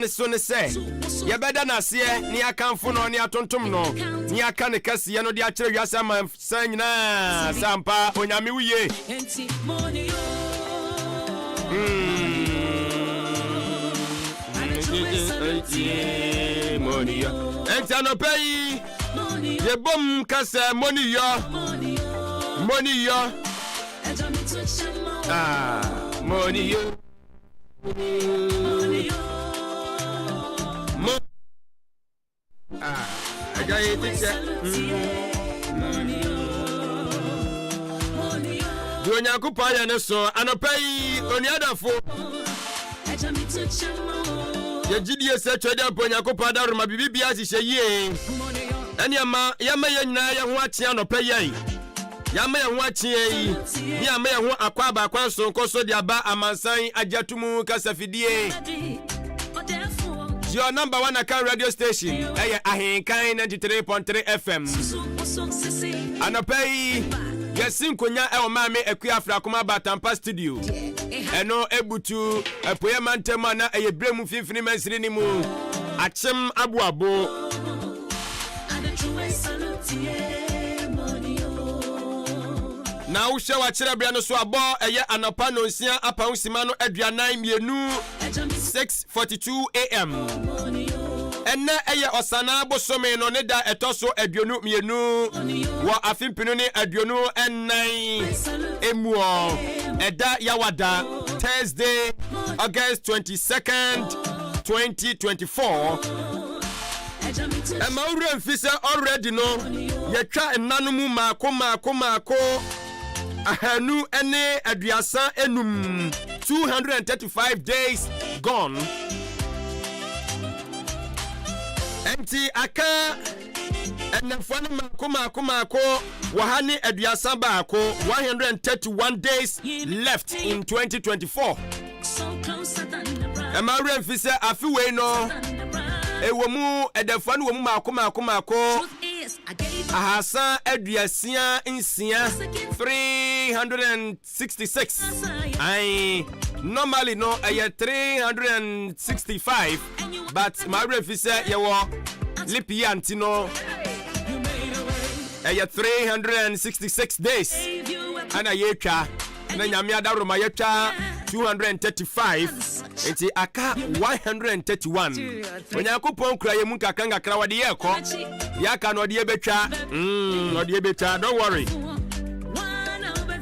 Ne so ne sɛ yɛbɛda no aseɛ ne yɛakamfo no ne atontom no ne yɛaka ne kɛseyɛ no de akyerɛ wiase amansan nyinaa sɛ ampa Onyame wo ye. Enti anɔpa yi yɛbom ka sɛ moniyɔ moniyɔ ah, moniyɔ. Mo ah, agya yɛ ti kyɛ. Deɛ Onyankopɔn ayɛ ne so anɔpa yi onuadafo. Yɛgye die sɛ twɛdeɛ mpo Onyankopɔn adaworoma biribi biara hyehyɛ yie. Ɛne ɛma yɛma yɛn nyinaa yɛn ho akye anɔpa yi. Yɛama yɛn ho akyeɛ yi ne ama yɛn ho akɔ aba akwan soronko so de aba amansan agyatumu kasafidie. Your number one Akan radio station ɛyɛ Ahenkan 93.3 FM. Anɔpa yi yɛsi nkonya ɛwɔ Maame Akua Afrakoma Batampa studio. Ɛno ebutu apueɛ mantam a na ɛyɛ berɛ mu mfimfini mansini no mu akyem aboabo. Na wohwɛ w'akyerɛberɛ no so abɔ ɛyɛ anɔpa nonsia apam sima no 42, 6:42 am. Ɛnɛ ɛyɛ Ɔsanaa bosome no ne da ɛtɔ so 22 wɔ afe 2024 emuɔ. Ɛda Yawada, Thursday, August 22nd, 2024. Ɛma wo werɛ mfi sɛ already no yɛtwa nna no mu maako maako maako 235, 235 days gone. Ɛnti aka ɛnɛfoɔ no maako maako maako 131, 131 days left in 2024. Ɛma werɛ mfi sɛ afe wei no ɛwɔ mu ɛdɛfoɔ no wɔ mu maako maako maako 366, 366. Ae, normally no ɛyɛ 365, but ma werɛ mfi sɛ yɛwɔ leap year, nti no ɛyɛ 366 days ɛna yɛtwa na Nyame adaworoma yɛtwa 235, nti aka 131. Onyankopɔn kura yɛ mu nkakra nkakra, wɔde yɛ kɔ deɛ aka no ɔde yɛbɛtwa, ɔde yɛbɛtwa. Don't worry,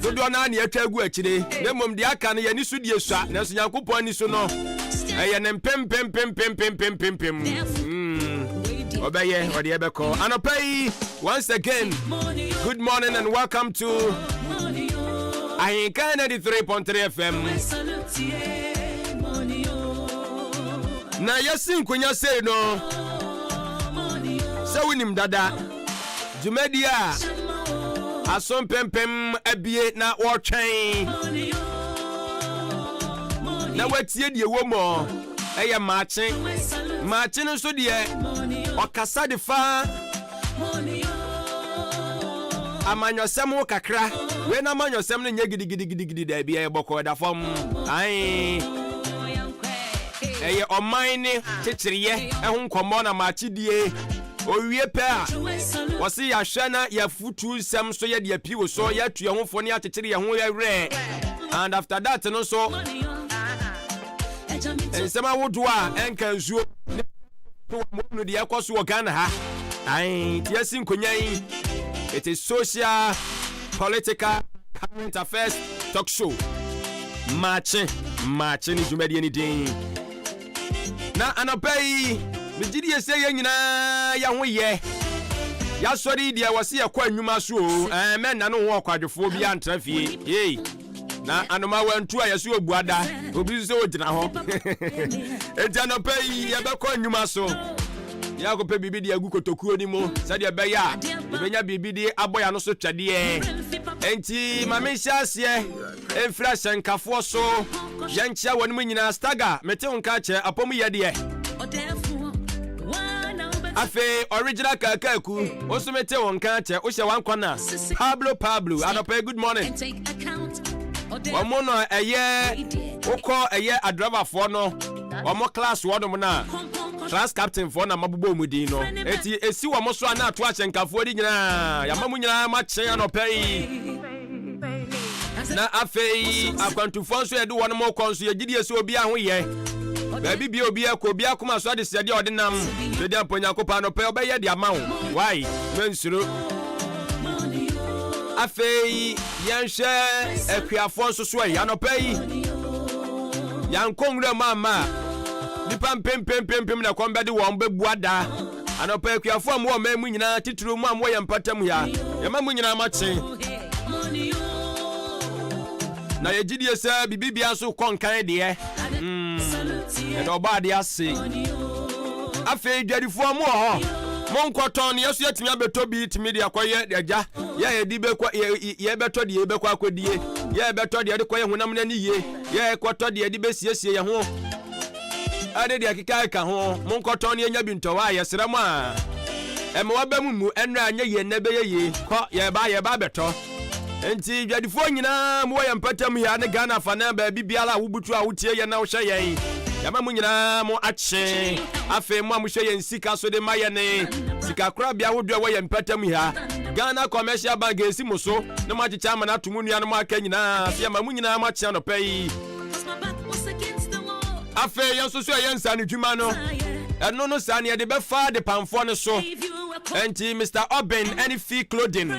dodoɔ no a ne yɛtwa agu akyire, na mmom deɛ aka no yɛni so die sua, nanso Nyankopɔn ani so no ɛyɛ ne mpempempempempempempem. Ɔbɛyɛ ɔde yɛbɛkɔ. Anɔpa yi, once again, good morning and welcome to Ahenkan 93.3 FM. Na yɛsi nkonya sei no sɛ wonim dada dwumadi a aso mpempem abie na wɔretwɛn na watie deɛ wɔ mu ɛyɛ Maakye. Maakye no nso deɛ ɔkasa de fa amanyɔsɛm ho kakra. Wei na amanyɔsɛm no nyɛ gidigidigidigidi, daabi, ɛyɛ bɔkɔɔ da fam. Ae, ɛyɛ ɔman ne kyekyereɛ ɛho nkɔmmɔ na maakye die. Owie pɛ a wɔse yɛahwɛ na yɛafutu nsɛm so, yɛde api wo so, yɛatu yɛn ho fo ne akyekyere yɛn ho yɛwerɛ. And after that no nso, nsɛm ahodoɔ a ɛnka nsuo ne no deɛ ɛkɔ so wɔ Ghana ha. Ae, nti yɛsi nkonya yi, it is social, political, current affairs talk show. Maakye, Maakye ne dwumadie ne din. Na anɔpa yi megye die sɛ yɛn nyinaa yɛ ho yɛ yɛasɔre yi deɛ wɔse yɛkɔ anwuma so o. Ɛɛ, mɛnna no ho ɔkwadwofoɔ bi antra fie yei na anoma wantu a yɛso obu ada obi nso sɛ ogyina hɔ. Enti anɔpa yi yɛbɛkɔ anwuma so, yɛakɔpɛ biribi de agu kotokuo no mu sɛdeɛ ɛbɛyɛ a yɛbɛnya biribi de abɔ yɛn ano so twɛdeɛ. Enti ma menhyɛ aseɛ mfiri ahyɛnkafoɔ so, yɛnkyea wɔn mu nyinaa. Staga, mete wo nka kyerɛ apɔm yɛ deɛ. Afei original Kaakaaku, wo nso mete wo nka kyɛ, wohyɛ wankɔ na Pablo Pablo anɔpa, good morning. Wɔn no ɛyɛ wokɔ ɛyɛ adrabafoɔ no. Wɔn class wɔnom no a, class captain foɔ na mabobɔ wɔn din no. Eti esi wɔn so a na ato ahyɛnkafoɔ de nyinaa. Yɛama mo nyinaa moakye anɔpa yi. Na afei akwantufoɔ nso yɛde wɔn kɔ nso yɛgye die sɛ obiara ho yɛ. Baabi bia obiara kɔ obiara koma so adesrɛdeɛ a ɔde nam. Sɛdeɛ mpo Onyankopɔn anɔpa yi ɔbɛyɛ de ama wo. Why? Mensuro. Afei yɛnhwɛ akuafoɔ nso so ɛ anɔpa yi yɛankɔ nwura mu amma a nnipa mpempempempem na kɔm bɛde wɔn bɛbu ada anɔpa akuafoɔ a mowɔ ɔman mu nyinaa titiriw mu a mowɔ yɛn mpɔtam ha yɛma mo nyinaa makye na yɛgye die sɛ biribi nso kɔ nkan deɛ mm, yɛde ɔbɔ adeɛ ase afei dwadifoɔ mo wɔ hɔ monkɔtɔn no yɛso yɛtumi abɛtɔ bi tumi de akɔyɛ agya yɛ yɛde bɛkɔ yɛbɛtɔ deɛ yɛbɛkɔ akɔdie yɛ yɛbɛtɔ deɛ yɛde kɔyɛ honam no ani yie yɛ yɛkɔtɔ deɛ yɛde bɛsiesie yɛn ho ɛne deɛ ɛkeka ɛka ho monkɔtɔn no yɛnya bi ntɔwɔ a yɛsrɛ mo a ɛma waba mu mu ɛnna anyɛ yie nnɛ bɛyɛ yie kɔ yɛba yɛba abɛtɔ Enti dwadifoɔ nyinaa mowɔ yɛn mpɔtam ha ne Ghana afanan baabi biara a wobutu a wotie yɛn na wohwɛ yɛn. Yɛama mo nyinaa mo akye. Afei mo a mohwɛ yɛn sika so de ma yɛne sikakorabea ahodoɔ a ɛwɔ yɛn mpɔtam ha. Ghana Commercial Bank esi mo so na moakyekyɛ ama no ato mo nuanom aka nyinaa so yɛma mo nyinaa mo akye anɔpa yi. Afei yɛn nso so ɛyɛ nsaanodwuma no ɛno no saa ne yɛde bɛfa adepamfoɔ no so. Enti Mr. Obin ne Fee Clothing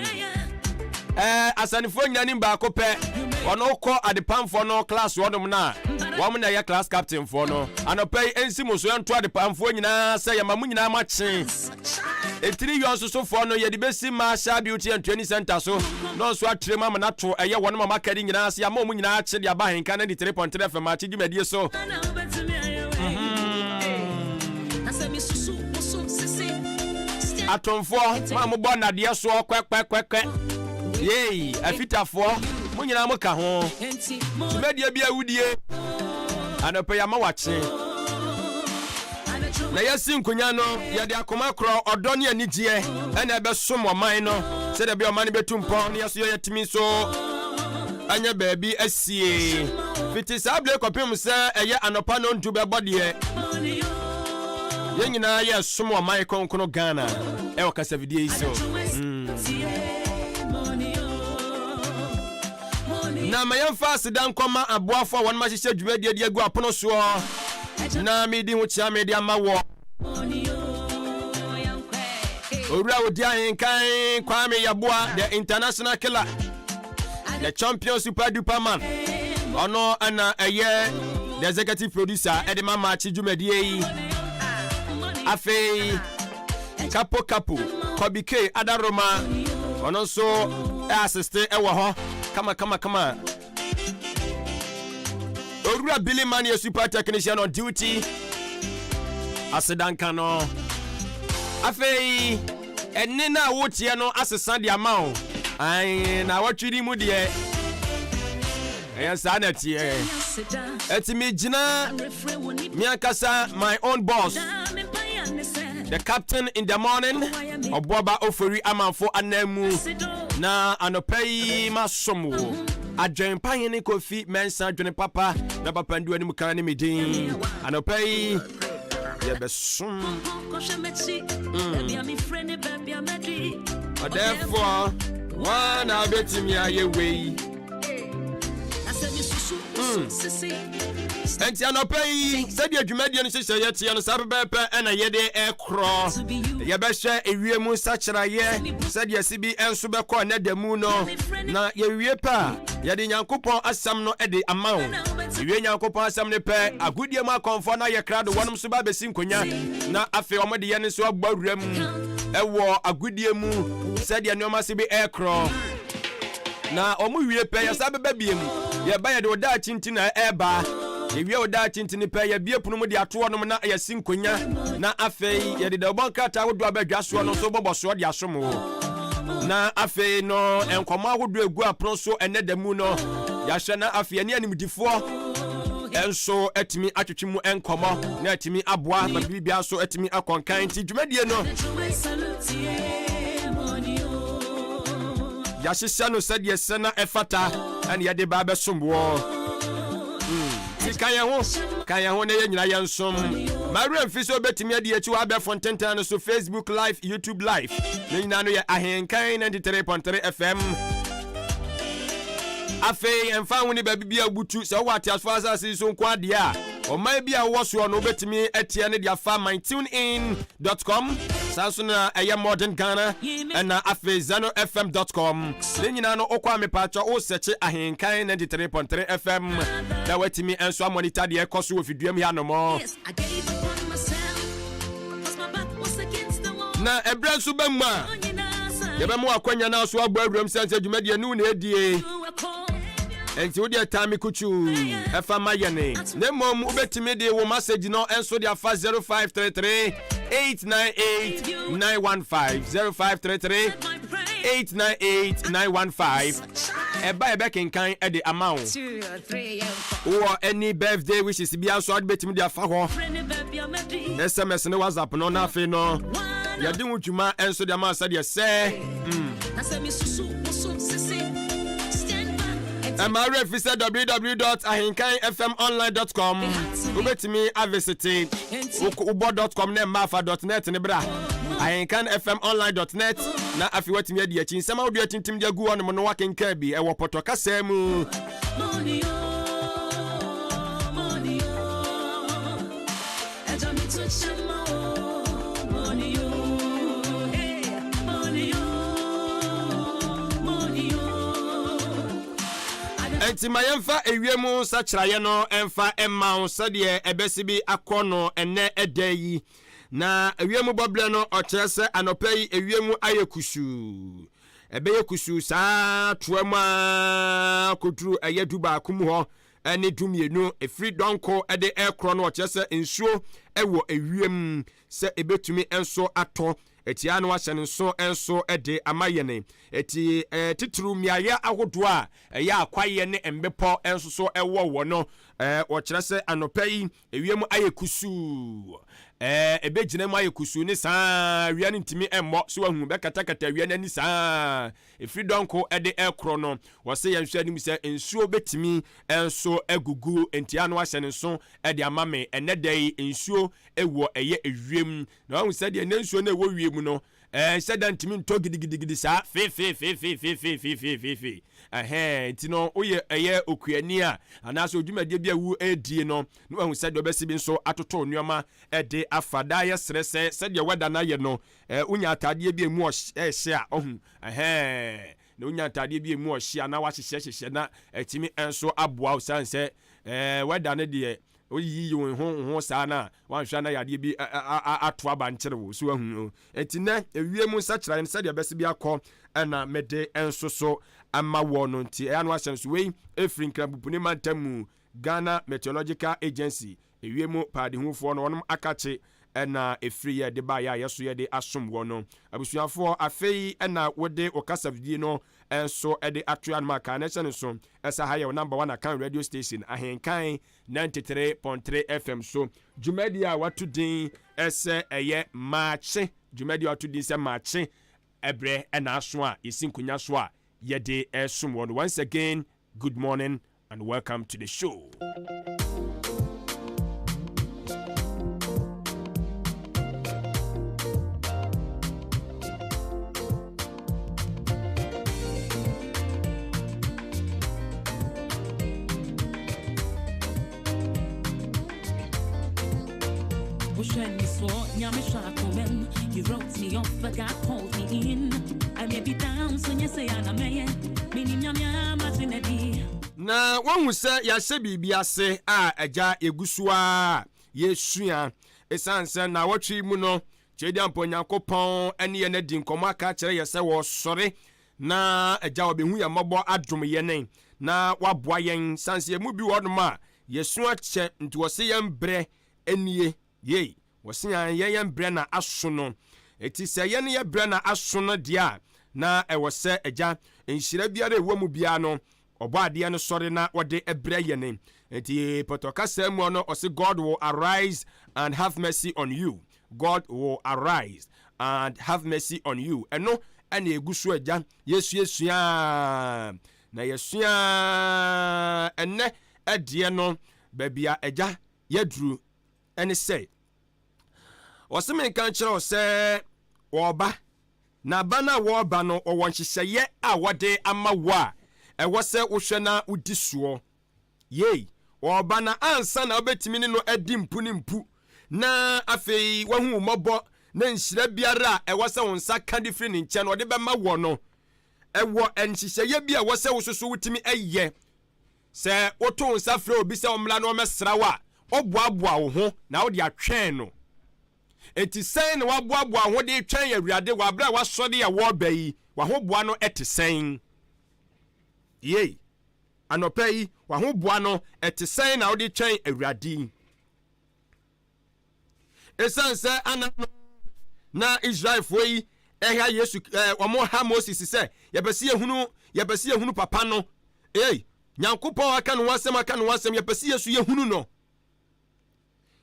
eh, asanifoɔ nyina nim baako pɛ wɔn kɔ adepamfoɔ no class wɔnom no a wɔn na ɛyɛ class captain foɔ no anɔpa yi ɛnsi mo so ɛnto adepamfoɔ nyinaa sɛ yɛma mo nyinaa moakye ɛtiri yɔ nso sofoɔ no yɛde bɛsi Marshall Beauty and Training Center so na ɔnso atrɛ mu ama no ato ɛyɛ wɔn ma makadi nyinaa sɛ yɛama wɔn nyinaa akye de aba ahenka 93.3 FM akye dwumadie so. Atomfoɔ, mo a mobɔ nnadeɛ soɔ kwɛkwɛkwɛkwɛ, yei, afitafoɔ, mo nyinaa mo ka ho. Dwumadie bi awudie, anɔpɛ yi ama wakye. Na yɛasi nkonya no, yɛde akoma korɔ, ɔdɔ ne anigyeɛ ɛna ɛbɛsom ɔman no, sɛdeɛ ɛbɛyɛ ɔman no bɛtu mpɔn na yɛso yɛatumi nso anya baabi asie. Fiti saa bere kɔpem sɛ ɛyɛ anɔpa nondu bɛbɔ deɛ, yɛn nyinaa yɛ som ɔman kronkron Ghana ɛwɔ kasafidie yi so. Na ma yɛmfa aseda nkɔma aboafo a wɔn ahyehyɛ dwumadie de agu apono soɔ na medi ho kyea mede ama wɔ. Owura odi ahenkan Kwame Yeboah, the international killer, the champion super duper man. Ɔno ɛna ɛyɛ the executive producer ɛde ma maakye dwumadie yi. Afei Kapo Kapo Kobi K Adaroma ɔno nso ɛasiste ɛwɔ hɔ kama kama kama. Owura Billy Mane super technician on duty. Asedanka no. Afei ɛne no a woteɛ no asesa de ama wo. Ae, na awɔtwe ni mu deɛ ɛyɛ saa na ɛteɛ. Ɛti megyina me ankasa my own boss the captain in the morning ɔboaba ofori amanfo anan mu na anɔpa yi masom wo adwempa hene kofi mɛnsa adwene papa na papa ndu anim kan ne me din anɔpa yi yɛbɛsom ɔdɛfoɔ wɔn na bɛtumi ayɛ wei. Enti anɔpa yi, sɛdeɛ dwumadie no nhyehyɛeɛ teɛ no, saa pɛpɛɛpɛ ɛna yɛde ɛkorɔ. Yɛbɛhwɛ ewiem nsakyeraeɛ sɛdeɛ si bi nso bɛkɔ ɛnɛ da mu no, na yɛwie pɛ a, yɛde Nyankopɔn asɛm no de ama wo. Yɛwie Nyankopɔn asɛm no pɛ, agodie mu akɔmfoɔ no ayɛ krado, wɔnom nso ba abɛsi nkonya, na afei wɔn de yɛn nso abɔ awura mu ɛwɔ agodie mu sɛdeɛ nneɛma si bi ɛkorɔ. Na wɔn wie pɛ, yɛsan bɛba biem. Yɛba yɛde ɔdaakye nti na ɛreba. Yɛwie ɔdaakye nti no pɛ, yɛbie pono mu de ato hɔnom na yɛasi nkonya. Na afei yɛde dawubɔ nkrataa ahodoɔ a bɛdwa soɔ no nso bɔbɔ soɔ de asom wo. Na afei no, nkɔmmɔ ahodoɔ egu apono so ɛnɛ da mu no, yɛahyɛ na afei ɛne animdifoɔ nso atumi atwetwe mu nkɔmmɔ na atumi aboa ma biribiara nso atumi akɔnkan nti dwumadie no Yɛahyehyɛ no sɛdeɛ ɛsɛ na ɛfata ɛne yɛde ba abɛsom woɔ. Ti. Ka yɛn ho, ka yɛn ho na yɛn nyinaa yɛn som. Ma werɛ mfi sɛ wobɛtumi adi akyi wɔ abɛɛfo ntentan no so, Facebook Live, YouTube Live. Ne nyinaa no yɛ Ahenkan 93.3 FM. Afei, ɛmfa ho ne baabi bi a wobutu, sɛ wowɔ ateasefo asase yi so nko adeɛ a, ɔman bi a wowɔ soɔ no wobɛtumi atia ne de afa mytunein.com, saa nso na ɛyɛ Modern Ghana, ɛna afei zenofm.com. Ne nyinaa no wokɔ a mepaakyɛ wo sɛkye Ahenkan 93.3 FM na watumi nso amɔnita deɛ ɛkɔ so wɔ fiduam yi anomɔ. Na ɛberɛ nso bɛ mu a yɛbɛma wakwanya no so abɔ awuram sɛ sɛ dwumadie ne wo na ɛdie ɛnti wodeɛ taa me kutuu ɛfa ma yɛne na mmom wobɛtumi de wo message no nso de afa 0533 898 915 0533 898 915 ɛba ɛbɛkenkan ɛde ama wo. Wowɔ any birthday wishes bia nso ade bɛtumi de afa hɔ sms ne whatsapp no na afei no yɛde ho dwuma nso de ama sɛdeɛ sɛ ɛma werɛ fi sɛ www.ahenkanfmonline.com wobɛtumi avisite wobɔ .com na ɛma afa .net ne bra ahenkanfmonline.net na afei watumi adi akyi nsɛm ahodoɔ atintim de agu hɔ nom no wakenkan bi ɛwɔ pɔtɔ kasaa mu. Enti ma yɛmfa ewiem nsakyeraeɛ no mfa mma wo sɛdeɛ ɛbɛsi bi akɔ no ɛnnɛ ɛda yi. Na ewiem bɔberɛ no ɔkyerɛ sɛ anɔpa yi ewiem ayɛ kusuu. Ɛbɛyɛ kusuu saa toa mu ara kɔduru ɛyɛ dubaako mu hɔ ne dumienu. Ɛfiri dɔnko de rekorɔ no ɔkyerɛ sɛ nsuo wɔ ewiem sɛ ɛbɛtumi nso atɔ. Ɛti no ahyɛ ne nso nso de ama yɛn. Ɛti titiriw mmeaeɛ ahodoɔ a ɛyɛ akwaeɛ ne mmepɔ nso so wɔ wɔ no, wɔkyerɛ sɛ anɔpa yi Ewiem ayɛ kusuu. Ɛɛ, ebegyina mu ayɛ kusuu ne saa ara, awia no ntumi mmɔ. So wahu? Bɛkatakata awia no ani saa ara. Ɛfiri dɔnko de rekorɔ no, wɔse yɛnhwɛ anim sɛ nsuo bɛtumi nso agugu. Enti ano ahyɛ ne nso de ama me. Ɛnnɛ da yi, nsuo wɔ ɛyɛ ewiem. Na wahu sɛdeɛ nnɛ nsuo no a ɛwɔ wiem no, Ɛnhyɛ da ntumi ntɔ gidigidigidi saa feefeefeefeefeefeefeefee. Ɛhɛn, nti no woyɛ ɛyɛ okuani a, anaasɛ odwumadie bi a wo ɛredie no, na wahu sɛdeɛ ɔbɛsi bi nso atoto nneɛma ɛde afa. Daa yɛsrɛ sɛ, sɛdeɛ wɛda no ayɛ no, ɛɛ wonya ataadeɛ bi a emu ɛɛhyɛ a, ɔhu, ɛhɛn, na wonya ataadeɛ bi a emu ɔhye a na wahyehyɛ hyehyɛ na ɛtumi nso aboa wo sane sɛ ɛɛ wɛda no deɛ Woyiyi wo ho wo ho saa no a, woanhwɛ a na yadeɛ bi ato aba nkyere wo. So wahu? Enti nnɛ, ewiem nsakyeraeɛ no, sɛdeɛ ɛbɛse bi akɔ na mede nso so ama wɔ no. Nti ɛyɛ a na wahyɛ nso. Wei firi Nkrabupuni mantam mu, Ghana Meteorological Agency, ewiem paadehufoɔ no, wɔnom akakye na ɛfiri yɛ de baeɛ a yɛso yɛde asom wɔ no. Abusuafoɔ, afei na wode wo kasafidie no nso de ato anom a, kae na hyɛ no nso sɛ ha yɛ wo number one Akan radio station, Ahenkan 93.3 FM so. Dwumadie a wɔato din sɛ ɛyɛ Maakye, dwumadie a wɔato din sɛ Maakye ɛberɛ na aso a yɛsi nkonya so a yɛde resom wɔ no. Once again, good morning and welcome to the show. You wrote me off, but God called me in. I may be down, so yes, I am a man. Na woahu sɛ yɛahyɛ biribi ase a agya yɛgu so ara yɛsua. Esiane sɛ nnawɔtwe yi mu no, Tweaduampɔn Nyankopɔn ne yɛn adi nkɔmmɔ aka akyerɛ yɛn sɛ wɔresɔre na agya wɔbɛhu yɛn mmɔbɔ adom yɛn na waboa yɛn. Esiane sɛ yɛn mu bi wɔ hɔnom a yɛsu akyɛ nti wɔse yɛn berɛ nie. Yei, wɔse yɛn yɛn yɛn berɛ na aso no. Enti sɛ yɛn yɛ berɛ na aso no deɛ a, na ɛwɔ sɛ Agya, nhyira biara a ɛwɔ mu biara no, Ɔbɔadeɛ no sɔre na ɔde brɛ yɛn. Enti pɔtɔ kasa mu no, ɔse God will arise and have mercy on you. God will arise and have mercy on you. Ɛno ɛna ɛgu so Agya, yɛsuasua na yɛsua ɛnɛ ɛdeɛ no. Baabi a agya yɛaduru ne sɛ, ɔse menka nkyerɛ wo sɛ wɔreba, na ba no a wɔreba no, wɔwɔ nhyehyɛeɛ a wɔde ama wo a ɛwɔ sɛ wohwɛ na wodi soɔ. Yei, wɔreba na ansa na wobɛtumi ne no adi mpu ne mpu, na afei wahu wo mmɔbɔ na nhyira biara a ɛwɔ sɛ wo nsa ka de firi ne nkyɛn no ɔde bɛma wɔ no, ɛwɔ nhyehyɛeɛ bi a ɛwɔ sɛ wo soso wotumi yɛ. Sɛ woto wo nsa frɛ obi sɛ ɔmmra na ɔmmɛsra wo a, woboaboa wo ho na wode atwɛn no. Enti sɛn na woaboaboa wo ho de retwɛn Awurade wɔ abere a wasɔre a wɔreba yi? W'ahoboa no te sɛn? Yei, anɔpa yi, w'ahoboa no te sɛn na wode twɛn Awurade yi? Esiane sɛ ana na Israelfoɔ yi ɛha Yesu ɛɛ wɔn ha Moses sɛ yɛpɛ sɛ yɛhunu yɛpɛ sɛ yɛhunu papa no ei Nyankopɔn aka ne ho asɛm aka ne ho asɛm yɛpɛ sɛ yɛsu yɛhunu no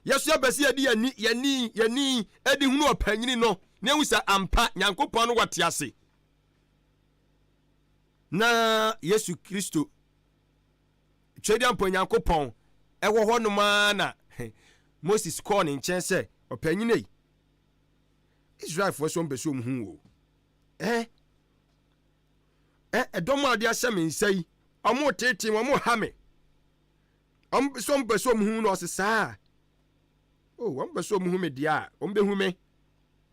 yɛsu yɛpɛ sɛ yɛde yɛni yɛni yɛni ɛde hunu ɔpanyini no na ehu sɛ ampa Nyankopɔn no wɔte ase na Yesu Kristo Twedeampɔ Nyankopɔn wɔ hɔ nom ara na Moses kɔɔ ne nkyɛn sɛ, Ɔpanyin ei, Israelfoɔ sɛ wɔmpɛ sɛ wɔn hu wo. Ɛ ɛ ɛdɔm a wɔde ahyɛ me nsa yi, wɔn teetee wɔn ha me. Wɔn sɛ wɔmpɛ sɛ wɔn hu no ɔse saa. O wɔn pɛ sɛ wɔn hu me deɛ a, wɔn bɛhu me.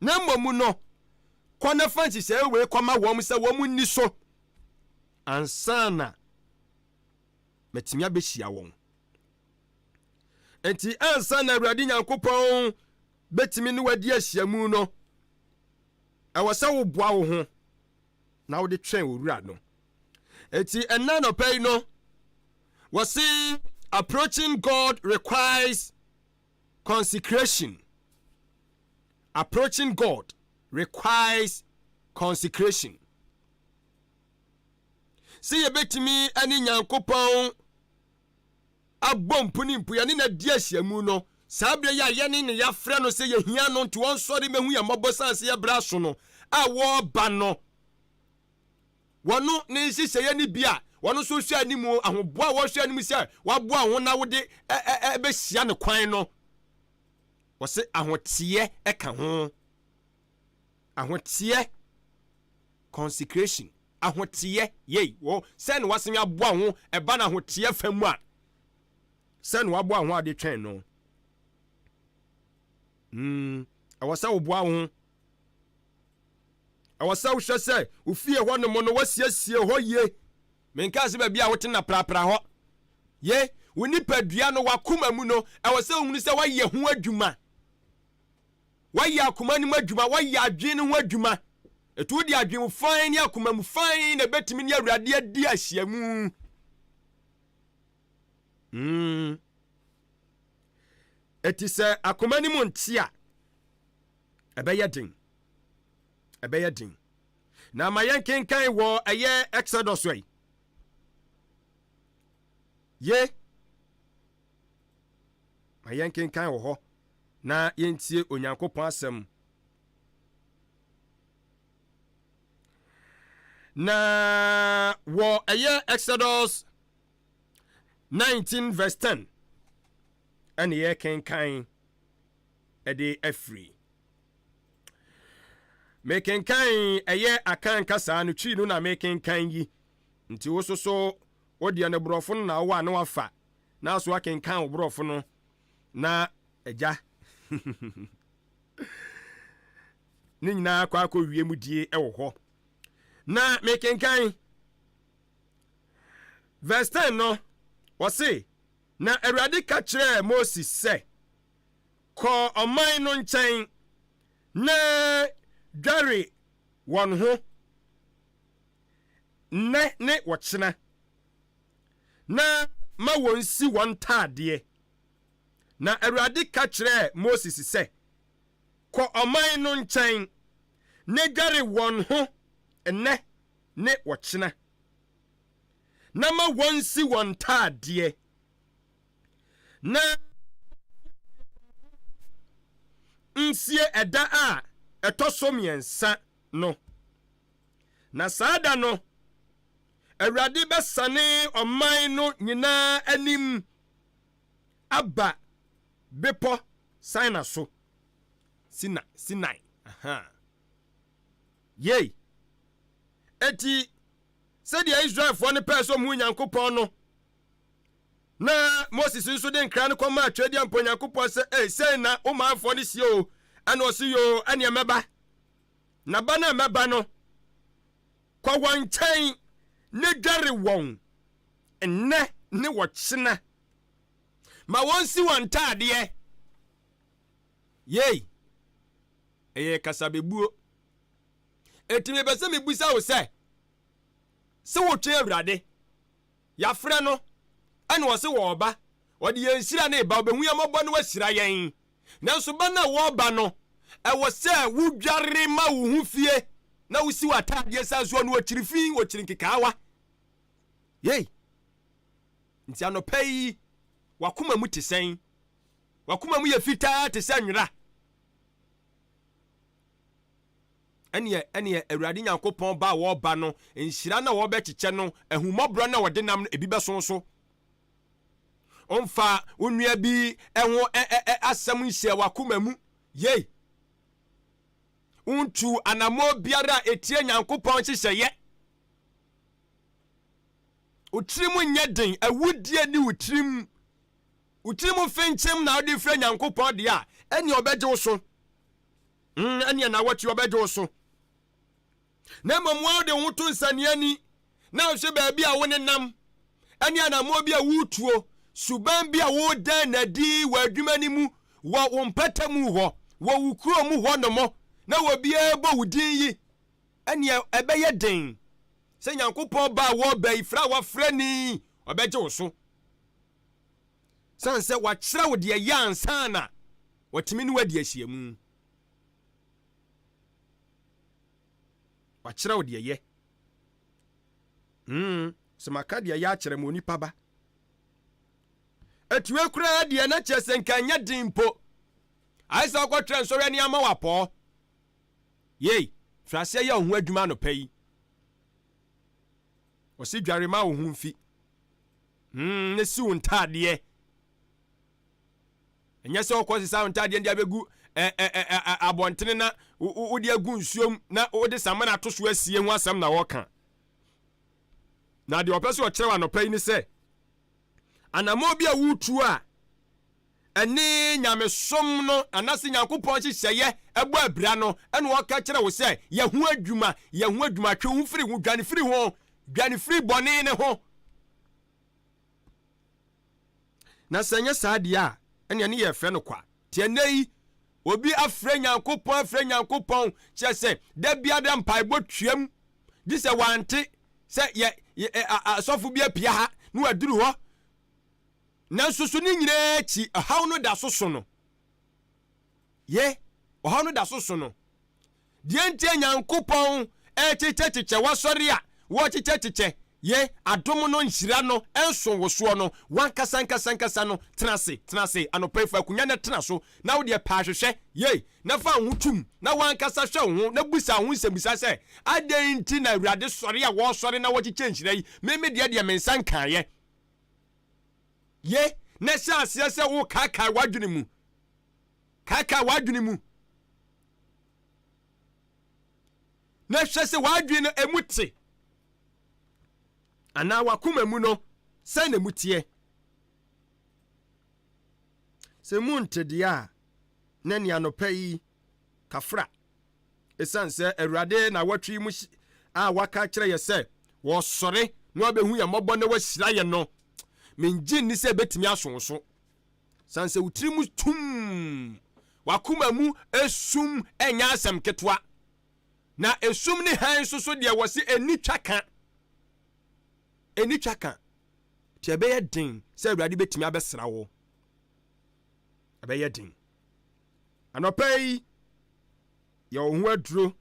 Na mmom no, kɔ na fa nhyehyɛe wei kɔma wɔn sɛ wɔn nni so ansa na matumi abɛhyia wɔn. Enti ansa na Awurade Nyankopɔn bɛtumi ne wadi ahyiamu no, ɛwɔ sɛ woboa wo ho na wode twɛn owura no. Enti ɛnna anɔpa yi no, wɔse approaching God requires consecration. Approaching God requires consecration. Sɛ yɛbɛtumi ne Nyankopɔn abɔ mpo ne mpo yɛne no adi ahyiamu no, saa berɛ yi a yɛne ne yɛafrɛ no sɛ yɛhia no nti ɔnsɔre mmɛhu yɛn mmɔbɔ sane sɛ yɛbrɛ aso no a wɔreba no, wɔno ne nhyehyɛeɛ no bi a wɔno nso hwɛ anim, ahoboa a wɔhwɛ anim sɛ waboa ho na wode ɛbɛhyia no kwan no, wɔse ahoteɛ ka ho. Ahoteɛ, consecration, ahoteɛ, yei, wɔ sɛ na wasan aboa ho ɛba no ahoteɛ fa mu a, sɛ na waboa ho ade twɛn no. Mm, ɛwɔ sɛ woboa wo ho. Ɛwɔ sɛ wohwɛ sɛ ofie hɔ nom no wasiesie hɔ yie. Menkaa sɛ baabi a wote na prapra hɔ. Ye, wo nipadua no, wakoma mu no, ɛwɔ sɛ wohunu sɛ woayɛ ho adwuma. Woayɛ akoma no mu adwuma, woayɛ adwene no ho adwuma. Ɛti wode adwene mu fann ne akoma mu fann na ɛbɛtumi ne Awurade adi ahyiamu. Mm. Ɛti sɛ akoma no mu nte a, ɛbɛyɛ den. Ɛbɛyɛ den. Na ma yɛnkenkan wɔ ɛyɛ Exodus yi. Ye. Ma yɛnkenkan wɔ hɔ na yɛntie Onyankopɔn asɛm. Na wɔ ɛyɛ Exodus 19 verse 10 ɛne yɛkenkan ɛde afiri. Mekenkan ɛyɛ Akan kasaa no twi no na mekenkan yi. Nti wo soso wo deɛ no borɔfo no na wowɔ a na wafa na so akenkan wo borɔfo no na agya ne nyinaa kɔ akɔ wie mu die wɔ hɔ na mekenkan verse 10 no wɔse na awurade ka kyerɛɛ moses sɛ kɔ ɔman no nkyɛn na dware wɔn ho nnɛ ne wɔkyena na ma wɔnsi wɔn ntaadeɛ. Na Awurade ka kyerɛɛ Moses sɛ, Kɔ ɔman no nkyɛn, na dware wɔn ho nnɛ ne ɔkyena, na ma wɔnsi wɔn ntaadeɛ, na nsie ɛda a ɛtɔ so mmiɛnsa no. Na saa da no, Awurade bɛsane ɔman no nyinaa anim. aba bepɔ Sina so. Sina, Sinai. Aha. Yei. Eti, sɛdeɛ Israelfoɔ no pɛɛ sɛ ɔmu Nyankopɔn no, na Moses nso de nkra no kɔmaa Twedeɛ mpo Nyankopɔn sɛ, ei, sei na wo manfoɔ no sie o, ɛna ɔse yoo, ɛneɛ mɛba. Na ba no a mɛba no, kɔ wɔn nkyɛn ne dware wɔn nnɛ ne wɔkyena. Ma wɔnsi wɔn ntaadeɛ. Yei, ɛyɛ kasabebuo. Enti mepɛ sɛ mebusa wo sɛ, sɛ wotwe Awurade, yɛafrɛ no, ɛna ɔse wɔɔba, ɔde yɛn nhyira ne ba, ɔbɛhu yɛn mmɔbɔ na wahyira yɛn. Nanso ba no a wɔɔba no, ɛwɔ sɛ wodware ma wo ho fie na wosi w'ataadeɛ san so ɔno ɔkyiri fi, ɔkyiri nkekaawa. Yei, nti anɔpa yi, wakoma mu te sɛn? Wakoma mu yɛ fitaa te sɛ nwera. Ɛneɛ, ɛneɛ Awurade Nyankopɔn ba a wɔreba no, nhyira no a wɔbɛkyekyɛ no, ahummɔborɔ no a wɔde nam no, ebi bɛso so. Ɔmfa wo nua bi ho asɛm nhyɛ wakoma mu. Yei. Wontu anammɔn biara a ɛtie Nyankopɔn nhyehyɛeɛ. Wo tirim nyɛ den, awudie ni wo tirim. Wo tirim finkyim na wode frɛ Nyankopɔn deɛ a, ɛneɛ ɔbɛgye wo so. Ɛneɛ na wɔtwe ɔbɛgye wo so. Na mmom wɔn de wo ho to nsania ani na wohwɛ baabi a wo nenam, ɛne anammɔn bi a woretuo, suban bi a woredan n'adi wɔ adwuma no mu, wɔ wo mpatamu hɔ, wɔ wo kuro mu hɔ nom, na obiara bɔ wo din yi, ɛneɛ ɛbɛyɛ den sɛ Nyankopɔn ba a wɔreba yi, frɛ a wafrɛ ni, ɔbɛgye wo so. Sane sɛ wakyerɛ wo deɛ yɛ ansa na wɔtumi ne wadi ahyiamu. Wakyerɛ wo deɛ yɛ. Sɛ maka deɛ yɛ akyerɛ ma onipa ba. Atue koraa deɛ na kyerɛ sɛ nka nyɛ den mpo. Ayɛ sɛ wokɔtrɛ nsɔre ani ama wapɔɔ. Yei, firi aseɛ yɛ wo ho adwuma anɔpa yi. Ɔse dware ma wo ho mfi. Ne si wo ntaadeɛ. Ɛnyɛ sɛ wokɔ sesa wo ntaadeɛ de abɛgu abɔntene na wode agu nsuom na wode samina ato so asie ho asɛm na wɔka. Na deɛ ɔpɛ sɛ ɔkyerɛ wɔ anɔpa yi ne sɛ, anammɔn bi a woretuo a ɛne nyamesom no anaasɛ Nyankopɔn nhyehyɛeɛ ɛbɔ abira no, ɛna ɔka kyerɛ wo sɛ yɛ ho adwuma, yɛ ho adwuma, twe wo ho firi ho, dwane firi ho, dwane firi bɔne ne ho. Na sɛ ɛnyɛ saa deɛ a, ɛnea ne yɛfrɛ no kwa. Nti ɛnnɛ yi, obi afrɛ Nyankopɔn, afrɛ Nyankopɔn, kyerɛ sɛ da biara mpaebɔ twam, gye sɛ wante sɛ yɛ asɔfo bi apia ha na waduru hɔ. Nanso so ne nyinaa akyi, ɔhaw no da so so no. Ye, ɔhaw no da so so no. Deɛ nti a Nyankopɔn rekyekyɛkyekyɛ w'asɔre a wɔrekyekyɛkyekyɛ ye adom no nhyira no nso wo soɔ no, w'ankasa ankasa ankasa no, tena ase, tena ase anɔpa yi, fa akonnwa na tena so, na wo deɛ pɛ ahwehwɛ, ye, na fa wo ho tum, na w'ankasa hwɛ wo ho, na bisa wo ho nsɛmmisa sɛ, Adɛn nti na Awurade sɔre a wɔresɔre na wɔkyekyɛ nhyira yi, me me deɛ deɛ me nsa nkaeɛ? Ye, na hyɛ aseɛ sɛ wokaakae w'adwene mu, kaakae w'adwene mu. Na hwɛ sɛ w'adwene no emu te anaa w'akoma mu no sɛn na emu teɛ. Sɛ mu nte deɛ a, na nea anɔpa yi kafra. Esiane sɛ Awurade na wɔtwe mu a waka kyerɛ yɛ sɛ wɔsɔre na wabɛhu yɛn mmɔbɔ na wahyira yɛn no, mengye nni sɛ ɛbɛtumi aso wo so. Sane sɛ wo tiri mu tum, w'akoma mu esum ɛnyɛ asɛm ketewa. Na esum ne hann nso so deɛ wɔse ɛni twa ka. Ɛni twa ka. Nti ɛbɛyɛ den sɛ Awurade bɛtumi abɛsra wo. Ɛbɛyɛ den. Anɔpa yi, yɛ wo ho aduro.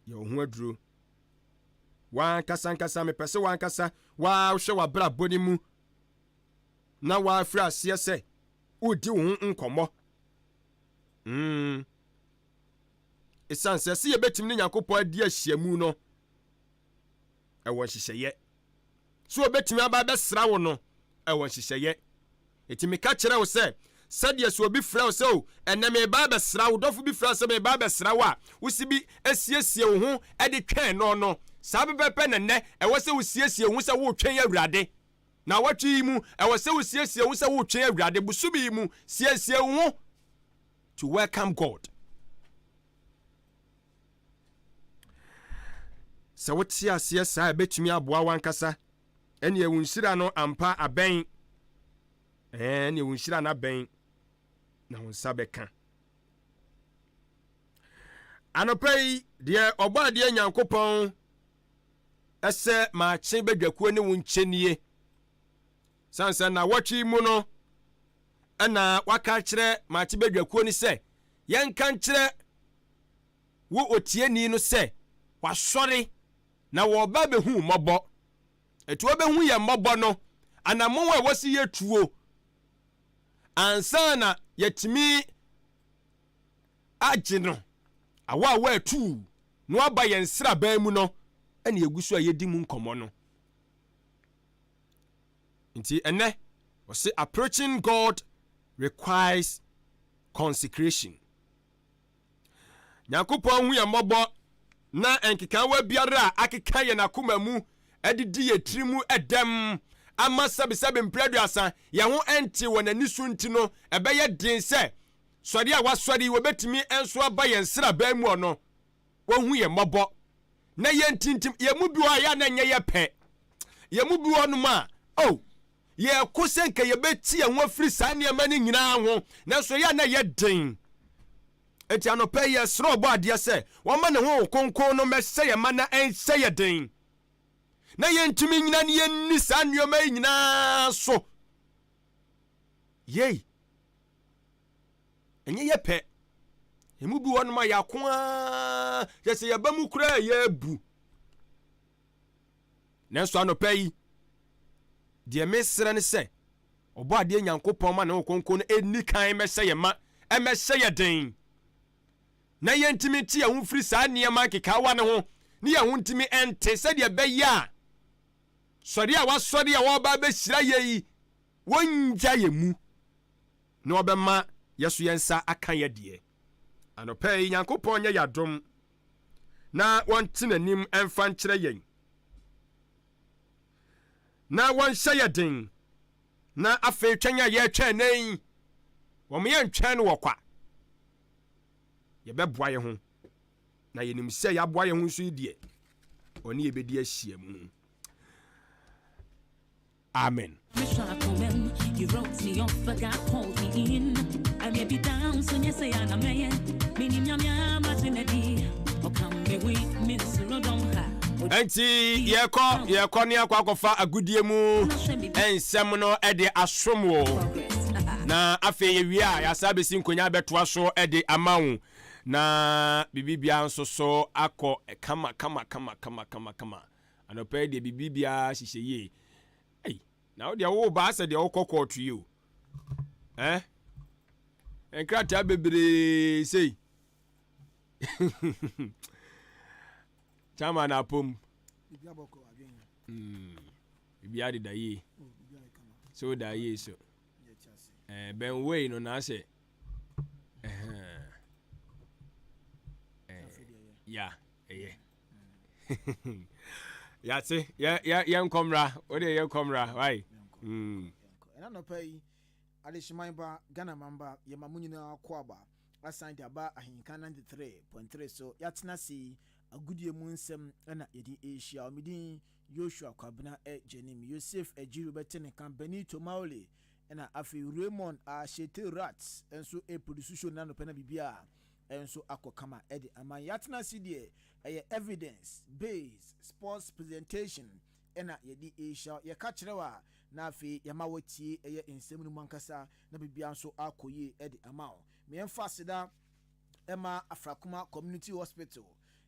Yɛ wo ho aduro. W'ankasa nkasa, mepɛ sɛ w'ankasa w'ahwɛ w'abrabɔ no mu na w'afiri aseɛ sɛ wodi wo ho nkɔmmɔ. Ɛsiane sɛ sɛ yɛbɛtumi ne Nyankopɔn adi ahyiamu no, ɛwɔ nhyehyɛeɛ. Sɛ wɔbɛtumi aba abɛsra wo no, ɛwɔ nhyehyɛeɛ. Enti meka kyerɛ wo sɛ, sɛdeɛ sɛ obi frɛ wo sɛ, O, ɛnnɛ mereba abɛsra wo, dɔfo bi frɛ wo sɛ mereba abɛsra wo a, wosi bi siesie wo ho de twɛn no no, saa pɛpɛɛpɛ na nnɛ ɛwɔ sɛ wosiesie wo ho sɛ woretwɛn Awurade. Naawɔtwe yi mu, ɛwɔ sɛ wosiesie wo ho sɛ woretwɛn Awurade. Bosome yi mu, siesie wo ho to welcome God. Sɛ wote aseɛ saa a, ɛbɛtumi aboa w'ankasa. Ɛneɛ wo nhyira no ampa abɛn. Ɛɛ, ɛneɛ wo nhyira no abɛn na wo nsa bɛka. Anɔpa yi, deɛ ɔbɔ adeɛ Nyankopɔn ɛsɛ maakye badwakuo ne wo nkyɛnie. Sane sɛ nawɔtwe yi mu no, ɛna waka akyerɛ maakye badwakuo no sɛ yɛnka nkyerɛ wo otieni no sɛ wasɔre na wɔreba abɛhu wo mmɔbɔ. Ɛti wɔbɛhu yɛn mmɔbɔ no, anammɔn a ɛwɔ sɛ yɛtuo ansa na yɛatumi agye no, awɔ a wɔatu na waba yɛn nsraban mu no, ɛna yɛgu so a yɛdi mu nkɔmmɔ no. Nti ɛnɛ, wɔse approaching God requires consecration. Nyankopɔn hu yɛn mmɔbɔ na nkekaawa biara a akeka yɛn akoma mu adidi yɛn tiri mu dɛm ama sɛbesɛbe mprɛ aduasa yɛn ho nte wɔ n'ani so nti no, ɛbɛyɛ den sɛ sɔre a wasɔre yi wɔbɛtumi nso aba yɛn nsraban mu ɔno wɔhu yɛn mmɔbɔ na yɛntintim. Yɛn mu bi wɔ a yɛ a na ɛnyɛ yɛ pɛ. Yɛn mu bi wɔ nom a, oh, yɛko sɛ nka yɛbɛti yɛn ho afiri saa nneɛma no nyinaa ho, nanso ɛyɛ a na ɛyɛ den. Enti anɔpa yi yɛsrɛ ɔbɔ adeɛ sɛ wɔma ne ho kronkron no mmɛhyɛ yɛn ma na ɛnhyɛ yɛ den na yɛntumi nyina ne yɛnni saa nneɛma yi nyinaa so. Yei ɛnyɛ yɛ pɛ. Emu bi wɔ nom a yɛako ara yɛ sɛ yɛba mu koraa yɛabu. Nanso anɔpa yi, deɛ mesrɛ ne sɛ, ɔbɔ adeɛ Nyankopɔn ma ne ho kronkron no ɛnni kan mmɛhyɛ yɛn ma, ɛmmɛhyɛ yɛ den, na yɛntumi nte yɛn ho mfiri saa nneɛma nkekaawa no ho, ne yɛn ho ntumi nte sɛdeɛ ɛbɛyɛ a sɔre a wasɔre a wɔreba abɛhyira yɛ yi, wɔngya yɛn mu na wɔbɛma yɛ so yɛn nsa aka yɛ deɛ. Anɔpa yi, Nyankopɔn nyɛ yɛ adom na wɔnte n'anim mfa nkyerɛ yɛn, na wɔnhyɛ yɛ den, na afei twɛn a yɛretwɛn nnɛ yi, wɔn yɛ ntwɛn no wɔ kwa. Yɛbɛboa yɛn ho, na yɛnim sɛ yɛaboa yɛn ho nso yi deɛ, ɔne yɛbɛdi ahyia mu. Amen. You wrote me off, but God called me in. I may be down, so yes, I am a man. Enti yɛkɔ yɛkɔ ne akɔ akɔfa agodie mu nsɛm no de asom wo na afei yɛwie a yɛasa bɛsi nkonya bɛtoa so de ama wo na biribiara nso so akɔ kama kama kama kama kama kama. Anɔpa yi deɛ biribi biara hyehyɛ yie. Ei, na wo deɛ wo ba asɛ deɛ wokɔ kɔɔto yi o. Eh? Nkrataa bebree sei. Chama na apom. Biribiara deda yie. So da yie so. Eh, Ben wei no na asɛ. Eh, ya, ɛyɛ. Yɛate, yɛnkɔ mmra, wo deɛ yɛnkɔ mmra, wai. Ɛna nɔpa yi, Adehyeman ba, Ghana man ba, yɛma mo nyinaa akwaaba asan de aba Ahenka 93.3 so. Yɛatena ase yi, agodie mu nsɛm na yɛde rehyia. Me din Joshua Kwabena Gyanim, Yosef Agyiri wobɛte ne nka, Benito Maule, ɛna afei Raymond Ashete Rat nso reproduce show no anɔpa na biribiara nso akɔ kama de ama. Yɛatena ase deɛ, ɛyɛ evidence based sports presentation na yɛde rehyia. Yɛka kyerɛ wo a, na afei yɛama woatie ɛyɛ nsɛm no mu ankasa na biribiara nso akɔ yie de ama wo. Ma yɛmfa aseda ma Afrakoma Community Hospital.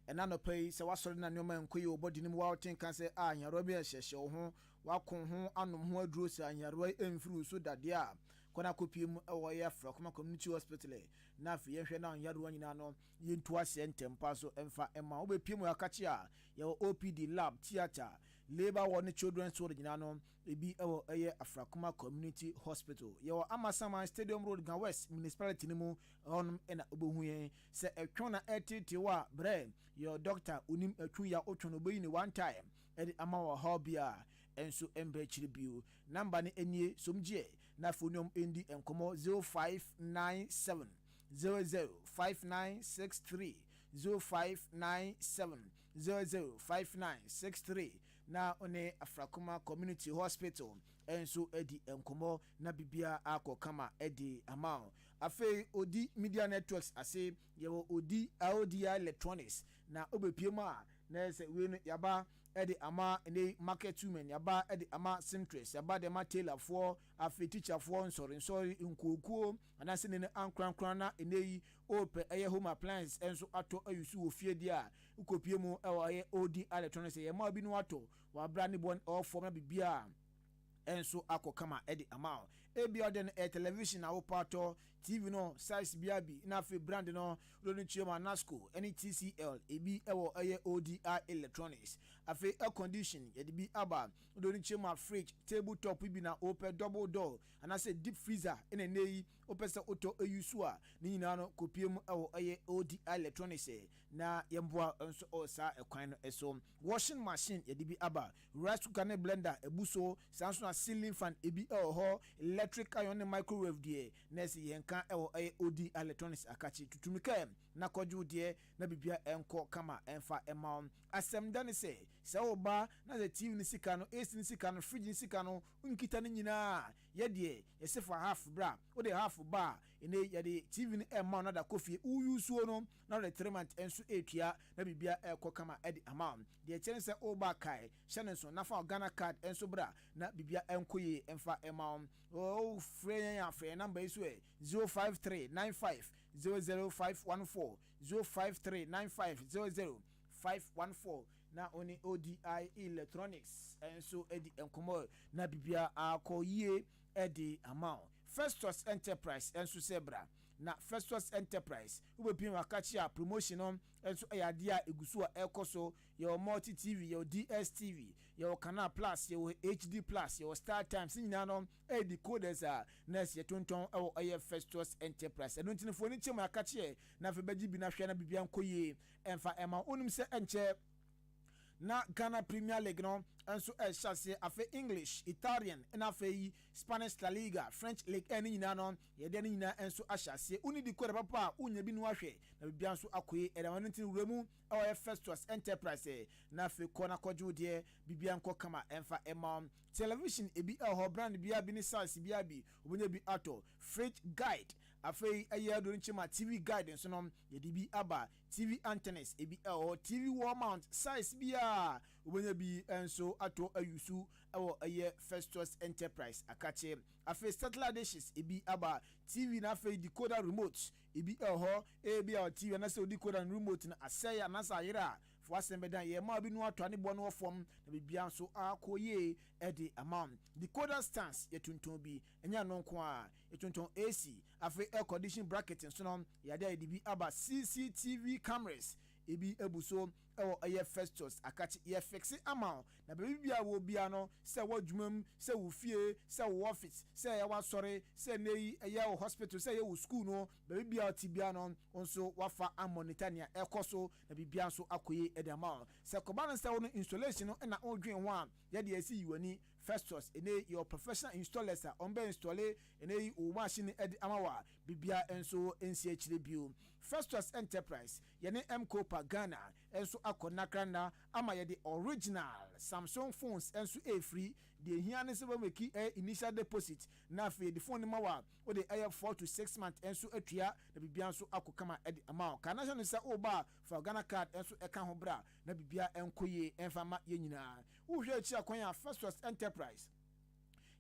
Ɛna anɔpa yi, sɛ woasɔre na nneɛma nkɔ yie wɔ body no mu, woate nka sɛ ah, nyarewa bi ɛhyɛhyɛ wo ho, woako ho anom ho aduro saa nyarewa yi ɛmfiri wo so da deɛ a, kɔ na kɔpie mu wɔ ɛyɛ Afrakoma Community Hospital na afei yɛnhwɛ na nyarewa nyinaa no yɛntu aseɛ ntɛmpa so mfa mma wo. Wobɛpie mu akakye a, yɛwɔ OPD, lab, theatre. Labour ward ne children's ward nyinaa no, ebi ɛwɔ ɛyɛ Afrakoma Community Hospital. Yɛwɔ Amasaman, Stadium Road, Ga West Municipality no mu. Ɛhɔnom ɛna wobɛhu yɛn. Sɛ ɛtwɔn na ɛtete wɔ a, brɛ yɛ doctor onim ɛtwu ya otwɔn no, obɛyi ne one time ɛde ama wɔ haw bi a ɛnso ɛmbɛ akyiri bio. Number no nie, somgyeɛ na afei onim ɛndi nkɔmmɔ: 0597 005963, 0597 005963, na ɔne Afrakoma Community Hospital ɛnso adi nkɔmmɔ na biribiara akɔ kama ɛde ama wo. Afei Odi Media Networks ase, yɛwɔ Odi Odi Electronics na wobɛpie mu a, na sɛ wei no yaba ɛde ama ne market women, yaba ɛde ama seamstress, yaba de ama tailorfoɔ, afei teacherfoɔ, nsɔrensɔre, nkuokuo anaasɛ ne no ankorankora. Na ɛnɛ yi ɔɔpɛ ɛyɛ home appliance ɛnso atɔ ayi so wɔ fie deɛ a, wokɔpie mu ɛwɔ ɛyɛ Odi Electronics, yɛ mmaa bi no atɔ wabra ne bɔ ɛwɔ fam na biribiara ɛnso akɔ kama ɛde ama wo. Ebi ɔde no ɛyɛ television na wopɔ atɔ, TV no size bia bi, na afei brand no wode no kyerɛ mu a, Nasco ɛne TCL ebi ɛwɔ ɛyɛ Odi Electronics. Afei air condition yɛde bi aba, wode no kyerɛ mu a, fridge table top bi na wopɛ, double door anaasɛ deep freezer, ɛna ɛnɛ yi wopɛ sɛ wotɔ eyi so a, ne nyinaa no kɔpie mu ɛwɔ ɛyɛ Odi Electronics na yɛmboa nso ɛwɔ saa ɛkwan no ɛso. Washing machine yɛde bi aba, rice cooker ne blender ebu so saa nso, na ceiling fan ebi ɛwɔ hɔ, electric iron ne microwave deɛ na ɛsɛ yɛn ka ɛwɔ ɛyɛ Odi Electronics. Akakye tutumi kɛ na kɔdwo deɛ na bibia ɛnkɔ kama ɛnfa ɛma wɔn. Asɛm da ne sɛ, sɛ ɔba na sɛ TV ne sika no, AC ne sika no, fridge ne sika no nkita no nyinaa, yɛdeɛ yɛsɛ fa half bra. Wode half ba a, ɛnɛ yɛde TV no ɛma wo na da kɔ fie woyusuo no na wode 3 month nso ɛtua na biribia ɛkɔ kama ɛde ama wo. Deɛ kyerɛ sɛ woba kae hyɛ ne nso na fa Ghana Card nso bra na biribia ɛnkɔ yie ɛmfa ɛma wo. Wofrɛ yɛn a, frɛ yɛn number yi so ɛ: 0539 500514, 05395 00514, na ɔne Odi Electronics nso di nkɔmmɔ na biribia akɔ yie ɛde ama wo. Festus Enterprise nso sɛ bra na Festus Enterprise wobɛpie wakakye a, promotion no nso ɛyɛ adeɛ a ɛgu so a ɛkɔ so. Yɛwɔ Multi TV, yɛwɔ DStv, yɛwɔ Canal Plus, yɛwɔ HD Plus, yɛwɔ Star Times. Nyinaa no ɛyɛ decoders a nurse yɛtontɔn ɛwɔ ɛyɛ Festus Enterprise. Ɛno ntinifoɔ no kyɛm akakyeɛ na afei bɛgye bi na hwɛ na biribia nkɔ yie ɛmfa ɛma. Wonim sɛ ɛnkyɛ na Ghana Premier League no nso ɛhyɛ aseɛ. Afei English, Italian, ɛna afei Spanish La Liga, French League, ɛne nyinaa no yɛde ne nyinaa nso ahyɛ aseɛ. Woni di kɔda papa a wonya bi no ahwɛ na biribia nso akɔye ɛdɛm. Ɛno nti wura mu ɛwɔ yɛ Festus Enterprise na afei kɔ na kɔgye wo deɛ, biribia nkɔ kama ɛmfa ɛma. Television ebi ɛwɔ hɔ, brand bia bi ne size bia bi, wobɛnya bi atɔ. Fridge guide, afei ɛyɛ aduro nkyɛn TV guide nso no yɛde bi aba. TV antennas ebi ɛwɔ hɔ, TV wall mount size biara wobɛnya bi nso atɔ ayusu ɛwɔ ɛyɛ Festus Enterprise akakye. Afei satellite dishes ebi aba, TV na afei decoder remote ebi ɛwɔ hɔ. Ebi a TV anaasɛ decoder no remote no asɛe anaasɛ ayere a, fo asɛm bɛdan yɛn mmaa bi no atɔ ne bɔ no wɔ fam na biribiara nso akɔ yie ɛde ama. Decoder stands yɛtontɔn bi, ɛnyɛ ano nko a yɛtontɔn AC, afei air condition bracket nso no yɛade a yɛde bi aba. CCTV cameras ebi ebu so ɛwɔ ɛyɛ Festus akakye. Yɛ fix ama wo na baabi bia wɔ bia no, sɛ wɔ adwuma mu, sɛ wɔ fie, sɛ wɔ office, sɛ ɛyɛ wɔ sɛ ne yi ɛyɛ wɔ hospital, sɛ ɛyɛ wɔ school no, baabi bia ɔte bia no nso wafa a monitor nea ɛkɔ so na biribia nso akɔ yie ɛde ama wo. Sɛ kɔba no sɛ wo no installation no ɛna ɔdwen ho a, yɛde ɛsi yi w'ani. Festus ɛne yɛ professional installers a ɔmbɛ install ɛne yi wo machine ɛde ama wo a, biribia nso nsi akyire bio. Festus Enterprise, yɛne Mcopa Ghana nso akɔ nakranda ama yɛde original Samsung phones nso efiri. Deɛ ehia ne sɛ wɔn make ɛyɛ initial deposit na afei de phone no ma wa, wode ɛyɛ 4 to 6 months nso atua na biribia nso akɔ kama ɛde ama wo. Kana hyɛ no sɛ ɔba a, fa Ghana Card nso ɛka ho bra na biribia nkɔ yie ɛmfa ma yɛn nyinaa. Wohwɛ akyi akwan a, Festus Enterprise,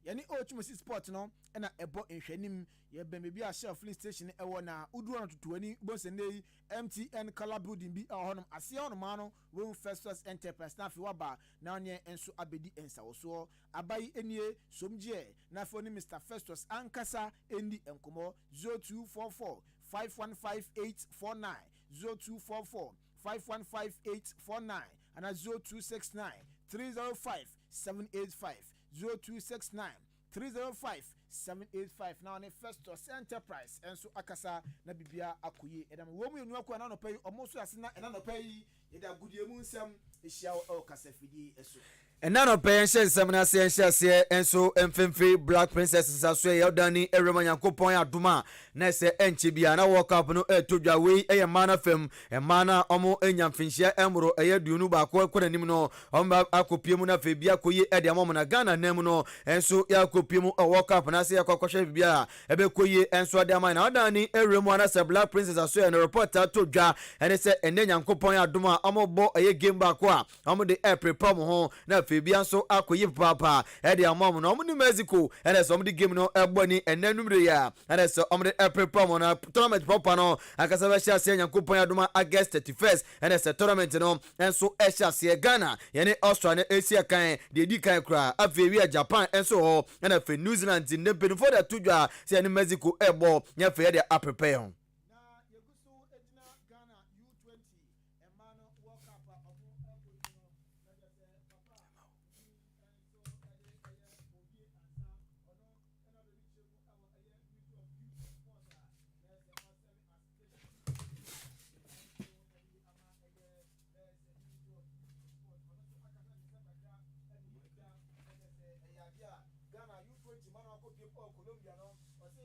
yɛne Otumasi Sport no ɛna ɛbɔ nhwɛnim. Yɛbɛn baabi a Shell filling station ɛwɔ na woduru no tutu ani bɔnsɛ ne yi MTN colour building bi ɛwɔ hɔnom aseɛ hɔnom ano wɔn Festus Enterprise. Na afei waba na ɔneɛ nso abɛdi nsawosoɔ aba yi nie somgyeɛ na afei ɔne Mr Festus ankasa ɛndi nkɔmɔ: 0244 515849, 0244 515849 ana 0269. 305 785, 0269 305 785, na ɔne Festus Enterprise nso akasa na biribiara akɔ yie. Ɛnam wɔn mmienu akɔ ɛna anɔpa yi, wɔn nso ase na ɛna anɔpa yi yɛde agodie mu nsɛm ahyia wɔ ɛwɔ kasafidie so. Ɛna anɔpa yɛn hyɛ nsɛm no ase, yɛn hyɛ aseɛ nso mfimfini Black Princess nsa so ɛyɛ ɔdan ni awurama Nyankopɔn adom a na ɛsɛ ɛnkyɛ biara na World Cup no ɛretɔ dwa. Wei ɛyɛ mmaa no afam, mmaa no a wɔn anya mfinhyia ɛmmoro ɛyɛ 21 kɔ n'anim no, wɔn ba akɔpie mu na afei bi akɔ yie ɛde ama wɔn. Na Ghana nan mu no nso yɛakɔpie mu ɛwɔ World Cup no ase, yɛakɔ akɔhwɛ biribiara a ɛbɛkɔ yie nso ɛde ama yɛn. Na ɔdan ni awura mu anasɛ Black Princess aso yɛ no report ato dwa ɛne sɛ ɛnɛ Nyankopɔn adom a wɔbɔ ɛyɛ game baako a wɔn de ɛreprepare wɔn ho na afei bia nso akɔ yie papaapa ɛde ama wɔn. Na wɔn ne Mexico ɛna sɛ wɔn de game no ɛbɔ ani ɛnɛ numere yi a ɛna sɛ wɔn de ɛreprepare wɔn. Na tournament proper no ankasa bɛhyɛ aseɛ Nyankopɔn adom a August 31st ɛna sɛ tournament no nso ɛhyɛ aseɛ. Ghana yɛne Austria no ɛsi ɛkan deɛ ɛdi kan koraa, afei wia Japan nso hɔ, ɛna afei New Zealand. Nti nnɛ mpanimfoɔ de ato dwa sɛ yɛne Mexico ɛrebɔ na afei yɛde aprepare yɛn ho. Na yɛgu so gyina Ghana U20 mmaa no World Cup a ɔmo ɛkɔ mu no, na kyerɛ sɛ papa bi nso ɛde ɛyɛ Bobie Ansa, ɔno ɛna bɛbi kyerɛ mu ɛwɔ ɛyɛ Ministry of Youth and Sports a na ɛsɛ ɔsɛbe as deputy nso ɛde ama ɛyɛ ɛsɛ Ministry of Youth and Sports. Ɔno nso akasa ne nsɛm kakra ɛde ɛdwa ɛkyɛ sɛ ɛyɛ adeɛ a Ghana U20 ma no akɔ piem ɛwɔ Colombia no, ɔse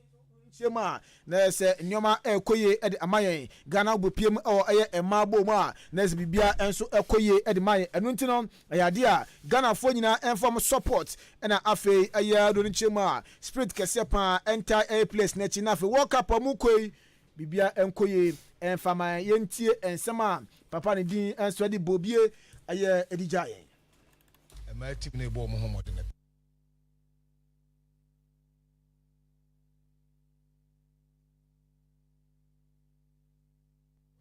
nkyɛn mu a na ɛyɛ sɛ nneɛma ɛrekɔ yie de ama yɛn. Ghana bɔ piem wɔ ɛyɛ mmaa bɔ mu a, na ɛsɛ biribiara nso ɛkɔ yie de ma yɛn. Ɛno nti no, ɛyɛ adeɛ a Ghanafoɔ nyinaa ɛmfa wɔn support, ɛna afei ɛyɛ do no nkyɛn mu a spirit kɛseɛ paa ɛntae ɛyɛ players no akyi, na afei World Cup a wɔrekɔ yi, biribiara ɛnkɔ yie ɛmfa ma yɛn. Yɛntie nsɛm a papa ne din nso de Bobie ɛyɛ ɛde gya yɛn. Mmaa team no rebɔ wɔn ho mmɔden.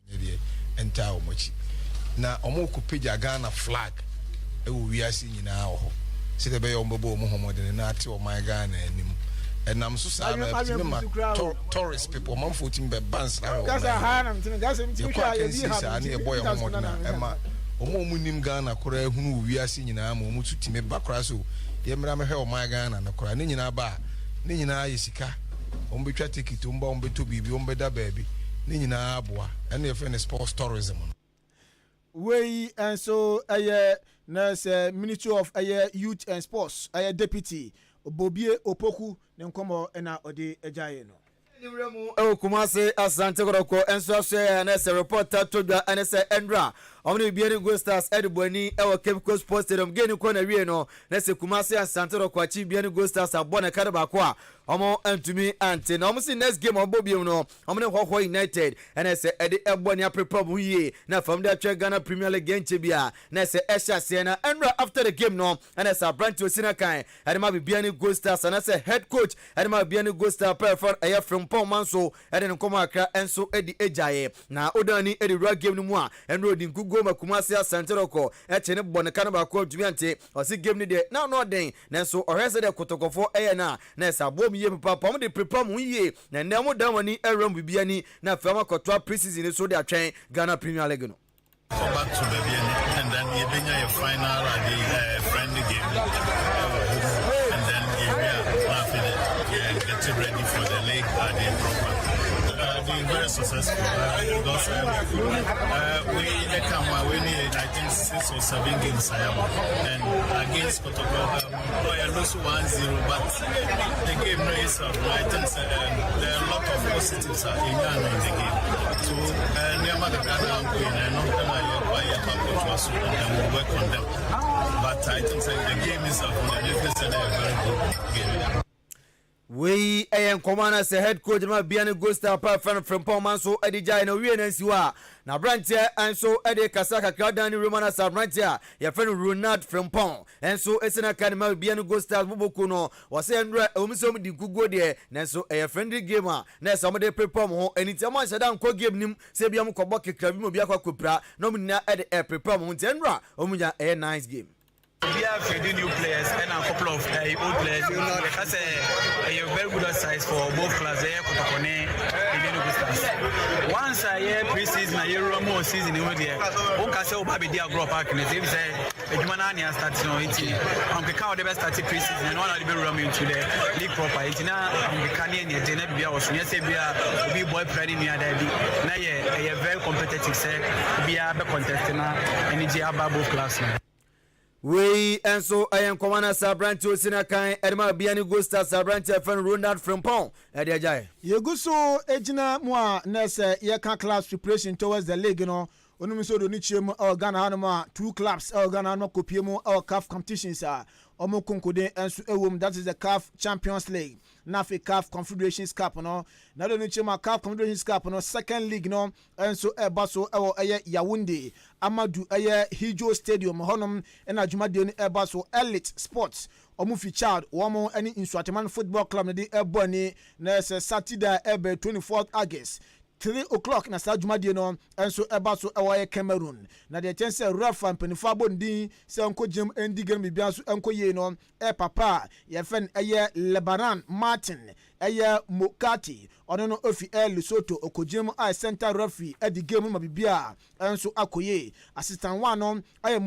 Nyɛ deɛ ɛntaa wɔn akyi na wɔn kɔ pagya Ghana flag ɛwɔ wiase nyinaa wɔ hɔ sɛdeɛ ɛbɛyɛ wɔn bɛbɔ wɔn ho mmɔden na ate ɔman Ghana anim. Ɛnam so saa na ɛtumi ma tourist people, ɔmanfoɔ tumi bɛba nsra wɔ ɔman mu. Yɛkɔ akansie saa ne yɛbɔ yɛn ho mmɔden a, ɛma wɔn a wɔn nim Ghana koraa hunu wɔ wiase nyinaa ma wɔn nso tumi ba koraa so yɛmmra mɛhwɛ ɔman Ghana no koraa. Ne nyinaa ba a, ne nyinaa yɛ sika. Wɔn bɛtwa ticket, wɔn ba, wɔn bɛtɔ biribi, wɔn bɛda baabi, ne nyinaa aboa. Ɛno yɛfrɛ no sports tourism no. Wei nso ɛyɛ na sɛ Ministry of ɛyɛ Youth and Sports ɛyɛ Deputy Bobie Opoku ne nkɔmmɔ ɛna ɔde agyaeɛ no. Nwura mu wɔ Kumase Asante Kɔtɔkɔ nso asoɛeɛ a na ɛsɛ report ato dwa ne sɛ ɛnora wɔn ne Bibiani Gold Stars de bɔ ani wɔ Cape Coast Sports Stadium. Game no kɔ na wie no na sɛ Kumase Asante Kɔtɔkɔ akyi Bibiani Gold Stars abɔ ne ka no baako a wɔn antumi ante, na wɔn si next game a wɔbɔ biom no wɔn ne Hɔhɔ United ɛna ɛsɛ ɛde ɛbɔ ani aprepare wɔn ho yie na fam de atwɛn Ghana Premier League ɛnkyɛ bia na ɛsɛ ɛhyɛ aseɛ. Na ɛnora after the game no ɛna ɛsɛ aberante osi na kan ɛde ma Bibiani Gold Stars anaasɛ head coach ɛde ma Bibiani Gold Stars pɛɛ fɛn ɛyɛ Frimpong Manso ɛde ne nkɔmɔ akra ɛnso ɛde agyaeɛ na odani ɛde wura game no mu a ɛnora odi nkuguo ma Kumasi Asante Rɔkɔ ɛkye ne bɔ ne ka no baako antumi ante. Ɔse game no deɛ na ano ɔden, nanso ɔhwɛ sɛdeɛ Kotokɔfoɔ ɛyɛ no a, na ɛsɛ aboɔ mu yie papaapa. Wɔn de prepare wɔn ho yie na ɛnnɛ wɔn dan wɔn ani awura mu Bibiani na afei wɔn akɔtoa pre-season no so de atwɛn Ghana Premier League no. Kɔ back to Bibiani and then yɛbɛnya yɛ final ade friendly game ɛwɔ hɔ and then yɛwie a na afei de yɛ get ready for the league ade proper. Been very successful because we ɛka ho a we ne I think six or seven games a yɛabɔ and against Kotoko oh, yɛ lose 1-0, but the game no itself no, I think there are a lot of positives a yɛnya no in the game. So nneɛma kakra na ankɔ yi na ɛno ɛna yɛkɔ a yɛkɔ akɔtoa so and then we work on them, but I think the game itself no, definitely said a very good game. Wei yɛ nkɔmmɔ no sɛ head coach no ma bia ne Gold Star pa frɛ no Frimpong ma nso de gyae na owie no ansi hɔ a na aberanteɛ nso de kasa kakra dan ne Roman asa. Aberanteɛ a yɛfrɛ no Ronald Frimpong nso si na ka ne ma bia ne Gold Stars bobɔkuo no. Wɔsɛ nnora ɛwɔ mu sɛ wɔn di nkuguo deɛ, nanso ɛyɛ friendly game a na ɛsɛ wɔn de prepare wɔn ho. Ɛno nti wɔn anhyɛ da nkɔ game nim sɛ bia wɔn kɔbɔ kekra bi ma obi akɔ akɔpira, na wɔn nyinaa de ɛprepare wɔn ho, nti nnora wɔn nya ɛyɛ nice game. Obiara fielding new players ɛna couple of old players. Yɛka sɛ ɛyɛ very good exercise for both clubs, ɛyɛ Kɔtɔkɔ ne Bibiani Gold Stars. Once a yɛ pre-season a yɛwura mu wɔ season mu deɛ, wonka sɛ woba bɛdi agorɔ park no sɛ ebi sɛ adwuma no anea start no, nti ahokeka a wɔde bɛ start pre-season ɛno ana wɔde bɛwura mu into the league proper. Nti na ahokeka ne ɛneɛ de na biribi wɔ so nyɛ sɛ bia obi bɔ apira ne nua daa bi na yɛ ɛyɛ very competitive sɛ obiara bɛ contest na anigye aba both clubs no. Wei nso ɛyɛ nkɔmɔ no sɛ aberante osi no kan ɛde ma Bibiani Gold Stars, aberante ɛfɛ no Ronald Frimpong ɛde agyae. Yɛgu so gyina mu a na sɛ yɛka clubs preparation towards the league no, onim nso de onikyie mu ɛwɔ Ghana hanom a two clubs ɛwɔ Ghana hanom akɔpie mu ɛwɔ CAF competitions a ɔmo konkoden nso ɛwɔ mu, that is the CAF Champions League na afei CAF Confederations Cup no. Na de onikyie mu a CAF Confederations Cup no second leg no nso ɛba so ɛwɔ ɛyɛ Yaounde, Amadu ɛyɛ Ahidjo Stadium hɔnom ɛna dwumadie no ɛba so. Elite Sports, ɔmo fi Chad, wɔn ne Nsoatreman Football Club no de ɛbɔ ani na ɛsɛ Saturday a ɛbɛ 24 August, 3 o'clock na saa dwumadie no nso ɛba so ɛwɔ yɛ Cameroon. Na deɛ kyɛn sɛ refa mpanimfoɔ abɔ ne din sɛ nkɔ gyam ndi game biribiara nso nkɔ yie no, ɛ papa a yɛfɛ no ɛyɛ Lebaran Martin ɛyɛ Mokati, ɔno no ofi ɛ Lesotho, okɔgyina mu a center referee ɛdi game no ma biribiara nso akɔ yie. Assistant one no ɛyɛ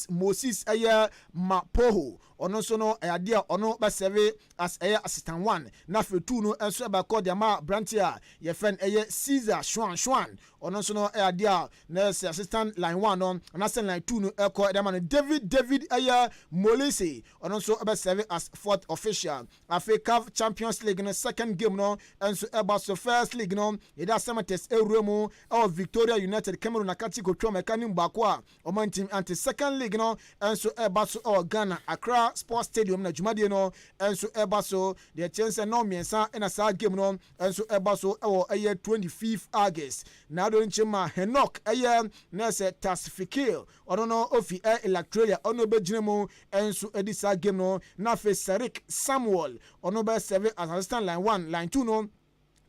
Moses ɛyɛ Mapoho, ɔno nso no ɛyɛ adeɛ a ɔno bɛserve as ɛyɛ assistant one. Na afei two no nso ɛbɛkɔ deɛ ama aberanteɛ a yɛfɛ no ɛyɛ Caesar Schwan Schwan, ɔno nso no ɛyɛ adeɛ a na ɛsɛ assistant line one no anaasɛ line two no ɛkɔ ɛde ama no. David ɛyɛ Molise, ɔno nso ɛbɛserve as fourth official. Afei CAF Champions League no second game no nso ɛba so. First leg no, yɛde Samartex ewura mu ɛwɔ Victoria United Cameroon akati kotwa mɛka ne baako a ɔmo ntim ante. Second leg no nso ɛba so ɛwɔ Ghana, Accra Sports Stadium na dwumadie no nso ɛba so. Deɛ kyɛn sɛ nɔɔ mmiɛnsa ɛna saa game no nso ɛba so ɛwɔ ɛyɛ 25 August. Na ado nkyɛn ma Henok ɛyɛ nɛɛsɛ Tasfikil, ɔno no ofi ɛ Eritrea, ɔno bɛgyina mu nso ɛdi saa game no. Na afei Sarik Samuel, ɔno bɛ serve as assistant line one. Line two no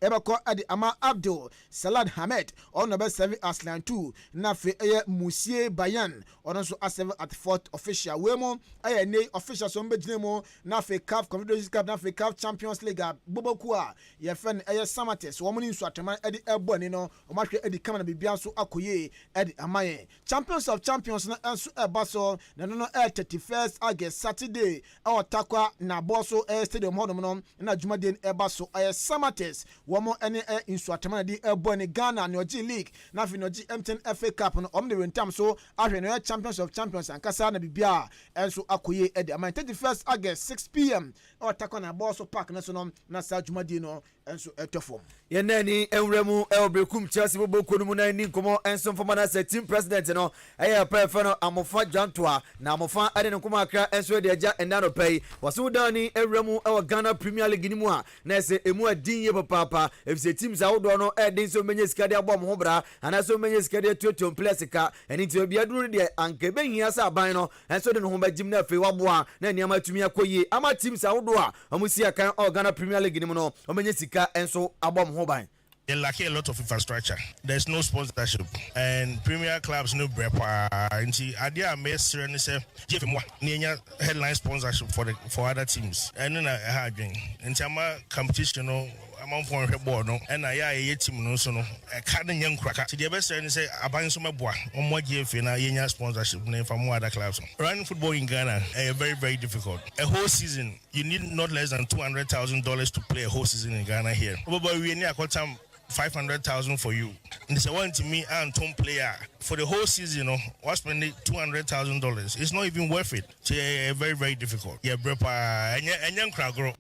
ɛbɛkɔ ɛde ama Abdul Salad Hamed, ɔno bɛ serve as line two. Na afei ɛyɛ Musie Bayan, ɔno nso aserve at fourth official. Wei mu ɛyɛ ne official so mbɛgyina mu. Na afei CAF Confederations Cup na afei CAF Champions League a boboku a yɛfɛ no ɛyɛ Samartex, wɔn ne Nsoatreman ɛde ɛbɔ ani no, wɔn ahwɛ ɛdi kama na biribiara nso akɔ yie ɛde ama yɛn. Champions of Champions no nso ɛba so na ɛno no ɛyɛ 31st August, Saturday, ɛwɔ Tarkwa na abɔ so ɛyɛ stadium hɔnom no na dwumadie no ɛba so. Ɛyɛ Samartex, wɔn ɛne ɛ Nsoatreman de ɛbɔ ne Ghana na ɔgye league na afei na ɔgye MTN FA Cup no. Wɔn de rentam so ahwɛ na ɔyɛ Champions of Champions ankasa na biribiara ɛnso akɔ yie ɛde ama. 31st August, 6 p.m. ɛwɔ Tarkwa na abɔ so park no so no na saa dwumadie no nso ɛtɔ fam. Yɛn ani nwura mu ɛwɔ Berekum Chelsea bɔbɔ kuo no mu na ani nkɔmɔ nso mfama no sɛ team president no ɛyɛ pɛɛfɛ no Amofa Dwantoa na Amofa ɛde ne nkɔmɔ akra nso de agya ɛnna nɔpɛ yi. Wɔso dan ni nwura mu ɛwɔ Ghana Premier League no mu a na ɛsɛ emu adin yie papaapa, efisɛ teams ahodoɔ no ɛden sɛ wɔbɛnya sika de abɔ wɔn ho bra anaasɛ wɔbɛnya sika de atuatua players sika. Ɛne nti baabi aduru no deɛ, anka ebɛhia sɛ aban no nso de ne ho bɛgyim na afei waboa na nneɛma atumi akɔ yie ama teams ahodoɔ a wɔn si akan ɔwɔ Ghana Premier League no mu no wɔbɛnya sika nso abɔ wɔn ho ban. They lack a lot of infrastructure. There's no sponsorship. And premier clubs no brɛ paa. Nti adeɛ a mɛsrɛ ne sɛ GFA mu a na yɛnya headline sponsorship for other teams. Ɛno na ɛha adwen. Nti ama competition no, amanfoɔ nhwɛ bɔɔl no, ɛna yɛ a yɛyɛ team no nso no ɛka no nyɛ nkuraka. Nti deɛ ɛbɛsrɛ ne sɛ aban nso mɛboa ɔmmoa GFA na yɛnya sponsorship na yɛmfa mo other clubs no. Running football in Ghana ɛyɛ very, very difficult. A whole season, you need not less than $200,000 to play a whole season in Ghana here. Wobɛbɔ awie ne akɔtam 500,000 for you. And they want to me and Tom player for the whole season, was spending $200,000. It's not even worth it. So yeah, very, very difficult. Yeah, brepa and young.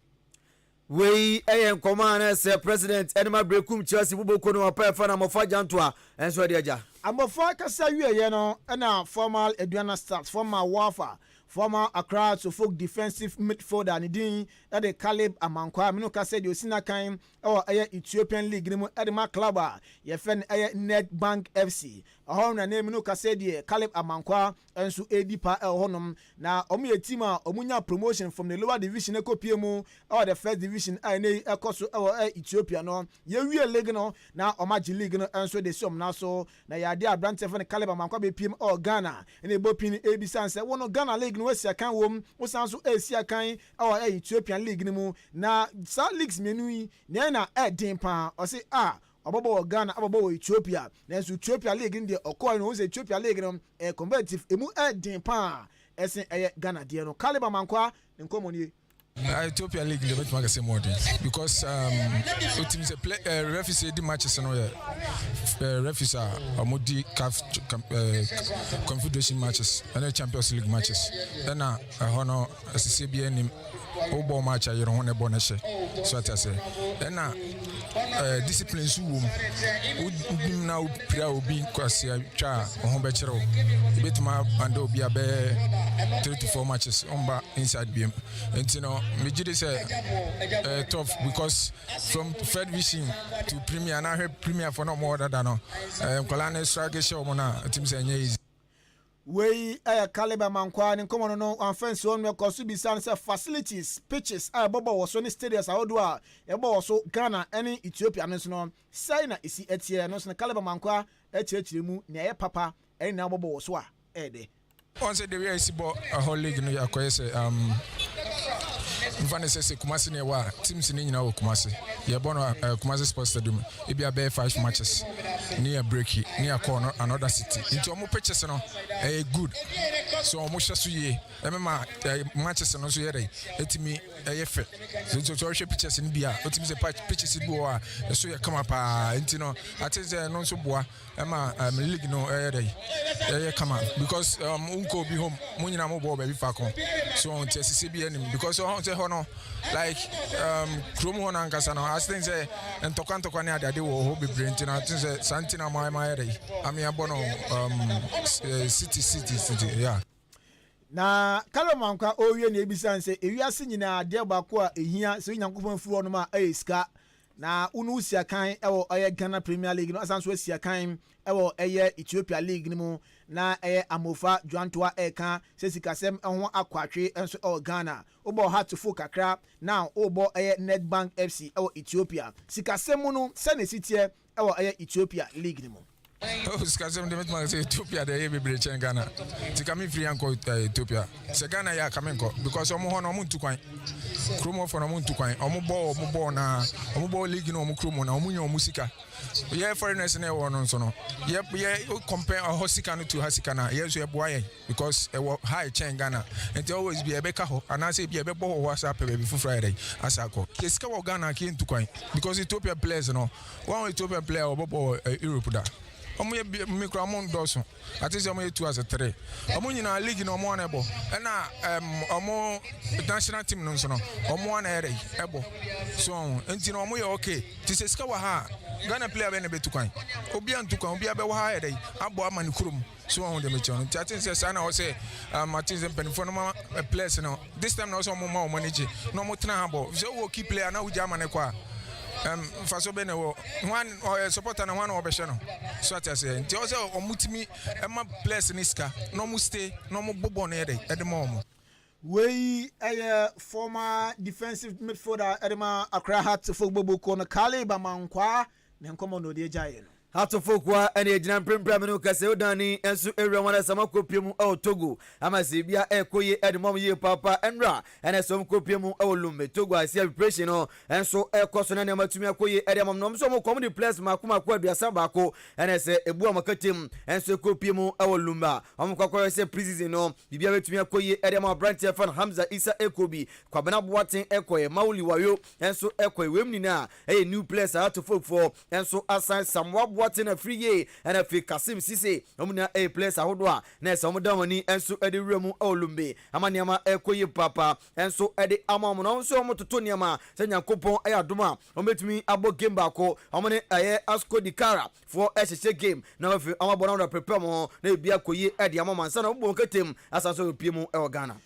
Wei ɛyɛ nkɔmɔ a na sɛ president ɛnima Berekum Chelsea boboko no ɔpɛ ɛfɛ na Mmɔfa Gyanto a ɛnso ɛde agya. Abɔfra kasa wieɛ no, ɛna former Aduana Stars, former Wafa, former Accra Suffolk defensive midfielder ne din ɛde Caleb Amankwa mene kasa deɛ osi n'akan ɛwɔ ɛyɛ Ethiopian League no mu ɛde ma club a yɛfɛ no ɛyɛ Net Bank FC. Ɛhɔ na ne mu no kasa deɛ, Caleb Amankwa nso ɛredi pa ɛwɔ hɔnom, na wɔn yɛ team a wɔn nya promotion from the lower division ɛkɔpie mu ɛwɔ the first division a ɛnɛ yi ɛkɔ so ɛwɔ Ethiopia no. Yɛwie league no na wɔn agye league no nso de si wɔn nan so, na yɛade aberanteɛ fɛ no Caleb Amankwa bɛpiem ɛwɔ Ghana, ɛna ɛbɔ pin ebisa sɛ wɔn no Ghana league no wɔasi akan wɔm, wɔsan so ɛresi akan ɛwɔ Ethiopian league no mu, na saa leagues mmienu yi nea na ɛɛden paa? Ɔsi a ɔbɔbɔ wɔ Ghana, abɔbɔ wɔ Ethiopia, nanso Ethiopia league no deɛ, ɔkɔɔ no, wɔn sɛ Ethiopia league no ɛyɛ competitive, emu ɛɛden paa ɛsen ɛyɛ Ghana deɛ no. Caleb Amankwa ne nkɔmɔ nie. Ethiopia league deɛ, bɛtumi akɛsɛ mu ɔden because wotumi sɛ play referees di matches no yɛ referees a ɔmo di CAF Confederation matches ɛne Champions League matches, ɛna ɛhɔ no ɛsisi bi anim wobɔ match a yɛrɛ ho ne bɔ ne hyɛ so ate ase, ɛna discipline nso wɔ mu. Wonim na wopira obi kwasi twa a, wo ho bɛkyerɛ wo, ebɛtumi anda obi a bɛyɛ three to four matches ɔmba inside biem. Nti no megye di sɛ tough because from third division to Premier na ahwɛ Premier fo na ɔmo wɔ dada no, nkwadaa no strike hyɛ ɔmo no a, ɛtumi sɛ ɛnyɛ easy. Wei ɛyɛ Caleb Amankwa ne nkɔmɔ no. Wamfa nsuo no ɛkɔ so bisa no sɛ facilities, pitches a ɛbɔbɔ wɔ so ne stadiums ahodoɔ a ɛbɔ wɔ so Ghana ne Ethiopia no nso no, sɛn na ɛsi ɛteɛ no nso no, Caleb Amankwa akyerɛkyerɛ mu nea ɛyɛ papa ɛne nea wɔbɔbɔ wɔ so a ɛyɛ dɛ. Ɔn sɛ de wia esi bɔ ɛhɔ league no yɛ akɔyɛ sɛ nfa ne sɛ Kumasi ne ɛwɔ a, teams ne nyinaa wɔ Kumasi, yɛbɔ no Kumasi Sports Stadium, ebi abɛyɛ five matches ne yɛ break ne yɛ kɔɔ no another city, nti ɔmo pitches no ɛyɛ good so ɔmo hyɛ so yie, ɛmɛma matches no nso yɛ dɛ etimi ɛyɛ fɛ. Nti sɛ ɔhwɛ pitches no bi a, otimi sɛ pitches bi wɔ a ɛso yɛ kama paa, nti no ate sɛ ɛno nso boa ɛma league no ɛyɛ dɛ ɛyɛ kama because nkɔ obi home, mo nyinaa mo bɔ baabi faako so nti ɛsisi bi anim because ɔhɔn sɛ hɔ no like kurom hɔ no ankasa no, ase sɛ ntɔkwa ntɔkwa ne adeade wɔ hɔ bebree, nti na ate sɛ saa nti na mo ayɛ ayɛ dɛ ame abɔ no city city city, yeah. Na Caleb Amankwa ɔrewie na ebisa sɛ ewiase nyinaa adeɛ baako a ehia sɛ Onyankopɔn firi hɔ nom a ɛyɛ sika, na wonu si akan ɛwɔ ɛyɛ Ghana Premier League no, asan so asi akan ɛwɔ ɛyɛ Ethiopia league no mu, na ɛyɛ Amofa Dwantoa ɛka sɛ sikasɛm ɛho akɔ nso ɛwɔ Ghana, wobɔ Hatofo kakra, now wobɔ ɛyɛ Netbank FC ɛwɔ Ethiopia, sikasɛm mu no sɛne esi teɛ ɛwɔ ɛyɛ Ethiopia league no mu? Oh, sikasɛm de, mɛtuma sɛ Ethiopia de ɛyɛ bebree kyɛn Ghana, nti ka mefiri ankɔ Ethiopia. Sɛ Ghana yɛ a, ka menkɔ because ɔmo hɔ no ɔmo ntu kwan, kurom hɔfoɔ no ɔmo ntu kwan, ɔmo bɔ na ɔmo bɔ league no ɔmo kurom na ɔmo nya ɔmo sika. Yɛ foreigners na ɛwɔ no nso no, yɛ compare ɔhɔ sika no to ha sika na yɛ nso ɛboa yɛn because ɛwɔ high kyɛn Ghana, nti always bi ɛbɛka hɔ anaasɛ ebi ɛbɛbɔ hɔ asa apɛ baabi foforɔ ayɛ dɛ asa akɔ. Yɛ sika wɔ Ghana kí ntu kwan because Ethiopia players no, wɔn Ethiopia player ɔbɛbɔ wɔ Europe da, ɔmo yɛ bi mi kura, ɔmo ndɔɔso, ate sɛ ɔmo yɛ two as three. Ɔmo nyinaa league na ɔmo ana ɛbɔ, ɛna ɔmo national team no nso no ɔmo ana ɛyɛ dɛ ɛbɔ so, nti na ɔmo yɛ okay. Ti sɛ sika wɔ ha a, Ghana player bɛ na bɛtu kwan? Obiara ntu kwan, obiara bɛwɔ ha yɛ dɛ abɔ ama ne kurom so wɔn de mekyɛn no. Nti ate sɛ saa na ɔsɛ ate sɛ mpanimfoɔ no ma players no this time na ɔsɛ ɔmo ma ɔmo ani gye na ɔmo tena ha bɔ. Sɛ ɔwɔ key player na wogya ama ne kɔ a, nfaso bɛ na ɛwɔ hwan ɔyɛ supporter na hwan na ɔbɛhyɛ no so ate aseɛ? Nti ɔsɛ ɔmo tumi ɛma players ne sika na ɔmo stay na ɔmo bɔ bɔɔl no yɛ dɛ ɛde ma ɔmo. Wei ɛyɛ former defensive midfielder ɛde ma Accra Hearts football kuo no, Caleb Amankwa ne nkɔmɔ na ɔde agya yɛ no. Hatofo ɛne egyina mprempren mi no kɛse odani nso ewura wɔn ɛsɛm akɔpie mu ɛwɔ Togo ama sɛ ebia ɛkɔ yie ɛde mɔm yie paapa. Ɛnra ɛna ɛsɛm kɔpie mu ɛwɔ Lome, Togo a ɛsɛ preparation no ɛnso ɛkɔ so na nneɛma tumi akɔ yie ɛde ama nom nso ɔmo kɔm de players mako mako 31 ɛna ɛsɛ ebu a ɔmo ɛnso ɛkɔpie mu ɛwɔ Lome a ɔmo kɔkɔ sɛ pre-season no biribiara bɛtumi akɔ yie ɛde ama. Aberanteɛ fan Hamza Isa ɛkɔ bi, Kwabena Boaten ɛkɔ yɛ, Mauli Wayo ɛnso ɛkɔ yɛ. Wɛm nyinaa ɛyɛ new players a Hatofo ɛnso asan Samoa Boaten afiri yie, ɛna afei Kasim Sise, wɔn nyinaa ɛyɛ players ahodoɔ a na ɛsɛ wɔn da wɔn ani nso ɛde wura mu ɛwɔ Lome ama nneɛma ɛkɔ yie paapa ɛnso ɛde ama wɔn. Na wɔn nso wɔn toto nneɛma sɛ Nyankopɔn ɛyɛ adom a, wɔn bɛtumi abɔ game baako, wɔn ne ɛyɛ Asco Dikara foɔ ɛhyehyɛ game na afei wɔn abɔ na wɔn prepare wɔn ho na ebi akɔ yie ɛde ama wɔn ansa na wɔn bɔ wɔn ketem asan so wɔpie mu ɛwɔ Ghana.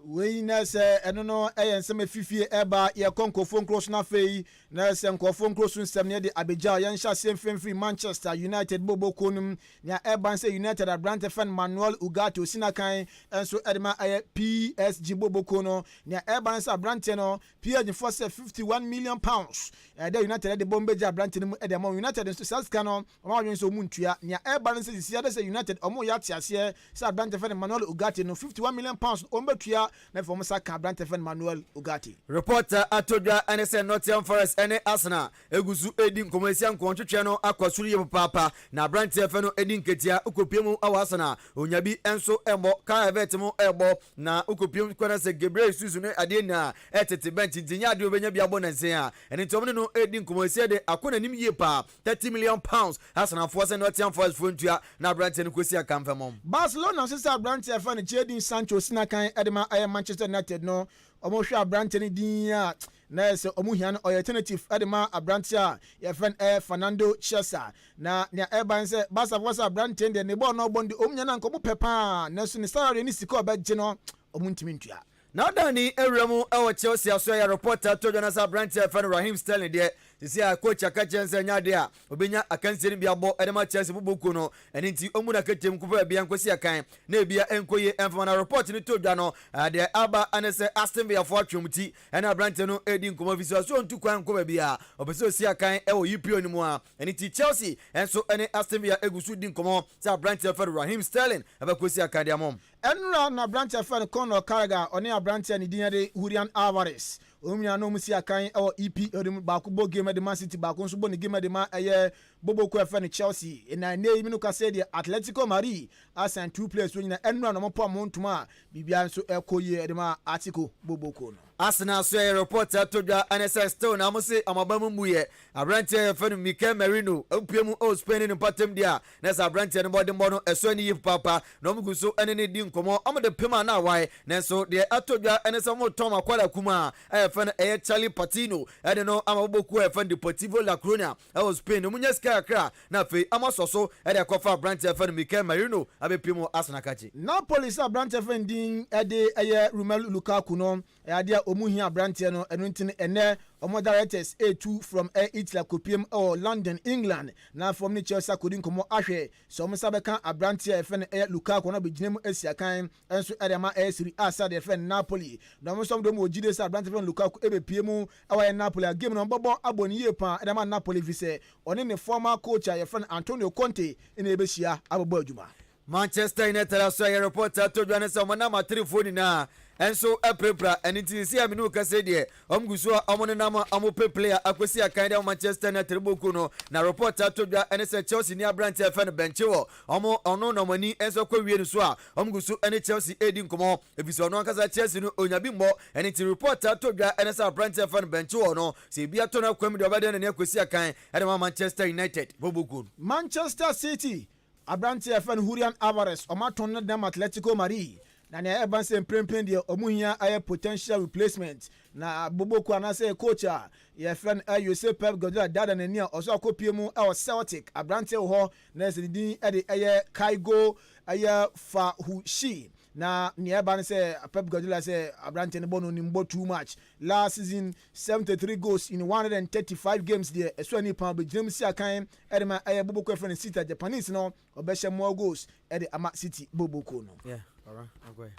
Wei na sɛ ɛno no yɛ nsɛm efifie ɛba yɛkɔ nkurɔfoɔ nkuro so no. Afei na sɛ nkurɔfoɔ nkuro so nsɛm no yɛde abɛgya. Yɛnhyɛ aseɛ mfimfiri Manchester United bɔbɔkuo no mu. Nea ɛba sɛ United aberante fɛn Manuel Ugarte osinakan nso ɛde ma ɛyɛ PSG bɔbɔkuo no. Nea ɛba sɛ aberante no, PSG foɔ sɛ £51 million ɛdɛ United de bɔ mbɛgya aberante no mu ɛde ama United. Nso saa sika no, ɔmo adwene sɛ ɔmo ntua. Nea ɛba no sɛ sisi ade sɛ United ɔmo yɛ ate aseɛ sɛ aberante fɛn Manuel Ugarte no, £51 million ɔmo bɛtua na afei ɔmo sa ka aberante fɛn Manuel Ugarte. Report ato dwa ɛne sɛ Nottingham Forest ɛne Arsenal egu so edi nkɔmɔ esia nkɔntwetwe no akɔ soro yie papaapa. Na aberanteɛ fɛ no edi nketea okopie mu ɛwɔ Arsenal, onya bi nso ɛmbɔ. Kai Havertz mu ɛbɔ na okopie mu kwan sɛ Gabriel Jesus no adeɛ nyinaa ɛtete bench, nti nyɛ adeɛ obɛnya bi abɔ nansen a ɛne nti ɔmo ne no edi nkɔmɔ esia de akɔ n'anim yie paa. £30 million Arsenalfoɔ sɛ Nottingham Forest foɔ ntua na aberanteɛ no kɔsi akamfɛmɔm. Barcelona nso sɛ aberanteɛ fɛ no Jadon Sancho sinakan ɛde ma ɛyɛ Manchester United no, ɔmo hwɛ aberanteɛ no din a na yɛ sɛ ɔmo hia no, ɔyɛ alternative ɛde ma aberanteɛ a yɛfrɛ no ɛyɛ Fernando Chesa. Na nea ɛba n sɛ Barcafoɔ sɛ aberanteɛ deɛ, ne bɔɔl no ɔbɔ no deɛ, ɔmo nya no anka ɔmo pɛ paa, nanso ne salary ne sika a ɔbɛgye no, ɔmo ntumi ntua. Na ɔdani awura mu ɛwɔ Chelsea aso ɛyɛ report ato dwa na sɛ aberanteɛ fɛ no Raheem Sterling deɛ, sisi a coach aka kyerɛ sɛ nyɛ adeɛ a obɛnya akansie no bi abɔ ɛde ma Chelsea bobɔ kuo no. Ɛno nti ɔmu na kɛtɛm kɔpɛ baabi nkɔsi akan na ebia ɛnkɔ yie ɛmfama. Na report no to dwa no, deɛ aba ɛne sɛ Aston Villa foɔ atwom ti ɛne aberanteɛ no ɛredi nkɔmmɔ fi so so ɔntu kwan nkɔ baabi a ɔpɛ sɛ ɔsi akan ɛwɔ EPL no mu a. Ɛno nti Chelsea ɛnso ɛne Aston Villa ɛgu so di nkɔmmɔ sɛ aberanteɛ fɛ no Raheem Sterling ɛbɛkɔsi akan de ama. Ɛnura na aberanteɛ fɛ no Conor Gallagher, ɔne aberanteɛ ne din de Julian Alvarez, wɔn nyinaa no si akan ɛwɔ EPL mu. Baako bɔ game de ma City, baako nso bɔ ne game de ma ɛyɛ boboko ɛfɛ no Chelsea. Na ɛnɛ yi mi no kasa deɛ, Atletico Madrid asan two players wɔn nyinaa ɛnura na wɔn pɔ wɔn ntoma a biribiara nso ɛkɔ yie ɛde ma Atletico boboko no. Arsenal so yɛ report ato dwa ɛne sɛ still na mo se ɔmaba mu mu yɛ aberanteɛ yɛfɛ no Mikel Merino mpue mu ɛwɔ Spain ne ne mpatam deɛ a, na sɛ aberanteɛ no bɔdembɔ no ɛso ani yie papaapa na ɔmo gu so ɛne ne di nkɔmmɔ. Ɔmo de pem a na awae, nanso deɛ ato dwa ɛne sɛ ɔmo tɔn akwara kum a ɛyɛ no ɛyɛ Charlie Patino ɛde no ama bɔbɔkuo a ɛfɛ no Deportivo La Coruña ɛwɔ Spain. Ɔmo nya sika kakra na afei ɔmo asɔ so ɛde akɔfa aberanteɛ fɛ no Mikel Merino abɛpie mu Arsenal kakye. Napoli sɛ aberanteɛ fɛn din ɛde ɛyɛ Romelu Lukaku no, ɛyɛ adeɛ a ɔmu hia aberanteɛ no. Ɛno nti no ɛnɛ ɔmo directors etu from ɛ Italy akɔpiem ɛwɔ London, England, na afɔm ne Chelsea akɔdi nkɔmɔ ahwɛ sɛ ɔmo nsa bɛka aberanteɛ a yɛfrɛ no ɛyɛ Lukaku no abɛgyina mu asi akan ɛnso ɛde ama ɛyɛ Serie A sɛ yɛfrɛ no Napoli. Na ɔmo nso ɔmo de ɔmo wɔ gyide sɛ aberanteɛ fɛ no Lukaku ɛbɛpie mu ɛwɔ ɛyɛ Napoli a, game no ɔmo bɛbɔ abɔ ne yie paa ɛde ama Napoli fi sɛ ɔne ne former coach a yɛfrɛ no Antonio Conte ɛna ɛbɛhyia abɛbɔ adwuma. Manchester United aso ɛyɛ report ato dwa ne sɛ ɔmo nam aterefoɔ nyinaa ɛnso apirapira. Ɛno nti sisi a mene wo kasa deɛ, ɔmo gu so a ɔmo nenam a ɔmo pɛ player akɔsi akan de Manchester United bɔku no. Na report ato dwa ɛne sɛ Chelsea ni aberante a ɛfɛ no bɛnkye wɔ ɔmo ɔno na ɔmo ani nso akɔ wie no so a, ɔmo gu so ɛne Chelsea ɛredi nkɔmɔ efisɛ ɔno ankasa Chelsea no onya bi mmɔ. Ɛno nti report ato dwa ɛne sɛ aberante a ɛfɛ no bɛnkye wɔ no, sɛ ebi ato no akwam deɛ, ɔbɛde n'ani akɔsi akan ɛde ma Manchester United bɔbɔkuo no. Manchester City aberanteɛ yɛfrɛ no Julian Alvarez, ɔmo atɔn no dam Atletico Madrid. Na nea ɛba sɛ mprempren deɛ, ɔmo hia ɛyɛ potential replacement na boboko anaasɛ coach a yɛfrɛ no ɛyɛ Jose Pep Guardiola dada n'ani a ɔso akɔpie mu ɛwɔ Celtic. Aberanteɛ wɔ hɔ na ɛsɛ ne din ɛde ɛyɛ Kyogo ɛyɛ Furuhashi. Na nea ɛba no sɛ Pep Guardiola sɛ aberanteɛ no bɔ no onim bɔ too much. Last season, 73 goals in 135 games deɛ, ɛso ani paa. Ɔbɛgyina mu si akan ɛde ma ɛyɛ boboko ɛfrɛ no City. Japanese no ɔbɛhyɛ more goals ɛde ama City boboko no. Yeah, all right, okay.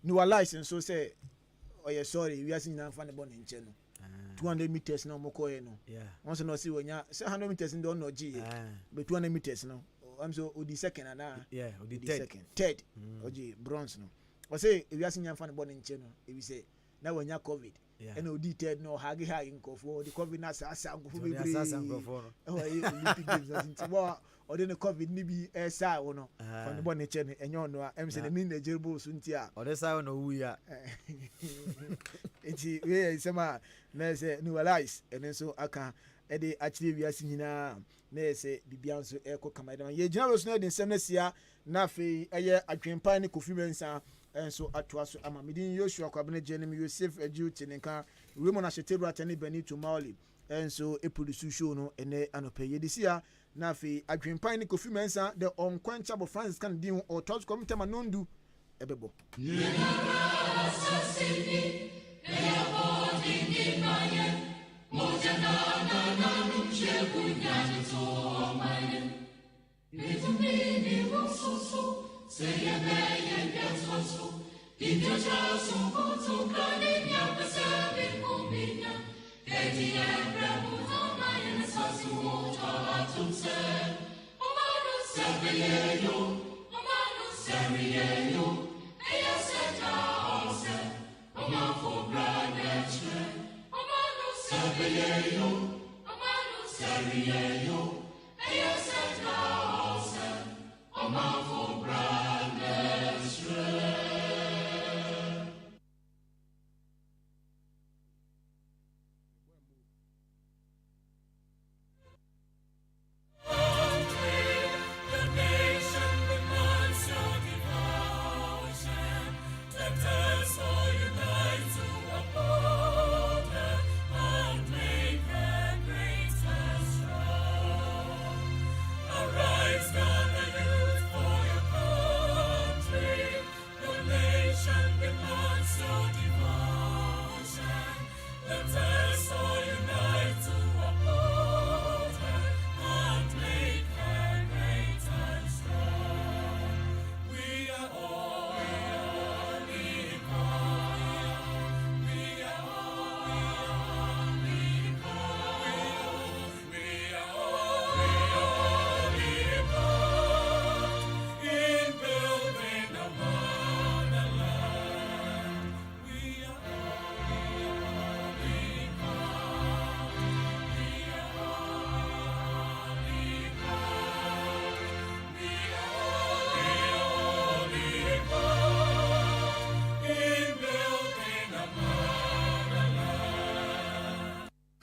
Noah Lyles nso sɛ ɔyɛ sorry, wiase nyinaa nfa ne bɔ ne nkyɛn no. 200 meters na ɔmo kɔɛ no, wɔn sɛ na ɔsi wɔnya sɛ 100 meters no deɛ, ɔno ɔgye yɛ, but 200 meters no, ɔm sɛ odi second anaa? Yeah, odi third. Second, third, ɔgye bronze no. Ɔsɛ ewiase nyinaa nfa ne bɔ ne nkyɛn no ebi sɛ na wɔnya COVID. Ɛna odi third no, ɔhug hug nkɔfoɔ, ɔde COVID na asasa nkɔfoɔ bebree ɛwɔ ɛyɛ Olympic Games na nti wɔ ɔde ne COVID ni bi ɛsa wɔ no, fa ne bɔ ne kyɛ no. Ɛnyɛ ɔno a ɛm sɛ n'ani na ɛgyere bɔ so nti a ɔde sa wɔ na owu ya. Nti wei yɛ nsɛm a na yɛ sɛ Noah Lyles ɛno nso aka ɛde akyerɛ wiase nyinaa na yɛ sɛ biribiara nso ɛkɔ kama. Ɛdɛm yɛgyina wɔ so na yɛde nsɛm no asia na afei ɛyɛ adwempa ne Kofi Mensah nso atoa so ama medin Yosua Kwabene Gyenim Yosef Agyiw te ne nka Raymond Ahyɛtewura ne Benito Maoli nso produce show no ɛnɛ anɔpɛ. Yɛde si ha na afei adwempa ne Kofi Mensah, the unquenchable Francis kan din ho ɔtoa so kɔmtɛma nondu. ɛbɛbɔ.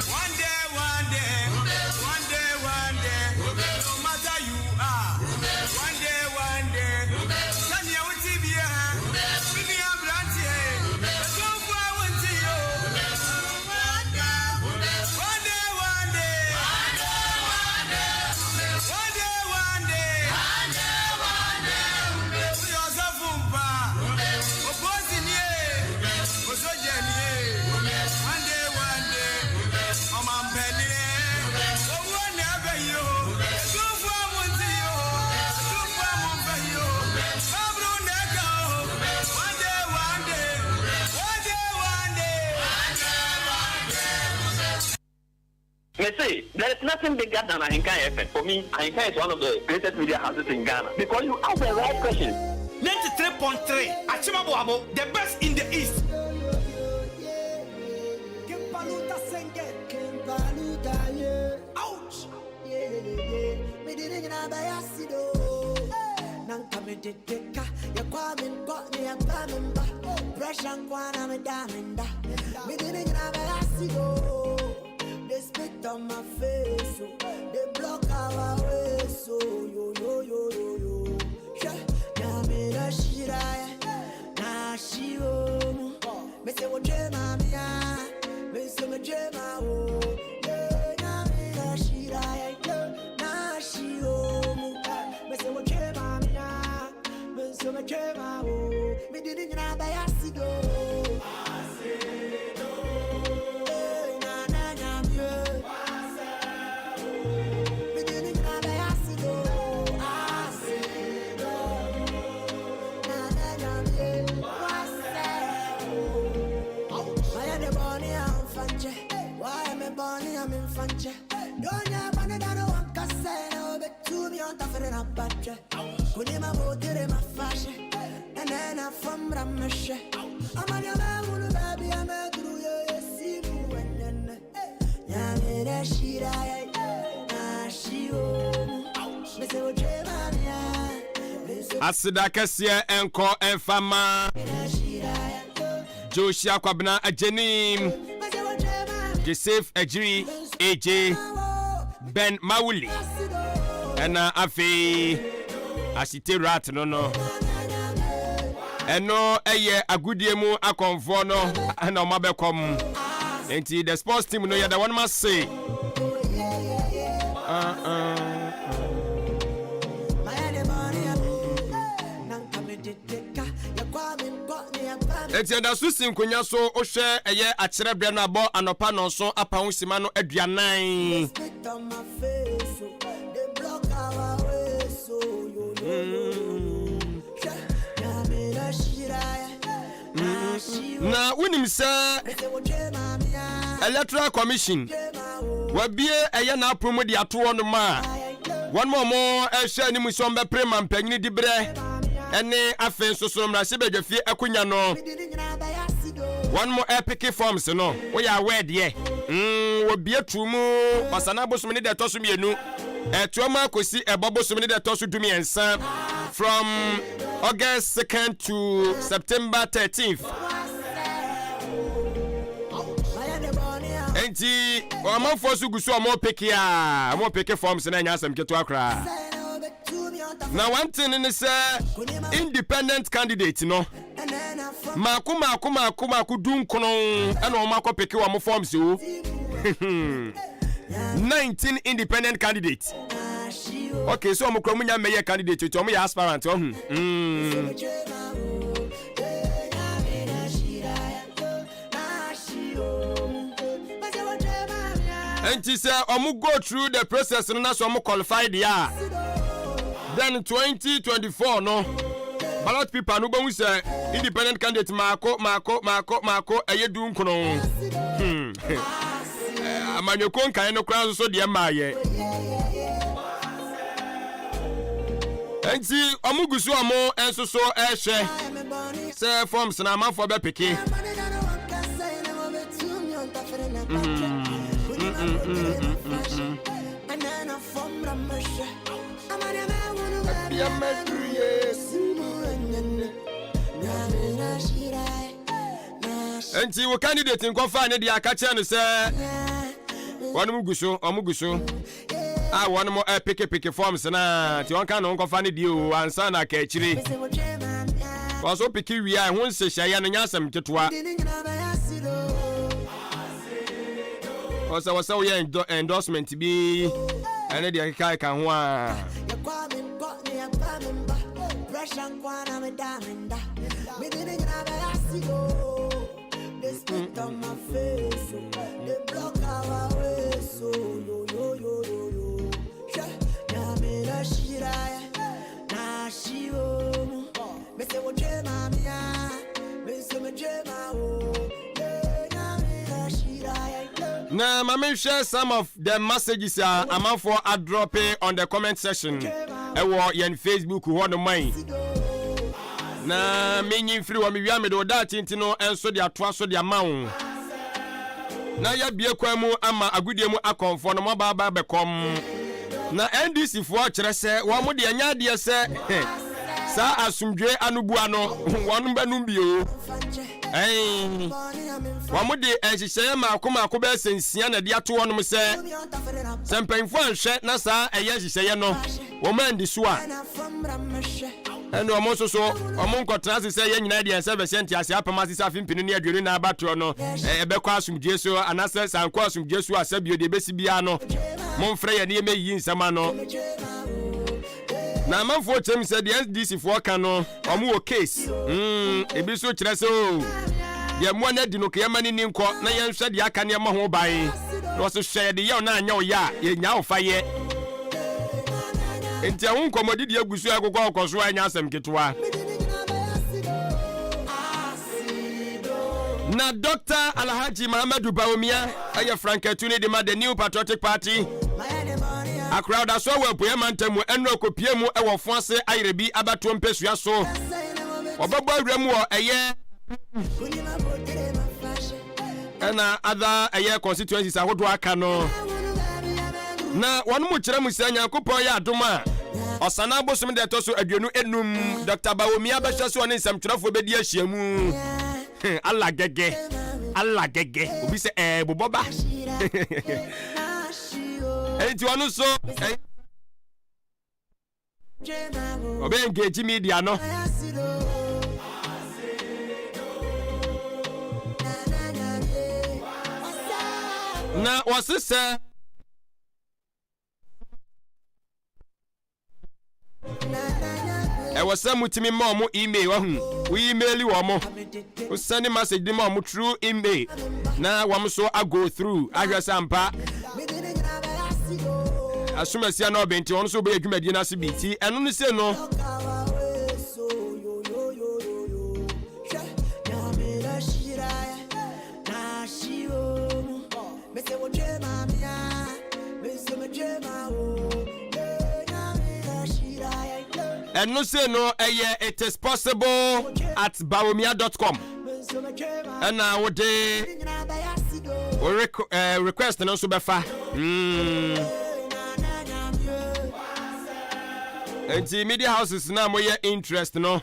One day, one day, one day, one day, no matter you are. One day, one day, sɛnea wote bia, me nua aberanteɛ, ɛsomfo a wonte yo. One day, one day, one day, one day, one day, woyɛ ɔsɔfo mpa, opolisi nie, osogya nie. One day, one day, ɔmampanin, owuo na ɛbɛyi o, etumfoɔ a mo nti o, etumfoɔ a mo mfa yi o, baburu na ɛka o. One day, one day, one day, one day. Mese, there is nothing bigger than Ahenkan FM. For me, Ahenkan is one of the greatest media houses in Ghana because you ask the right questions. 93.3 Akyem Aboabo, the best in the East. Kempaluta senge, Kempaluta yeah. Ouch! Yeah, yeah, yeah. Me didn't know bayasido. Nanka me did deka, ya kwame nkɔ ne ya kwame mba. Pressure nkwa na me da me nda. Me didn't know bayasido. They spit on my face, oh. They block our way, so yo yo yo yo yo. Yeah, na me na shira, na shiro mu. Me say wo dream me ah, me say me dream oh. Yeah, na me na shira, yeah, na shiro mu. Me say wo dream me ah, me say me dream oh. Me didn't know bayasido. Hey, na na na me. Me didn't know bayasido. Asido. Na na na me. Why the bunny I'm fanche? Why am I bunny I'm in fanche? Don't ya bunny that one cassette be to me on the ferry batche. Kunima motere ma fashe. And then I from Rameshe. I'm on your man, baby, I'm a true simu and Yamina Shira, Nashio. Miss Aseda kɛseɛ ɛnkɔ ɛmfa ma Joshua Kwabena Agyenim, Joseph Agyiri, AJ Ben Mawuli, ɛna afei Asite Rat no, ɛno ɛyɛ agodie mu akɔnfoɔ no ɛna ɔma bɛkɔm. Nti the sports team no, yɛda wɔn ase. Enti ɛda so si nkonya so wohwɛ ɛyɛ akyerɛ berɛ no abɔ anɔpa nɔnso apa ho sima no 40. Na wonim sɛ Electoral Commission wabie ɛyɛ n'apono mu de ato hɔ nom a wɔn a wɔhwɛ anim sɛ wɔbɛpere mampanyini diberɛ ɛne afei nso so mmarahyɛbadwafie akonnwa no wɔn mo ɛpeke forms no woyɛ aware deɛ wɔbie tu mu ɔsana bosom ne deɛ ɛtɔ so mmienu ɛtoa mu akɔsi ɛbɔ bosom ne deɛ ɛtɔ so 13 from August 2nd to September 13th. Enti ɔmanfoɔ so gu so ɔmo peke a ɔmo peke forms na ɛnyɛ asɛm ketewa koraa. Na one thing ne sɛ independent candidate no mako mako mako mako 19 ɛna wɔn akɔ peke wɔn forms o. 19 independent candidates. Okay, so wɔn kura wɔn nya mmɛyɛ candidate nti wɔn yɛ aspirant ɔho. Nti sɛ wɔn go through the process no na sɛ wɔn qualify deɛ a, then 2024 no ballot paper no bɛhu sɛ independent candidate maako maako maako maako ɛyɛ 19. Amanyɔkuo nkaeɛ no koraa nso so deɛ mmaayɛ. Nti wɔn gu so wɔn nso so ɛrehwɛ sɛ forms na amanfoɔ bɛpeke. Nti wo candidate nkɔfaa ne deɛ aka kyerɛ no sɛ wɔn gu so wɔn gu so a wɔn mo ɛpekepeke forms na nti wɔn ka no nkɔfa ne deɛ o ansa na aka akyire wɔn so peke wie a ɛho nhyehyɛeɛ no nyɛ asɛm ketewa wɔsɛ wɔsɛ woyɛ endorsement bi ɛne deɛ keka ɛka ho a. Na ma menhwɛ some of the messages a amanfoɔ adrɔpe on the comment section ɛwɔ yɛn Facebook hɔ no man na menyi mfiri hɔ mewia mede wo daakye nti no nso de atoa so de ama wo na yɛabie kwan mu ama agodie mu akɔmfoɔ no moaba aba bɛkɔm na NDC foɔ kyerɛ sɛ wɔn mo deɛ nyɛ adeɛ sɛ saa asomdwe anobua no wɔn bɛnom bio. Ɛn, wɔde nhyehyɛeɛ mmaako mmaako bɛyɛ sɛ nsia na ɛde ato hɔnom sɛ, sɛ mpanyinfoɔ anhwɛ na saa ɛyɛ nhyehyɛeɛ no wɔn andi so a, ɛne wɔn nso so wɔn nkɔtena ase sɛ yɛn nyinaa deɛ ɛsɛ bɛhyɛ ntease apam ase sɛ afe 2024 abatoɔ no ɛbɛkɔ asomdwoe so anaasɛ sɛ ankɔ asomdwoe so a sɛbio deɛ ɛbɛsi biara no momfrɛ yɛn ne yɛmmɛyiyi nsɛm ano. Na amanfoɔ kyerɛ mu sɛ deɛ NDC foɔ ka no wɔn wɔ case. Ebi nso kyerɛ sɛ o deɛ mmoa no adi no ka yɛma no ni nkɔ na yɛnhwɛ deɛ aka nneɛma ho ban. Na wɔso hwɛ yɛde yɛw na anyɛ wo yɛ a yɛnya wo fa yɛ. Nti ɛho nkɔmmɔdidi agu so a ɛkokɔ ɔkɔ so a ɛnyɛ asɛm ketewa. Na Dr. Alhaji Mahamadou Bawumia ɛyɛ frankatuni de ma the New Patriotic Party. Akora ɔda so wɔ apueɛ mantam mu ɛnora kɔpie mu ɛwɔ fo ase ayerɛ bi abatoɔ mpɛsua so. Ɔbɛbɔ awura mu wɔ ɛyɛ ɛna other ɛyɛ constituencies ahodoɔ aka no. Na wɔn mu kyerɛ mu sɛ Nyankopɔn yɛ adom a ɔsana bosom deɛ ɛtɔ so 25 Dr. Bawumia bɛhyɛ so ɔne nsɛmtwerɛfoɔ bɛdi ahyiamu. Ala gɛgɛ, ala gɛgɛ, obi sɛ ɛɛ bobɔ ba. Enti ɔno nso ɔbɛ engage media no. Na wɔse sɛ ɛwɔ. Ɛwɔ sɛ motumi ma ɔmo email wahu. Wo email wɔn. Wo send message de ma ɔmo through email na wɔn nso a go through ahwɛ sɛ ampa asomasia na ɔbɛn nti wɔn nso bɛyɛ dwumadie no ase bi ti ɛno no se no. Ɛno se no ɛyɛ it is possible at bawumia dot com ɛna wode wo eh, request no nso bɛfa mm. Nti media houses na moyɛ interest no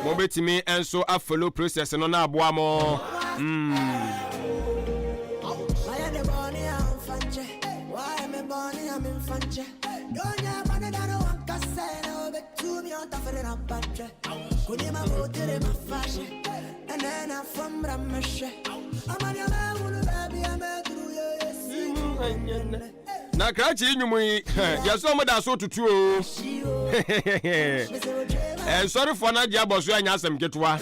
mobɛtumi nso afollow process no na aboa mo mm. Na krakye yi nnwom yi, yɛsɛ ɔmo da so tutu o. Nsɔrefoɔ no agye abɔ so anya asɛm ketewa.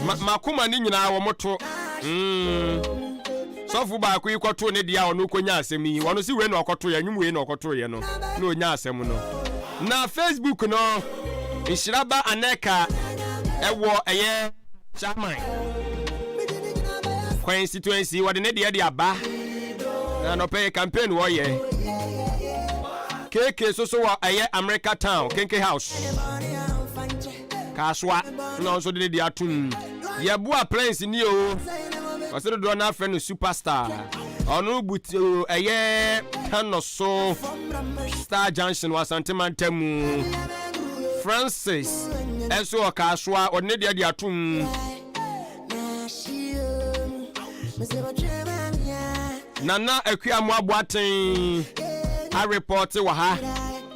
Makoma ne nyinaa wɔn to. Mm. Sɔfo baako yi kɔtoo ne deɛ a ɔno kɔnya asɛm yi. Ɔno si wei na ɔkɔto yɛ, nnwom wei na ɔkɔto yɛ no, na ɔnya asɛm no. Na Facebook no, Nhyiraba Anɛka ɛwɔ ɛyɛ Chairman constituency wɔde ne deɛ de aba na nɔpɛ yɛ campaign wɔyɛ KK so so wɔ ɛyɛ America town Kenke house Kasoa na ɔnso de ne deɛ atum yɛboa planes ni o ɔsɛ dodoɔ no afrɛ no superstar ɔno buti ɛyɛ Tano so Star Junction wɔ Asante mantam mu Francis nso wɔ Kasoa, ɔde ne deɛ de atom. Nana Akua Amoah Boateng arepɔte wɔ ha.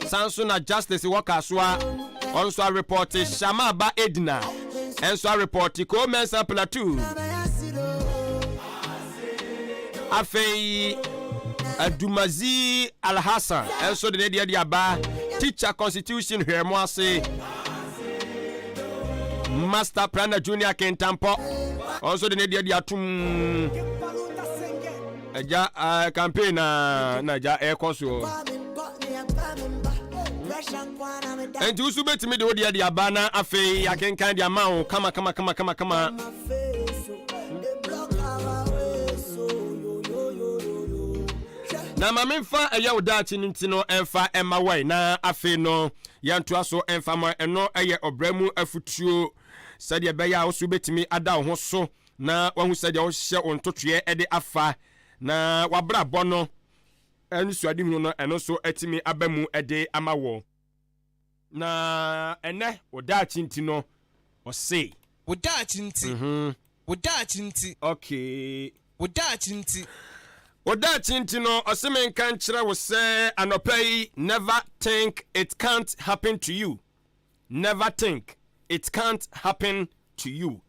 San so na Justice wɔ Kasoa, ɔno nso arepɔte. Shama Ba Edna nso arepɔte. Koo Mensah Plateau. Afei Adumazi Alhassan nso de ne deɛ de aba Teacher Constitution hwɛ mo ase. Master Prana Junior Kentampɔ ɔnso de ne deɛ de atum. Agya uh, campaign na na agya ɛrekɔ soɔ. Nti woso bɛtumi de wo deɛ de aba na afei akenkan de ama wo kama kama kama kama kama. Na ma memfa ɛyɛ wo daakye no nti no ɛmfa ɛma wɔe na afei no yɛntoa so ɛmfa ma ɛno ɛyɛ ɔbrɛ mu afutuo sɛdeɛ ɛbɛyɛ a wo so wobɛtumi ada wo ho so na wahu sɛdeɛ wohyɛ wo ntotoeɛ ɛde afa na wabrabɔ no ɛne suadehunu no ɛno nso atumi aba mu ɛde ama wɔ. Na ɛnɛ wo daakye nti no ɔse. Wo daakye nti, wo daakye nti. Okay. Wo daakye nti. Wo daakye nti no ɔse menka nkyerɛ wo sɛ anɔpa yi never think it can't happen to you never think it can't happen to you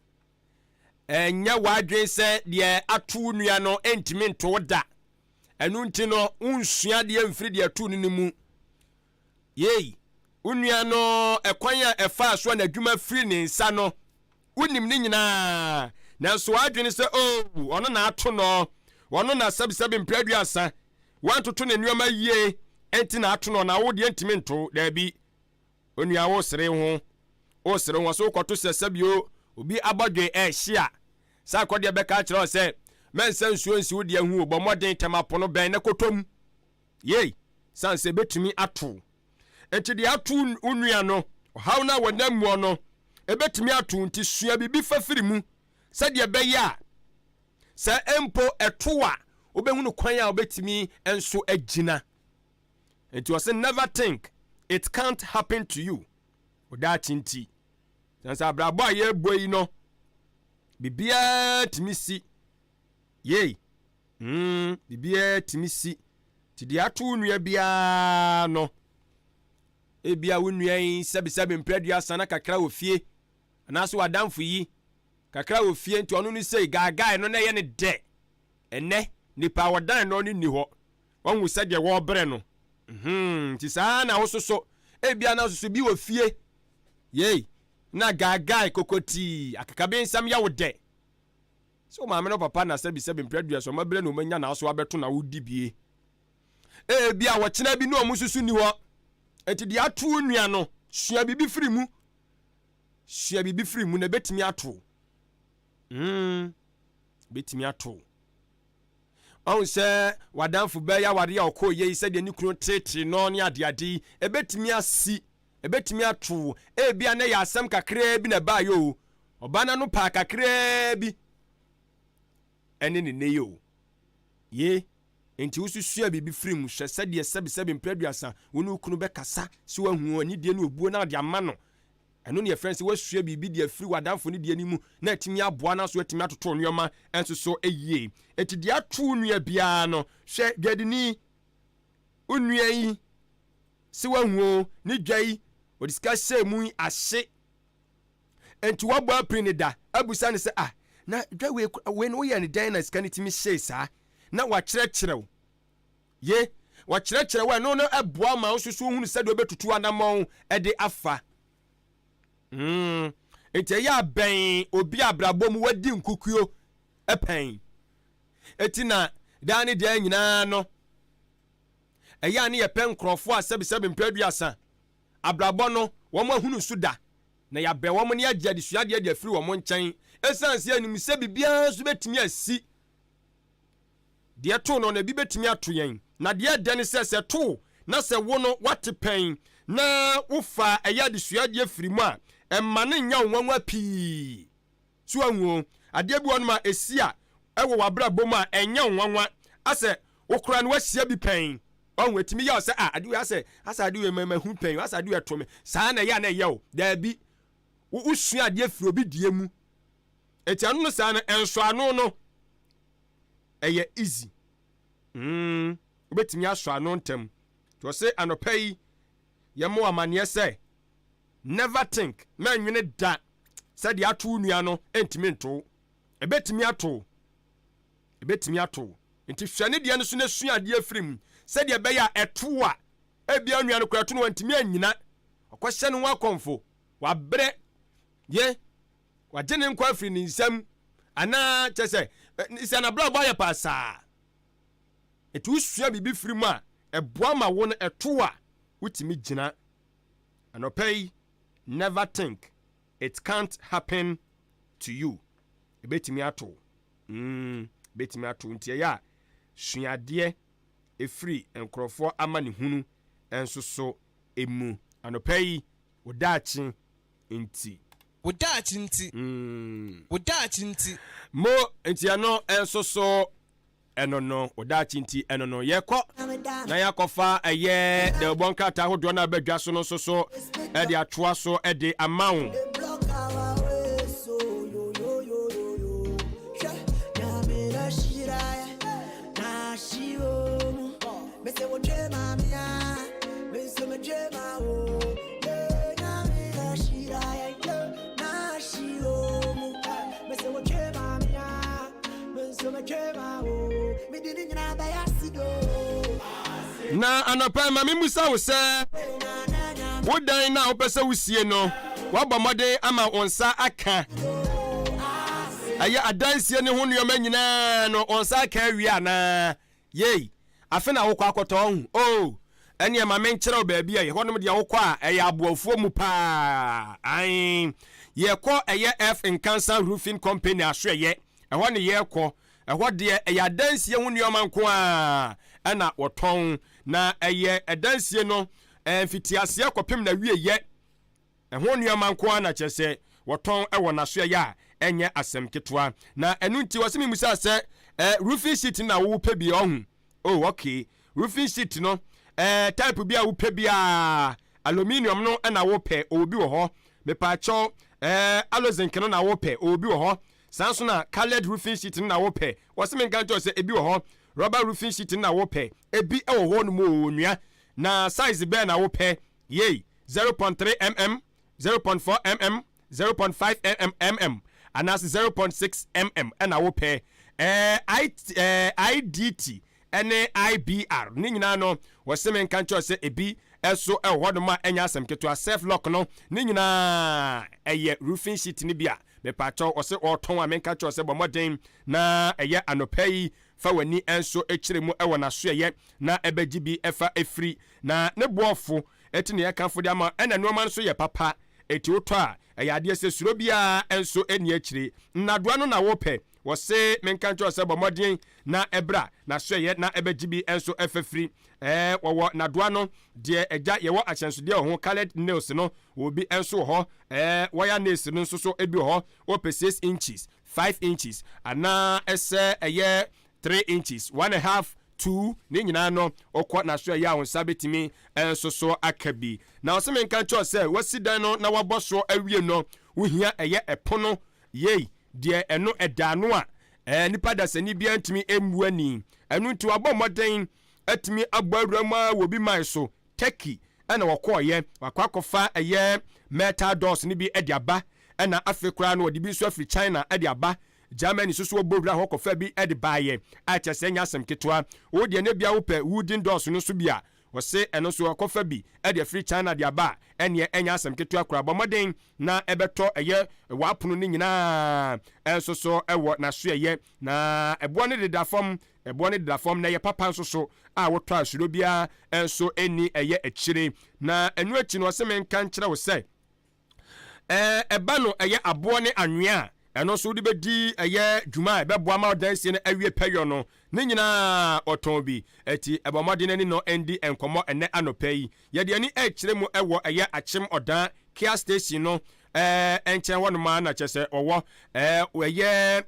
ɛnyɛ w'adwene sɛ deɛ ato wo nua no ɛntumi nto wo da ɛno nti no wonsua deɛ mfiri deɛ ɛto no no mu Yei, wo nua no ɛkwan a ɛfaa so a n'adwuma firi ne nsa no, wonim ne nyinaa, nanso w'adwene sɛ, Oh, ɔno na ato no, ɔno na sɛbisɛbi mprɛ aduasa, wantoto ne nneɛma yie nti na ato no, na wo deɛ ntumi nto. Daabi, onua, wosere ho, wosere ho, so wokɔto sɛ sɛbio obi abɔdwe ɛrehye a, sɛ akɔdeɛ bɛka akyerɛ wo sɛ, mɛnsa nsuo nsi wo deɛ ho o, bɔ mmɔden tɛm apono bɛn na kɔtɔ mu. Yei, sane sɛ ɛbɛtumi ato wo. Enti deɛ ato wo nua no, ɔhaw no a wɔnam muɔ no, ɛbɛtumi ato wo. Nti sua biribi fa firi mu sɛdeɛ ɛbɛyɛ a sɛ mpo ɛto wo a, wobɛhunu kwan a wobɛtumi nso agyina. Nti ɔse never think it can't happen to you. Wo daakye nti. Sane sɛ abrabɔ a yɛrebɔ yi no, biribiara tumi si. Yei. Mm, biribiara tumi si. Nti deɛ ato wo nua biara no, ebia wo nua yi sɛbisɛbi mpere aduasa na kakra wɔ fie, anaasɛ w'adamfo yi kakra wɔ fie nti ɔno no sei gaagae no na ɛyɛ ne dɛ. Ɛnɛ, nipa a wɔdan no no nni hɔ. Wahu sɛdeɛ wɔrebrɛ no. Mhm, nti saa na wososo. Ebia na soso bi wɔ fie. Yei, na gaagae, kokotii, akekabe nsɛm yɛ wo dɛ. Sɛ wo maame ne wo papa na sɛbisɛbi mprɛ aduasa wɔn abrɛ na wɔn anya na aso abɛto na wodi bie. Ebia wɔkyena bi ne wɔn nso so nni hɔ. Enti deɛ ato wo nua no, sua biribi firi mu. Sua biribi firi mu na ebetumi ato wo. Mm, ebetumi ato wo. Ɔhu sɛ w'adamfo bɛyɛ awareɛ a ɔkɔɔ yei sɛdeɛ ne kunu teetee no ne adeade yi, ebetumi asi, ebetumi ato wo. Ebia na ɛyɛ asɛm kakraa bi na ɛbaeɛ o. Ɔbaa no ano paa kakraa bi ɛne ne nnɛ yi o. Ye, enti wo nso sua biribi firi mu. Hwɛ sɛdeɛ sɛbesɛbe mprɛ aduasa wo ne wo kunu bɛkasa sɛ wahu anidie ne obuo na ɔde ama no. Ɛno ne yɛfrɛ no sɛ woasua biribi de afiri w'adamfo no deɛ no mu na atumi aboa no aso atumi atoto nneɛma nso so yie. Enti deɛ ato wo nua biara no, hwɛ dwadini, wo nua yi, sɛ wahu o, ne dwa yi, ɔde sika hyɛɛ mu yi ahye. Enti wabɔ apini no da abisa no sɛ, ah, na dwa wei, wei no woyɛ no dɛn na sika no tumi hyee saa? Na wakyerɛkyerɛ wo. Ye, wakyerɛkyerɛ wo a, ɛno no ɛboa ma wo nso so wohunu sɛdeɛ wobɛtutu anammɔn de afa. Mm. Enti ɛyɛ abɛn obi a abrabɔ mu wadi nkukuo pɛn. Eti na daa ne deɛ nyinaa no, ɛyɛ a ne yɛpɛ nkurɔfoɔ a sɛbisɛbi mpɛ aduasa abrabɔ no wɔn ahunu so da, na yɛabɛn wɔn na yɛagye adesuadeɛ de afiri wɔn nkyɛn, ɛsiane sɛ yɛnim sɛ biribiara nso bɛtumi asi. Deɛ ɛtoo no no, ebi bɛtumi ato yɛn. Na deɛ ɛdɛ ne sɛ, sɛ ɛto wo na sɛ wo no woate pɛn na wofa ɛyɛ adesuadeɛ firi mu a, ɛmma no nyɛ wo nwanwa pii. So wahu o? Adeɛ bi wɔ hɔnom a ɛsi a ɛwɔ w'abrabɔ mu a ɛnyɛ wo nwanwa. Asɛ wo koraa no woahyia bi pɛn. Wahu? Ɛtumi yɛ wo sɛ ah ade wei asɛ asɛ ade wei mahu pɛn, asɛ ade wei ɛto me. Saa na ɛyɛ a na ɛyɛ wo. Daabi. Wo wosua adeɛ firi obi deɛ mu. Enti ɛno no saa no ɛnsɔano no ɛyɛ easy. Mm, wobɛtumi asɔ ano ntɛm. Nti ɔse anɔpa yi yɛmmɔ wo amanneɛ sɛ never think, mɛnwene da sɛ deɛ ato wo nua no ntumi nto wo. Ɛbɛtumi ato wo. Ɛbɛtumi ato wo. Nti hwɛ ne deɛ no so na sua adeɛ firi mu sɛdeɛ ɛbɛyɛ a ɛto wo a, ebia nua no koraa ɛto no wantumi anyina. Ɔkɔhyɛ ne ho akɔmfo, wabrɛ, ye, wagye ne nkwa afiri ne nsam, anaa kyɛ sɛ, sɛ n'abrabɔ ayɛ pasaa. Nti wosua biribi firi mu a, ɛboa ma wo no ɛto a, wotumi gyina. Anɔpa yi, never think it can't happen to you. Ɛbɛtumi ato wo. Mm, ɛbɛtumi ato wo. Nti ɛyɛ a, sua adeɛ ɛfiri nkurɔfoɔ amanehunu nso so mu. Anɔpa yi, wo daakye nti. Wo daakye nti. Mm. Wo daakye nti. Mo, nti ɛno nso so ɛno no, wo daakye nti ɛno no. Yɛkɔ na yɛakɔfa ɛyɛ dawubɔ nkrataa ahodoɔ no a ɛba dwa so no nso so ɛde atoa so ɛde ama wo. Na anɔpa yi ma memmisa wo sɛ, wo dan no a wopɛ sɛ wosie no, woabɔ mmɔden ama wo nsa aka ɛyɛ adansie ne ho nneɛma nyinaa no, wo nsa aka awie anaa? Yei, afe na wokɔ akɔtɔ ɔho? Oh, ɛneɛ ma menkyerɛ wo baabi a ɛhɔnom deɛ wokɔ a ɛyɛ aboafuo mu paa. Ae, yɛkɔ ɛyɛ F Nkansa Roofing Company asoɛyɛ, ɛhɔ ne yɛkɔ. Ɛhɔ deɛ ɛyɛ adansie ho nneɛma nko ara ɛna wɔtɔn, na ɛyɛ adansie no mfitiaseɛ kɔpem n'awieyɛ. Ɛho nneɛma nko ara na kyerɛ sɛ wɔtɔn wɔ n'asoɛeɛ a ɛnyɛ asɛm ketewa. Na ɛno nti ɔse memusaa sɛ eh, roofing sheet no na wopɛ bi ɔho? Oh okay, roofing sheet no eh, type bi a wopɛ biara, aluminium no na wopɛ, ɔwɔ bi wɔ hɔ. Mepaakyɛw eh, alozinc no na wopɛ, ɔwɔ bi wɔ hɔ. Saa nso na coloured roofing sheet no na wopɛ, ɔse menka nkyerɛ wo sɛ ebi wɔ hɔ. Rubber roofing sheet no na wopɛ, ebi wɔ hɔ nom oo onua. Na size bɛn na wopɛ? Yei, 0.3 mm, 0.4 mm, 0.5 mm, anaase 0.6 mm na wopɛ. Ɛɛ, I, ɛɛ, IDT ne IBR ne nyinaa no, wɔse menka nkyerɛ wo sɛ ebi nso wɔ hɔnom a ɛnyɛ asɛm ketewa. Self lock no ne nyinaa ɛyɛ roofing sheet no bi a mepaakyɛw ɔse ɔretɔn a menka nkyerɛ wo sɛ bɔ mmɔden na ɛyɛ anɔpa yi fa w'ani nso kyerɛ mu wɔ n'asoɛyɛ na ɛbɛgye bi fa firi na ne boɔfo ti na yɛkamfo de ama ɛna nnoɔma nso yɛ papa eti wotɔ a ɛyɛ adeɛ sɛ suro biara nso nni akyire. Nnadoa no na wopɛ Wɔse menka nkyerɛ wo sɛ bɔ mmɔden na bra n'asoɛeɛ na bɛgye bi nso fafiri. Ɛɛ wɔwɔ nnadoa no deɛ agya yɛwɔ ahyɛnsodeɛ wɔ ho coloured nails no wɔ bi nso wɔ hɔ. Ɛɛ wire nails no nso so bi wɔ hɔ. Wopɛ 6 inches, 5 inches anaa ɛsɛ ɛyɛ 3 inches, one and half, two ne nyinaa no wokɔ n'asoɛeɛ a wo nsa bɛtumi nso so aka bi. Na wɔse menka nkyerɛ wo sɛ wasi dan no na wabɔ soɔ awie no wohia ɛyɛ ɛpono yei Deɛ ɛno ɛda ano a, ɛɛ nipa dasani biara ntumi mmu ani. Ɛno nti wabɔ mmɔden atumi abɔ awura mu ara wɔ obi man so, Turkey ɛna wɔkɔɔeɛ. Wakɔ akɔfa ɛyɛ metal doors no bi de aba, ɛna afei koraa no wɔde bi nso afiri China de aba. Germany nso so wɔbɔ wura hɔ kɔfaa bi de baeɛ a kyerɛ sɛ ɛnyɛ asɛm ketewa. Wo deɛ na bia wopɛ wooden doors no nso bi a, Ɔse ɛno nso ɔkɔfa bi de afiri China de aba a, ɛneɛ ɛnyɛ asɛm ketewa koraa. Bɔ mmɔden na ɛbɛtɔ ɛyɛ w'apono no nyinaa nso so wɔ n'asoɛyɛ. Na ɛboɔ no deda fam, ɛboɔ no deda fam na ɛyɛ papa nso so a wotɔ a suro biara nso nni ɛyɛ akyire. Na ɛno akyi no ɔse menka nkyerɛ wo sɛ, Ɛɛ, ɛba no ɛyɛ aboɔ ne anwea a ɛno nso wode bɛdi ɛyɛ dwuma a ɛbɛboa ma ɔdansie no awie pɛyɔ no, ne nyinaa ɔtɔn bi. Enti bɔ mmɔden ne no ndi nkɔmmɔ ɛnnɛ anɔpa yi. Yɛde ani rekyerɛ mu wɔ ɛyɛ Akyem Ɔdan Kia Station no ɛɛ nkyɛn hɔnom ara na kyerɛ sɛ ɔwɔ ɛɛ ɛyɛ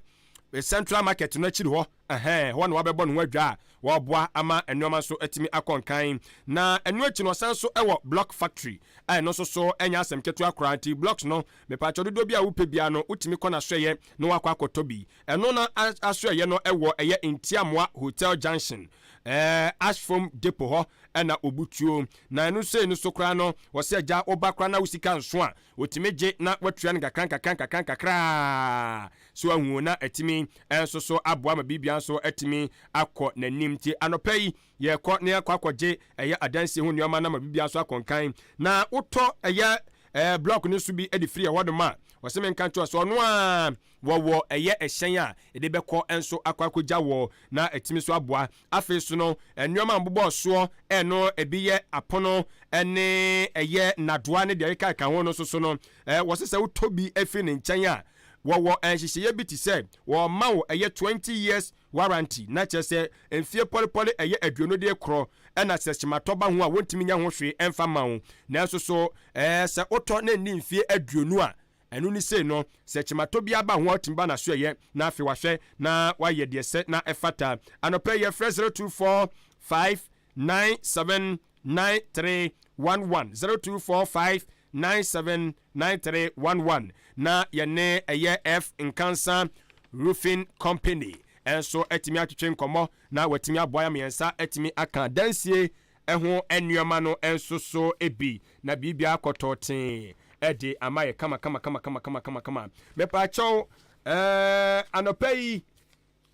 Central Market no akyiri hɔ. Ɛhɛɛ, hɔ na wabɛbɔ ne ho adwa a wɔreboa ama nneɛma nso atumi akɔ nkan. Na ɛno akyi no, ɔsan nso wɔ block factory a ɛno nso so nyɛ asɛm ketewa koraa. Nti blocks no, mepaakyɛw dodoɔ bi a wopɛ biara no, wotumi kɔ n'asoɛeɛ na wakɔ akɔtɔ bi. Ɛno no asoɛeɛ no wɔ ɛyɛ Ntiamoa Hotel Junction, ɛɛ Ashfoam Depot hɔ na ɔbutuo. Na ɛno sei no so koraa no, wɔsɛ agya woba koraa na wo sika nso a, wɔtumi gye na watua no nkakra nkakra nkakra nkakraa. So ahu na atumi nso so aboa ma biribiara nso atumi akɔ n'anim. Nti anɔpa yi yɛrekɔ na yɛakɔ akɔgye ɛyɛ adansie ho nneɛma na ma biribiara nso akɔ nkan. Na wotɔ ɛyɛ ɛɛ blɔk no nso bi de firi ɛhɔ nom a, wɔsɛ menka nkyerɛ sɛ ɔno a wɔwɔ ɛyɛ ɛhyɛn a ɛde bɛkɔ nso akɔ akɔgya wɔ na atumi nso aboa. Afei so no, nneɛma a wɔbobɔɔ soɔ ɛno ebi yɛ apono ne ɛyɛ nnadoa ne deɛ ɛkeka ho no nso so no, wɔsɛ sɛ wotɔ bi firi ne nkyɛn a, Wɔwɔ nhyehyɛeɛ bi te sɛ wɔma wo ɛyɛ 20 years warranty na kyerɛ sɛ mfie pɔlepɔle ɛyɛ 20 de rekorɔ ɛna sɛ kyematɔ ba ho a wɔntumi nyɛ ho hwee ɛmfa mma wo. Nanso so ɛɛ sɛ wotɔ na ɛnni mfie 20 a ɛno ne sei no sɛ kyematɔ biara ba ho a wotumi ba n'asoɛeɛ na afei wahwɛ na wayɛ deɛ ɛsɛ na ɛfata. Anɔpa yi yɛfrɛ 0245 9793 11 0245 979311 na yɛne ɛyɛ F Nkansa Roofing Company nso atumi atwetwe nkɔmmɔ na watumi aboa yɛn mmiɛnsa atumi aka adansie ho nneɛma no nso so bi na biribiara akɔtɔ tee de ama yɛ kama kama kama kama kama kama kama. Mepaakyɛw ɛɛ anɔpa yi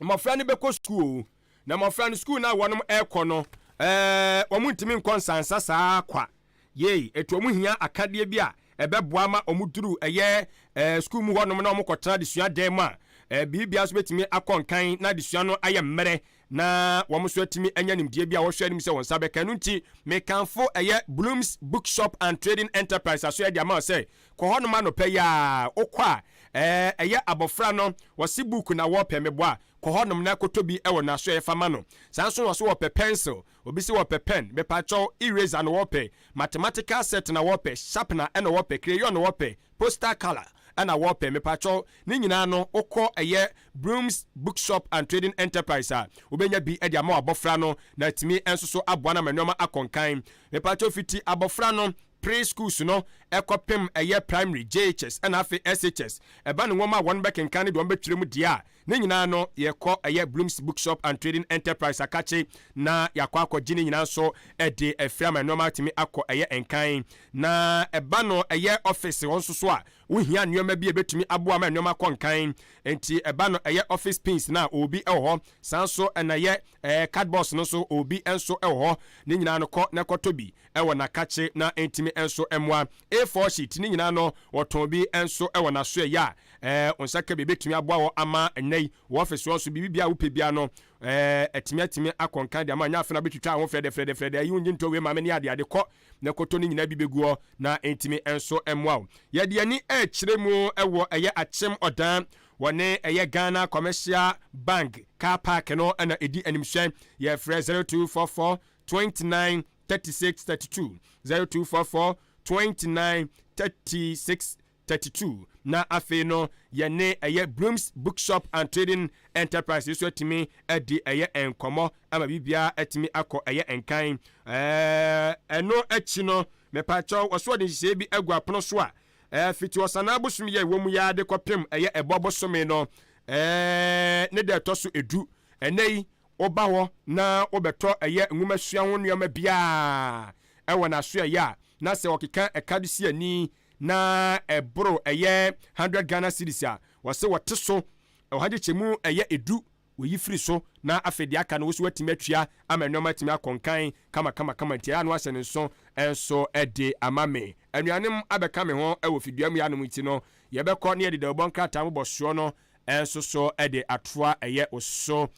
Mmɔfra no bɛkɔ sukuu o, na mmɔfra no sukuu no a wɔnom ɛrekɔ no ɛɛ wɔn ntumi nkɔ nsansa saa kwa. Yei, ɛti wɔn hia akadeɛ bi a ɛbɛboa ma wɔn duru ɛyɛ ɛɛ sukuu mu hɔnom na wɔn kɔtena adesua dan mu a ɛɛ biribia nso bɛtumi akɔ nkan na adesua no ayɛ mmerɛ na wɔn nso atumi anya nimdeɛ bi a wɔhwɛ anim sɛ wɔn nsa bɛka. Ɛno nti, mekamfo ɛyɛ Bloom's Bookshop and Trading Enterprise asoɛeɛ de ama wo sɛ Kɔ hɔnom anɔpa yi ara. Wokɔ a, ɛɛ, ɛyɛ abɔfra no, wɔse book na wɔpɛ, meboa a, kɔ hɔnom na kɔtɔ bi wɔ n'asoɛeɛ fa ma no. Saa nso na wɔse wɔpɛ pencil, obi se wɔpɛ pen, mepakyɛw, eraser na wɔpɛ, mathematical set na wɔpɛ, sharpener na wɔpɛ, crayon na wɔpɛ, poster colour na wɔpɛ, mepakyɛw, ne nyinaa no, wokɔ ɛyɛ Broom's Bookshop and Trading Enterprise a, wobɛnya bi de ama w'abɔfra no na atumi nso so aboa no ama nneɛma akɔ nkan. Mepakyɛw, fiti abɔfra no Pre schools no kɔpem ɛyɛ primary, JHS, ɛna afei SHS. Ɛba no nwoma a wɔn bɛkenkan ne deɛ wɔn bɛtwerɛ mu deɛ a, Ne nyinaa no yɛkɔ ɛyɛ Blooms Bookshop and Trading Enterprise akakye na yɛakɔ akɔgye ne nyinaa nso de afiri ama nneɛma atumi akɔ ɛyɛ nkan. Na ɛba no ɛyɛ office hɔ nso so a, wohia nneɛma bi a ɛbɛtumi aboa ma nneɛma akɔ nkan. Nti ɛba no ɛyɛ office pins no a, obi wɔ hɔ. Saa nso na ɛyɛ ɛɛ cardboards no nso, obi nso wɔ hɔ. Ne nyinaa no kɔ na kɔtɔ bi wɔ n'akakye na ɛntumi nso mmoa. A4 sheet ne nyinaa no wɔtɔn bi nso wɔ n'asoɛeɛ a ɛɛ wo nsa ka bi ɛbɛtumi aboa wɔ ama ɛnnɛ yi wɔ office hɔ nso biribi biara a wopɛ biara no ɛɛ atumi atumi akɔ nkan de ama nyɛ afei na wobɛtwitwa ho frɛdɛfrɛdɛfrɛdɛ ayi wo ngye ntɔ wei ma me ne adeade kɔ na kɔtɔ ne nyinaa bi bɛgu hɔ na ɛntumi nso mmoa wo. Yɛde ani ɛrekyerɛ mu wɔ ɛyɛ Akyem Ɔdan wɔne ɛyɛ Ghana Commercial Bank car park no na ɛdi animhwɛ. Yɛfrɛ 0244 29 36 32, 0244 29 36 32. Na afei no yɛne ɛyɛ Blooms Bookshop and Trading Enterprise nso atumi adi ɛyɛ nkɔmmɔ ama biribiara atumi akɔ ɛyɛ nkan. Ɛɛ ɛno akyi no mepaakyɛw wɔso wɔde nhyehyɛe bi agu apono so a ɛɛ fiti ɔsanaa bosom yɛ ɛwɔ mu yi ara de kɔpem ɛyɛ ɛbɔ bosome no ɛɛ ne da ɛtɔ so edu. Ɛnɛ yi woba hɔ na wobɛtɔ ɛyɛ nwomasua ho nneɛma biara ɛwɔ n'asoɛeɛ a, na sɛ ɔkeka ɛka de si ani na ɛboro ɛyɛ hundred Ghana cedis a, wɔse wɔte so ɔha nkyekyɛmu ɛyɛ edu, wɔyi firi so, na afei deɛ aka no wo nso woatumi atua ama nneɛma atumi akɔ nkan kama kama kama, nti ɛyɛ a na woahyɛ ne nso nso de ama me. Anuanom abɛka me ho wɔ fidua mu yɛanom nti no, yɛbɛkɔ na yɛde dawubɔ nkrataa mmobɔsoɔ no nso so de atoa ɛyɛ wo so.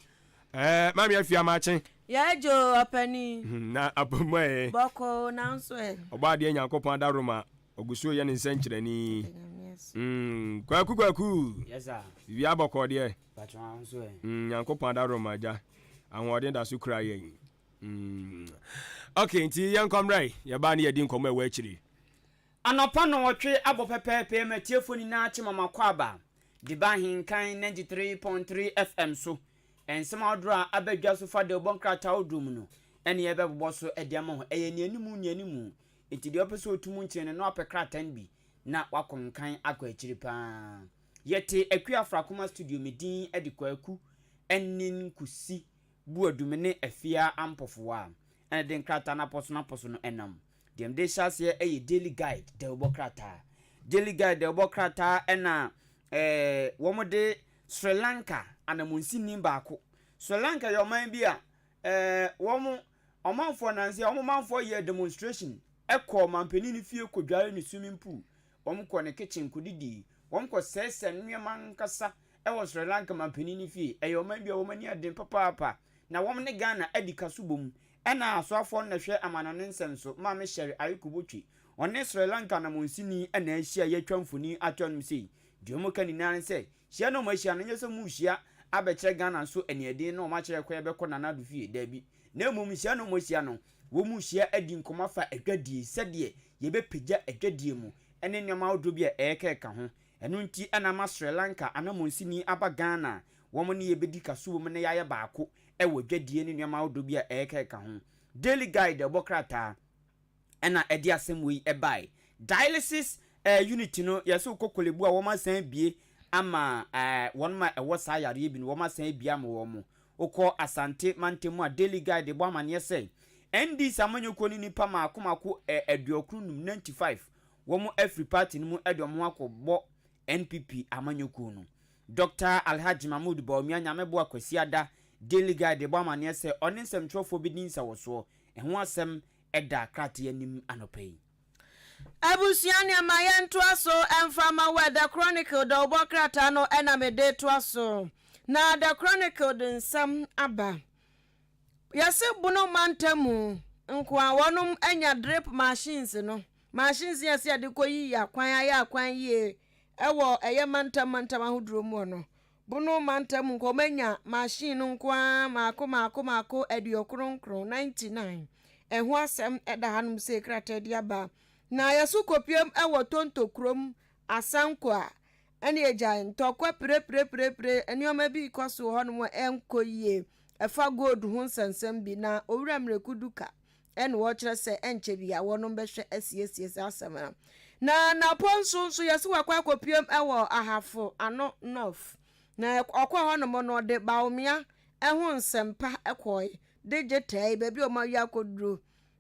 Ɛɛ, Maame Afia Makye. Yɛ dwo ɔpanin. Na apɔmmu ɛ. Bɔkɔɔ nanso ɛ. Ɔbɔadeɛ Nyankopɔn adaworoma ɔgu so reyɛ ne nsɛnkyerɛnne. Mm, Kwaku Kwaku. Yes sir. Biribiara bɔkɔɔ deɛ. Patro nso ɛ. Mm, Nyankopɔn adaworoma agya. Ahoɔden da so kura yɛn. Mm. Okay, nti yɛnkɔ mmra yi. Yɛbaa ne yɛdi nkɔmmɔ ɛwɔ akyiri. Anɔpa nnɔnwɔtwe abɔ pɛpɛɛpɛ ma atiefoɔ nyinaa kye ma makɔ aba de ba Ahenkan 93.3 FM so. Nsɛm ahodoɔ a aba dwa so fa dawubɔ nkrataa ahodoɔ mu no ɛne yɛbɛbobɔ so de ama ho. Ɛyɛ nnianimu nnianimu. Enti deɛ ɔpɛ sɛ ɔtu mu nkyene no na wapɛ krataa no bi na wakɔ nkan akɔ akyiri paa. Yɛte Akua Afrakoma studio me din de Kwaku Anin Kusi Buadum ne Afia Ampɔfowa ɛna de nkrataa no apɔso no apɔso no ɛnam. Deɛ mede hyɛ aseɛ ɛyɛ Daily Guide dawubɔ krataa. Daily Guide dawubɔ krataa ɛna ɛɛ wɔn de Sri Lanka anamunsini baako. Sri Lanka yɛ ɔman bi a ɛɛ wɔn ɔmanfoɔ nansi a wɔn manfoɔ yɛ demonstration ɛkɔ ɔmanpanin no fie kɔdware ne swimming pool. Wɔn kɔ ne kitchen kɔdidi. Wɔn kɔ sɛɛsɛ nneɛma ankasa ɛwɔ Sri Lanka manpanin no fie. Ɛyɛ ɔman bi a wɔn ani aden papaapa. Na wɔn ne Ghana adi kaso bom. Ɛna asoafoɔ no na ɛhwɛ amanɔne nsɛm so, Maame Sherry Ayiko Botwe. Ɔne Sri Lanka anammɔnsini na ahyia yɛatwa mfoni ato anom sei. Deɛ wɔka nyinaa ne sɛ, hyia na wɔahyia no, nyɛ sɛ wɔrehyia abɛkyerɛ Ghana nso aniɛden na wɔakyerɛ kwan bɛkɔ Nana Addo fie, daabi. Na mmom hyia na wɔahyia no, wɔrehyia adi nkɔmmɔ afa adwadie, sɛdeɛ yɛbɛpagya adwadie mu ne nneɛma ahodoɔ bi a ɛrekeka ho. Ɛno nti na ama Sri Lanka anammɔnsini aba Ghana a wɔn ne yɛbɛdi kaso wɔ mu na yɛayɛ baako wɔ adwadie ne nneɛma ahodoɔ bi a ɛrekeka ho. Daily Guide ɛbɔ krataa ɛna ɛde asɛm wei ɛbae. Dialysis unit no yɛsɛ wokɔ Korle Bu a wɔn asan abie ama wɔn ma ɛwɔ saa yareɛ bi no wɔn asan abie ama wɔn. Wokɔ Asante mantam mu a Daily Guide bɔ amaneɛ sɛ NDC amanyɔkuo ne nipa mako mako 95, 95 wɔn afiri party no mu de wɔn ho akɔbɔ NPP amanyɔkuo no. Dr. Alhaji Mahmood Bawumia Nyameboa Kwasiada Daily Guide bɔ amaneɛ sɛ ɔne nsɛmtwerɛfoɔ bi di nsawɔsoɔ. Ɛho asɛm ɛda krataa anim anɔpa yi. Abusua nneɛma yɛntoa so ɛmfa ma wɔ The Chronicle dawubɔ krataa no ɛna mede toa so. Na The Chronicle de nsɛm aba. Yɛse Bono mantam nko a wɔnom anya drip machines no. Machines yɛse yɛde kɔyiyi akwan ayɛ akwan yie ɛwɔ ɛyɛ mantam mantam ahodoɔ mu no. Bono mantam nko wɔn anya machine no nko ara maako maako maako 99, 99. Ɛho asɛm ɛda hanom sɛ krataa di aba. Na yɛso kɔpiem ɛwɔ Tonto kurom Asanko a ɛne agya ntɔkwa pirepirepirepire nneɛma bi kɔ so wɔ hɔnom a ɛnkɔ yie. Ɛfa gold ho nsɛnsɛm bi na Owura Mmireku Duka ɛna wɔkyerɛ sɛ ɛnkyɛ bi a wɔnom bɛhwɛ asiesie saa asɛm no. Na Napɔ nso nso yɛso wakɔ akɔpiem ɛwɔ Ahafo Ano North. Na ɔkɔɔ hɔnom no, ɔde Bawumia ho nsɛmpa kɔe de gye tɛe, baabi a wɔayɛ akɔduro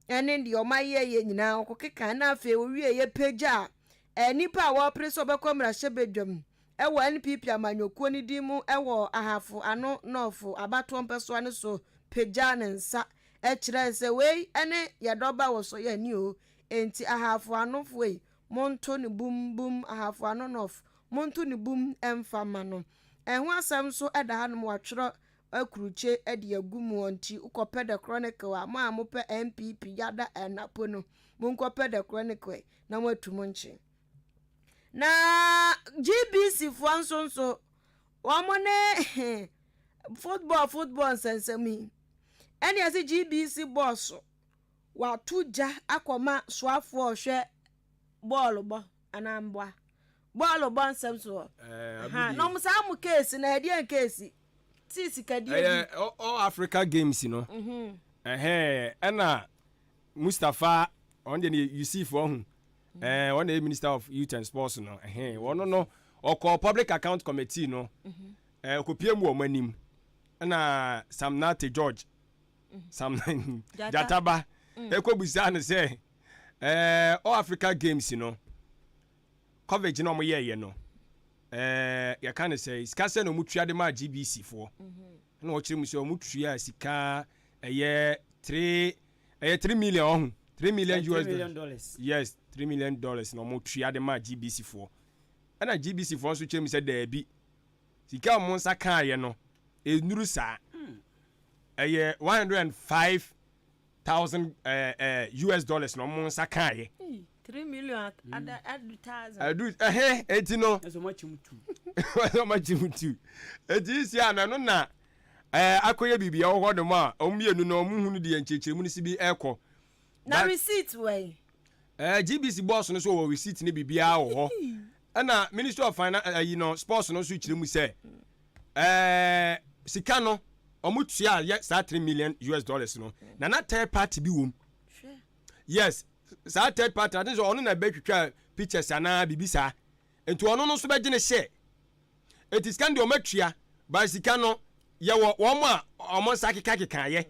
ne deɛ wɔayɛyɛ nyinaa ɔkɔkekae na afei ɔwieeɛ pagyaa nnipa a wɔrepere sɛ wɔbɛkɔ mmarahyɛbadwam wɔ NPP amanyɔkuo no din mu wɔ Ahafo Ano Nɔɔfo abatoɔ mpɛsoa no so pagyaa ne nsa kyerɛɛ sɛ wei ne yɛdɔba wɔ so yɛn ani o, enti Ahafo Anofoɔ yi monto no bum bum, Ahafo Ano Nɔɔfo monto no bum mfa mma no. Ɛho asɛm nso da hanom wɔatwerɛ akurukye de agu mu nti wokɔpɛ The Chronicle a mo a mopɛ NPP yada ɛnapo no monkɔpɛ The Chronicle na moatu mo nkye. Na GBC foɔ nso nso wɔn ne football football nsɛnsɛm yi ɛne ɛsɛ GBC bɔɔso wato gya akɔma soafoɔ ɔhwɛ bɔɔlo bɔ anaa mboa bɔɔlo bɔ nsɛm soɔ eh, na wɔn saa mo keesi na ɛdeɛn keesi ti sikadeɛ bi. Ɛyɛ all Africa games no mhm. ɛhɛn ɛna Mustapha ɔno deɛ ne Yusuf ɔho ɛɛ ɔno na yɛ minister of youth and sports no ɛhɛn ɔno no ɔkɔ public account committee no ɛɛ ɔkɔpie mu wɔn anim ɛna Sam Nartey George Sam Jataba ɛkɔ busaa no sɛ ɛɛ all Africa games no coverage na wɔn yɛɛyɛ no ɛɛ yɛka no sɛ sika sɛ na wɔn tua de maa GBC foɔ ɛna ɔkyerɛ mu sɛ wɔn tua sika ɛyɛ 3 ɛyɛ 3 million ɔho 3 million US dollars. Yes, $3 million na wɔn tua de maa GBC foɔ. Ɛna GBC foɔ nso kyerɛ mu sɛ daabi, sika a wɔn nsa kaayɛ no enuru saa, ɛyɛ 105,000 US dollars na wɔn nsa kaayɛ. 3 million ada adu thousand. Adu ɛhɛn eti no. Ɛsɛ ɔmo akyɛ mu tu. Ɛsɛ ɔmo akyɛ mu tu. Eti esi ano ɛno na akɔyɛ biribi ɛwɔ hɔ nom a ɔmo mmienu no ɔmo hunu deɛ nkyerɛkyerɛmu no si bi ɛkɔ. Na receipt wɔ yi. GBC boss no so wɔ receipt ne biribiara wɔ hɔ. Ɛna Ministry of Finance ɛyi no sports no nso kyerɛ mu sɛ sika no ɔmo tua yɛ saa US$3 million no na third party bi wɔ mu. Yes, saa third party ati sɛ ɔno na ɛbɛtwitwa pictures anaa biribi saa, nti ɔno no nso bɛgye ne share. Eti sika no deɛ ɔmo atua ba sika no yɛwɔ wɔn a ɔmo nsa kekakeka yɛ,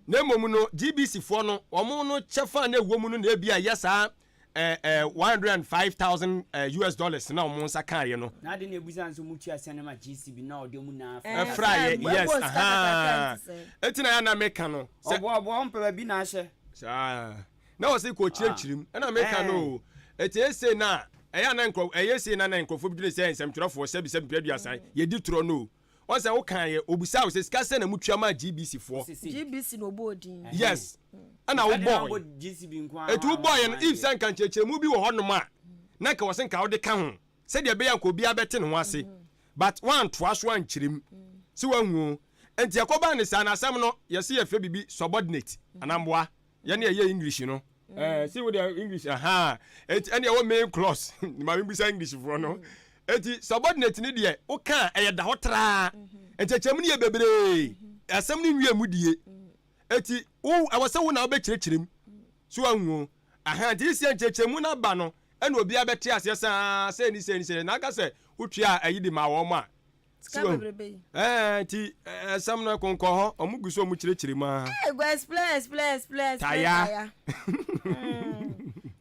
na mmom no GBC foɔ no wɔn no kyɛfa na ɛwɔ mu no na ebi a yɛ saa 105,000 US dollars na wɔn nsa kaayɛ no. Na ade na ebusa nso mu tua sɛn ma GCB na ɔde ɔmu na afra. Ɛfra yɛ, yes, ahaa, eti na yɛ na meka no. Ɔboa ɔboa ɔmpɛ baabi na ahyɛ. Saa na wɔsi kɔ kyerɛkyerɛ mu ɛna meka no o. Eti ese na ɛyɛ ana nkurɔ ɛyɛ ese na na nkurɔfoɔ bi dwene sɛ nsɛmtwerɛfoɔ sɛbi sɛbi mpɛ 30 yɛdi torɔ no o. Wɔn sɛ wokan yɛ obusa wo sɛ sika sɛ na mu tua ma GBC foɔ. GBC na ɔbɔ odin. Yes, ɛna wobɔɔ etu wobɔɔ yɛ no, if sɛ nka nkyerɛkyerɛmu bi wɔ hɔnom a na nka wɔsɛ nka wode ka ho sɛdeɛ ɛbɛyɛ nka obiara bɛte ne ho ase, but woantoa so ankyerɛ mu sɛ woahu o. Nti ɛkɔbaa ne saa na asɛm no yɛse yɛfrɛ biribi subordinate anamboa yɛne ɛyɛ English no si wo deɛ English aha eti ɛne ɛwɔ main clause maame bisa English foɔ no. Eti subordinate ni deɛ woka a ɛyɛ da hɔ traa, nkyɛkyɛmu no yɛ bebree, asɛm no nwie mu die, eti wo ɛwɔ sɛ wo na wobɛkyerɛkyerɛ mu so ahu o aha. Nti isia nkyerɛkyerɛmu no aba no ɛna obiara bɛte aseɛ saa sɛ ni sɛ ni sɛ na aka sɛ wotua ayi de ma wɔn a Sika bebrebe yi. Nti ɛsɛm no konkɔ hɔ, ɔmo gu so ɔmo kyerɛkyerɛ mu ara. Hey, go explain, explain, explain, explain. Taya.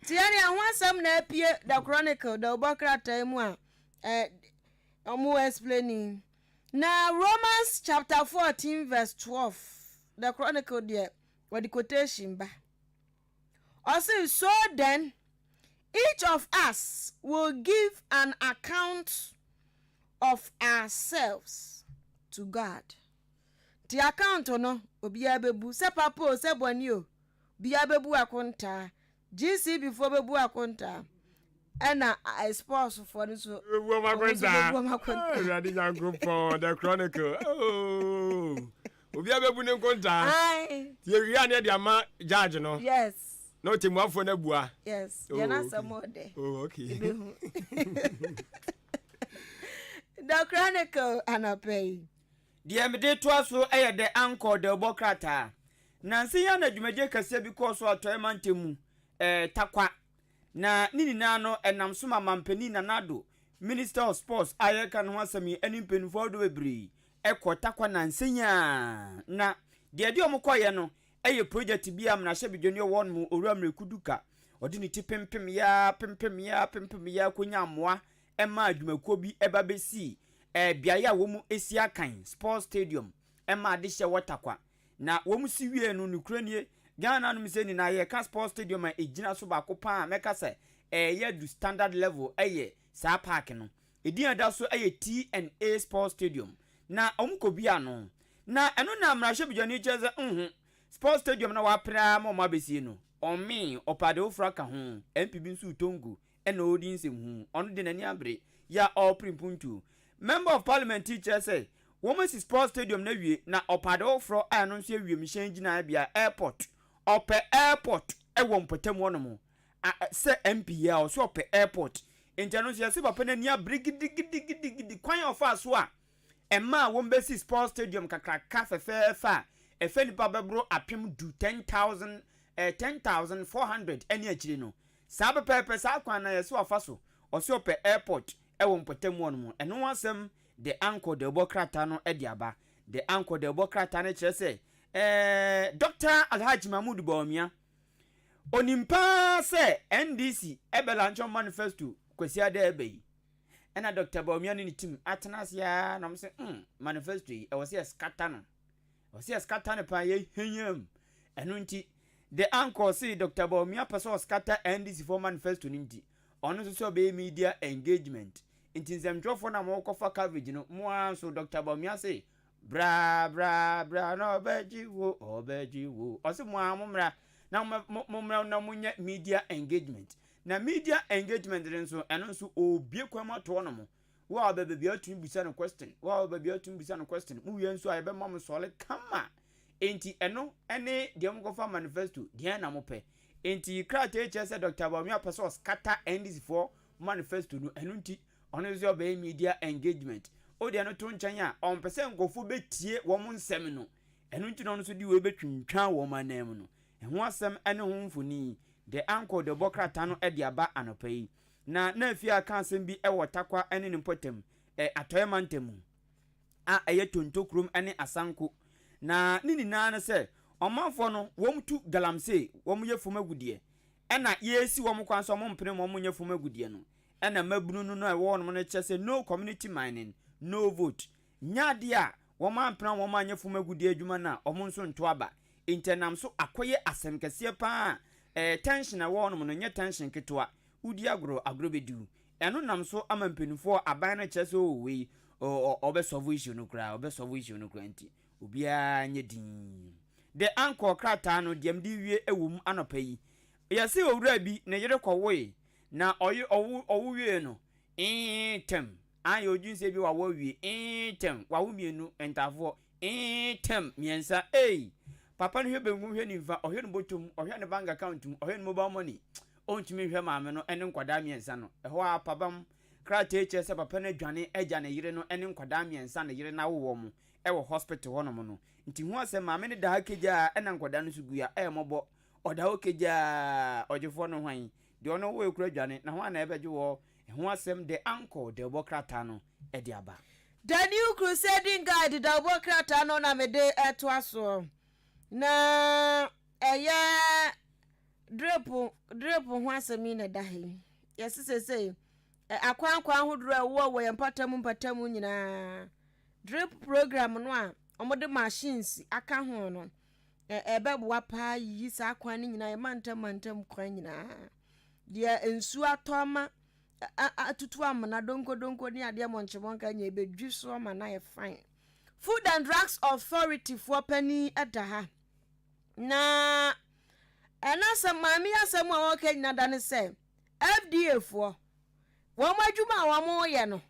Ti ɛne ɛho asɛm na apue The Chronicle da ɔbɔ krataa mu a ɔmo explaining. Na Romans chapter 14 verse 12, The Chronicle deɛ wɔde quotation ba. Ɔse, "So then each of us will give an account of ourselves to God." Nti account no obiara bɛbu sɛ papa o, sɛ bɔne o, obiara bɛbu akontaa. GCB foɔ bɛbu akontaa, ɛna sports foɔ no nso bɛbu ɔmo akontaa. Bɛbu ɔmo akontaa. Awurade Nyankopɔn, The Chronicle, oh. Obiara bɛbu ne nkontaa. Aye. Nti yɛwie a ne yɛde ama judge no. Yes. Na ɔtɛmmuafoɔ no abua. Yes. Oh, yɛn okay. asɛm ɔdɛ. Oh, okay. Ebehu. The Chronicle anɔpɛ yi. Deɛ mede toa so yɛ The Anchor dawubɔ krataa. Nnansa yi ara na dwumadie kɛseɛ bi kɔɔ so Atɔeɛ mantam mu, ɛɛ Tarkwa. Na ne nyinaa no, ɛnam so ma Mampanin Nana Addo. Minister of Sports a yɛreka ne ho asɛm yi ne mpanimfoɔ ahodoɔ bebree kɔɔ Tarkwa nnansa yi ara na deɛ ɛde wɔn kɔeɛ no yɛ project bi a mmarahyɛbadwani ɔwɔ no mu Owura Miraku Duka ɔde ne ti pempem ya pempem ya pempem ya kɔnya mmoa ma adwumakuo bi ba bɛsii eh, beaeɛ a wɔn si akan sports stadium ma adehyɛ wɔ Tarkwa Na wɔn si wiee no, nokorɛ nie, Ghana anom sɛ nyinaa yɛka sports stadium a ɛgyina so baako paa a mɛka sɛ ɛreyɛ adu standard level yɛ saa park no. Edin a ɛda so yɛ TNA Sports Stadium. Na wɔn kɔbue ano. Na ɛno na mmarahyɛbadwani kyerɛ sɛ nho, sports stadium no a wɔapere ara ma wɔn abɛsie no, ɔmee, ɔpɛ ade foforɔ aka ho. MP bi nso retɔ ngu na ɔredi nsɛmhunu. Ɔno de n'ani abere yɛ a ɔrepere mpuntuo. Member of Parliament yi kyerɛ sɛ wɔasi sports stadium no awie na ɔpɛ ade foforɔ a ɛno nso yɛ wiemhyɛn gyinaebea, airport. Ɔpɛ airport wɔ mpɔtam hɔnom. A sɛ MP yi a ɔsɛ ɔpɛ airport. Nti ɛno nso yɛse papa no ani abere gidigidigidi kwan a ɔfaa so a ɛmaa wɔbɛsi sports stadium kakraka fɛfɛɛfɛ a ɛfɛ nnipa bɛboro 10,000, 10,000, eh, 10,400 ɛne akyire no. Saa pɛpɛɛpɛ saa kwan no a yɛse wafa so, ɔse ɔpɛ airport wɔ mpɔtam hɔ nom. Ɛno ho asɛm The Anchor dawubɔ krataa no de aba. The Anchor dawubɔ krataa no kyerɛ sɛ eh, Dɔkta Alhaji Mahmood Bawumia, onim paa sɛ NDC ɛbɛ lankyɔn manifesto Kwasiada a ɛba yi. Ɛna Dɔkta Bawumia ne ne team atena ase ara na wɔn se, mm, manifesto yi, ɛwɔ sɛ yɛskata no. Ɔse yɛskata no paa yɛhanyam. Ɛno nti The Anchor se Doctor Bawumia pɛ sɛ ɔskata NDC foɔ manifesto no nti ɔno nso sɛ ɔbɛyɛ media engagement. Nti nsɛmtwerɛfoɔ no a mokɔfa coverage no mo ara nso Doctor Bawumia se bra bra bra na ɔbɛgye wo ɔbɛgye wo. Ɔse mo ara mommra na mommra na monyɛ media engagement. Na media engagement no nso ɛno nso ɔrebue kwan mu ato hɔ nom. Wo a ɔbɛ baabi a wotumi bisa no question, wo a ɔbɛ baabi a wotumi bisa no question, mo wie nso a yɛbɛma mo sɔle kama. Enti ɛno ne deɛ mokɔfa manifesto, deɛn na mopɛ? Enti krataa yi kyerɛ sɛ Dr. Bawumia pɛ sɛ ɔskata NDC foɔ manifesto no, ɛno nti ɔno nso ɔbɛyɛ media engagement. Wo deɛ no to nkyɛn a, ɔmpɛ sɛ nkurɔfoɔ bɛtie wɔn nsɛm no, ɛno nti na ɔno nso de wei bɛtwintwan wɔn anan mu no. Ɛho asɛm ne ho mfoni, The Anchor de bɔ krataa no de aba anɔpa yi. Na na afie a ka asɛm bi wɔ Tarkwa ne ne mpɔtam, Atɔeɛ mantam mu, a ɛyɛ Tonto kurom ne Asanko. Na ne nyinaa ne sɛ, ɔmanfoɔ no, wɔtu galamsey, wɔyɛ fam agudeɛ, ɛna yɛresi wɔn kwan sɛ wɔmpene ma wɔnyɛ fam agudeɛ no. Ɛna mmabunu no a ɛwɔ hɔnom no kyerɛ sɛ no community mining, no vote. Nyɛ adeɛ a wɔampene a wɔanyɛ fam agudeɛ adwuma no a, wɔn nso nto aba. Enti ɛnam so akɔyɛ asɛm kɛseɛ pa ara a, tension a ɛwɔ hɔnom no nyɛ tension ketewa. Wodi agorɔ, agorɔ bɛdi wo. Ɛno nam so ama mpanimfoɔ, aban no kyerɛ sɛ oh wei ɔbɛ solve issue no koraa, ɔbɛ solve issue no koraa nti obiara nyɛ dinn. The Anchor krataa no, deɛ mede rewie wɔ mu anɔpa yi, yɛse owura bi ne yere kɔwoe, na ɔye ɔwo ɔwo wiee no, ee tɛm, ayɛ odwene sɛ bi wawo awie, ee tɛm, wawo mmienu, ntaafoɔ, Eeh term miensa eii Papa no hwɛ benkum hwɛ nimfa ɔhwɛ ne bɔtɔ mu ɔhwɛ ne bank account mu ɔhwɛ ne mobile money ɔntumi nhwɛ maame no ne nkwadaa miensa no ɛhɔ ara pabam krataa yi kyerɛ sɛ papa no adwane agya ne yere no ne nkwadaa miensa ne yere no awo wɔn wɔ hospital hɔ nom no nti ho asɛm maame no da ha kegyaa ɛna nkwadaa no nso gua ɛyɛ mɔbɔ ɔda hɔ kegyaa ɔgyefoɔ no hwan deɛ ɔno woe kora dwane na hwan na ɛbɛgye wɔ ɛho asɛm de ankɔ dɛwbɔ krataa no de aba. The New Crusading Guide dawubɔ krataa no na mede retoa soɔ. Na ɛyɛ drip drip ho asɛm yi na ɛda ha yi. Yɛse seesei akwan akwan ahodoɔ a ɛwɔ wɔ yɛn mpatamu mpatamu nyinaa drip program no a wɔde machines aka ho no ɛbɛboa paa yiyi saa kwan no nyinaa yɛn mantam mantam kwan nyinaa. Deɛ nsuo atɔ ama atutu amena donkodonko ne adeɛ mɔnkyemɔnka nyɛ ɛbɛdwi so ama no ayɛ fine. Food and Drugs Authority foɔ panin da ha. Na ɛna asɛm maame yi asɛm a wɔka nyina da ne sɛ FDA foɔ wɔn adwuma a wɔn yɛ no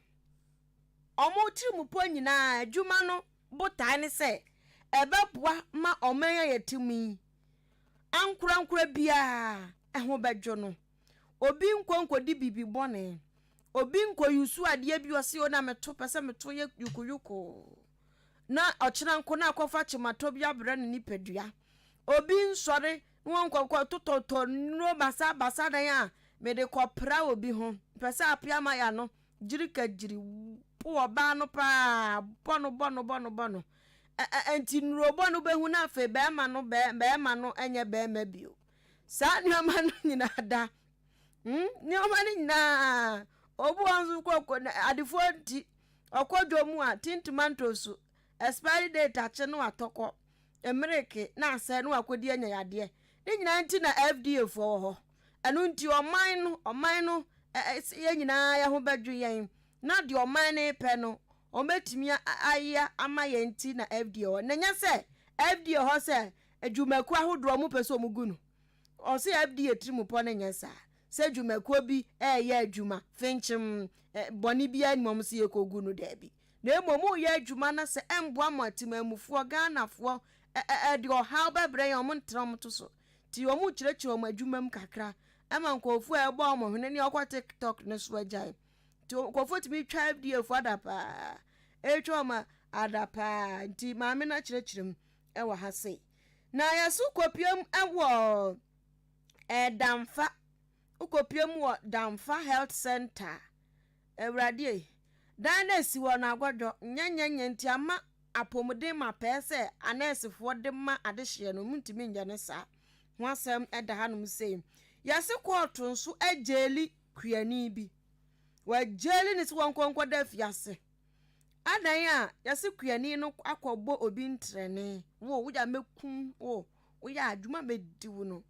wɔn tirimupɔ nyinaa adwuma no botae ne sɛ ɛbɛboa ma ɔman a yɛte mu yi ankorankora biara ho bɛdwo no. Obi nkɔ nkɔdi biribi bɔne. Obi nkɔ yusu adeɛ bi ɔse o na meto pɛ sɛ meto yɛ yukuyuku na ɔkyena nko na akɔfa kyematɔ bi abrɛ ne nipadua. Obi nsɔre na wɔnkɔkɔ totɔtɔ nnuro basabasa dan a mede kɔpra obi ho pɛ sɛ apea ma ya no. Gyirika gyiri po ɔbaa no paa, bɔ no bɔ no bɔ no bɔ no. Ɛ ɛ nti nnurobɔ no wobɛhu na afei bɛrima no bɛ bɛrima no nyɛ bɛrima bio. Saa nneɛma no nyinaa da. Hmm, nneɛma no nyinaa. Obi wɔ nso kɔ kɔ adefoɔ nti ɔkɔ dwa mu a tin tomatoes expiry date akye no atɔ kɔ mmereke na asɛe na wakɔdi anya yadeɛ. Ne nyinaa nti na FDA foɔ wɔ hɔ. Ɛno nti ɔman no, ɔman no, yɛn nyinaa yɛn ho bɛdwo yɛn, na deɛ ɔman no repɛ no, wɔbɛtumi ayɛ ama yɛn nti na FDA wɔ hɔ. Na ɛnyɛ sɛ FDA wɔ hɔ sɛ adwumakuo ahodoɔ wɔpɛ sɛ wɔgu no. Ɔse FDA tirimupɔ no nyɛ saa, sɛ dwumakuo bi reyɛ adwuma fenkyem, bɔne biara nnim wɔn sɛ yɛkɔgu no, daabi. Na mmom woreyɛ adwuma na sɛ ɛmboa mo atemanmufoɔ, Ghanafoɔ, ɛde ɔhaw bɛbrɛ yɛn, wɔn ntena wɔn to so. Nti wɔn kyerɛkyerɛ wɔn adwuma mu kakra ɛma nkurɔfoɔ a ɛbɔ wɔn hwene ne ɔkɔ tiktok no so agyae. Nti nkurɔfoɔ tumi twa FDA foɔ ada paa, ɛretwa wɔn ada paa. Nti maame no akyerɛkyerɛ mu ɛwɔ ha sei. Na yɛso kɔpiem ɛwɔ ɛɛ Damfa, wokɔpiem wɔ Damfa Health Center. Awurade ei, dan no esi hɔ no agɔdɔ, nyɛnyɛnyɛ nti ama apɔmuden ma pɛɛ sɛ anɛɛsefoɔ de ma adehyeɛ no, wɔntumi nyɛ no saa. Ho asɛm da hanom sei. Yɛse kɔɔto nso agyeeli kuani bi. Wɔagyeeli no sɛ wɔnkɔ nkɔda afiase. Adan a yɛse kuani no akɔbɔ obi ntrɛne. Wo, woyɛ a mɛkum wo. Woyɛ a adwuma mɛdi wo no.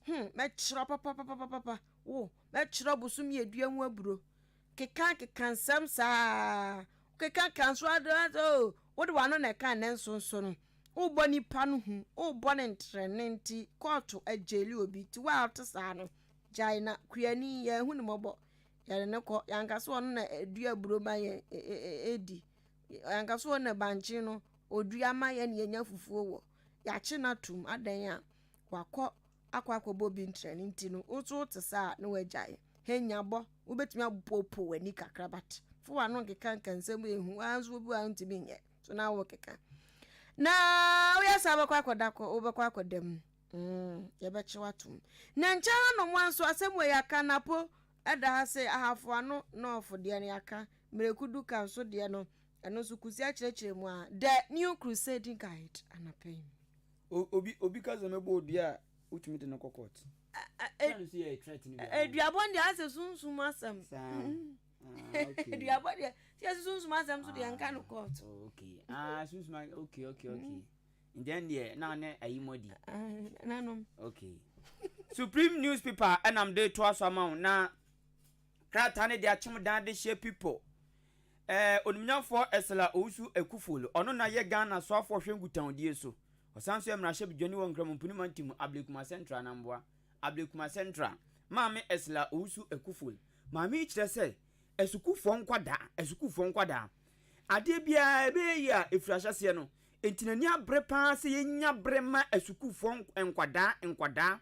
Hmm, mɛkyerɛ papapapapapa. Wo, mɛkyerɛ bosom yɛ dua ho aburo. Keka keka nsɛm saa. Keka ka nso ade ade o. Wode w'ano na ɛka nanso nso no, wobɔ nipa no hu, wobɔ no ntrɛne nti kɔɔto agyeli obi. Nti wo a wote saa no, gyae na kuani yɛahu no mmɔbɔ. Yɛde no kɔ. Yɛanka sɛ ɔno na ɛdua aburo ma yɛn ɛdi. Yɛanka sɛ ɔno na bankye no ɔdua ma yɛn na yɛnya fufuo wɔ. Yɛakye no atom adɛn a wakɔ akɔ akɔbɔ obi ntrɛne nti no, wo nso wote saa a na wagyae. Henya bɔ, wobɛtumi apoopoo w'ani kakra but fa w'ano nkeka nka nsɛm ehu, woara nso obi wɔ a wontumi nyɛ so na wokeka. Na woyɛ saa wobɛkɔ akɔda kɔ, wobɛkɔ akɔda mu. Mm, yɛbɛkye w'atom. Na nkyɛn hanom a nso asɛm wei yɛaka Napo ɛda ha se Ahafo ano nɔɔfo deɛ no yɛaka, Mmireku Duka nso deɛ no ɛno nso Kusi akyerɛkyerɛ mu a The New Crusading Guide anapa yi. Obi obi ka sɛ mɛbɔ odua a wotumi de no kɔ court. Aduabɔ deɛ asɛ sunsum asɛm. Aduabɔ deɛ sɛ yɛsɛ sunsum asɛm so deɛ nka no court. Okay. Ah sunsum okay okay okay. Ndɛn deɛ na ne ayi mɔdi. Nanom. Okay. Supreme newspaper ɛnam de to aso ama wo na krataa ne de akyem dan de hyɛ people. Eh, Onimnyamfoɔ Ursula Owusu Ekuful, ɔno na yɛ Ghana soafoɔ hwɛ nkutahodie so. Ɔsan nso yɛ mmarahyɛbedwani wɔ Nkramompuni mantam mu, Ablekuma Central Anamboa, Ablekuma Central. Maame Ursula Owusu Ekuful. Maame yi kyerɛ sɛ, asukuufoɔ nkwadaa, asukuufoɔ nkwadaa, adeɛ biara ɛbɛyɛ yie a ɛfiri ahyɛseɛ no, enti n'ani abere pa ara sɛ yɛnya bere ma asukuufoɔ nkwadaa, nkwadaa,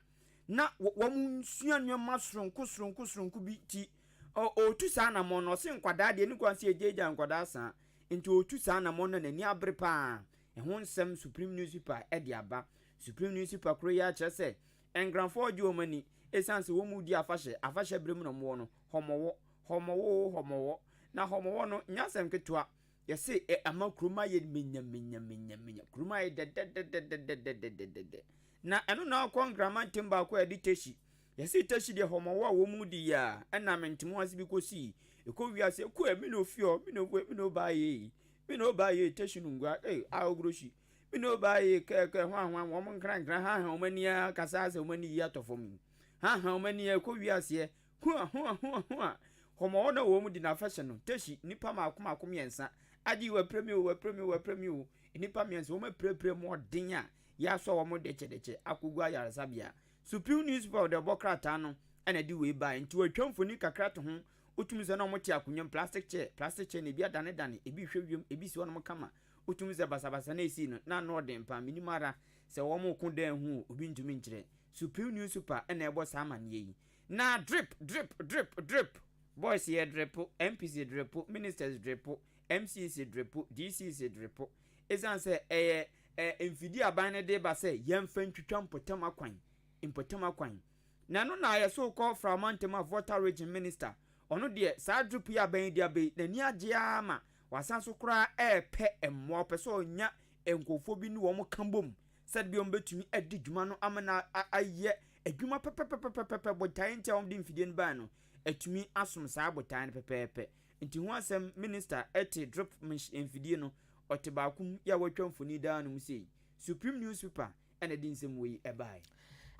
na wɔn nsua nneɛma soronko soronko soronko bi ti. Ɔretu saa anammɔn no, ɔse nkwadaa deɛ ɛni kwan sɛ yɛgyaagyaa nkwadaa saa. Nti ɔretu saa anammɔn no na n'ani abere paa. Ɛho nsɛm Supreme Newspaper de aba. Supreme Newspaper koro yi ara kyerɛ sɛ Nkranfoɔ regye wɔn ani ɛsiane sɛ wɔn redi afahyɛ, afahyɛ berɛ mu na wɔwɔ no, hɔmɔwɔ, hɔmɔwɔ oo hɔmɔwɔ. Na hɔmɔwɔ no nyɛ asɛm ketewa. Yɛse ɛ ama kurom ayɛ menyamenyamenyamenya, kurom ayɛ dɛdɛdɛdɛdɛdɛdɛdɛdɛ. Na ɛno na ɔkɔ Nkran mantam baako a yɛde Teshie Yɛsee Teshie deɛ hɔmɔwɔ a wɔn di yi a ɛna mente mo ase bi kɔsii ɛkɔ wiase ɛkɔ ɛ me na ofi hɔ me na obu me na obaa yei me na obaa yei Teshie no ngua ee a ogroshi me na obaa yei kɛ kɛ hwan hwan wɔn nkra nkra ha ha wɔn ani a kasa asɛ wɔn ani yi atɔ fam yi ha ha wɔn ani a ɛkɔ wiaseɛ hua hua hua hua hɔmɔwɔ na wɔn di na afɛhyɛ no Teshie nipa maako maako mmiɛnsa agye wapira mi o wapira mi o wapira mi o nipa mmiɛnsa wɔn apirapira mu ɔden a yɛasɔ wɔn dɛkyɛdɛkyɛ akɔgu ayaresabea Supreme Newspaper de ɔbɔ krataa no na ɛde wei bae. Nti wɔatwa mfoni kakra to ho. Wotumi sɛ na wɔte akonnwa mu, plastic chair, plastic chair na ebi adanedane, ebi rehwɛ wiem, ebi si hɔnom kama. Wotumi sɛ basabasa na esii no, na ano ɔden paa. Menim ara sɛ wɔreko dɛn ho o, obi ntumi nkyerɛ. Supreme Newspaper na ɛbɔ saa amanneɛ yi. Na drip, drip, drip, drip. Boys yɛ dripo, MPs dripo, ministers dripo, MCs dripo, DCs dripo. Esiane sɛ ɛyɛ ɛ, mfidie a aban no de ba sɛ yɛmfa ntwitwa mpɔtam akwan, mpɔtam akwan. Na ɛno na yɛso kɔ Frao mantam a Volta Region Minister, Ɔno deɛ saa drip yi a aban yi de aba yi, n'ani agye ara ma wasan so koraa repɛ mmoa. Ɔpɛ sɛ ɔnya nkurɔfoɔ bi ne wɔn ka bom sɛdeɛ ɛbɛyɛ wɔbɛtumi adi dwuma no ama no ayɛ adwuma pɛpɛpɛpɛpɛ. Botaeɛ nti a wɔde mfidie no baeɛ no, atumi asom saa botaeɛ no pɛpɛɛpɛ. Nti ho asɛm minister te drip mfidie no, ɔte baako mu yɛ a watwa mfoni daa no mu sei. Supreme newspaper na ɛde nsɛm wei baeɛ.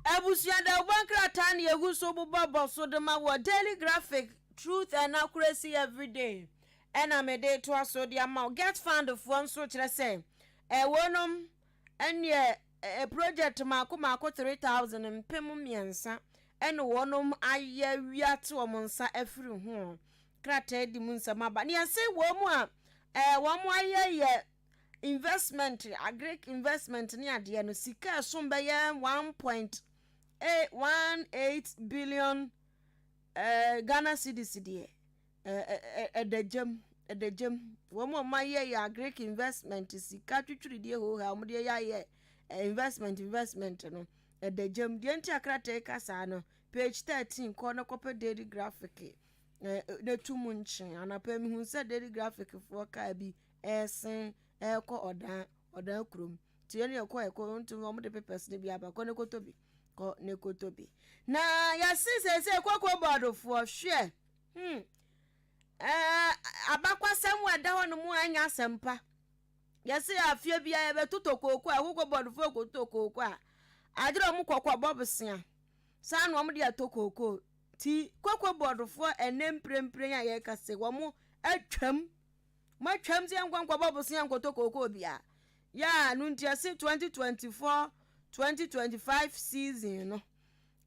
Abusua dawubɔ nkrataa na yɛgu so bobɔ bɔ so de ma wɔ Daily Graphic, Truth and Accuracy Everyday ɛna mede retoa so de ama wo. Get Fund foɔ nso kyerɛ sɛ ɛwɔnom ɛneɛ project mako mako 3000 3000 ɛna wɔnom ayɛ awie ate wɔn nsa afiri ho. Krataa di mu nsɛm aba. Ne yɛse wɔn mu a wɔn ayɛ yɛ investment, agric investment ne adeɛ no, sika ɛsom bɛyɛ 1.18 billion Ghana cedis deɛ ɛda gyam, ɛda gyam. Wɔn a wɔayɛ yɛ agric investment sika twitwiridie hooha wɔn de ayɛ investment investment no, ɛda gyam. Deɛ nti a krataa yi ka saa no, page 13 kɔ na kɔpɛ Daily Graphic na tu mu nkyen. Anapa mehu sɛ Daily Graphic foɔ kaa bi ɛresen ɛrekɔ ɔdan ɔdan kurom. Nti yɛn yɛkɔ ɛkɔ nti wɔn de papers no bi aba kɔ ne kɔtɔ bi kɔ ne kɔtɔ bi. Na yɛse seesei koko bɔɔdofoɔ hwɛ ɛɛ abakwasɛm wɔ ɛda hɔ nom a ɛnyɛ asɛmpa. Yɛse afeɛ biara yɛbɛtotɔ kooko a koko bɔɔdofoɔ kɔtotɔ kooko a agyerɛ wɔn kɔkɔ bɔ bosea saa na wɔn de atɔ kooko ti koko bɔɔdofoɔ ɛnɛ mprempren a yɛreka se wɔn atwam Moatwam sɛ yɛnkɔ nkɔbɔ bosea nkɔtɔ kookoo bia. Yeah, no nti ɛse 2024 2025 season no,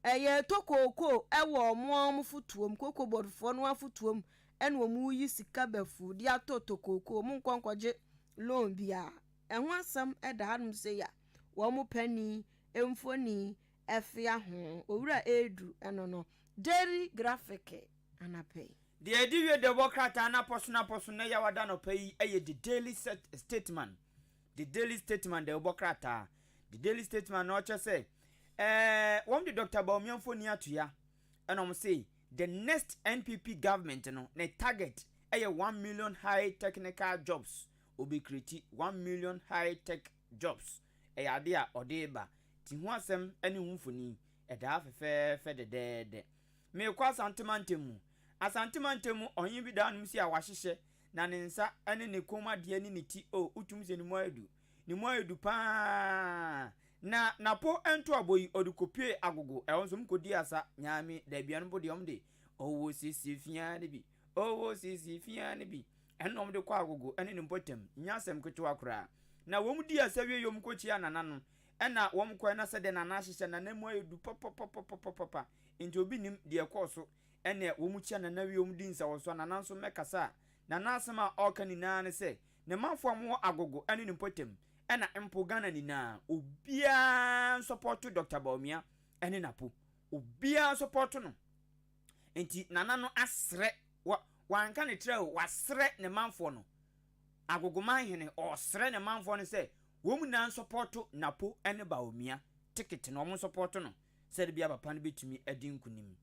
ɛyɛ tɔ kookoo ɛwɔ ɔmo a ɔmo fotoɔ mu, cocoa board foɔ no afotoɔ mu ɛna ɔmo yi sika bɛfu de atɔ tɔ kookoo, ɔmo nkɔ nkɔgye loan bia. Ɛho asɛm ɛda hanom sei a wɔn panin mfoni ɛfea ho, Owura Edu ɛno no, Daily Graphic anapa yi. Deɛ ɛdi wie dawubɔ krataa no apɔso-no-apɔso nnɛ Yawada anɔpa yi yɛ The Daily Statesman, The Daily Statesman dawubɔ krataa. The Daily Statesman na ɔkyerɛ sɛ ɛɛ wɔn de Dr. Bawumia mfoni ato ya ɛna wɔn se the next NPP government no ne target ɛyɛ 1 million high technical jobs. Obekreti 1 million high tech jobs ɛyɛ ade a ɔde ba ti ho asɛm ɛne ho mfoni ɛdaa fɛfɛɛfɛ dɛdɛɛdɛ. Merekɔ Asante mantam mu. Asante mantam mu ɔhene bi da anom si a wahyehyɛ na ne nsa ne ne kɔn mu adeɛ ne ne ti oh wotumi sɛ ne mu ayɛ du. Ne mu ayɛ du paa. Na Napo ntoabɔ yi ɔde kɔpue Agogo ɛhɔ nso wɔkɔdi asa Nyame dabi ɛno mpo deɛ wɔn de ɔwɔ siesie fiaa no bi ɔwɔ siesie fiaa no bi ɛno na wɔn de kɔ Agogo ɛne ne mpɔtam nyɛ asɛm ketewa koraa. Na wɔn di asa wie yɛ wɔn kɔkyia Nana no ɛna wɔn kɔɛ na sɛdeɛ Nana ahyehyɛ Nana mu ayɛ du papapapapapa Nti obi nim deɛ ɛkɔɔ so ɛneɛ wɔn kyia Nana wie wɔn di nsawɔsoɔ a Nana nso mmɛkasa a Nana asɛm a ɔreka nyinaa ne sɛ ne manfoɔ a wɔwɔ Agogo ɛne ne mpɔtam ɛna mpo Ghana nyinaa obiara nsɔpɔto Doctor Bawumia ɛne Napo obiara nsɔpɔto no nti Nana no asrɛ wa wanka ne trɛ o wasrɛ ne manfoɔ no Agogoman hene ɔresrɛ ne manfoɔ no sɛ wɔn nyinaa nsɔpɔto Napo ɛne Bawumia ticket no wɔn nsɔpɔto no sɛde bia papa no bɛtumi adi nkunim.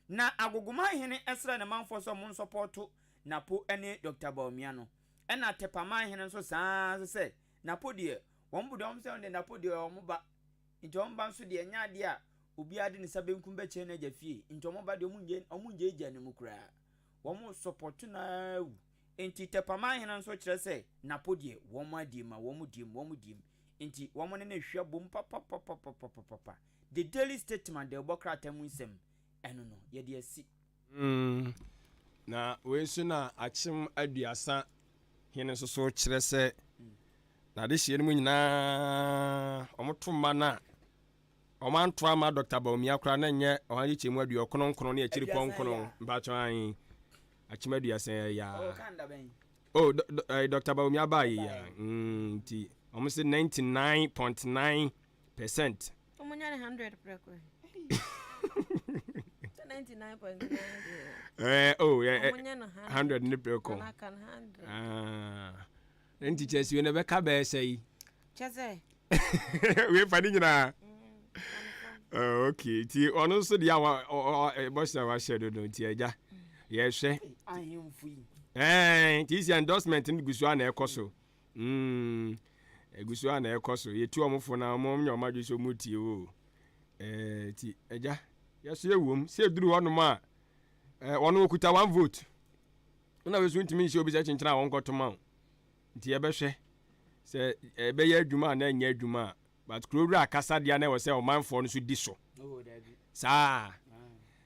Na Agogoman hene srɛɛ ne manfoɔ sɛ ɔmo nsɔpɔɔto Napo ne Dɔkta Bawumia no. Ɛna Tepaman hene nso saa ara nso sɛ Napo deɛ wɔn bo deɛ wɔn sɛ wɔn deɛ Napo deɛ ɔyɛ wɔn ba nti wɔn ba nso deɛ ɛnyɛ adeɛ a obiara de ne nsa benkum bɛkyerɛ n'agya fie nti wɔn ba deɛ wɔn ngye wɔn ngyaagyaa ne mu koraa wɔn sɔpɔto no ara wu. Nti Tepaman hene nso kyerɛ sɛ Napo deɛ wɔn adie ma wɔn diem wɔn diem Nti wɔn ne no hwɛ bom papapapapapapa. The Daily Statesman dawubɔ krataa mu nsɛm, ɛno no, yɛde asi. Mm, na wei nso na akyem 30 hene nso so kyerɛ sɛ n'adehyeɛ no mu nyinaa wɔto mma no a wɔanto ama Dr. Bawumia koraa na nyɛ ɔha nkyekyɛmu 99 ne akyiri pɔnkono mpakyɛ an akyem 30 ɛyɛ a Oh, Dr. Bawumia baa yi ya. Nti, wɔn se 99.9%. Wɔn nya ne 100 prɛko. 99.9. Oh, yeah, 100 ne prɛko. Ah. Nti kyerɛ sɛ na bɛka bɛyɛ sɛ yi. Kyɛ sɛ. Wei fa ne nyinaa. Oh, okay. Nti ɔno nso deɛ a bɔhyɛ a wahyɛ no no nti agya. Yɛhwɛ. Ɛɛ nti sɛ endorsement no gu so a na ɛkɔ so. Mm, egu so a na ɛkɔ so. Yɛtu wɔn fo na wɔn nyɛ wɔn adwene sɛ wɔn tie o. Ɛɛ ti agya yɛso yɛwom sɛ eduru hɔnom a ɛɛ wɔn okuta one vote. Wona wei so ntumi nhyɛ obi sɛ kyenkyena a wɔnkɔto ma wo. Nti yɛbɛhwɛ sɛ ɛbɛyɛ adwuma anaa ɛnyɛ adwuma a. But kuro wura kasa deɛ na ɛwɔ sɛ ɔmanfoɔ no so di so. Saa.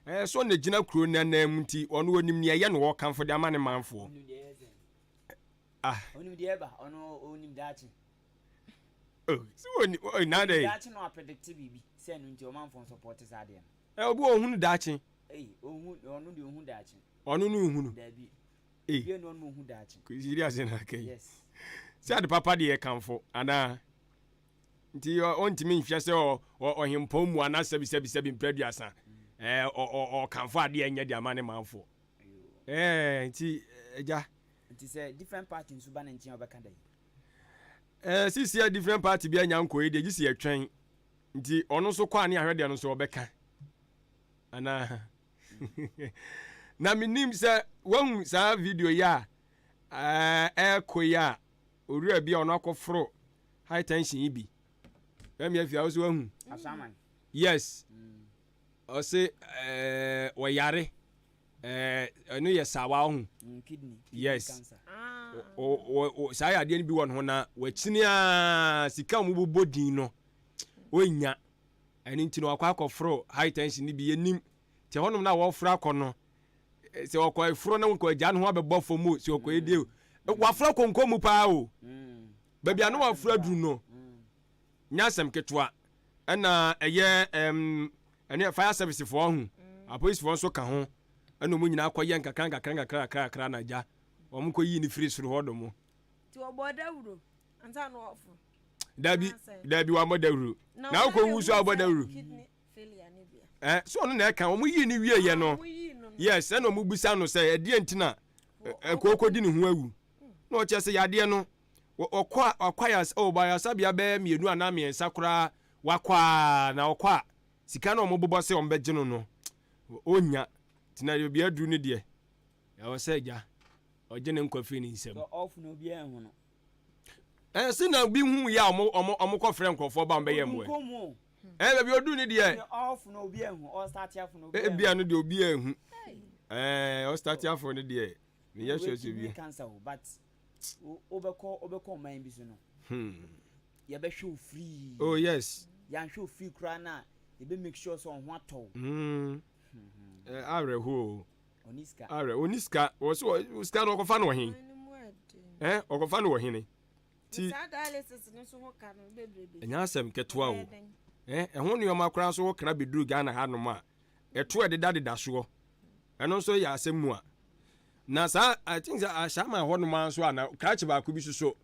Ɛɛ so na gyina kuro no anan mu nti ɔno onim nea ɛyɛ na ɔrekamfo de ama ne manfoɔ. Ah. Onim deɛ ɛba ɔno onim daakye. Oh, so oni oh, na de. Daakye no apredicte biribi sɛ ɛno nti ɔmanfoɔ nsɔpɔte saa deɛ no. Ɛ obi wɔ ohunu daakye. Ei, ohu ɔno deɛ ohu daakye. Ɔno no ohunu. Dabi. Ei. Obi anu ɔno ohu daakye. Serious na kɛyi. Yes. Sɛ ade papa deɛ kamfo anaa. Nti ɔntumi nhwɛ sɛ ɔhempɔn mu anaa sɛbi sɛbi sɛbi mpɛ aduasa. Ɛɛ ɔkamfo adeɛ ɛnyɛ de ama ne manfoɔ. Ɛɛ nti agya. Nti sɛ different party nso ba ne nkyɛn ɔbɛka dɛn? Ɛɛ sisi a different party bi anya nkɔɛ deɛ gye si yɛtwɛn. Nti ɔno nso kɔ a ne ahwɛ deɛ no nso ɔbɛka. Anaa na menim sɛ wahu saa video yi a ɛɛkɔ yi a owura bi a ɔno akɔforo high tension yi bi ɛmi afi a ɔsɛ wahu yes ɔse ɛɛ ɔyare ɛɛ ɛno yɛ sawa ɔho mm, yes saa yadeɛ no bi wɔ ne ho na wakyini a sika a wɔbobɔ din no ɔnya Ɛno nti no wakɔ akɔforo high tension no bi yɛnim nti ɛhɔnom no a wɔforo akɔ no sɛ ɔkɔ eforo no nkɔ agya no ho abɛbɔ fam o sɛ ɔkɔ edie o waforo akɔ mu paa o baabi a no waforo aduru no nyɛ asɛm ketewa ɛna ɛyɛ ɛm ɛne fire service foɔ ho apolisifoɔ nso ka ho ɛna wɔn nyinaa kɔyɛ nkakra nkakra nkakra nkakra nkakra na agya wɔn kɔ yi ne firi soro hɔ dɔm. Ti ɔbɔ dawuro ansa na ɔforo. Dabi, dabi wabɔ dawuro. Na wokɔ wu so abɔ dawuro. Eh, so ɔno na ɛka wɔn yii ne wie yɛ no. Yes, ɛna wɔn bisa no sɛ ɛdeɛ nti na ɛkɔɔkɔ di ne ho awu. Na ɔkyerɛ sɛ yadeɛ no ɔkɔ ɔkɔ ayas ɔba ayasabea bɛyɛ mmienu anaa mmiɛnsa koraa wakɔ a na ɔkɔ a sika na wɔn bobɔ sɛ wɔn bɛgye no no ɔnya tena baabi aduru ne deɛ ɛwɔ sɛ agya ɔgye ne nkwa firi ne nsam. Ɛɛ se na bi hu yɛ a ɔmo ɔmo ɔmo kɔ frɛ nkorɔfoɔ ba ɔmo bɛyɛ mmoɛ. Ɛɛ baabi odu ne deɛ. Ebia no deɛ obi ehu. Ɛɛ ɔstart afo no deɛ meyɛ sure sɛ obi. Cancer o but wobɛkɔ wobɛkɔ ɔman bi so no. Hmm. Yɛbɛhwɛ wo free. Oh yes. Yɛanhwɛ wo free koraa na yɛbɛ make sure sɛ ɔho atɔ wo. Hmm. Ɛɛ awerɛhoɔ o. Ɔni sika. Awerɛ ɔni sika wɔ so sika no ɔkɔfa no wɔ he. Ɛ ɔkɔfa no wɔ hene. Ti ɛnyɛ asɛm ketewa o. Ɛ ɛho nneɛma koraa nso wokra bɛduru Ghana hanom a ɛto ɛdeda deda soɔ. Ɛno nso yɛ asɛm mu a. Na saa I think sɛ ahyɛama hɔnom ara nso a na krakye baako bi soso.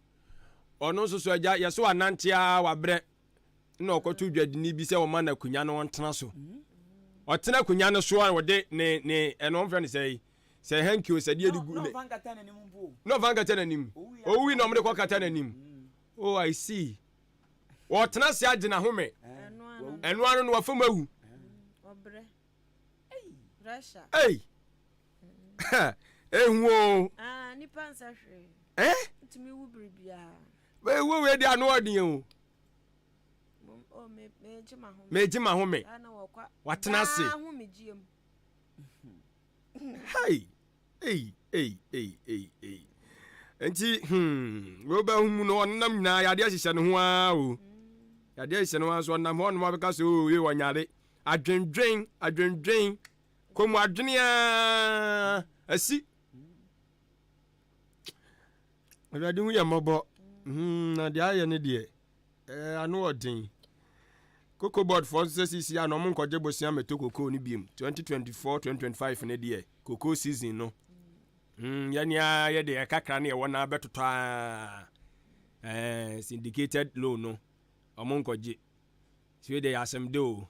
Ɔno nso so agya yɛ so anante ara wabrɛ na ɔkɔto dwadini bi sɛ ɔma no akonnwa no ɔntena so. Ɔtena akonnwa no so a ɔde ne ne ɛno ɔmfrɛ no sɛ sɛ hanky o sɛ deɛ de gu ne na ɔmfa nkata n'anim mpo na ɔmfa nkata n'anim owui na ɔmde kɔ kata n'anim oh i see ɔtena ase agye n'ahome ɛno ano no wafam awu ei ehu o ah, nipa nsa hwee eh ntumi wu biribiara ewu wei de ano ɔden o oh, megye m'ahome watena ase Hey! Ei, ei, ei, ei, ei. Nti, hmm, wobɛhu mu no ɔnenam nyinaa yadeɛ hyehyɛ ne ho ara o. Yadeɛ hyehyɛ ne ho ara so ɔnam hɔ nom abɛka sɛ o, wei ɔnyare. Adwendwen, adwendwen, kɔmu adwene ara asi. Awurade hu yɛ mmɔbɔ. Hmm, na deɛ ayɛ ne deɛ. Ɛɛ ano ɔden. Cocoa board foɔ nso sɛ sisi a na ɔmo nkɔgye bosea mɛtɔ cocoa no biom. 2024 2025 ne deɛ cocoa season no. Mm, yɛne a yɛde ɛkakra ne ɛwɔ na abɛtotɔ a ɛɛ syndicated loan no ɔmo nkɔgye. Si wei deɛ yɛ asɛm de o.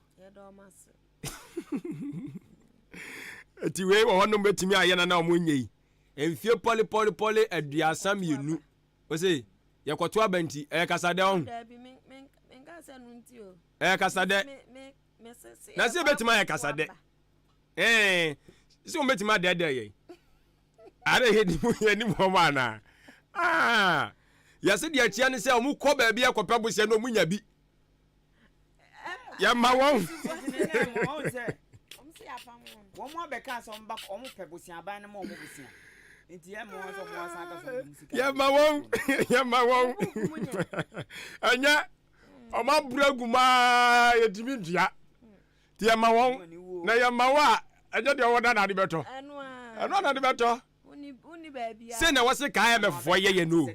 Eti wei wɔ hɔnom bɛtumi ayɛ na na ɔmo nyɛ yi. Mfie pɔle pɔle pɔle 32. Ose yɛkɔto aba nti ɛyɛ kasadɛ ɔho. Ɛyɛ kasadɛ. Na sɛ ebetumi ayɛ kasadɛ. Ɛɛ. Sɛ wɔn bɛtumi adɛɛdɛɛ yɛn. Ara yɛ nim yɛ nim wɔn anaa? Ah, yɛse deɛ ɛteɛ ne sɛ wɔn kɔ baabi ɛkɔpɛ bosia na wɔn nya bi. Yɛma wɔn. Wɔn abɛka sɛ wɔn ba wɔn pɛ bosia aban no ma wɔn bosia. Nti yɛ ma wɔn sɛ wɔn asan aka sɛ wɔn sika. Yɛma wɔn yɛma wɔn ɛnyɛ wɔn abura gu maa yɛtumi ntua. Nti yɛma wɔn na yɛma wo a ɛnyɛ deɛ wɔda na ade bɛtɔ. Ɛno a na ade bɛtɔ. Sei na wɔse ka IMF foɔ yɛ yɛ no.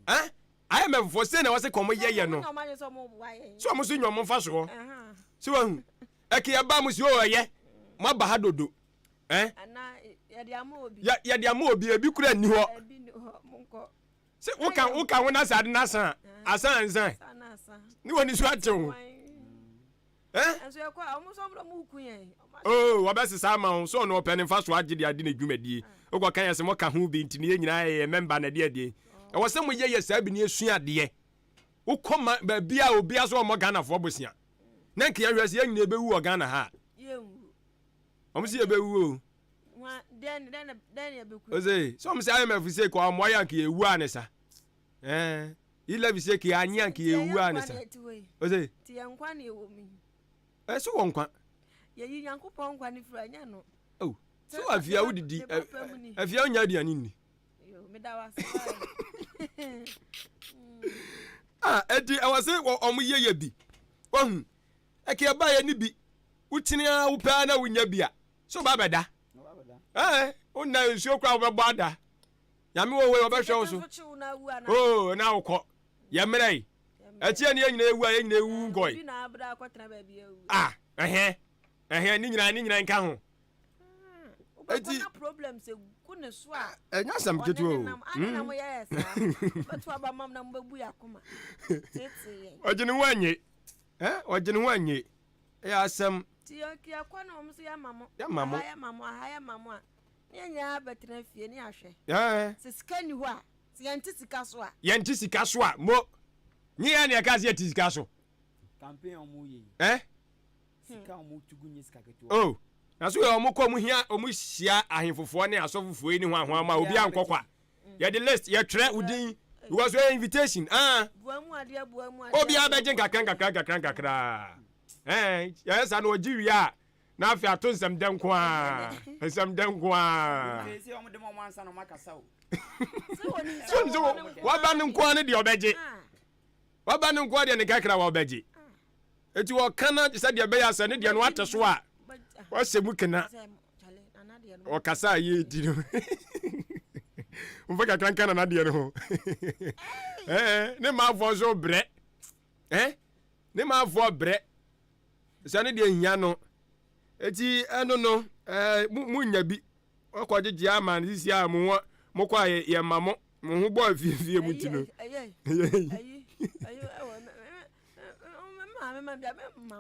Eh? IMF foɔ sei na wɔse ka wɔn yɛ yɛ no. Sɛ wɔn so nya wɔn mfa soɔ. Sɛ wahu. Ɛke yɛba mo si o ɛyɛ. Mo aba ha dodo. Eh? Yɛde ama obi ebi kura nni hɔ. Sɛ woka woka ho na sɛ ade no asa a asa ansa ne wɔn ani so ate ho. Eh? Oh, wɔbɛsesa ama wo sɛ ɔno ɔpɛ ne mfa so agye de ade ne dwumadie. Wokɔ kan yɛ sɛ moka ho bi nti ne yɛn nyinaa yɛyɛ mɛmba na ɛdeɛ deɛ. Ɛwɔ sɛ moyɛ yɛ saa bi ne yɛsua adeɛ. Wokɔ ma baabi a obi aso ɔmmɔ Ghanafoɔ bosea. Na nka yɛhwɛ sɛ yɛn nyinaa yɛbɛwu wɔ Ghana ha a. Wɔn sɛ yɛbɛwu o. Ose sɛ wɔn sɛ IMF se kɔ ɔmmoa yɛ anka yɛwu a ne sa. Ɛɛ E-levy se kɛ anye anka yɛwu a ne sa. Ose. Ti yɛn nkwa na ɛwɔ mu yi. Ɛso wɔ nkwa. Yɛyi Nyankopɔn nkwa no firi ɛnyɛ no. Oh, so afia wodidi afia wonya aduane nni. Ah, ɛti ɛwɔ se wɔn yɛ yɛ bi. Wahu, ɛkɛ ɛba yɛ ni bi. Wokyini ara wopɛ ara na wonya bi a, so ba bɛda. Ɛɛ, wonna nsuo koraa wobɛbɔ ada. Nyame wɔ hɔ yi ɔbɛhwɛ wo so. Oh, na wokɔ. Yɛ mmerɛ yi. Ɛkyi ɛne yɛn nyinaa ewu a yɛn nyinaa ewu nkɔe. Ah, ɛhɛn, ɛhɛn, ne nyinaa ne nyinaa nka ho. Eti problems egu ne so a. Ɛnyɛ asɛm ketewa o. Ade na mo yɛ saa. Bɛto aba mam na mo bɛbu yɛ akoma. Tete yɛn. Ɔgye ne ho anye. Ɛ ɔgye ne ho anye. Ɛyɛ asɛm. Ti yɛ kɔ na wɔn so yɛ ma mo. Yɛ ma mo. Aha yɛ ma mo, aha yɛ ma mo a. Ne yɛn nyinaa bɛtena fie ne ahwɛ. Ɛɛ. Sɛ sika ni hɔ a. Sɛ yɛnte sika so a. Yɛnte sika so a, mo. Nye yɛn na yɛka sɛ yɛte sika so. Campaign a wɔn yɛ yi. Eh? Sika a wɔn tu gu nye sika ketewa. Oh, na so yɛ wɔn kɔ wɔn hia wɔn hyia ahemfofoɔ ne asɔfofoɔ yi ne ho ahoa ma obi ankɔ kwa. Yɛde list yɛtwerɛ wo din because yɛ invitation ah. Obiara bɛgye nkakra nkakra nkakra nkakra. Eh, yɛyɛ saa na ɔgye wie a. Na afei ato nsɛm dɛ nko ara, nsɛm dɛ nko ara. So nim sɛ waba no nko ara ne deɛ ɔbɛgye. Waba no nko ara deɛ ne kakra wa ɔbɛgye. Eti ɔka na sɛ deɛ ɛbɛyɛ asɛ ne deɛ no ate so a wahyɛ mu kena. Ɔkasa a yɛ di no. Mfa kakra nka nana deɛ no ho. Ɛɛ ne maafoɔ nso brɛ. Ɛɛ ne maafoɔ brɛ. Sɛ ne deɛ hia no. Eti ɛno no ɛɛ mo mo nya bi. Wakɔ gyegye ama no sisi a mo ho mo kɔ a yɛ ma mo mo ho bɔ afiefie mu ti no.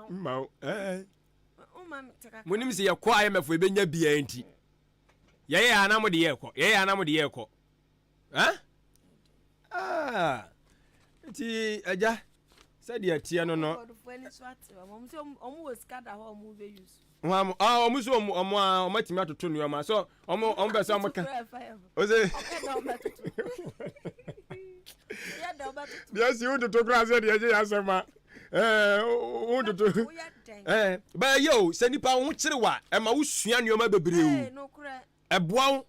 Mma wo ɛɛ. Mo nim sɛ yɛkɔ IMF ebenya biara nti. Yɛyɛ a na mo de yɛ kɔ. Yɛyɛ a na mo de yɛ kɔ. Huh? Ah, nti agya sɛdeɛ ɛteɛ no no. Wɔn ah wɔn so wɔn wɔn a wɔn atumi atoto nneɛma so wɔn wɔn bɛ sɛ wɔn ka. Ose. Deɛ si wototo koraa sɛ deɛ ɛgye yɛ asɛm a ɛɛ wototo ɛɛ bɛyɛ o sɛ nipa ho kyere wa ɛma wosua nneɛma bebree o. Ɛboa wo.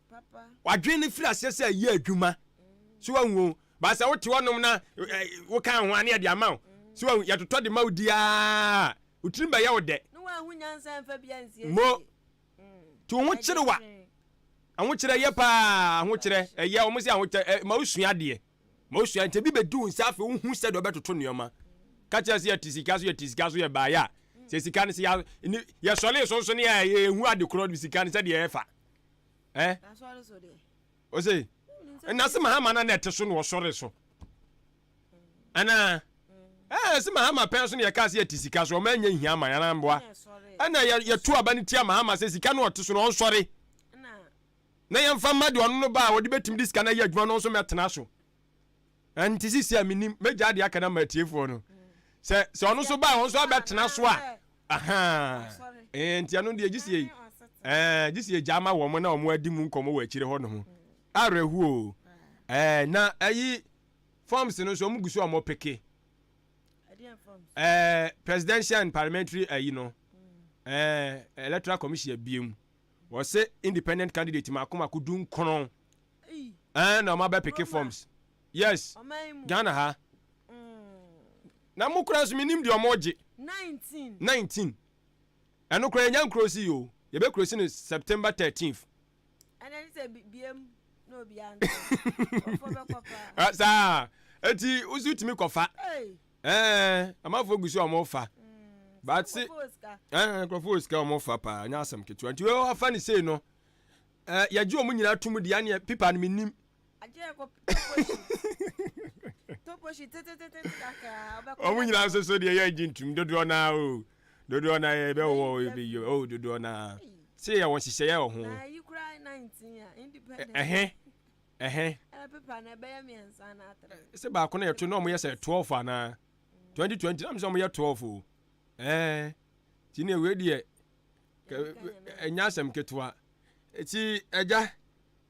W'adwene no firi aseɛ sɛ ɛyɛ adwuma. So wahu o? Ba sɛ wote hɔnom na woka ho a ne yɛde ama wo. So wahu? Yɛtotɔ de ma wo di ara wo tirim bɛyɛ wo dɛ. Mo. Nti wo ho kyere wa. Ahokyerɛ yɛ paa. Ahokyerɛ ɛyɛ. Wɔn sɛ ahokyerɛ ma wosua adeɛ. Ma wosua nti ebi bɛdi wo nsa afei wohu sɛdeɛ wobɛtoto nneɛma. Ka kyerɛ sɛ yɛte sika so yɛte sika so yɛbaeɛ a sɛ sika no sɛ yɛsɔre so nso ne yɛhu ade korɔ sika no sɛdeɛ ɛfa. Eh? Ose na se Mahama na na ɛte so na ɔsɔre so. Anaa? Eh, se Mahama pɛn so na yɛka sɛ yɛte sika so ɔma ɛnyɛ hia ma yɛn mboa. Ɛna yɛto aba no tia Mahama sɛ sika no ɔte so no ɔnsɔre. Na yɛmfa mma deɛ ɔno no ba a ɔde bɛtumi de sika no ayɛ adwuma no nso mɛtena so. Ɛnti sisi a menim mɛgya adeɛ aka no ama atiefoɔ no sɛ sɛ ɔno nso ba a ɔno nso abɛtena so a ahaa nti ɛno deɛ gye sie yi. Ɛɛ gye sɛ yɛgya ama wɔn na wɔn adi mu nkɔmmɔ wɔ akyire hɔ nom. Awerɛhoɔ o. Ɛɛ na ayi forms no nso wɔn gu so a wɔn peke. Ɛɛ presidential and parliamentary ayi no ɛɛ electoral commission abie mu. Wɔsɛ independent candidate mako mako 19 ɛɛ na wɔn abɛ peke forms. Yes, Ghana ha. Na mo kura nso menim deɛ wɔn gye. 19. Ɛno koraa yɛnya nkuro si o. Yɛbɛ kuro si no September 13th. Ɛnɛ ne sɛ biem na obiara ntɔ. Ɔfo bɛkɔ paa. Saa. Eti wosi tumi kɔfa. Ɛɛ amanfoɔ gu so a wɔn fa. But se ɛɛ nkurɔfoɔ wɔ sika wɔn fa paa nyɛ asɛm ketewa. Nti wɔn afa ne sei no ɛɛ yɛgye wɔn nyinaa tum deɛ aneɛ pipa no menim. Wɔn nyinaa nso so deɛ yɛngye ntum dodoɔ naa o dodoɔ naa yɛ bɛ wɔ ebi yɛ o dodoɔ naa se yɛ wɔn hyehyɛ yɛ wɔ ho. Ɛhɛn ɛhɛn. Sɛ baako na yɛto na wɔn yɛ sɛ 12 anaa 2020 na sɛ wɔn yɛ 12 o ɛɛ ti ne wei deɛ ɛnyɛ asɛm ketewa eti ɛgya.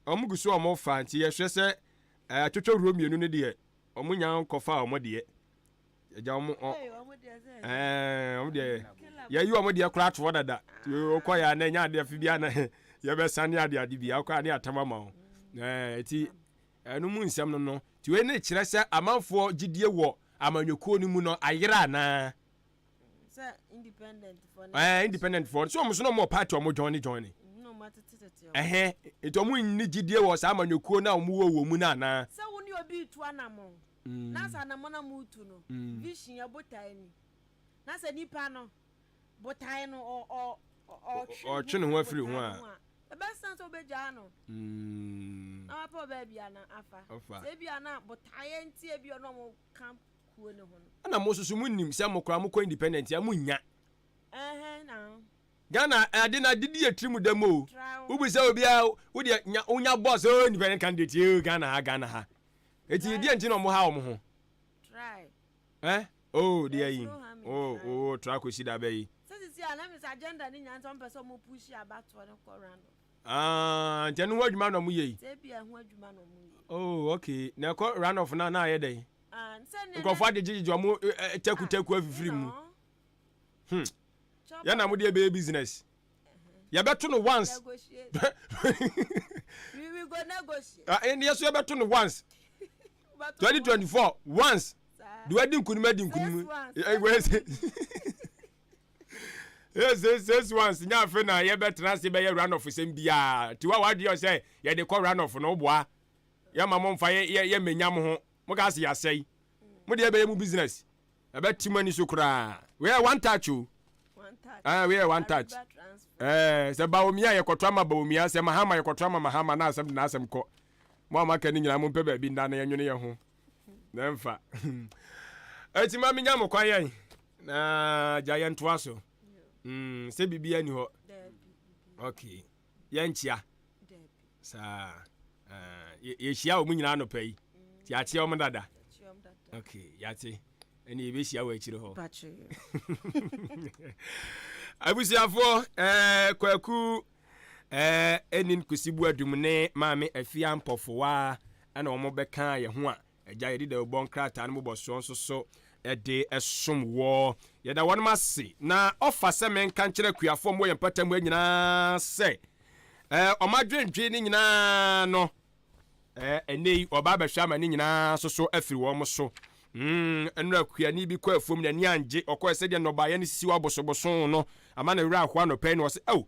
Wɔn gu so a wɔn fa nti yɛhwɛ sɛ atwotwo wuro mmienu no deɛ wɔn nya nkɔfa wɔn deɛ ɛgya wɔn ɔ ɛɛ wɔn deɛ yɛyi wɔn deɛ koraa toɔ dada wokɔ yɛ ana nya adeɛ fi bi ana yɛbɛsa ne ade ade bi akɔ ane atam ama wɔn ɛɛ ti ɛno mu nsɛm no no ti wei ne kyerɛ sɛ amanfoɔ gyidie wɔ amanyɔkuo no mu no ayera anaa. Sɛ independent foɔ. Ɛɛ independent foɔ so wɔn so na wɔn wɔ party wɔn join join. Ɛhɛn nti wɔn nni gyidie wɔ saa amanyɔkuo no a wɔn wɔ wɔ mu no anaa. Sɛ wo ne obi retu anamɔn na sɛ anamɔn a moretu no vision yɛ botae ni na sɛ nipa no botae no ɔ ɔ ɔtwe ne ho afiri ho a. Ɛbɛsan sɛ wobɛgyaa no na wapɛ ɔbaa bi ana afa sɛ ebi ana botaeɛ nti ebi ɔno ɔmo ka kuo no ho no. Ɛna mo soso mo nim sɛ mo koraa mo kɔ independent a mo nnya. Ɛhɛn na. Ghana ade na didi yɛ tiri mu dɛm o. Wobisa obiara wo deɛ nya wonya boss o independent candidate o Ghana ha Ghana ha. Eti deɛ nti na ɔmo ha ɔmo ho. Try. Eh oh deɛ yi oh oh try kɔsi da bɛ yi. Sɛ sisi a na mi sɛ agenda ne nyinaa nti ɔmo pɛ sɛ ɔmo push abatoɔ no kɔ round off. Ah nti ɛno ho adwuma na ɔmo yɛ yi. Sɛ ebi ɛho adwuma na ɔmo yɛ. Oh okay na ɛkɔ round off na na ayɛ dɛn. Nkurɔfoɔ agyegyegye ɔmo taku taku afifiri mu. Yɛn na mo deɛ bɛyɛ business. Yɛbɛto no once. We we go negotiate. Ɛn yɛ so yɛbɛto no once. 2024 once. De wadi nkunim adi nkunim. Yes, six once nya afe na yɛbɛtena ase bɛyɛ run off sɛm biara. Tiwa wadwe sɛ yɛde kɔ run off no boa. Yɛma mo mfa yɛ yɛ menya mo ho. Mo ka se yɛasɛe. Mo deɛ bɛyɛ mu business. Ɛbɛte mo ani so koraa. Wei yɛ one touch o. Ah, wei yɛ one touch. Eh, sɛ Bawumia yɛkɔtɔ ama Bawumia, sɛ Mahama yɛkɔtɔ ama Mahama na asɛm de n'asɛm kɔ. Mo a moaka ne nyinaa mompɛ baabi nda na yɛnwene yɛn ho. Na ɛmfa. Eti ma menya mo kwan yɛn na gya yɛn toa so. Mm, sɛ biribi ani hɔ. Okay. Yɛnkyia. Saa. Yɛhyia wɔn nyinaa anɔpa yi. Nti yɛakyea wɔn dada. Okay, yɛate. Ɛne yɛbɛhyia wɔ akyire hɔ. Abusuafoɔ, ɛɛ Kwaku ɛɛ Enin Kusi Buadum ne Maame Afia Mpɔfowa ɛna wɔn bɛka yɛn ho a agya yɛde dawubɔ nkrataa no bobɔ soɔ nso so ɛde ɛsom wɔ. Yɛda wɔn ase na ɔfa sɛ menka nkyerɛ akuafoɔ mo yɛn mpata mu nyinaa sɛ ɛɛ wɔn adwendwen ne nyinaa no ɛɛ ɛnɛ yi ɔba abɛhwɛ ama ne nyinaa nso so afiri wɔn so. Nnura kuani bi kɔ afuom n'ani angye ɔkɔɛ sɛdeɛ nnɔbaeɛ no sisi wɔ abosoboso no ama ne werɛ ahoa anɔpa yi na ɔsɛ ɛw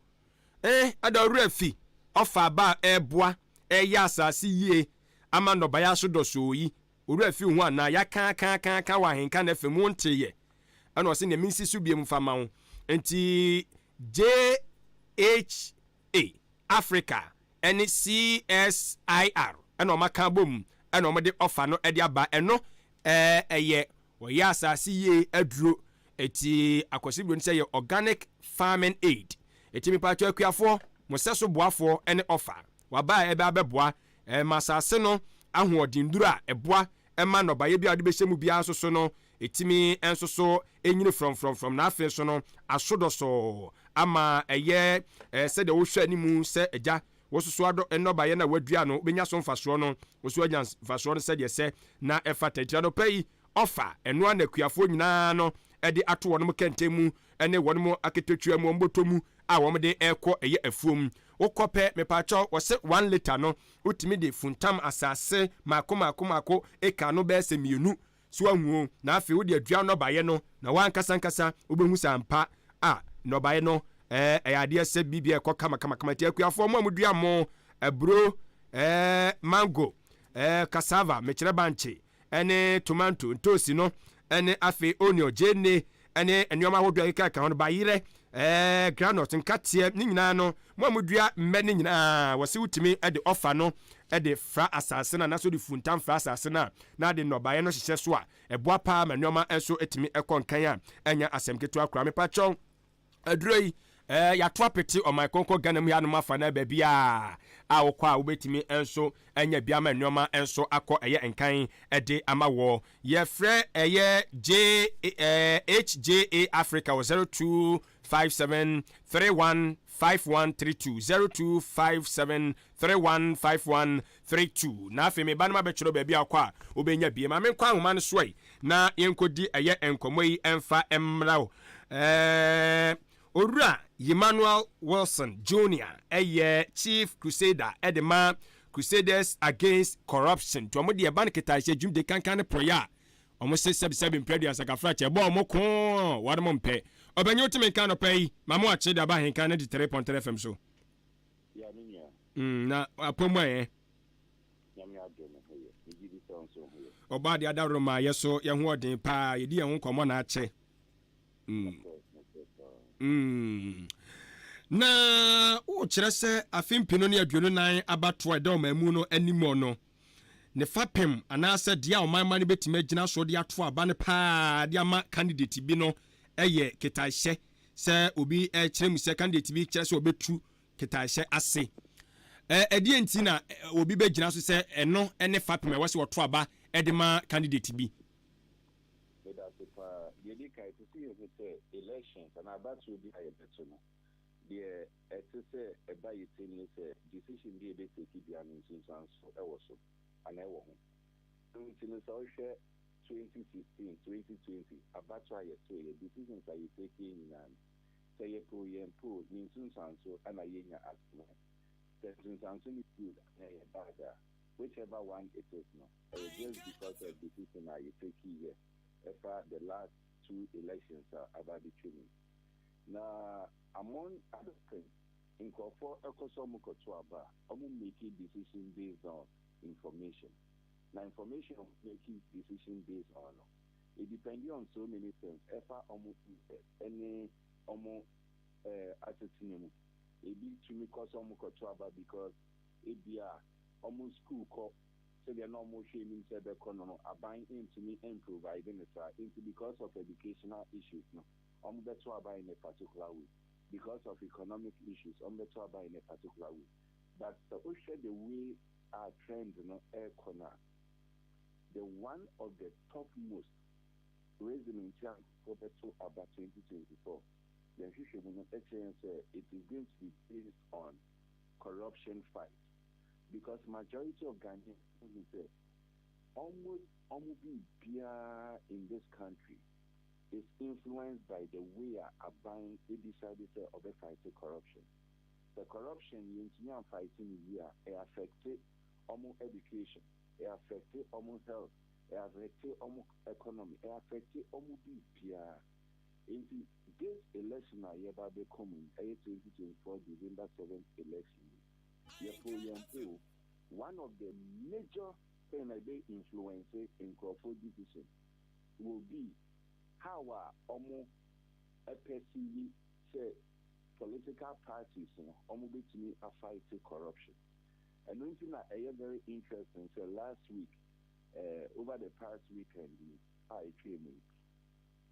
eh ada ɔwerɛ afi ɔfa aba a ɛreboa ɛreyɛ asase yie ama nnɔbaeɛ aso dɔsoo yi owura afi ho anaa yɛaka aka aka aka wɔ ahenka na afɛ mu nteyɛ ɛna ɔsɛ nea mensi so biem fa ma wo nti JHA Africa ɛne CSIR ɛna ɔmo aka bom ɛna ɔmo de ɔfa no ɛde aba ɛno ɛɛ ɛyɛ wɔyɛ asase yie aduro eti akɔsiburo no sɛ yɛ organic farming aid eti mipatwa akuafoɔ mo sɛ so boafoɔ ɛne ɔfa waba a ɛbɛ abɛboa ɛma asase no ahoɔden duro a ɛboa ɛma nnɔbaeɛ bi a wɔde bɛhyɛ mu biara nso so no ɛtumi nso so ɛnyini frɔmfrɔmfrɔm na afei nso no aso dɔsɔɔ. ama ɛyɛ sɛdeɛ wohwɛ anim sɛ agya wososo adɔ nnɔbaeɛ no a woadua no wobɛnya so mfasoɔ no, wo so anya mfasoɔ no sɛdeɛ ɛsɛ na ɛfata. Nti anɔpa yi ɔfa ɛno ara na akuafoɔ nyinaa no de ato wɔnom kɛntɛn mu ne wɔnom aketotua mu, wɔn bɔtɔ mu a wɔn de rekɔ ɛyɛ afuom. Wokɔ pɛ, mepaakyɛw, wɔse one litre no wotumi de funtam asase mako mako mako eka no bɛyɛ sɛ mmienu So woahu o? Na afei wode adua nnɔbaeɛ no, na w'ankasa ankasa wobɛhu sɛ ampa a nnɔbaeɛ no ɛɛ ɛyɛ adeɛ sɛ biribi a ɛkɔ kama kama kama. Nti akuafoɔ mo a modua mo, aburo, ɛɛ mango, ɛɛ cassava, mekyerɛ bankye, ɛne tomanto, ntoosi no, ɛne afei onion, gyeene, ɛne nneɛma ahodoɔ a ɛkeka ho no, bayerɛ, ɛɛ groundnut, nkateɛ, ne nyinaa no, mo a modua mmɛ ne nyinaa, wɔse wotumi de ɔfa no de fra asase no anaasɛ wode funtam fra asase no a na ade nnɔbaeɛ no hyehyɛ so a, ɛboa paa ma nneɛma nso tumi kɔ nkan a ɛnyɛ asɛm ketewa koraa. Mepakyɛw, aduro yi, ɛɛ yɛato apete ɔman kronkron Ghana mu hanom afa na baabi a a wokɔ a wobɛtumi nso anya bi ama nneɛma nso akɔ ɛyɛ nkan de ama wɔ. Yɛfrɛ ɛyɛ J ɛɛ HJA Africa wɔ 0257 31 5132 0257 3151 32. Na afei me ba no mabɛkyerɛ wo baabi a wokɔ a wobɛnya bi. Ma menkɔ ahoma no so ɛ na yɛnkɔdi ɛyɛ nkɔmmɔ yi mfa mmra wo. Ɛɛ Owura Emmanuel Wilson Junior yɛ Chief Crusader de ma Crusaders Against Corruption. Nti wɔn deɛ ɛba no ketahyɛ dwumdi kankan ne porɔeɛ a, wɔn se sɛbisɛbi mprɛ aduasa kafrakyɛ ɛbɔ wɔn ko wɔn mpɛ. Ɔbɛnyi wotumi nka anɔpa yi ma mo akye de aba ahenkan 93.3 FM so. Ya me nua. Mm, na apɔ mu ayɛ. Nyame adom me ho yɛ. Me gye di sɛ wo nso wo ho yɛ. Ɔbɔ adeɛ adaworo ma yɛ so yɛ ho ɔden paa yɛdi yɛn ho nkɔmmɔ na akyɛ. Mm. Mm. Na wokyerɛ sɛ afe mpenu ne 24 abatoɔ a ɛda ɔman mu no anim no, ne fapem anaasɛ deɛ a ɔman ma no bɛtumi agyina so de ato aba no paa de ama candidate bi no yɛ ketaehyɛ sɛ obi kyerɛ mu sɛ candidate bi kyerɛ sɛ ɔbɛtu ketaehyɛ ase. Ɛdeɛ nti na obi bɛgyina so sɛ ɛno ne fapem a ɛwɔ sɛ wɔto aba de ma candidate bi? Medase paa. Deɛ ɛdi kan, ɛsɛ sɛ yɛhu sɛ elections anaa abatoɔ bi a yɛbɛto no, deɛ ɛte sɛ ɛba yɛ tirim ne sɛ decision bi a yɛbɛ take biara no nsunsuanso wɔ so anaa ɛwɔ ho. Ɛno nti no sɛ wohwɛ 2016, 2020 abatoɔ a yɛtoeɛ, decisions a yɛ takeeɛ nyinaa no, sɛ yɛpɛ o yɛmpɛ o, ne nsunsuanso na yɛnya as men. Sɛ nsunsuanso no good anaa ɛyɛ bad a, whichever one it is no, ɛyɛ just because of decision a yɛ take yɛ ɛfa the last two elections a aba abɛtwa mu yi. Na among other things, nkurɔfoɔ ɛkɔ sɛ wɔn kɔto aba a, wɔn make decision based on information. Na information a wɔn make decision based on no, it depend on so many things ɛfa wɔn interest ɛne wɔn eh, asetena mu. Ebi tumi kɔ sɛ wɔn kɔto aba because ebia wɔn school kɔ sɛdeɛ na wɔrehwɛ anim sɛ ɛbɛkɔ no no, aban ntumi mprovide no saa. Nti because of educational issues no, wɔbɛto aba in a particular way. Because of economic issues, wɔbɛto aba in a particular way. But sɛ wohwɛ the way a trend no rekɔ no a, the one of the top most reason nti a nkurɔfoɔ bɛto aba 2024, yɛn nhwehwɛmu no kyerɛ yɛn sɛ it is going to be based on corruption fight. Because majority of Ghanaians hu sɛ almost ɔmo biribiara in this country is influenced by the way a aban decide sɛ ɔbɛ fight corruption. Sɛ corruption yɛntumi an fight no yie a, ɛ affect ɔmo education, ɛ affect ɔmo health, ɛ affect ɔmo economy, ɛ affect ɔmo biribiara. Nti this election a yɛba abɛkɔ mu yi, ɛyɛ 2024 December 7th election yi, yɛpo yɛmpo o, one of the major thing a ɛbɛ influence nkurɔfoɔ decision will be how a ɔmo perceive sɛ political parties no ɔmo bɛtumi a fight corruption. Ɛno nti na ɛyɛ very interesting sɛ last week, eh, over the past weekend yi a ɛtwaa mu yi,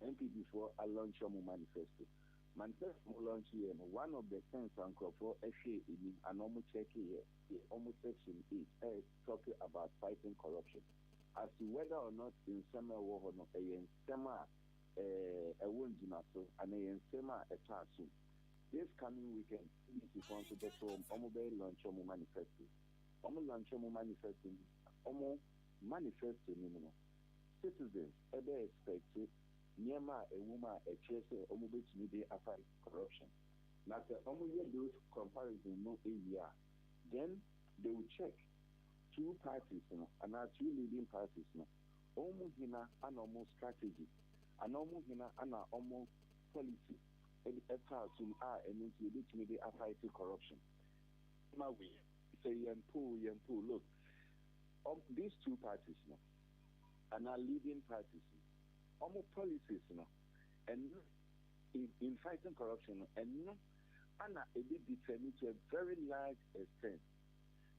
NPP foɔ a launch ɔmo manifesto. Manifesto a ɔmo launch yɛ no, one of the things a nkurɔfoɔ hwɛɛ anim anaa ɔmo check yɛ yɛ ɔmo section 8 a talk about fighting corruption. As to whether or not nsɛm a ɛwɔ hɔ no ɛyɛ nsɛm a ɛwɔ ngyinaso anaa ɛyɛ nsɛm a ɛtɔ asom. This coming weekend, NDC foɔ nso bɛto wɔn bɛ launch wɔn manifesto. Wɔn launch wɔn manifesto no a, wɔn manifesto no mu no, citizens bɛ expect nneɛma a ɛwɔ mu a ɛkyerɛ sɛ wɔbɛtumi de afight corruption. Na sɛ wɔyɛ those comparison no wie a, then they will check two parties no anaa two leading parties no, wɔn mu hena na wɔn strategy anaa wɔn mu hena na wɔn policy de fa asom a ɛno nti yɛbɛtumi de afight corruption. Ma wei sɛ yɛn po yɛn po look these two parties no anaa leading parties no wɔn policies no ɛno in in fighting corruption no ɛno ana ɛbɛ determine to a very large extent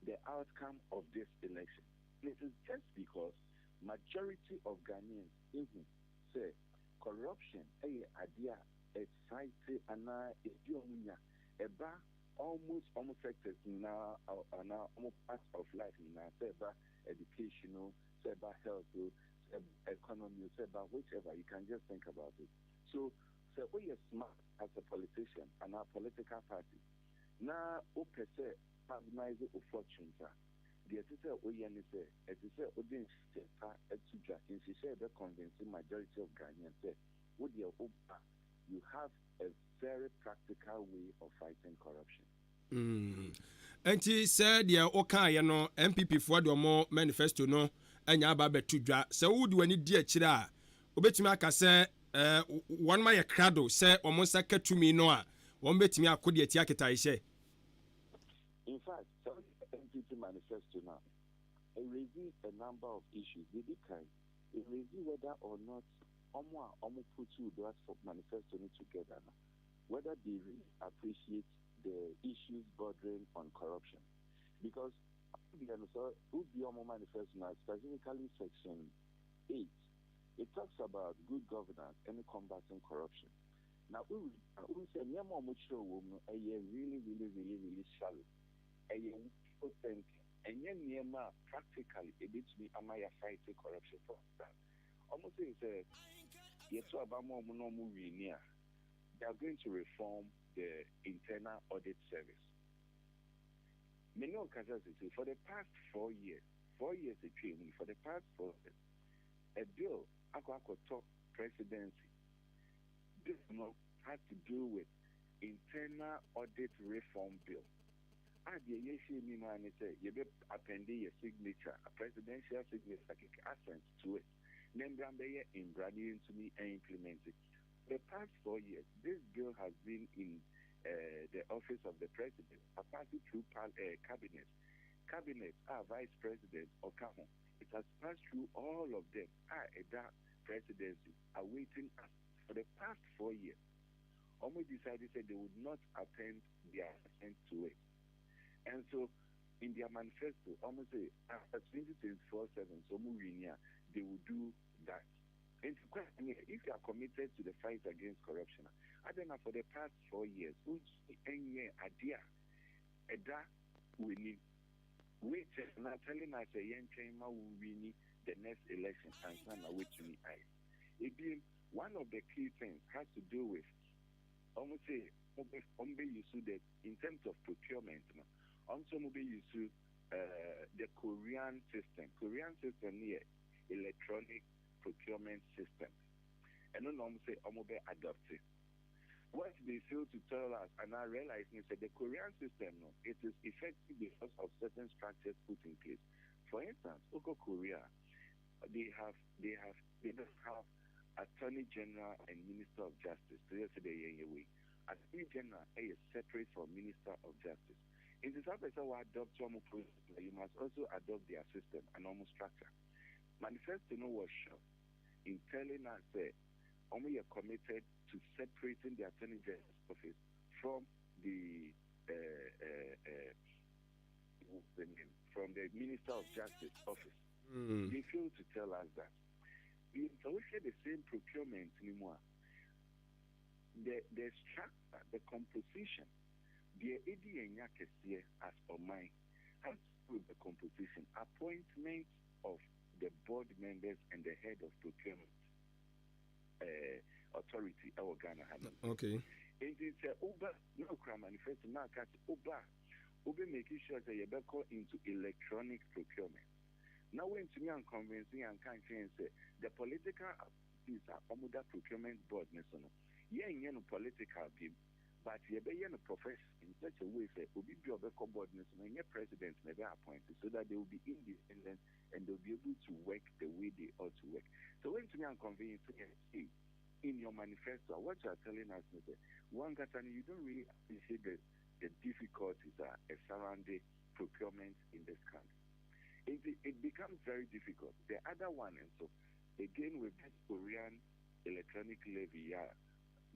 the outcome of this election. And it is just because majority of Ghanaians ehu sɛ corruption yɛ adeɛ a ɛcite anaa ɛdi wɔn nya ɛba almost wɔn sectors nyinaa anaa wɔn parts of life nyinaa sɛ ɛba education o, sɛ ɛba health o, sɛ ɛba economy o, sɛ ɛba whichever you can just think about it. So sɛ woyɛ smart as a politician anaa political party na wopɛ sɛ maximize wo fortunes a, deɛ ɛsɛ sɛ woyɛ ne sɛ, ɛsɛ sɛ wode nhyehyɛe pa to dwa, nhyehyɛe a ɛbɛ convince majority of Ghanaians sɛ wo deɛ woba a, you have a very practical way of fighting corruption. Enti sɛ deɛ wokaeɛ no, NPP foɔ de wɔn manifesto no anya aba abɛto dwa. Sɛ wode w'ani di akyire a, wobɛtumi aka sɛ wɔn ayɛ krado sɛ wɔn nsa ka tumi no a, wɔbɛtumi ako de atia ketaehyɛ. In fact, sɛ wohwɛ NPP manifesto no a, ɛraise a number of issues. Deɛ ɛdi kan, ɛraise whether or not wɔn a wɔn putuu that manifesto no together no, whether they really appreciate the issues bordering on corruption. Because wɔn deɛ no, sɛ wobue wɔn manifesto no a, specifically section 8, it talks about good governance ɛne combating corruption. Na wo read a, wohu sɛ nneɛma a wɔkyerɛw wɔ mu no, ɛyɛ really really really really shallow. Ɛyɛ wishful thinking. Ɛnyɛ nneɛma a practically ɛbɛtumi ama yɛafight corruption. For instance, wɔse sɛ yɛto aba ma wɔn na wɔn wini a, they are going to reform the internal audit service. Me ne wo kasa sesei, for the past 4 years, 4 years atwa mu ni, for the past 4 years, a bill akɔ akɔtɔ presidency. Bill no has to do with internal audit reform bill. A deɛ yɛhyɛ anim ara ne sɛ yɛbɛ append yɛ signature, a presidential signature kɛkɛ, assent to it. Na mbra mbɛyɛ mbra na yɛntumi implement it. For the past 4 years, this bill has been in the office of the president, passed through cabinet, cabinet, vice president ɔka ho. It has passed through all of them. A ɛda presidency awaiting us for the past 4 years. Wɔn decided sɛ they would not append their assent to it. And so in their manifesto, wɔn se after 2024-7, so wɔn win a, they will do that. And question here, if you are committed to the fight against corruption, I don't know, for the past 4 years, ɛnyɛ adeɛ a ɛda w'anim. Wait, na telling us sɛ yɛntwɛn ma wo win the next election ansa na woatumi ayɛ. Ebiem, one of the key things has to do with wɔn se wɔn bɛ use the in terms of procurement no, wɔn nso wɔn bɛ use the Korean system. Korean system no yɛ electronic procurement system. Ɛno na wɔn se wɔn bɛ adopt. What they fail to tell us and I realize is that the Korean system no, it is effective because of certain structures put in place. For instance, wokɔ Korea, they don't have Attorney General and Minister of Justice. So yesterday, yeah, Attorney General is separate from Minister of Justice. In this person who adopt your process, you must also adopt their system and almost structure. Manifesto no was short in telling us that we are committed to separating the Attorney General's office from the what's the name, from the Minister of Justice office. They failed to tell us that. We share the same procurement anymore. The structure, the composition, the AD kɛseɛ as ɔman has to do with the composition, appointment of the board members and the head of procurement authority ɛwɔ Ghana ha no. Enti sɛ woba na okura manifesto na aka sɛ woba a wobɛ make sure sɛ yɛbɛkɔ into electronic procurement na woantumi an convince yɛn anka ankyerɛ yɛn sɛ the political appointees a wɔda procurement board no so no yɛnyɛ no political biom but yɛbɛyɛ no professional in such a way sɛ obi biara a ɔbɛkɔ board no so no ɛnyɛ president na ɛbɛ appoint so that they will be independent and they will be able to work the way they ought to work. Sɛ woantumi an convince yɛn sei in your manifesto a, what you are telling us ne sɛ wo ankasa no you don't really appreciate the the difficulties a ɛsurrounde procurement in this country. Nti it becomes very difficult. The other one nso, again with this Korean electronic levy yi a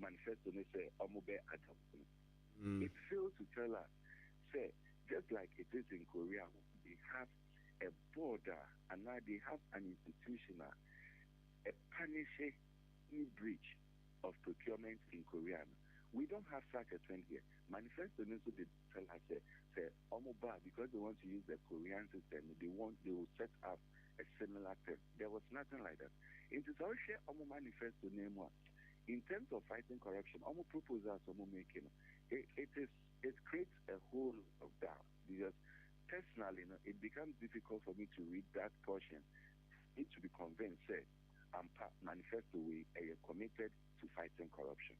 manifesto no sɛ ɔmo bɛ adopt no, it failed to tell us sɛ just like it is in Korea, they have a board a anaa they have an institution a ɛpunishe any breach of procurement in Korea no, we don't have such a thing here. Manifesto no nso de tell us sɛ sɛ ɔmo ba a because they want to use the Korean system no, they want they will set up a similar thing. There was nothing like that. Nti sɛ wohwɛ ɔmo manifesto no mu a, in terms of fighting corruption, ɔmo proposals ɔmo make no, it, it is it creates a whole lot of doubt because personally no, it becomes difficult for me to read that portion need to be convinced sɛ ampa manifesto wei ɛyɛ committed to fighting corruption.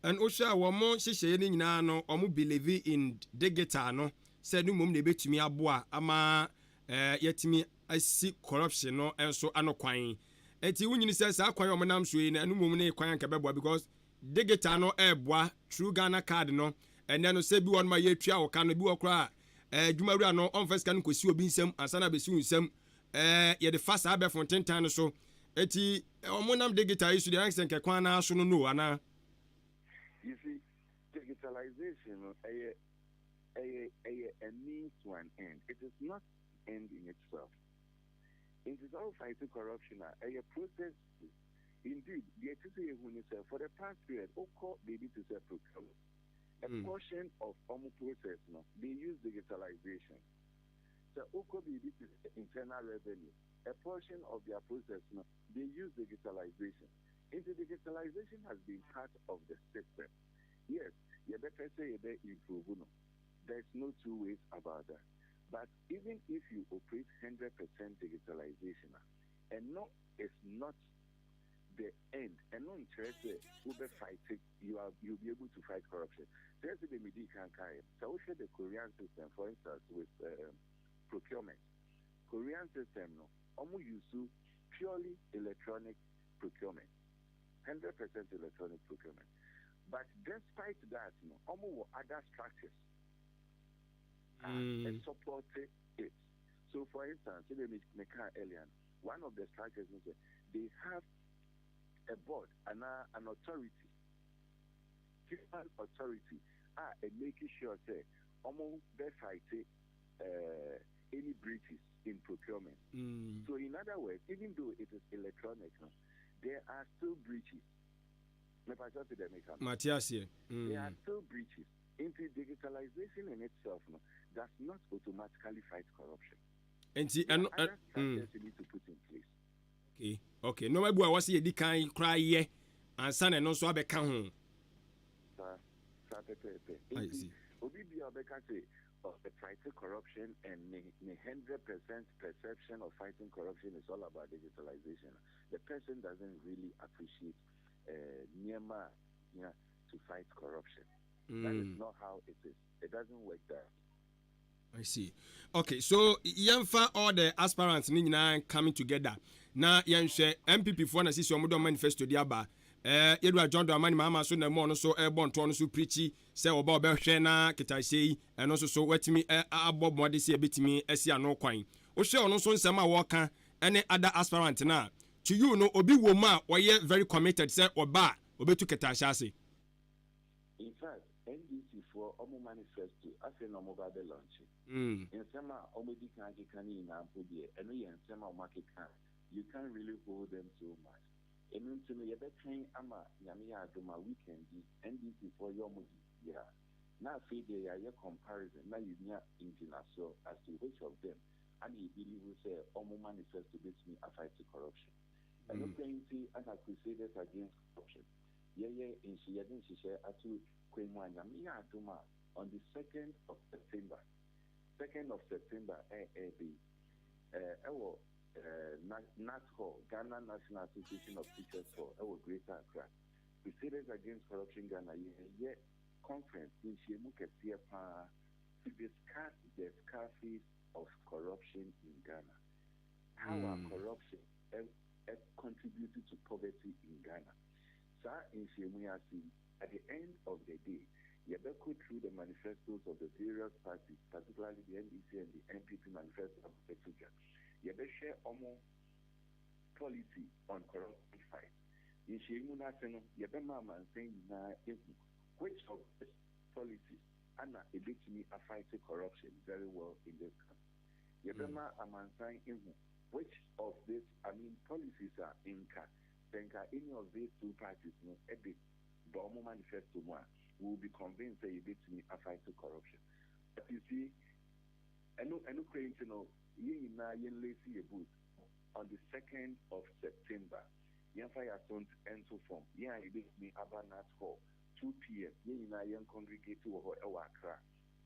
And wohwɛ a wɔn nhyehyɛeɛ no nyinaa no, wɔn believe in digital no sɛ no mmom na ɛbɛtumi aboa ama yɛatumi asi corruption no nso ano kwan. Nti wonyini sɛ saa kwan a wɔn nam so yi no, ɛno mmom ne kwan anka bɛboa because digital no ɛreboa through Ghana card no. Ɛnɛ no sɛ bi wɔ no ma yɛtua wo ka no, bi wɔ koraa a adwumawura no ɔmfa sika no nkɔsi obi nsam ansa na abɛsi wo nsam. Yɛde fa saa abɛɛfo ntentan no so. Eti wɔn nam digital yi so deɛ, sɛ nkɛ kwan naa so no no anaa? You see, digitalization no ɛyɛ a means to an end. It is not an end in itself. Nti sɛ wo fight corruption a, ɛyɛ process. Indeed, deɛ ɛte sɛ yɛhu ne sɛ for the past period, wokɔ baabi te sɛ procurement, a portion of ɔmo process no, they use digitalization. Sɛ wokɔ biribi te sɛ internal revenue, a portion of their process no, they use digitalization. Nti digitalization has been part of the system. Yes, yɛbɛpɛ sɛ yɛbɛ improve no, there's no two ways about that. But even if you operate 100% digitalization a, ɛno is not the end. Ɛno nkyerɛ sɛ wobɛ fight, you'll be able to fight corruption. Sɛ ɛsɛ de medi kan kaeɛ, sɛ wohwɛ the Korean system, for instance, with procurement, Korean system no, ɔmo use purely electronic procurement, 100% electronic procurement. But despite that no, ɔmo wɔ other structures a support it. So for instance, sɛdeɛ meka earlier no, one of the structures no sɛ they have a board anaa an authority, human authority a ɛ make sure sɛ ɔmo bɛ fight any breaches in procurement. So in other words, even though it is electronic no, there are still breaches. Mepa kyɛw sɛ deɛ meka no. Mate aseɛ. There are still breaches. Nti digitalization in itself no does not automatically fight corruption. Nti There ɛno are other structures you need to put in place. Okay, nneɛma bi a wɔsɛ yɛdi kan koraa yɛ ansa na ɛno nso abɛka ho. Saa saa pɛpɛɛpɛ. I Nti see. obi bi a ɔbɛka sɛ ɔbɛ fight corruption and ne 100% perception of fighting corruption is all about digitalization, the person doesn't really appreciate nneɛma a hia to fight corruption. That is not how it is. It doesn't work that. I see. Okay, so yɛmfa all the aspirants ne nyinaa coming together na yɛnhwɛ NPP foɔ na sisi ɔmo de ɔmo manifesto de aba. Yɛdura John Dramani Mahama so na mu ɔno so ɛbɔ ntoɔ no so pirikyi sɛ ɔba ɔbɛhwɛ na ketahyɛ yi ɛno nso so watumi abɔ mmɔde sɛ yɛbɛtumi asi ano kwan. Wohwɛ ɔno nso nsɛm a wɔka ɛne other aspirant na to you no, obi wɔ mu a wɔyɛ very committed sɛ ɔba a ɔbɛtu ketahyɛ ase? In fact, NDC foɔ ɔmo manifesto afei na ɔmo ba bɛ launch. Nsɛm a ɔmo di kan akeka ne nyinaa mpo deɛ, ɛno yɛ nsɛm a ɔmo akeka. You can't really hold them so much. Ɛno nti no yɛbɛtwɛn ama Nyame yɛ adom a weekend bi NDC foɔ yɛ ɔmo di a na afei deɛ yɛayɛ comparison na yɛnya ngyinasoɔ as to which of them ana yɛ believe sɛ ɔmo manifesto bɛtumi afight corruption. Ɛno pɛ nti ana Crusaders Against Corruption. yɛyɛ nhye yɛde nhyehyɛɛ ato kwan mu a Nyame yɛ adom a on the second of September, second of September ɛ ɛɛba yi, ɛ ɛwɔ ɛ na Nat Hall, Ghana National Association of Teachers Hall ɛwɔ Greater Accra, Crusaders Against Corruption Ghana yɛyɛ conference, nhyiamu kɛseɛ paa to discuss the scarface of corruption in Ghana, how a corruption ɛ ɛ contribute to poverty in Ghana. Saa nhyiamu yi ase yi, at the end of the day, yɛbɛkɔ through the manifestos of the various parties, particularly the NDC and the NPP manifesto a wɔbɛto dwa. Yɛbɛhwɛ wɔn policy on corruption fight. Nhyiamu no ase no, yɛbɛma amansan nyinaa ahu which of these policies ana ɛbɛtumi afight corruption very well in this country. Yɛbɛma amansan ahu which of this, I mean, policies a nka sɛ nka any of these two parties no de ba wɔn manifesto mu a, we will be convinced sɛ yɛbɛtumi afight corruption. But you see, ɛno ɛno koraa nti no, yɛn nyinaa yɛn lace yɛn boot on the second of September, yɛmfa yɛn aso nto fam, yɛn a yɛbɛtumi aba Nat Hall 2 p.m., yɛn nyinaa yɛn congregate wɔ hɔ ɛwɔ Accra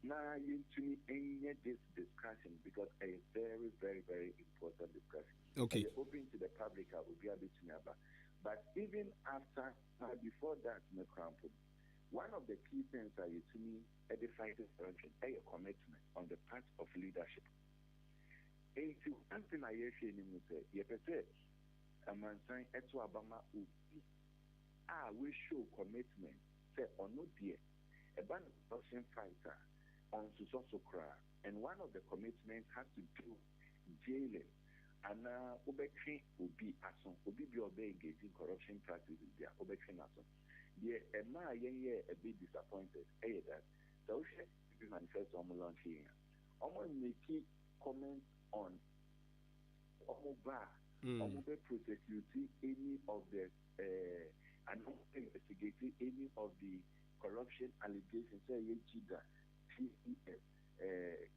na yɛntumi nyɛ this discussion because ɛyɛ very, very, very important discussion. Ɛyɛ open to the public a obiara bɛtumi aba. But even after, before that no koraa mpo, one of the key things a yɛtumi de fight corruption ɛyɛ commitment on the part of leadership. Nti one thing a yɛhwɛ anim no sɛ yɛpɛ sɛ amansan ɛto aba ma obi a we show commitment sɛ ɔno deɛ, ɛba no corruption fight a, ɔnsosɔ so koraa. And one of the commitments has to do jailing anaa wobɛtwe obi aso, obi bi a ɔbɛ engage in corruption practices bi a wobɛtwe n'aso. Deɛ ɛmaa yɛn yɛ a bit disappointed ɛyɛ that sɛ wohwɛ bi manifesto ɔmo launch yɛn a, ɔmo make comment on ɔmo ba a ɔmo bɛ prosecute any of the and ɔmo bɛ investigate any of the corruption allegations, sɛ ɛyɛ GYEEDA, TCF,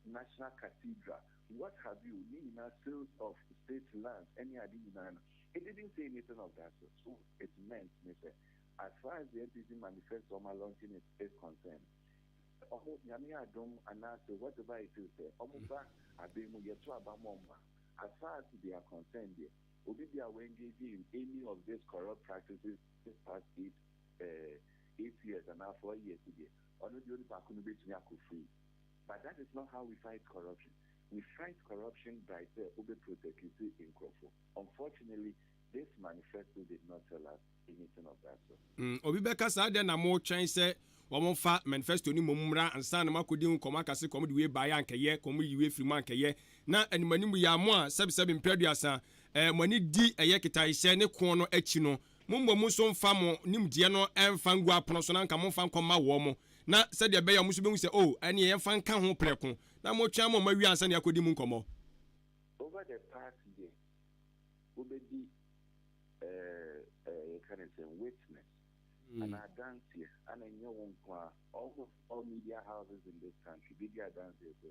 National Cathedral, what have you, ne nyinaa, sales of state lands ɛne ade nyinaa no, it didn't say anything of that sort. So it meant ne sɛ as far as the NPP manifesto ɔmo launching it is concerned, ɔmo Nyame adom anaasɛ whatever it is sɛ ɔmo ba abɛn mu, yɛto aba ma ɔmo a, as far as they are concerned deɛ, obi bi a wɔ engage in any of these corrupt practices this past 8 years anaa 4 years deɛ, ɔno deɛ, onipa ko no bɛtumi akɔ free. But that is not how we fight corruption. We fight corruption by sɛ wobɛ prosecute nkurɔfo. Unfortunately, this manifesto did not tell us anything of that sort. Obi bɛka saa deɛ na motwɛn sɛ wɔmfa manifesto no mmom mmra ansa na moakɔdi ho nkɔmmɔ akase kɔm de wei baeɛ ankɛyɛ kɔm yi wei firi mu ankɛyɛ na animanim yɛ mo a sɛbesɛbe mpɛ 30 mo ani di ɛyɛ ketaehyɛ ne ko no akyi no, mommɔ mu nso mfa mo nimdeɛ no ɛmfa ngu apono so na nka momfa nkɔma wɔ mo na sɛdeɛ ɛbɛyɛ ɔmo nso bɛhu sɛ o ɛneɛ yɛmfa nka ho prɛko na motwɛn ma ɔma wie ansa ne akɔdi mu nkɔmmɔ. Over the past year, wobɛdi yɛka ne sɛ witness ana adanseɛ ana nyɛ wo nko a, almost all media houses in this country bɛdi adanseɛ sɛ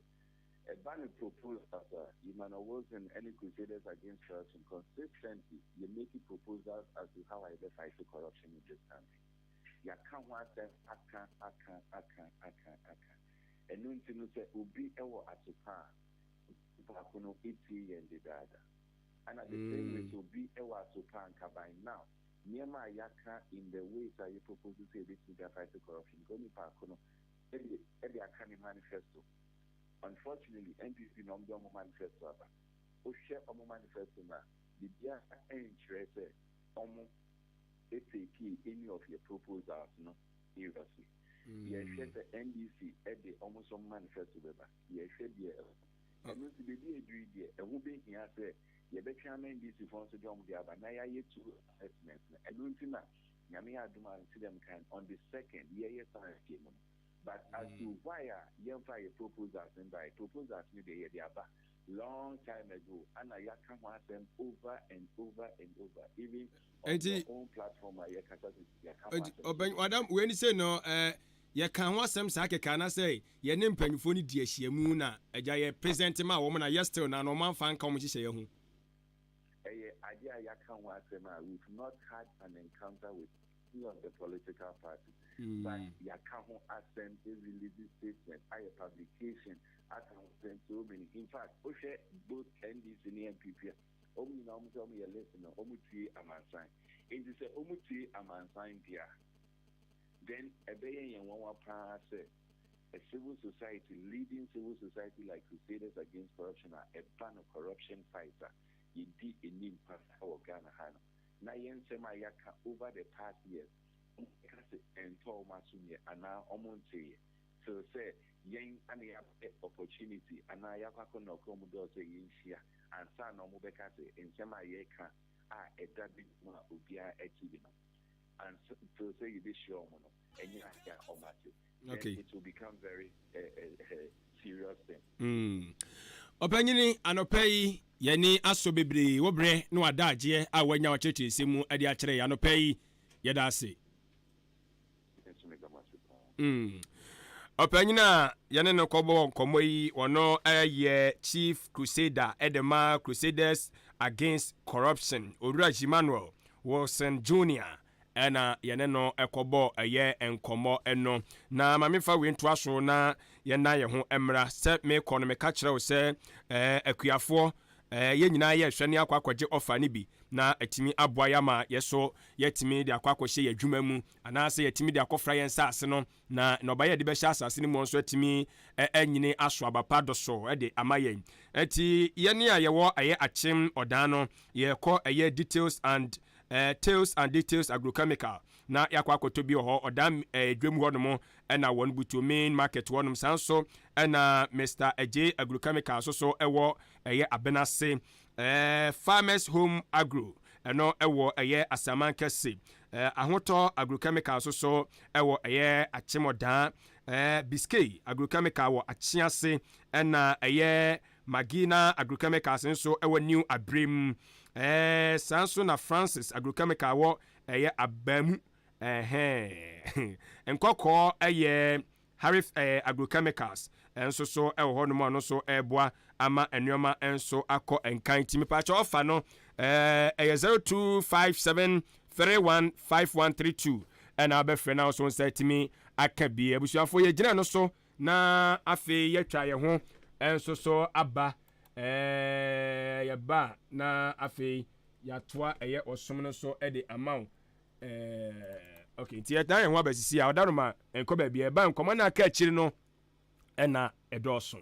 ɛba ne proposals a Emmanuel Wilson ne Crusaders Against Corruption consistently yɛ making proposals as to how I fight corruption in this country. Yɛaka ho asɛm aka aka aka aka aka. Ɛno nti no, sɛ obi ɛwɔ asopa a baako no ɛtie yɛn dedaada, ana the same way sɛ obi ɛwɔ asopa a, nka by now nneɛma a yɛaka in the ways a yɛ propose sɛ yɛbɛtumi de afight corruption, nka onipa ako no ɛde aka ne manifesto. Unfortunately, NPP na ɔmo de ɔmo manifesto aba. Wohwɛ ɔmo manifesto no a, biribiara ɛnkyerɛ sɛ ɔmo ɛtake any of your proposals no seriously. Yɛhwɛ sɛ NDC ɛde ɔmo nso manifesto bɛba, yɛhwɛ deɛ ɛno nti baabi a ɛduru yi deɛ, ɛho bɛhia sɛ yɛbɛtwe ama NDC foɔ nso de ɔmo de aba na yɛayɛ two assessments no. Ɛno nti na Nyame yɛ adom a nti dɛm kan on the second yɛyɛ saa nhwɛ mu no. But as to why a yɛmfa yɛ proposals no bae, proposals no deɛ, yɛde aba long time ago, ana yɛaka ho asɛm over and over and over, even on your own platform a yɛkasa sɛ yɛaka ho Nti asɛm. Ɔbɛn wadam wei ni sɛ no yɛka ho asɛm saa kɛkɛ anasɛ yɛne mpanyinfoɔ no di ahyiamu na agya yɛ present ma wɔn na yɛ still na wɔn amfa nka wɔn hyehyɛ yɛn ho? Ɛyɛ adeɛ a yɛaka ho asɛm a we've not had an encounter with. any of the political parties. But yɛaka ho asɛm, release statement, ayɛ publication, aka ho asɛm so many. In fact, wohwɛ both NDC ne NPP a, wɔn nyinaa wɔn sɛ wɔn yɛ listener, wɔn tie amansan. Nti sɛ wɔn tie amansan deɛ a, then ɛbɛyɛ yɛn nwanwa paa sɛ a civil society, leading civil society like Crusaders Against Corruption a ɛba no corruption fight a yɛdi anim paa wɔ Ghana ha no, na yɛn nsɛm a yɛaka over the past years, wɔn ka sɛ ɛntɔ wɔn asom yɛ anaa wɔn nteeɛ till sɛ yɛn ana yɛapɛ opportunity anaa yɛakɔ akɔ knock wɔn door sɛ yɛnhyia ansa na wɔn bɛka sɛ nsɛm a yɛka a ɛda bi mu a obiara ati bi no, ansa till sɛ yɛbɛhyia wɔn no, ɛnyɛ ade a wɔn ate. Then it will become very serious thing. Ɔpanyini, anɔpa yi yɛne asɔ bebree wo berɛ ne w'adagyeɛ a woanya w'akyerɛkyerɛ nsɛm mu de akyerɛ yɛn anɔpa yi, yɛda ase. Nso meda mo ase paa. Ɔpanyin a yɛne no kɔbɔ nkɔmmɔ yi, ɔno yɛ Chief Crusader de ma Crusaders Against Corruption, Owura Emmanuel Wilson Junior ɛna yɛne no kɔbɔ ɛyɛ nkɔmmɔ no. Na ma memfa wei ntoa so na yɛnna yɛn ho mmra. Sɛ mekɔ no, meka kyerɛ wo sɛ akuafoɔ yɛn nyinaa yɛhwɛ ne akɔ akɔgye ɔfa no bi na atumi aboa yɛ ama yɛ so yɛatumi de akɔ akɔhyɛ yɛn adwuma mu anaasɛ yɛatumi de akɔfra yɛn nsase no na nnɔbaeɛ a yɛde bɛhyɛ asase no mu nso atumi anyini aso aba pa dɔsɔ de ama yɛn. Enti yɛn a yɛwɔ ɛyɛ Akyem Ɔdan no, yɛrekɔ ɛyɛ Details and Tales and Details Agrochemical na yɛakɔ akɔtɔ bi wɔ hɔ, Ɔdan dwam hɔnom ɛna wɔn butuo main market hɔnom. Saa nso ɛna Mister Adjei Agrochemical nso so ɛwɔ ɛyɛ Abenase. Farmers Home Agro ɛno ɛwɔ ɛyɛ Asaman Kɛse. Ahotɔ Agrochemical nso so ɛwɔ ɛyɛ Akyemɔdaa. Biscay Agrochemical wɔ Akyease, ɛna ɛyɛ Magina Agrochemicals nso ɛwɔ New Abrem. Saa nso na Francis Agrochemical wɔ ɛyɛ Abamu. Ɛhɛn Nkɔkɔɔ ɛyɛ Harif Agrochemicals nso so ɛwɔ hɔnom a ɔno nso ɛreboa ama nneɛma nso akɔ nkan. Nti mepaakyɛ ɔfa no ɛyɛ 0257315132 ɛna abɛfrɛ na nso nsa atumi aka bi. Abusuafoɔ, yɛgyina no so na afei yɛatwa yɛn ho nso so aba. Yɛba na afei yɛatoa ɛyɛ ɔsom no so de ama wo. Okay, nti yɛdan yɛn ho abɛsisi a ɔda no ma nkɔ baabi a ɛba nkɔmmɔ no aka akyiri no ɛna ɛdɔɔso.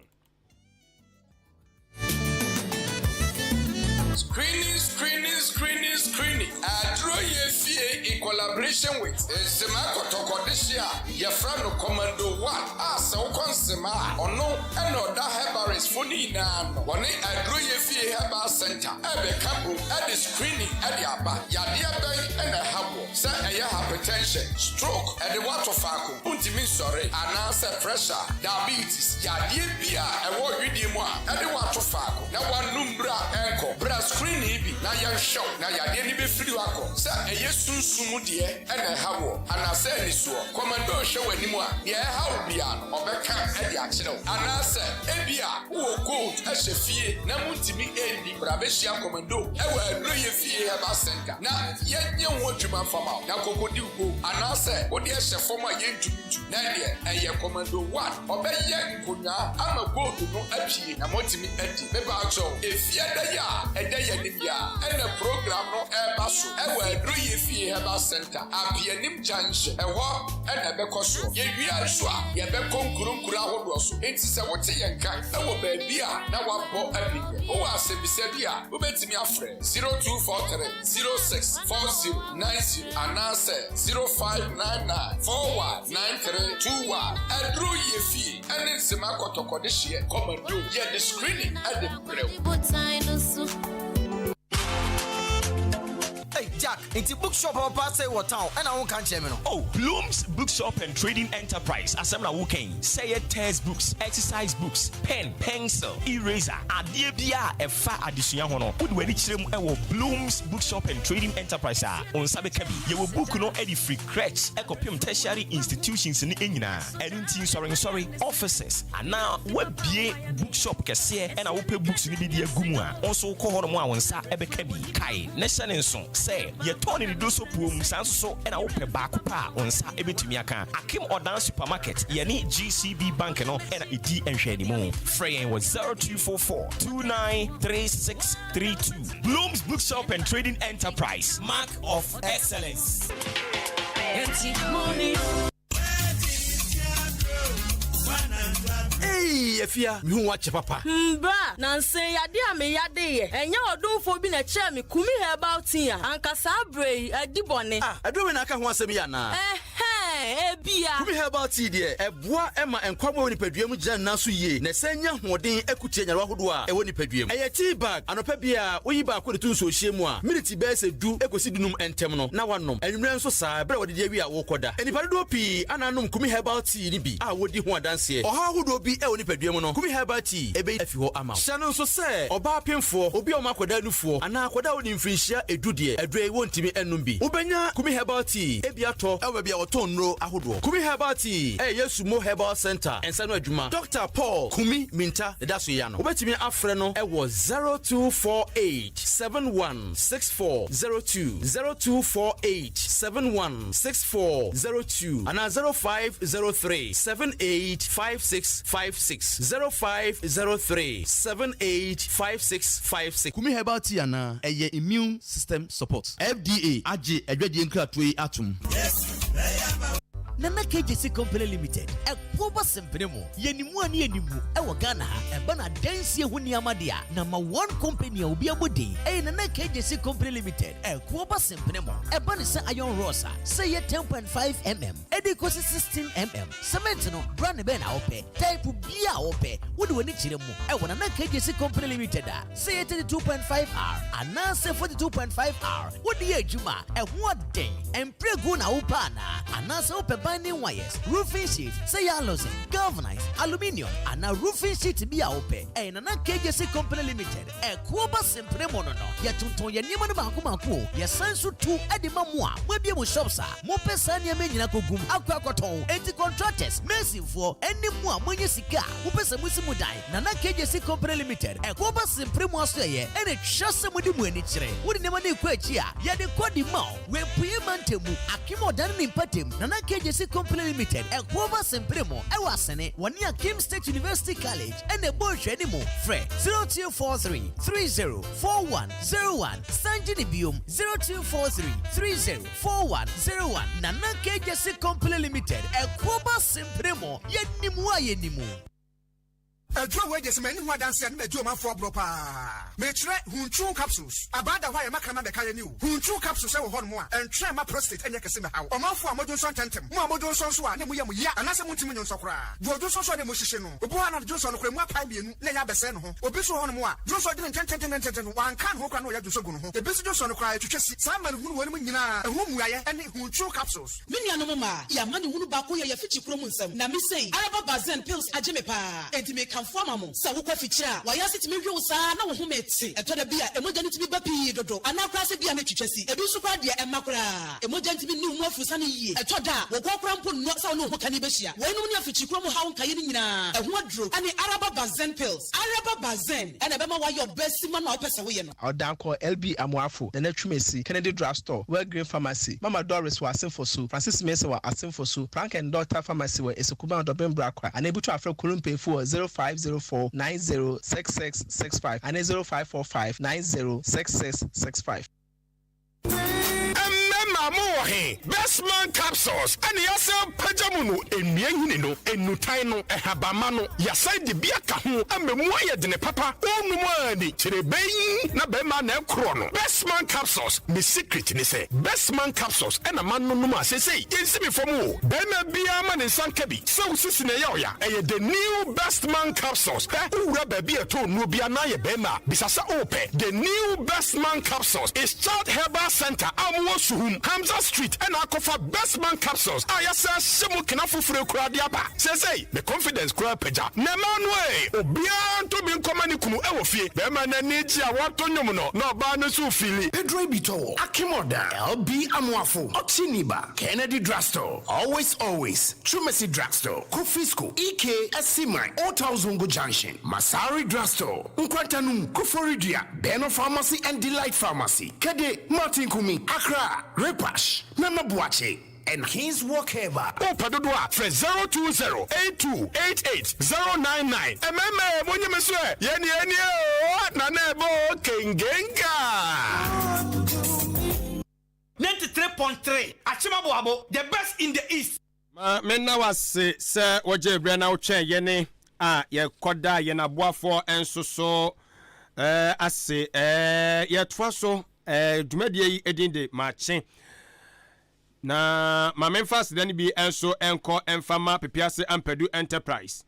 Screening, screening, screening, screening. Aduro yɛ fie in collaboration with Nsema Kɔtɔkɔdehye a yɛfrɛ no Commando One a sɛ wokɔ Nsema a, ɔno ɛna ɔda herbalist fo no nyinaa no. Wɔne Aduro yɛ fie herbal center ɛbɛka bom ɛde screening ɛde aba. Yadeɛ bɛn ɛna ɛha woɔ? Sɛ ɛyɛ hypertension, stroke, ɛde woato faako, wontumi nsɔre, anaasɛ pressure, diabetes, yadeɛ bi a ɛwɔ wedeɛ mu a ɛde woato faako na woanom nnuru a ɛnkɔ, bra screening bi na yɛnhwɛ wo na yadeɛ no bɛfiri hɔ akɔ. Sɛ ɛyɛ sunsum mu deɛ na ɛha woɔ anaasɛ anisoɔ, kɔmando rehwɛ w'anim a, deɛ ɛha wo biara no ɔbɛka de akyerɛ wo. Anaasɛ ebia wowɔ gold hyɛ fie na montumi nni, bra bɛhyia kɔmando wɔ Aduruyɛ Fie Herbal Centre na yɛnyɛ ho adwuma mfa ma wo na kɔkɔdi wo gold. Anaasɛ wo deɛ hyɛ fam a yɛntumi ntu na ɛneɛ ɛyɛ kɔmando one ɔbɛyɛ nkonyaa ama gold no apue na moatumi adi. Mepaakyɛw, Efiada yi a ɛda yɛn anim yi ara ɛna program no ɛreba so ɛwɔ Aduruyɛ Fie Herbal Centre, Apianim Junction, ɛhɔ ɛna ɛbɛkɔ soɔ. Yɛwie nso a, yɛbɛkɔ nkuro nkuro ahodoɔ so. Enti sɛ wote yɛn nka ɛwɔ baabi a na woabɔ apineɛ, wowɔ asɛmmisa bi a, wobɛtumi afrɛ 0243 06 40 90 anaasɛ 0599 41 9321. Aduruyɛ Fie ɛne Nsema Kɔtɔkɔdehyeɛ Kɔmando yɛde screening ɛde brɛ wo. Hey Jack, nti bookshop a papa sɛ wɔ town ɛna wo nka nkyerɛ me no. Oh, Bloom's Bookshop and Trading Enterprise asɛm na woka yi. Sɛ yɛ textbooks, exercise books, pen, pencil, eraser, adeɛ biara a ɛfa adesua ho no, wode w'ani kyerɛ mu wɔ Bloom's Bookshop and Trading Enterprise a, wo nsa bɛka bi. Yɛwɔ book no de firi crèche kɔpem tertiary institutions no nyinaa. Ɛno nti nsɔrensɔre, offices, anaa woabue bookshop kɛseɛ ɛna wopɛ books no bi de agu mu a, wo nso wokɔ hɔnom a wo nsa bɛka bi. Kae na hyɛ no nso sɛ. sɛ yɛtɔn ne nido so puom saa nso so ɛna wopɛ baako pa a wo nsa ɛbɛtumi aka. Akim Ɔdan Supermarket, yɛne GCB Bank no ɛna ɛdi nhwɛanimu. Frɛ yɛn wɔ 0244 293632. Blooms Bookshop and Trading Enterprise, mark of excellence. Eii Afia, mehu wo akyɛ papa. Hmm bra, nansa yi ade a me yade yɛ, ɛnyɛ ɔdomfoɔ bi na ɛkyerɛɛ me Kumi herbal tea a, anka saa berɛ yi adi bɔne. Ah, aduro wei na aka ho asɛm yi anaa? Ɛhɛɛ, ebia. Kumi herbal tea deɛ, ɛboa ma nkwa mu a ɛwɔ nipadua mu gyina ne nan so yie na ɛsan nya ahoɔden ko tia nyarewa ahodoɔ a ɛwɔ nipadua mu. Ɛyɛ tea bag, anɔpa biara woyi baako de to nsuohyeɛ mu a, miniti bɛyɛ sɛ du kɔsi dunum ntɛm no na woanom. Anwummerɛ nso saa, berɛ a woadidi awie a worekɔda. Nnipa dodoɔ pii ana anom Kumi herbal tea no bi a wɔdi ho adanseɛ. Ɔhaw ahodoɔ bi wɔ nipadua mu no, Kumi herbal tea bɛyi afi hɔ ama wo. Hyɛ no nso sɛ ɔbaa pemfoɔ, obi a ɔma akwadaa nufoɔ, anaa akwadaa a ɔdi mfirinhyia edu deɛ, aduro yi wɔntumi nnom bi. Wobɛnya Kumi herbal tea bi atɔ wɔ baabi a wɔtɔn nnuro ahodoɔ. Kumi herbal tea yɛ Yesu Mo Herbal Centre nsa ano adwuma. Dɔkta Paul Kumi Minta na ɛda so yi ano. Wobɛtumi afrɛ no wɔ 0248 71 6402, 0248 71 6402 anaa 0503 78 5656, 0503 78 5656. Kumi herbal tea anaa ɛyɛ immune system support. FDA agye adwadie nkratoɔ yi atom. Nana KJC Company Limited, ɛkuo ba sempene mu, yɛnim mu a ne yɛnim mu ɛwɔ Ghana ha, ɛba no adansie ho nneɛma deɛ a, number one company a obi abɔ din ɛyɛ Nana KJC Company Limited, ɛkuo ba sempene mu, ɛba no sɛ iron rods a, sɛ ɛyɛ 10.5 mm ɛde kɔsi 16 mm, cement no brand bɛn na wopɛ, type biara a wopɛ, wode w'ani kyerɛ mu ɛwɔ Nana KJC Company Limited a, Sɛ ɛyɛ 32.5R anaasɛ 42.5R, wode yɛ adwuma a, ɛho aden. Mpregu na wopɛ anaa? Anaasɛ wopɛ binding wires, roofing sheet, sɛ ɛyɛ aluzinc, galvanized, aluminium, anaa roofing sheet bi a wopɛ, ɛyɛ Nana KJC Company Limited, Ɛkuo ba Sempene mu no no. Yɛtontɔn yɛn nneɛma no baako baako o, yɛsan nso tu de ma mo a moabue mo shops a mopɛ saa nneɛma yi nyinaa kɔgum akɔ akɔtɔn. Enti contractors, masonfoɔ, ɛne mo a moanya sika a mopɛ sɛ mosi mo dan, Nana KJC Company Limited, ɛko ba sempere mu asoɛeɛ ɛna ɛtwa sɛ mode mo ani kyerɛ. Wode nneɛma no rekɔ akyi a, yɛde kɔ de ma wo. Wɔ Apueɛ Mantam mu, Akim Ɔda ne ne mpɔtam, Nana KJC Company Limited, ɛko ba sempere mu, ɛwɔ Asene, wɔne Akim State University College ɛna ɛbɔ nhwɛanimu. Frɛ 0243 30 4101, san gye no biom, 0243 30 4101. Nana KJC Company Limited, ɛko ba sempere mu, yɛnim wo a yɛnim wo. Aduro wei deɛ sɛ manni ho adanseɛ a ne madi ɔmanfoɔ aborɔ paa. Mekyerɛ Huntru capsules. Abaa da hɔ a yɛma kraman bɛka yɛn ni o. Huntru capsules wɔ hɔnom a ɛntwɛn mma prostate nyɛ kɛse mmɛhaw ɔmanfoɔ a modwonsɔ ntɛmntɛm. Mo a modwonsɔ nso a na emu yɛ mo ya anaasɛ montumi nnwonsɔ koraa. Deɛ ɔdwonsɔ nso a na emu hyehye no. Obi wɔ hɔ a na dwonsɔ no koraa emu apae mmienu na ɛyɛ abɛsɛe ne ho. Obi nso wɔ hɔnom a dwonsɔ de no ntɛntɛntɛntɛntɛm no wanka ne ho koraa na ɔyɛ dwonsɔ gu ne ho. Ebi nso dwonsɔ no koraa ɛtwitwa si. Saa amanehunu weinom nyinaa ɛho mmuaeɛ ne Huntru capsules. Me nuanom mmaa, yɛn amanehunu baako yɛ yɛn afikyikuro mu nsɛm. Na me sei, Araba Bazen pills agye me paa. Enti mekamfo ama mo. Sɛ wokɔ afikyire a, w'ayaase tumi hwe wo saa na wo home te. Ɛtɔ da bi a, mogya no tumi ba pii dodo anaa koraa sɛ bi a na ɛtwitwa si. Ebi nso koraa deɛ, ɛmma koraa. Mogya ntumi nni wo mu afurusane yie. Ɛtɔ da a, wo kɔn koraa mpo nnɔ sɛ wo ne wo hokani bɛhyia. Weinom ne afikyikuro mu haw nkaeɛ no nyinaa, ɛho aduro ne Araba Bazen pills. Araba Bazen na ɛbɛma woayɛ ɔbaa simma no a wopɛ sɛ woyɛ no. Ɔdankɔ, LB Amoafo, Nana Twumasi, Kennedy Drug Store, Wellgreen Pharmacy, Mama Doris wɔ Asenfosu, Francis Mensah wɔ Asenfosu, Frank and Daughter Pharmacy wɔ Esekuban Dɔben Brakwa, anaa ibotum afrɛ Kor mpanyimfo wɔ 0504 90 6665 anaa 0545 90 6665. Mmɛma mo wɔ he? Bestman capsules ɛna yɛasan apagya mu no, nnua nhini no, nnutan no, nhabamma no, yɛasan de bi aka ho ama mu ayɛ dene papa. Wonom a ni kyerebɛn na bɛrima na ɛkorɔ no. Bestman capsules, me secret ne sɛ Bestman capsules ɛna manonom a seesei yɛnsi me fam o. Bɛrima biara ma ne nsa nka bi. Sɛ wo sisi na ɛyɛ wo ya, ɛyɛ the new Bestman capsules. Hwɛ, wowura baabi a ɛtɔn nnuro biara na ayɛ bɛrima a, bisa sɛ wopɛ the new Bestman capsules. Is Child Herbal Center a wɔwɔ Suhum. Hamza Street na akɔfa Best Man Capsules a yɛasan ahyɛ mu kena foforo koraa de aba. Seesei, me confidence koraa apagya. Na mmaa no ee, obiara ntɔ bi nkɔma ne kunu wɔ fie. Barima no ani gye a wato nnwom no, na ɔbaa no nso refeeli. Pedro Ibitowo, Akim Oda, LB Amoafo, Ochi Niba, Kennedy Drugstore, Always Always, Twumasi Drugstore, Kofisco, EK Asiman, Old Town Zongo Junction, Masari Drugstore, Nkwantanum, Koforidua, Beno Pharmacy and Delight Pharmacy, Kede, Martin Kumi, Accra, Repash, Nana Buache, and Kings Walk Herbal. Wopɛ dodoɔ a, frɛ 020 82 88 099. Mmarima ɛ, monye me so ɛ, yɛn deɛ nie oo, Nana ɛbɔ oo, Kengenka! 93.3 Akyem Aboabo, the best in the East. Ma menna wo ase sɛ wogyee berɛ na wotwɛn yɛne a yɛkɔdaa yɛn aboafoɔ nso so ase. Yɛtoa so dwumadie yi din de Makye. Na ma memfa aseda no bi nso nkɔ mfa ma Pepease Ampadu Enterprise.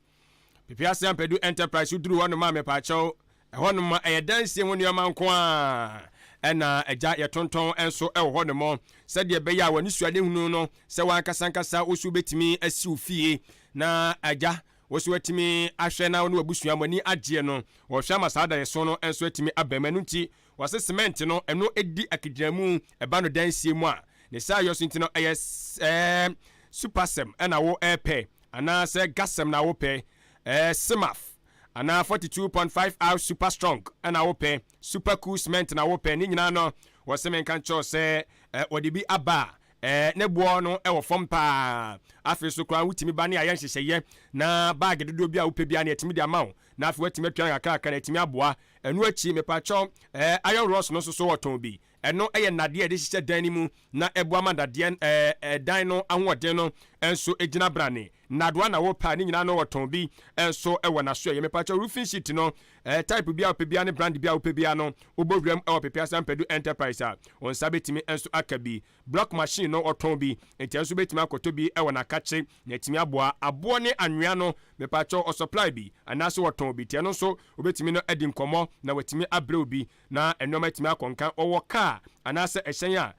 Pepease Ampadu Enterprise woduru hɔnom a mepaakyɛw ɛhɔnom ɛyɛ dansie ho nneɛma nko a ɛna agya yɛtontɔn nso ɛwɔ hɔnom sɛdeɛ ɛbɛyɛ a wɔne suadehunu no sɛ wankasa nkasa wo so wobɛtumi asi wo fie na agya wo so atumi ahwɛ na wo ne w'abusua mo ani agyeɛ no wɔhwɛ ama saa daeɛso no nso atumi aba mu. Ɛno nti wɔse cement no ɛno ɛdi akigyinamu ɛba no dansie mu a ne saa yɔ so nti no ɛyɛ ɛɛ supasɛm ɛna wo ɛɛpɛ anaasɛ gasɛm na wopɛ, ɛɛ Cimaf anaa 42.5 R super strong ɛna wopɛ, super cool cement na wopɛ, ne nyinaa no wɔse menka nkyerɛ wo sɛ ɛɛ wɔde bi aba a ɛɛ ne boɔ no ɛwɔ fam paa. Afei so koraa wotumi ba ne ayɛ nhyehyɛeɛ na baage dodoɔ bi a wopɛ biara no yɛtumi de ama wo na afei woatumi atua no kakrakra na atumi aboa. Ɛno akyi mepakyɛw ɛɛ iron rods no nso so wɔtɔn bi. Ɛno yɛ nnadeɛ a yɛde hyehyɛ dan no mu na ɛboa ma dadeɛ ɛɛ dan no ahoɔden no nso gyina brane. Nnadoa na wopɛ a ne nyinaa no wɔtɔn bi nso wɔ n'asoɛeɛ. Mepakyɛw roofing sheet no ɛɛ type biara a wopɛ biara ne brand biara a wopɛ biara no wobɔ wuram wɔ Pepease Ampadu Enterprise a wo nsa bɛtumi nso aka bi. Block machine no wɔtɔn bi nti ɛno nso wobɛtumi akɔtɔ bi wɔ n'akakye na atumi aboa. Aboɔ ne anwea no mepakyɛw ɔsupply bi anaasɛ wɔtɔn bi nti ɛno nso wobɛtumi no adi nkɔmmɔ na watumi abrɛ wo bi na nneɛma atumi akɔ nkan. Wɔwɔ kaa anaasɛ ɛhyɛn a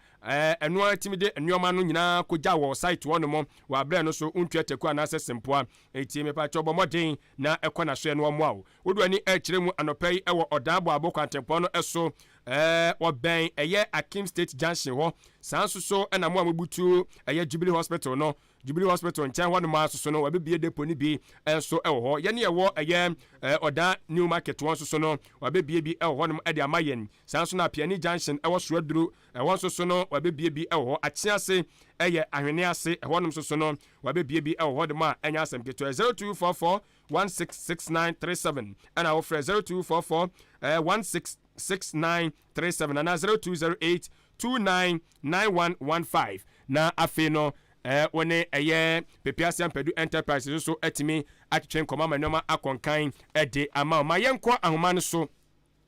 ɛno ara tumi de nneɛma no nyinaa kɔgya wɔ site hɔ nom wɔ aberɛ no so wontua taku anaasɛ sempoa. Enti mepakyɛw bɔ mmɔden na kɔ n'asoɛ na ɔmmoa wo. Wode w'ani rekyerɛ mu anɔpa yi wɔ Ɔdan Boabo kwantempɔn no so, wɔbɛn ɛyɛ Akim State Junction hɔ. Saa nso so na mo a mobutu ɛyɛ Jubilee Hospital no, Jubilee Hospital nkyɛn hɔ nom ara nso so no, wɔabɛbue depo no bi nso wɔ hɔ. Yɛne ɛwɔ ɛyɛ Ɔdan New Market hɔ nso so no, wɔabɛbue bi wɔ hɔ nom de ama yɛn. Saa nso na Apiani Junction ɛwɔ Soaduru, ɛhɔ nso so no, wɔabɛbue bi wɔ hɔ. Akyease ɛyɛ Ahwene ase, ɛhɔ nom nso so no, wɔabɛbue bi wɔ hɔ nom a ɛnyɛ asɛm ketewa. 0244 166937 ɛna wofrɛ 0244 166937 anaa 0208 299115 na afei no wo ne ɛyɛ Pepease Ampadu Enterprise nso so atumi atwetwe nkɔmmɔ ama nneɛma akɔ nkan de ama wo. Ma yɛnkɔ ahoma no so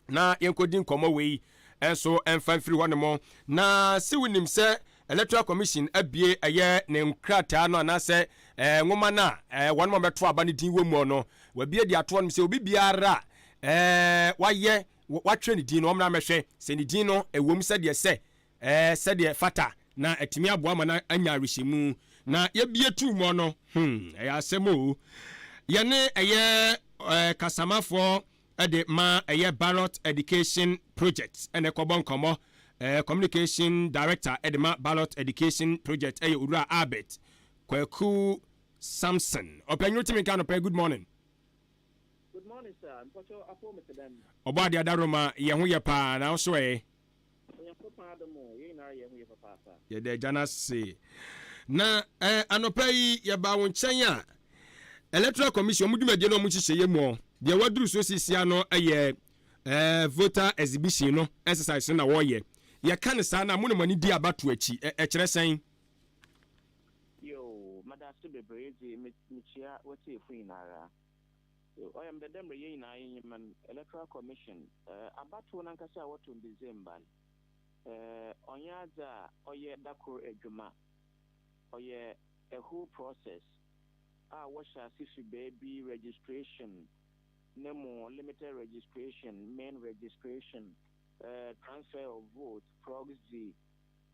na yɛnkɔdi nkɔmmɔ wei nso mfa mfiri hɔnom. Na se wonim sɛ Electoral Commission abue ɛyɛ ne nkrataa no anaasɛ nwoma no a wɔn a wɔbɛto aba no din wɔ mu no, wabue de ato hɔnom sɛ obi biara a wayɛ watwerɛ ne din no ɔmmra mmɛhwɛ sɛ ne din no ɛwom sɛdeɛ sɛ sɛdeɛ ɛfata na atumi aboa ma no anya awehyɛmu. Na yɛbie tuu mɔ no, hmm, ɛyɛ asɛm o. Yɛne ɛyɛ kasamafoɔ de ma ɛyɛ Ballot Education Project na ɛkɔbɔ nkɔmmɔ. Communication Director de ma Ballot Education Project ɛyɛ Owura Albert Kwaku Samson. Ɔpanyin wotumi nka anɔpa yi, good morning. Good morning sir, mpɔkyɛw apɔw mu te dɛn? Ɔbɔ adeɛ adaroma, yɛn ho yɛ paa, na wo so ɛ? Onyankopɔn adom o, yɛn nyinaa yɛn ho yɛ papaapa. Yɛda Agya no ase. Na eh, anɔpa yi yɛbaa wo nkyɛn a, Electoral Commission wɔn dwumadie no wɔn nhyehyɛeɛ mu ɔ, deɛ waduru so sesia no yɛ eh, voter exhibition no exercise no na wɔreyɛ. Yɛka no saa na mo na mo ani di abatoɔ akyi, ɛ, ɛkyerɛ sɛn? Yoo, meda ase bebree dze mekyia w'atiefo nyinara. Ɔyɛ me dɛ dɛ mbrɛ hɛn nyinaa yenyim no, Electoral Commission, abatow no ankasa a wɔto no December no, ɔnnyɛ adze a ɔyɛ da kor edwuma. Ɔyɛ a whole process a wɔhyɛ ase fi beebi, registration no mu, limited registration, main registration, transfer of vote, proxy.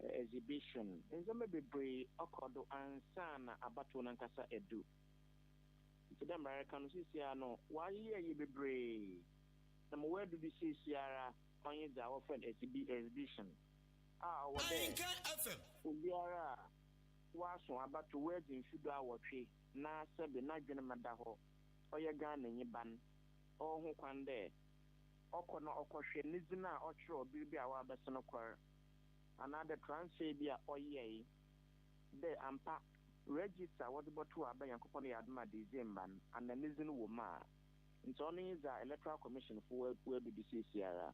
Exhibition, ndzɛmba beberee ɔkɔ do ansaana abatow no ankasa edu. Ntsi dɛ mbrɛ ereka no, seseiara no wɔayeyɛyɛ beberee na ma woedu do seseiara ɔnye dza wɔfrɛ no exhibition a ɔwɔ dɛ obiara a ɔaso abatow, oedzi mfe duawɔtwe na sɛbe n'adwen ma da hɔ, ɔyɛ Ghananyi ba no, ɔwɔ ho kwan dɛ ɔkɔ na ɔkɔhwɛ ne dzin a ɔkyerɛw ber bi a ɔabɛsen kɔr anaadɛ transfer bi a ɔyɛe dɛ ampa register a wɔdze bɔtow aba Nyankopɔn yɛ adom a December no ana ne dzin wɔ mu a. Ntsi ɔno nye dza Electoral Commission fo woedu do siesiara.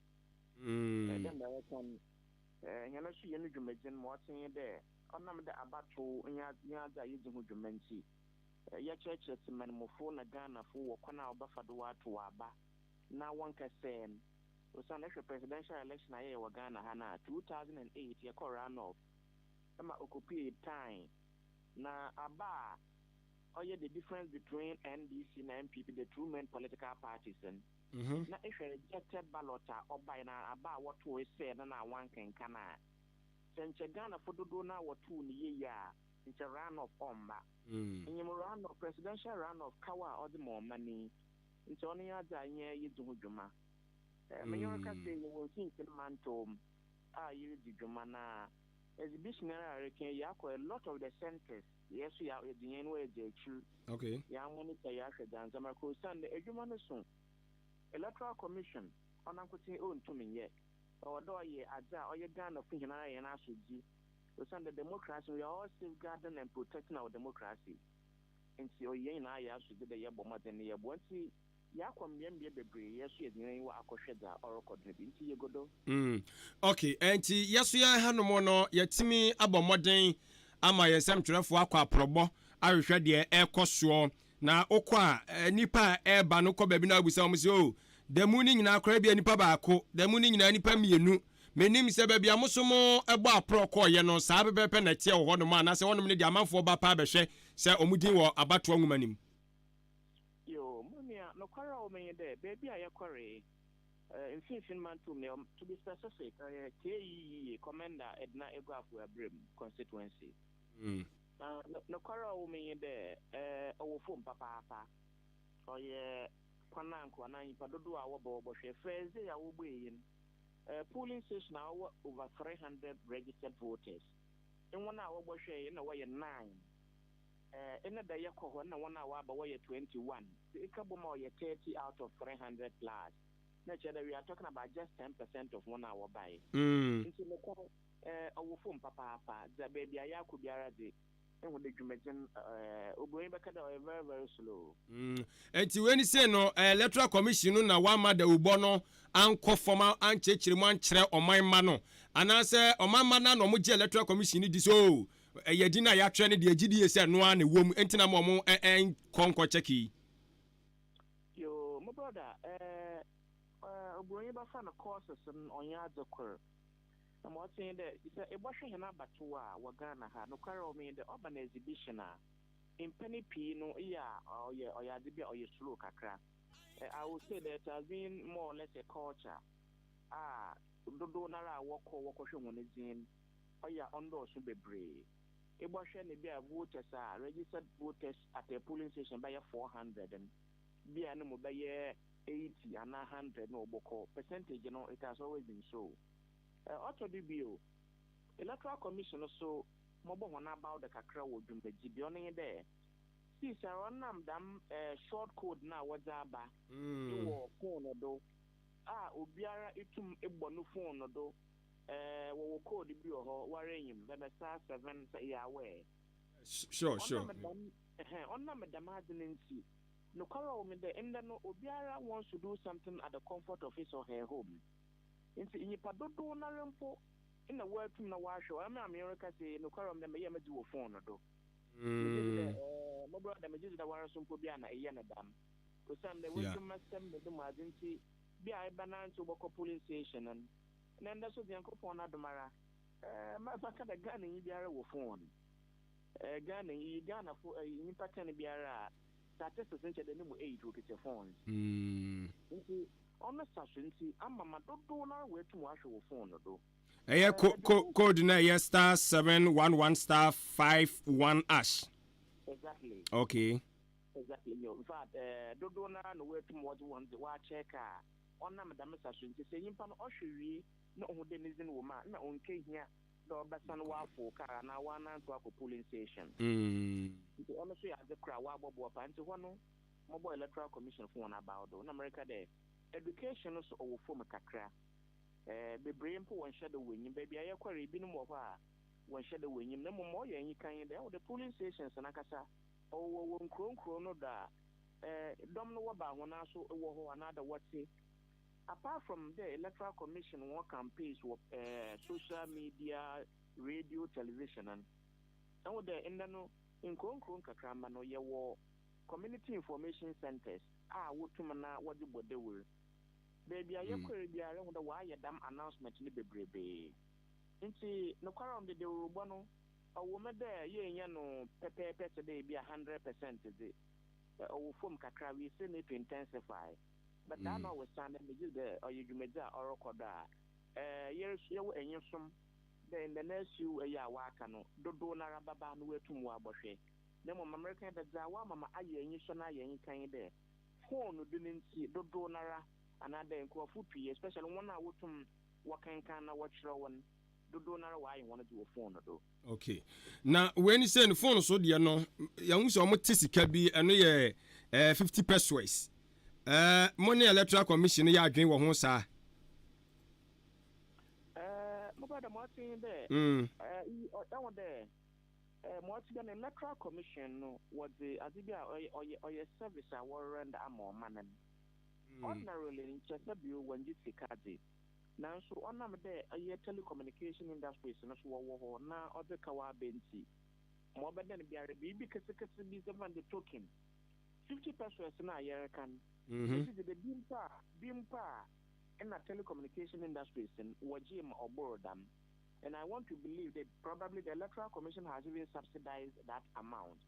Dɛ mbrɛ yɛkã no, hɛn so hɛn dwumadzi no ma ɔtse nye dɛ ɔnam dɛ abatow nye adze a yedzi ho dwuma ntsi, yɛkyerɛkyerɛ tsemanmufo na Ghanafo wɔ kwan a wɔbɛfa do wɔatow aba na wɔnnkɛsɛɛ no. Osiandɛ ehwɛ presidential election a yɛyɛ wɔ Ghana ha no a, 2008 yɛkɔr run-off ma okopuee time na aba a ɔyɛ the difference between NDC na NPP, the two main political parties no, na ehwɛ rejected ballot a ɔbae na aba a wɔtooe sɛɛ no na wɔannkenkan a, sɛ nkyɛ Ghanafo dodow no ara wɔtoow no yie a, nkyɛ run-off ɔmmba. Inyim run-off, presidential run-off kaw a ɔdze ma ɔman yi, ntsi ɔno nye adze a nnyɛ yedzi ho dwuma. Menye wo rekasa yi, yɛwɔ mfinimfin mantɔw mu a yeridzi dwuma na exhibition ara a ereka yi, yɛakɔ a lot of the centres, yɛ so yɛdze hɛn enyiwa edzi ekyir, yɛamonitor, yɛahwɛ dza ndzɛmba kɔ osiandɛ edwuma no so, Electoral Commission ɔnankotsee onntum nnyɛ, ɔwɔ dɛ ɔyɛ adze a ɔyɛ Ghanafo nyinara hɛn asodzi osiandɛ democracy no, we are all safeguarding and protecting our democracy, ntsi ɔyɛ hɛn nyinara hɛn asodzi dɛ yɛbɔ mbɔdzen na yɛboa ntsi. Yɛakɔ mbeambea beberee, yɛ so yɛdze hɛn enyiwa akɔhwɛ dza ɔrokɔ do no bi, ntsi yegu do. Mm, ok, ɛnti yɛso yɛn hanom no yɛatumi abɔ mmɔden ama yɛn nsɛmtwerɛfoɔ akɔ aprɔbɔ ahwehwɛ deɛ ɛrekɔ soɔ. Na wokɔ a, nnipa a ɛreba no wokɔ baabi na wobisa wɔn sɛ, oh, da mu no nyinaa koraa ebia nnipa baako, da mu no nyinaa nnipa mmienu. Mennim sɛ baabi a mo nso mobɔ aprɔ kɔeɛ no saa pɛpɛɛpɛ na ɛteɛ wɔ hɔnom anaasɛ hɔnom no deɛ amanfoɔ ba paa bɛhwɛ sɛ wɔn din wɔ abatoɔ nwoma no mu. Yoo, mo nua, nokwar a ɔwɔ mu nye dɛ, beebi a yɛkɔree, Mfinfin Mantom no, to be specific, ɔyɛ KEEA, Komenda Edna Eguafo Abirem constituency. Na nokwar a ɔwɔ mu nye dɛ, ɔwɔ famu papaapa. Ɔyɛ kwan a nko anaa nyimpa dodow a wɔba wɔbɔhwɛ. First day a wobuei no, polling station a ɔwɔ over 300 registered voters, hɔn a wɔbɔhwɛe nna wɔyɛ nine. Eh, nna da yɛkɔ hɔ nna hɔn a wɔaba wɔyɛ 21, dze eka bɔ mu a ɔyɛ 30 out of 300 plus, na kyerɛ dɛ we are talking about just 10 percent of hɔn a wɔbae. Ntsi nokwar, eh, ɔwɔ famu papaapa, dza beebi a yɛakɔ biara dze, ehu dɛ dwumadzi no, eh, oburonyi bɛka dɛ ɔyɛ very very slow. Enti wei ne sei no, Electoral Commission no na wamma dawubɔ no ankɔ fam ankyerɛkyerɛ mu ankyerɛ ɔman mma no, anaasɛ ɔman mma no ara na wɔgye Electoral Commission no di sɛ oo, ɛyɛ din a yɛatwerɛ no deɛ yɛgye die sɛ ɛno ara na ɛwɔ mu, enti na ama wɔn nkɔ nkɔ check yi. Yoo mo brother eh oburonyi bɛfa no courses no ɔnnyɛ adze kor. Na ma ɔtse nye dɛ sɛ ebɔhwɛ hɛn abatow a wɔ Ghana ha nokwar a ɔwɔ mu nye dɛ ɔba no exhibition a mpɛn pii no eyɛ a ɔyɛ ɔyɛ adze bi a ɔyɛ slow kakra. I would say that it has been more or less a culture a dodow noara a wɔkɔ wɔkɔhwɛ hɔn dzin ɔyɛ a ɔnndɔɔ so beberee. Ebɔhwɛ no bi a voters a registered voters at a polling station bɛyɛ 400 no, bi a no mu bɛyɛ 80 anaa 100 na wɔbɔkɔ. Percentage no, it has always been so. Ɔtɔ do bio, Electoral Commission no so mɔbɔ hɔn abaw do kakra wɔ dwumadzi bi, ɔno nye dɛ, siesiara ɔnam dɛm short code no a wɔdze aba wɔ phone do a obiara tum bɔ no phone do, wɔwɔ code bi wɔ hɔ, woara nyim, bɛbɛsa seven sɛ eyɛ aware. Sure, sure. Ɔnam dɛm, ɛhɛn, ɔnam dɛm adze no ntsi, nokwar a ɔwɔ mu nye dɛ, ndɛ no obiara wants to do something at the comfort of his or her home. Ntsi nyimpa dodow noara mpo nna woetum na wɔahwɛ, ɔno a menye wo rekasa yi, nokwar a ɔwɔ mu dɛ meyɛɛ medze wɔ phone no do. Megye dzi dɛ, ɛɛ, mo brother, megye dzi dɛ woara so mpo bi a na eyɛ no dɛm. Osiandɛ w'edwumasɛm na do mu adze ntsi, bi a ebɛnantsew bɔkɔ polling station no, Na ndɛ so dze Nyankopɔn n'adom ara, eh, mɛka dɛ Ghananyi biara wɔ phone. Eh, Ghananyi, Ghanafo, eh, nyimpa ten biara a, statistics no kyerɛ dɛ no mu eight wokitsa phones. Ntsi, ɔno saso ntsi, ama ma dodow noara woetum wɔahwɛ wɔ phone no do. Ɛyɛ co co code no ɛyɛ *711*51#. Exactly. Okay. Exactly nyew. In fact, dodow no ara na woetum wɔdze hɔn dze wɔakyɛɛke a ɔnam dɛm saso ntsi sɛ nyimpa no ɔhwɛ wie na ohu dɛ ne dzin wɔ mu a nna onnkehia dɛ ɔbɛsan ɔafow kaar anaa ɔanantsew akɔ polling station. Ntsi ɔno so yɛ adze kor a wɔabɔboa paa. Ntsi hɔ no mobɔɔ Electoral Commission fo hɔn abaw do na mereka dɛ education no so ɔwɔ famu kakra. Beberee mpo wɔnnhyɛ da wɔ enyim. Beebi a yɛkɔree binom wɔ hɔ a wɔnnhyɛ da wɔ enyim na mbom ma ɔyɛ enyika nye dɛ ehu dɛ polling stations no ankasa ɔwowɔ wɔ nkurow nkurow no do a dɔm no wɔba hɔn aso wɔ hɔ anaadɛ wɔtse. Apart from dɛ Electoral Commission hɔn campaigns wɔ social media, radio, television no, ehu dɛ ndɛ no nkurow nkurow nkakramba no yɛwɔ community information centres a wotum na wɔdze bɔ dawur. Beebi a yɛkɔr biara ehu dɛ wɔayɛ dɛm announcement no bebrebee. Ntsi nokwar a ɔno dze dawurbɔ no ɔwɔ mu dɛ yennyɛ no pɛpɛɛpɛ tse dɛ bi a 100% dze, ɔwɔ famu kakra, we still need to intensify. But that notwithstanding, megye dzi dɛ ɔyɛ dwumadzi a ɔrokɔ do a yɛresu yɛwɔ enyisom dɛ in the next few ayi a wɔaka no, dodow noara bɛba na woetum wɔabɔhwɛ. Na mbom ma mereka nye dɛ dza wɔama ma ayɛ enyisɔ na ayɛ enyika nye dɛ phone do no ntsi dodow noara anaadɛ nkorɔfo pii especially hɔn a wotum wɔkenkan na wɔkyerɛw no, dodow noara wɔayɛ hɔn dze wɔ phone do. Okay. Na wei ni sɛ ne phone so deɛ no, yɛhu sɛ wɔn te sika bi, ɛno yɛ 50 pesos. Mo ne Electoral Commission no yɛ adwene wɔ ho saa? Mo ba dɛ mo ɔtse nye dɛ, ɛho dɛ, mo ɔtse dɛ no Electoral Commission no wɔdze adze bi a ɔyɛ ɔyɛ ɔyɛ service a wɔrender ama ɔman no. Ordinarily nkyɛ sɛ bio wɔnngye sika dze, nanso ɔnam dɛ ɔyɛ telecommunication industries no so wɔwɔ hɔ na ɔdze kaw aba ntsi, ma ɔbɛdan biara biribi ketseketse bi sɛ fa no dɛ token, 50 pesewas no a yɛreka no, megye dzi dɛ bi mpo a bi mpo a nna telecommunication industries no wɔgyee ma ɔbor dɛm. And I want to believe that probably the Electoral Commission has even subsidized that amount.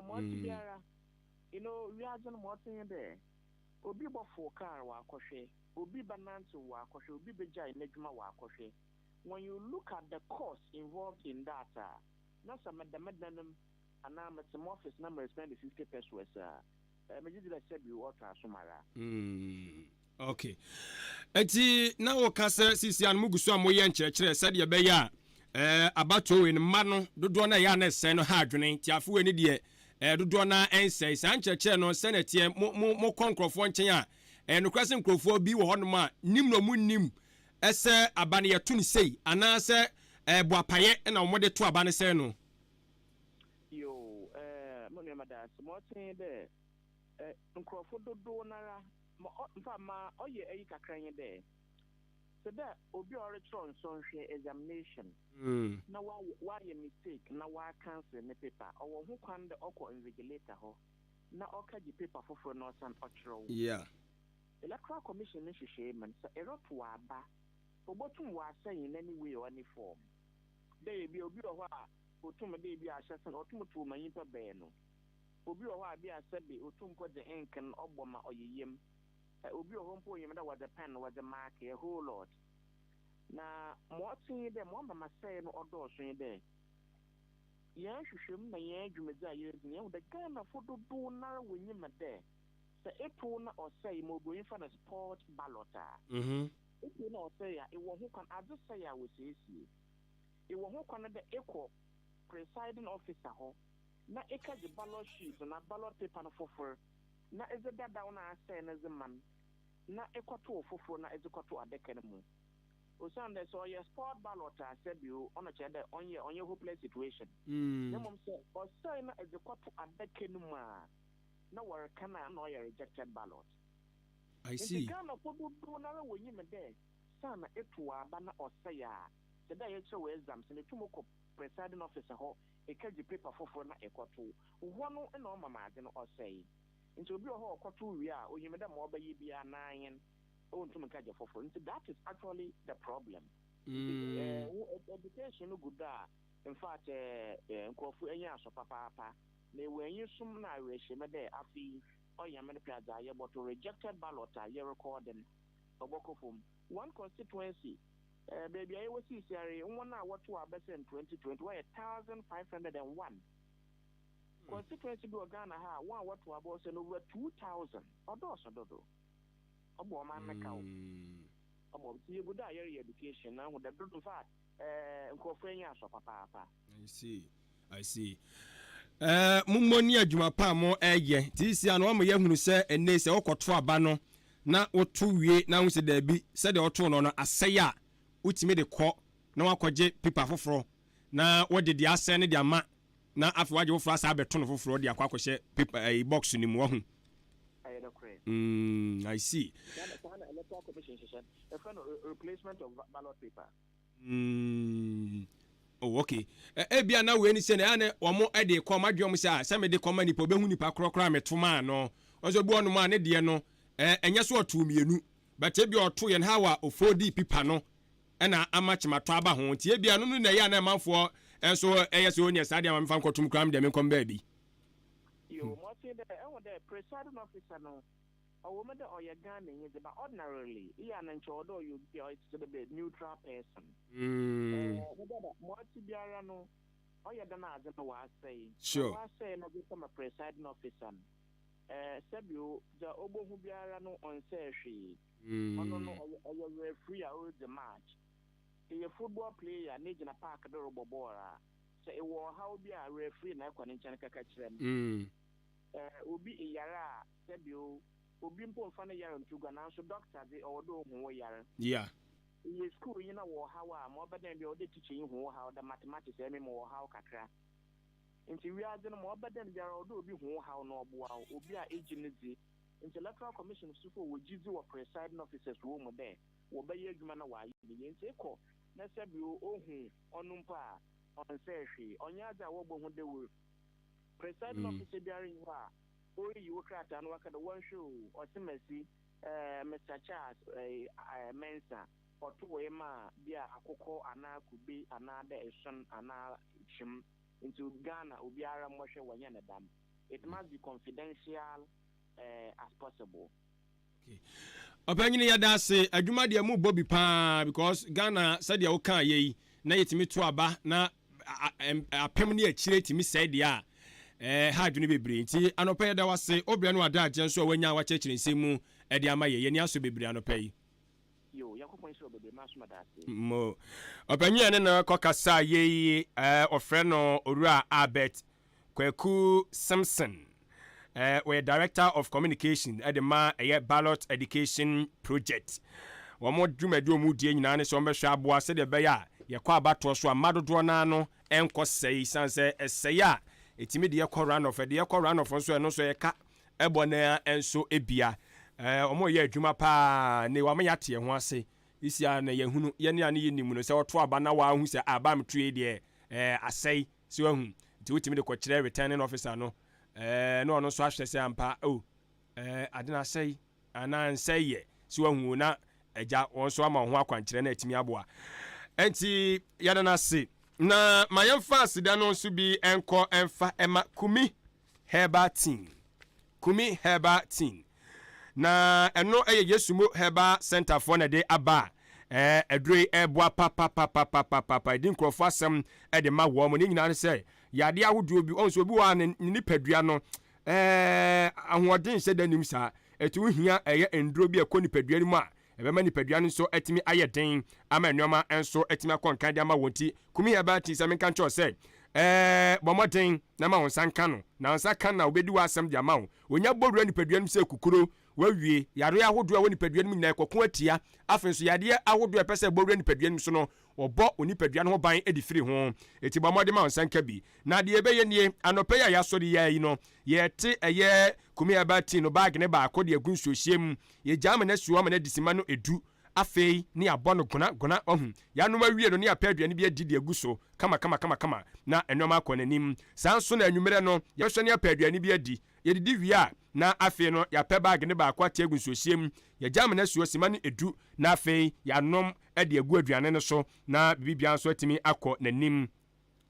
Ma ɔtse biara, wiadze no ma ɔtse nye dɛ, obi bɔfow kaar ɔakɔhwɛ, obi bɛnantsew ɔakɔhwɛ, obi begyae n'edwuma ɔakɔhwɛ. When you look at the cost involved in that a, na sɛ meda me dan mu anaa metse m'office na merespend 50 pesewas a, megye dzi dɛ sɛbi ɔtɔ asom ara. Okay. Eti na woka sɛ sisi a no mugu so a moyɛ nkyerɛkyerɛ sɛdeɛ ɛbɛyɛ a abatoɔ wei no mma no dodoɔ no a ɛyɛ a na ɛsɛe no ha adwene nti afe wei no deɛ dodoɔ no ara ɛnsɛe. Saa nkyerɛkyerɛ no sɛnea ɛteɛ mo mo mokɔ nkurɔfoɔ nkyɛn a ɛyɛ nokorɛ sɛ nkurɔfoɔ bi wɔ hɔnom a nim na ɔmo nim sɛ aba no yɛto no sei anaasɛ boapayɛ na wɔde to aba no sɛe no. Yoo, mo nua meda ase. Ma ɔtse nye dɛ, nkorɔfo dodow noara, ma ɔ, infact ma ɔyɛ ayi kakra nye dɛ, tse dɛ obi a ɔrekyerɛw nsɔnhwɛ, examination, na ɔayɛ, ɔayɛ mistake na ɔacancel ne paper, ɔwɔ ho kwan dɛ ɔkɔ invigilator hɔ na ɔkɛgye paper fofor na ɔsan ɔkyerɛw. Electoral Commission ne nhyehyɛɛ mu no, sɛ erotow aba, obotum ɔasɛɛ in any way or any form. Dɛ bi a obi wɔ hɔ a otum dɛ bi a ahyɛse no otum tow ma nyimpa beenu. Obi wɔ hɔ a bi a sɛbe otum mpo dze ink no ɔbɔ ma ɔyɛ yamu. Obi wɔ hɔ mpo onyim dɛ wɔdze pen wɔdze maake a whole lot. Na ma ɔtse nye dɛ ma ɔma masɛɛ no ɔdɔɔ so nye dɛ hɛn nhwehwɛmu na hɛn dwumadzi a yeridzi no yehu dɛ Ghanafo dodow noara wonyim dɛ sɛ etow na ɔsɛe ma oburonyi frɛ no spot ballot a, etow na ɔsɛe a ewɔ ho kwan adze sɛe a wosiesie. Ewɔ ho kwan dɛ ekɔ presiding officer hɔ na ekɛgye ballot sheet anaa ballot paper no fofor na edze dadaw no a asɛɛ no dze ma no na ekɔtow fofor na edze kɔto adaka no mu. Osiandɛ sɛ ɔyɛ spoiled ballot a sɛbio ɔno kyerɛ dɛ ɔnnyɛ ɔnnyɛ hopeless situation. Na mbom sɛ ɔsɛe na edze kɔto adaka no mu a na wɔrekan a nna ɔyɛ rejected ballot. I Ntsi see. Ghanafo dodow noara wonyim dɛ saana etow aba na ɔsɛe a, tse dɛ yɛkyerɛw exams no, etum kɔ presiding officer hɔ ekɛgye paper fofor na ekɔtow. Hɔ no nna ɔma ma adze no ɔsɛe. Ntsi obi wɔ hɔ a ɔkɔtow wie a, onyim dɛ ma ɔbɛyɛ biara n'anyen, onntum nnkɛgye fofor. Ntsi that is actually the problem. Ntsi wo education no gu do a, infact nkorɔfo enyi asɔ papaapa. Na ewɔ enyisom na awerɛhyɛmu dɛ afe yi, ɔyɛ Nyame ne pɛ a, dza yɛbɔto rejected ballot a yɛrekɔɔde no, ɔbɔkɔ famu. One constituency. Beebi a yɛwɔ siesiara yi, hɔn a wɔtoow aba sɛn 2020 wɔyɛ 1,501. Constituency bi wɔ Ghana ha a, hɔn a wɔtow aba ɔsɛn over 2,000. Ɔdɔɔ so dodo. Ɔbɔ ɔman no kaw. Ɔbɔ ntsi yegu do a yɛreyɛ education na ehu dɛ dodo, in fact, nkorɔfo enyi asɔ papaapa. I see. I see. Mommɔ ni adwuma pa a mo ɛyɛ. Nti sisi ano wɔn yɛ hunu sɛ ɛnɛ sɛ wokɔto aba no na woto wie na wohu sɛ daabi sɛdeɛ woto no no asɛe a, wotumi de kɔ na wakɔgye pipa foforɔ na wode deɛ asɛe no de ama na afei wagye foforɔ asa abɛto no foforɔ de akɔ akɔhyɛ pipa ɛyi box no mu, wahu. Ɛyɛ nokorɛ. I see. Saa na Electoral Commission hyehyɛ no. Yɛfrɛ no replacement of ballot paper. Oh, okay. Ebia na wei ne sɛ na ɛyɛ wɔn de kɔ wɔn adwene wɔn sɛ a sɛ mede kɔma nipa obehu nipa korɔ koraa meto maa no. Ɔsɛ obi wɔnom a ne deɛ no ɛnyɛ so ɔtoo mmienu, but ebia ɔto yɛn how a ofodi pipa no ɛna ama kyematɔ aba ho. Nti ebia no no na ɛyɛ a na ɛmanfoɔ nso ɛyɛ sɛ onye saa deɛ ama mefa nkɔtom koraa me deɛ menkɔm baabi. Yo, mo ɔte dɛ ɛho dɛ presiding officer no ɔwɔ mu dɛ ɔyɛ Ghananyi dze, but ordinarily eyɛ a na nkyɛ ɔwɔ dɛ ɔyɛ obi a ɔyɛ tse dɛ bɛ neutral person. Me dada, ma ɔtse biara no, ɔyɛ dɛn a adze no ɔasɛe. Na ɔasɛe no dze kɛma presiding officer no, sɛbi o, dza obohu biara no ɔnnsɛɛ hwee. Ɔno no ɔyɛ ɔyɛ referee a oridzi match. Eyɛ football player na egyina park do robɔ bɔɔl a, sɛ ewɔ ɔhaw bi a, referee na ekɔ ne nkyɛn kɛka kyerɛ no. Obi eyar a, sɛbi o, obi mpo mmfa ne yar nnto gua naaso doctor dze, ɔwɔ dɛ ohu wo yar. Eyɛ skuulnyi na wɔ ɔhaw a, ma ɔbɛdan biara ɔwɔ dɛ teacher yi hu wo haw, dɛ mathematics emi mowɔ ɔhaw kakra. Ntsi wiadze no ma ɔbɛdan biara ɔwɔ dɛ obi hu wo haw na ɔboa wo, obi a egye no dzi. Ntsi Electoral Commission so fo wɔ gyedzi wɔ presiding officers wɔ mu dɛ wɔbɛyɛ edwuma na wɔayɛ no yie. Ntsi ekɔ na sɛbi o, ohu ɔno mpo a, ɔnnsɛɛ hwee. Ɔnnyɛ adze a wɔbɔ ho dawur. Presiding officer biara nnyi hɔ a oriyi wo krataa na ɔaka dɛ wɔnhwɛ o, ɔsemasi, Mister Charles Mensah, ɔtowee maa bi a akokɔ anaa kube anaa dɛ eson anaa kyim ntsi Ghana obiara mbɔhwɛ wɔnyɛ no dɛm. It must be confidential as possible. Okay. Ɔpanyini, yɛda ase. Adwuma deɛ mo bɔ bi paa because Ghana sɛdeɛ wo kaa yɛ yi na yɛtumi to aba na apem ne akyire tumi sɛe deɛ a ɛha adwene bebree, nti anɔpa yɛda wase obrɛ no ada agyeɛ nso a wanya a wakyerɛkyerɛ nsɛm mu ɛde ama yɛ. Yɛni asɔ bebree anɔpa yi. Yo, Nyankopɔn nhyira wo bebree, maso meda ase. Mo. Ɔpanyin a ne na kɔ kasa yɛ yi, ɔfrɛ no Owura Albert Kwaku Simpson. Ɔyɛ Director of Communication de ma ɛyɛ Ballot Education Project. Wɔn dwumadi a wɔn die nyinaa ne sɛ wɔbɛhwɛ aboa sɛdeɛ ɛbɛyɛ a yɛkɔ abatoɔ so a mma dodoɔ no ara no nkɔ sɛe, san sɛ ɛsɛe a ɛtumi de yɛkɔ runoff, ɛde yɛkɔ runoff nso ɛno nso ɛka ɛbɔ no nso ebia. Wɔn reyɛ adwuma paa ne wɔn yɛate yɛn ho ase. Isi a na yɛhunu yɛne a ne yɛnim no sɛ ɔto aba na wɔahu sɛ aba a meto yi deɛ asɛe. So wahu? Nti wotumi de kɔkyerɛ returning officer no, ɛɛ, na ɔno nso ahwɛ sɛ ampa, oh, ɛɛ, ade no asɛe anaa nsɛe yɛ. So wahu o, na agya wɔn nso ama wɔn ho akwankyerɛ na atumi aboa. Nti yɛda no ase. Na ma yɛmfa aseda no nso bi nkɔ mfa ɛma Kumi Herbal Tea. Kumi Herbal Tea. Na ɛno yɛ Yesu Mo Herbal Center foɔ na ɛde aba a aduro yi ɛreboa papapapapapapa. Ɛdi nkurɔfoɔ asɛm de ma wɔn. Ne nyinaa ne sɛ yadeɛ ahodoɔ bi, ɔn sɛ obi wɔ a ne nipadua no ɛɛ ahoɔden nhyɛ da nim saa. Ɛti wohia ɛyɛ nnuro bi a ɛkɔ nipadua no mu a ɛbɛma nipadua no nso atumi ayɛ den ama nneɛma nso atumi akɔ nkan de ama wɔn. Ti Kumi Herbal Tea, sɛ menka nkyerɛ wo sɛ ɛɛ bɔ mmɔden na ma wo nsa nka no, na wo nsa ka no a wobɛdi w'asɛm de ama wo. Onya bɔ wura nipadua no mu sɛ kukuro, wawie. Yareɛ ahodoɔ a ɛwɔ nipadua no mu nyinaa ɛkɔko atia. Afei nso yadeɛ ahodoɔ a ɛpɛ sɛ ɛbɔ wura nipadua no mu so no, wɔbɔ wo nipadua no ho ban de firi ho. Enti bɔ mmɔden ma wo nsa nka bi. Na deɛ yɛbɛyɛ nie, anɔpa yi a yɛasɔre yi ara yi no, yɛrete ɛyɛ Kumi Herbal Tea no baage no baako de agu nsuohyeɛ mu. Yɛgyaa ma no asi hɔ ama no adi simma no du. Afei ne yɛabɔ no gona gona, wahu. Yɛanom awie no ne yɛapɛ aduane bi adi de agu so kama kama kama kama na nnoɔma akɔ n'anim. Saa nso na anwummerɛ no yɛbɛhwɛ ne yɛapɛ aduane bi adi. Yɛdidi wie a na afei no yɛapɛ baage no baako ate agu nsuohyeɛ mu. Yɛagya amena asuo simma no du na afei yɛanom de agu aduane no so na biribiara nso atumi akɔ n'anim.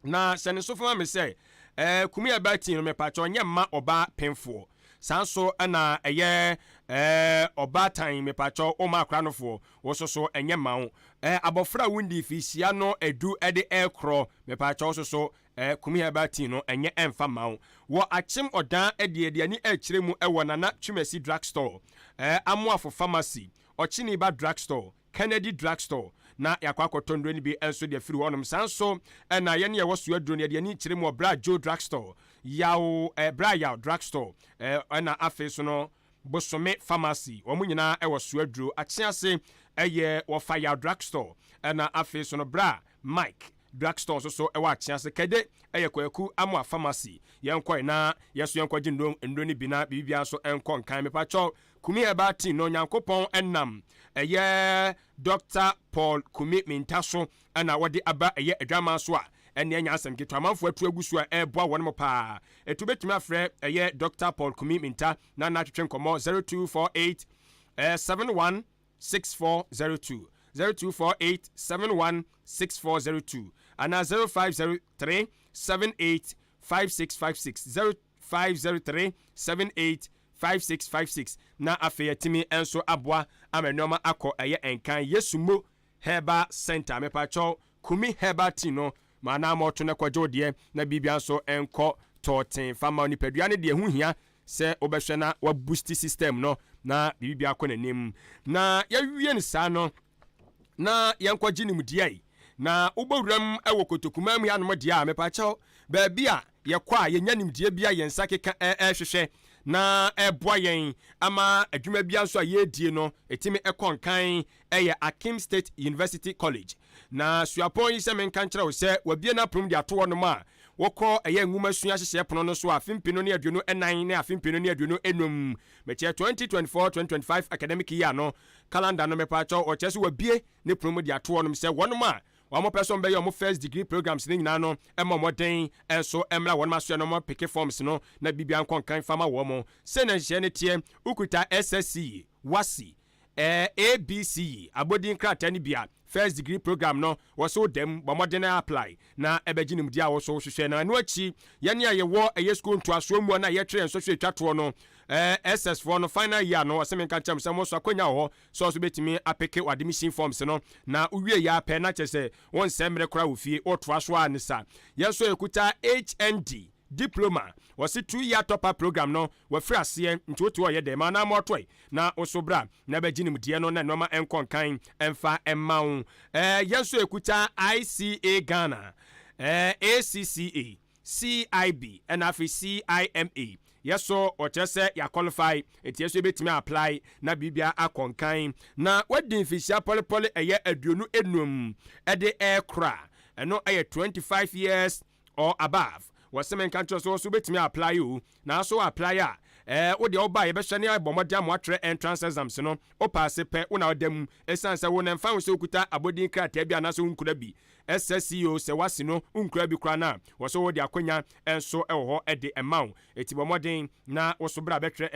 Na hyɛ ne nso fa ma me sɛ, ɛɛ, Kumi a ɛbaa tii no, mepakyɛw, nyɛ mma ɔbaa pemfoɔ. Saa nso na ɛyɛ, Ɛɛ ɔbaatan mepakyɛw woma akora no foɔ wo soso ɛnyɛ mma wo. Ɛɛ abɔfra a wondi mfirihyia no ɛdu ɛde ɛɛkorɔ mepakyɛw soso ɛɛ Kumi Herbal Tea no ɛnyɛ ɛnfa mma wo. Wɔ Akyem Ɔdan ɛdeɛ de ani ɛɛkyerɛ mu ɛwɔ Nana Twumasi Drug Store, ɛɛ Amoafo Pharmacy, Ɔkyeniba Drug Store, Kennedy Drug Store na yɛakɔ akɔtɔ nnuro no bi nso de afiri hɔnom. Saa nso na yɛn a yɛwɔ Soaduro no, yɛde ani kyerɛ mu wɔ Bra Joe Drug Store, Yaw, eh, Bra Yaw Drug Store, eh, ɛna afei nso no Bosome Pharmacy. Wɔn nyinaa wɔ Soaduro. Akyease ɛyɛ wɔfa Yaw Drug Store, ɛna afei nso no Bra Mike Drug Store nso so ɛwɔ Akyease. Kɛde ɛyɛ Kwaku Amoah Pharmacy. Yɛnkɔe na yɛso yɛnkɔgye nnuro nnuro no bi na biribiara nso nkɔ nkan. Mepakyɛw, Kumi Herbal Tea no Nyankopɔn nam ɛyɛ Dɔkta Paul Kumi Mintah so na wɔde aba ɛyɛ adwaman so a ɛne ɛnyɛ asɛm ketewa amanfoɔ atu agu so a ɛreboa wɔn mo paa. Ɛtu bɛtumi afrɛ ɛyɛ Dɔkta Paul Kumi Mintah na na atwetwe nkɔmmɔ 0248 71 6402, 0248 71 6402 anaa 0503 78 5656, 0503 78 5656 na afei atumi nso aboa ama nnoɔma akɔ ɛyɛ nkan. Yesu Mo Herbal Center mepakyɛw Kumi Herbal Tea no ma anaa ma ɔto na kɔgye wo deɛ na biribia nso nkɔ tɔɔten fa ma wo nipadua no deɛ ɛho hia sɛ wobɛhwɛ na wa boost system no na biribia akɔ n'anim na yɛwie no saa no na yɛnkɔgye nimdeɛ yi na wobɔ wuram wɔ kotokumaa mu hanom deɛ a, mepakyɛw, baabi a yɛkɔ a yɛnya nimdeɛ bi a yɛn nsa keka ɛrehwehwɛ na ɛreboa yɛn ama adwuma bi nso a yɛredie no ɛtumi ɛkɔ nkan ɛyɛ Akim State University College. Na suapɔn yi sɛ menka nkyerɛ wo sɛ wabie n'apono de ato hɔnom a wokɔ ɛyɛ nwoma sua hyehyɛɛ pono no so a afe 2024 ne afe 2025 mekyerɛ 2024-2025 academic year no calendar no mepaakyɛw ɔkyerɛ sɛ wabie ne pono mu de ato hɔnom sɛ wɔnom a wɔn pɛ sɛ wɔbɛyɛ wɔn first degree programs no nyinaa no mmɔ mmɔden nso mmra wɔnom asoɛ no wɔn peke forms no na biribiara nkɔ nkan fa ma wɔn. Sei na nhyehyɛeɛ no teɛ, wokuta SSCE, WASSCE, ABCE abɔdin krataa no bi a, first degree program no wɔ so da mu, bɔ mmɔden na apply na ɛbɛgye nimdeɛ a wo nso wohwehwɛ. Na ɛno akyi, yɛn a yɛwɔ ɛyɛ sukuu ntoasoɔ mu a na yɛtwerɛ yɛn nsɔhwɛ ɛtwa toɔ no, SS foɔ no final year no, ɔse menka nkyerɛ mo sɛ mo nso akwanya wɔ hɔ sɛ ɔso bɛtumi apeke w'admission forms no na wowie yɛ ara pɛ na kyerɛ sɛ wonsɛe mmerɛ koraa wɔ fie, wotoa so ara ne sa. Yɛn nso yɛkuta HND Diploma, wɔse 2 year top up program no wafiri aseɛ nti wote hɔ yɛ dɛn ma anaa mɔɔtɔe na wo so bra na bɛgye nimdeɛ no na nnoɔma nkɔ nkan mfa mma wo. Yɛn nso yɛkuta ICA Ghana, ACCA, CIB ɛna afei CIMA yɛ so ɔkyerɛ sɛ yɛ qualify nti yɛ so yɛbɛtumi apply na biribia akɔ nkan na wadi mfirihyia pɔlepɔle ɛyɛ 25 ɛde ɛrekora ɛno ɛyɛ 25 years or above. Wɔsɛ menka nkyerɛ so so wobɛtumi apply o na so apply a wo deɛ woba yɛbɛhyɛ ne abɔ mmɔden ama watwerɛ entrance exams no wo pass pɛ wo na ɔda mu ɛsiane sɛ wo na ɛmfa ho sɛ wokuta abɔdin krataa bi anaasɛ wonkura bi SSC o sɛ wasi no wonkura bi koraa no a wɔ so wode akwanya nso wɔ hɔ de ɛma wo ɛti bɔ mmɔden na wo so berɛ a bɛtwerɛ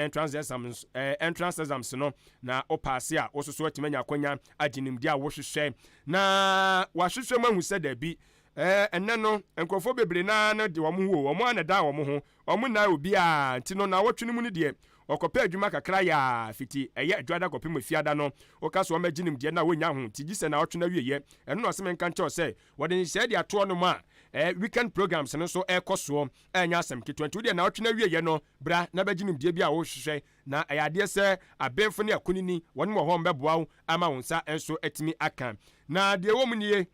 entrance exams no na wo pass a wo so so atumi anya akwanya agye nimdeɛ a wohwehwɛ na wahwehwɛ mu ahu sɛ daabi ɛnɛ no nkurɔfoɔ bebree naa no de wɔn ho o wɔn a na da wɔn ho wɔn nnan obiara nti no na wɔtwe no mu no deɛ ɔkɔpɛ adwuma kakra yɛ a fiti ɛyɛ adwada kɔpem efiada no woka so wɔn agye nimdeɛ na wɔnya ho nti gye sɛ na ɔtwe no awieɛ ɛno na ɔsɛ menka nkyɛw sɛ wɔde nhyehyɛe de atoɔ no mu a weekend programs no nso ɛrekɔ soɔ ɛnyɛ asɛm ketewa nti wodeɛ na ɔtwe no awieɛ no bra na bɛgye nimdeɛ bi a wɔhwehwɛ na ɛyɛ adeɛ sɛ abenfo ne akunini wɔn wɔ hɔ mbɛboa wo ama wo nsa nso atumi aka na deɛ ɛwɔ mu nie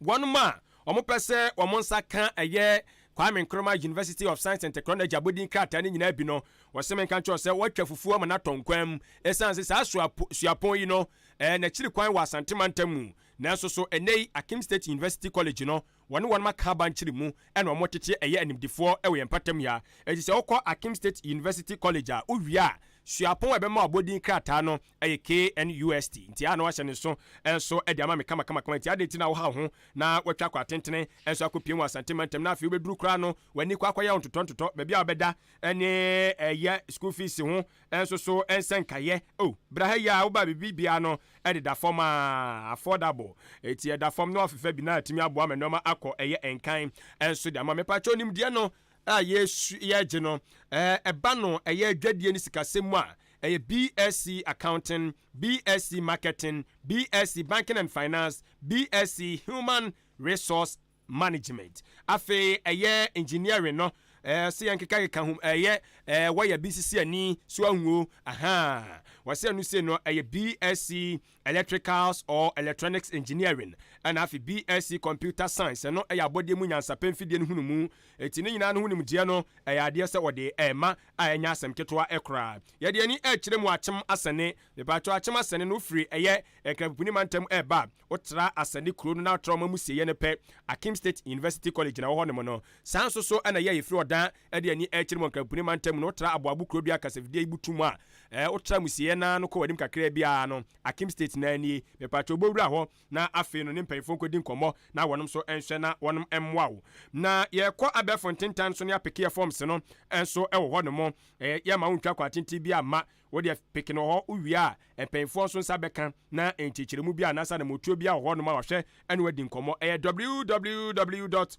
wɔn a wɔn pɛ sɛ wɔn nsa ka ɛyɛ Kwame Nkrumah University of Science and Technology abɔdin krataa no nyinaa bi no wɔsɛ menka nkyerɛ sɛ wɔatwa fufuo ama no atɔ nkwan mu ɛsiane sɛ saa suapɔn yi no n'akyiri kwan wɔ Asante mantam mu nanso so ɛnɛ yi Akim State University College no wɔne wɔn aka aba nkyiri mu ɛna wɔn tete ɛyɛ animdifoɔ ɛwɔ yɛn mpatam ya eti sɛ wokɔ Akim State University College a wowie a suapɔn a ɛbɛma abɔdin krataa no ɛyɛ KNUST nti a na wahyɛ ne so nso ɛde ama me kamakamakama nti ade nti na woha ho na watwa akɔ atentene nso akɔpie mu Asante mantam na afei wobɛduru koraa no w'ani kɔ akɔyɛ wo ntotɔ ntotɔ baabi a wobɛda ne ɛyɛ school fees ho nso so nsɛ nkayɛ oh bra ha yi a woba biribi bia no ɛdeda fam a affordable eti ɛda fam na wafefa bi na atumi aboa ma nneɛma akɔ ɛyɛ nkan nso de ama mepatwa onimdeɛ no a yɛsu yɛgye no ɛba no ɛyɛ adwadie ne sikasɛm mu a. ɛyɛ BSc Accounting, BSc Marketing, BSc Banking and Finance, BSc Human Resource Management. Afei ɛyɛ Engineering no, ɛɛ sɛ yɛn keka keka ho ɛyɛ ɛɛ wɔyɛ bi sisi ani so ahuo ahaa wɔsɛ ɛno sei no ɛyɛ BSc Electricals or Electronics Engineering ɛna afei BSc Computer Science ɛno ɛyɛ abɔdeɛ mu nyansapɛ mfidie no hunu mu eti ne nyinaa no ho nimdeɛ no ɛyɛ adeɛ sɛ wɔde ɛɛma a ɛnyɛ asɛm ketewa koraa. Yɛde ani ɛrekyerɛ mu akyem asɛne mepatwɔ akyem asɛne no wofiri ɛyɛ Nkrapipuni mantam ɛreba a wotra asɛne kuro no na wotra ɔma mu sieɛ no pɛ Akim State University College na ɛwɔ hɔ nom no saa nso so ɛna ɛyɛ a yɛfiri ɔdan ɛde ani ɛrekyerɛ mu Nkrapipuni mantam no wotra Aboabo kuro dua kasafidie yi butu mu a ɛɛ wotra musieɛ no ara no kɔ w'anim kakraa bi ara no Akim State no ara nie mepatwɔ wobɛwura hɔ na afei no ne mpanyinfoɔ nkɔdi nkɔmmɔ na wɔnom nso nhwɛ na wɔnom mmoa wo. Na yɛkɔ abɛɛfo ntentan so ne apekeɛ forms no nso wɔ hɔ nom. Ɛyɛ yɛmma wo ntwa kwan tenten biara mma, wo deɛ peke no wɔ hɔ, wo wie a mpanyinfoɔ nso nsa bɛka na nkyerɛkyerɛmu biara anaasɛ anamotuo biara wɔ hɔ nom a wɔhwɛ ɛne wo adi nkɔmmɔ. Ɛyɛ www dot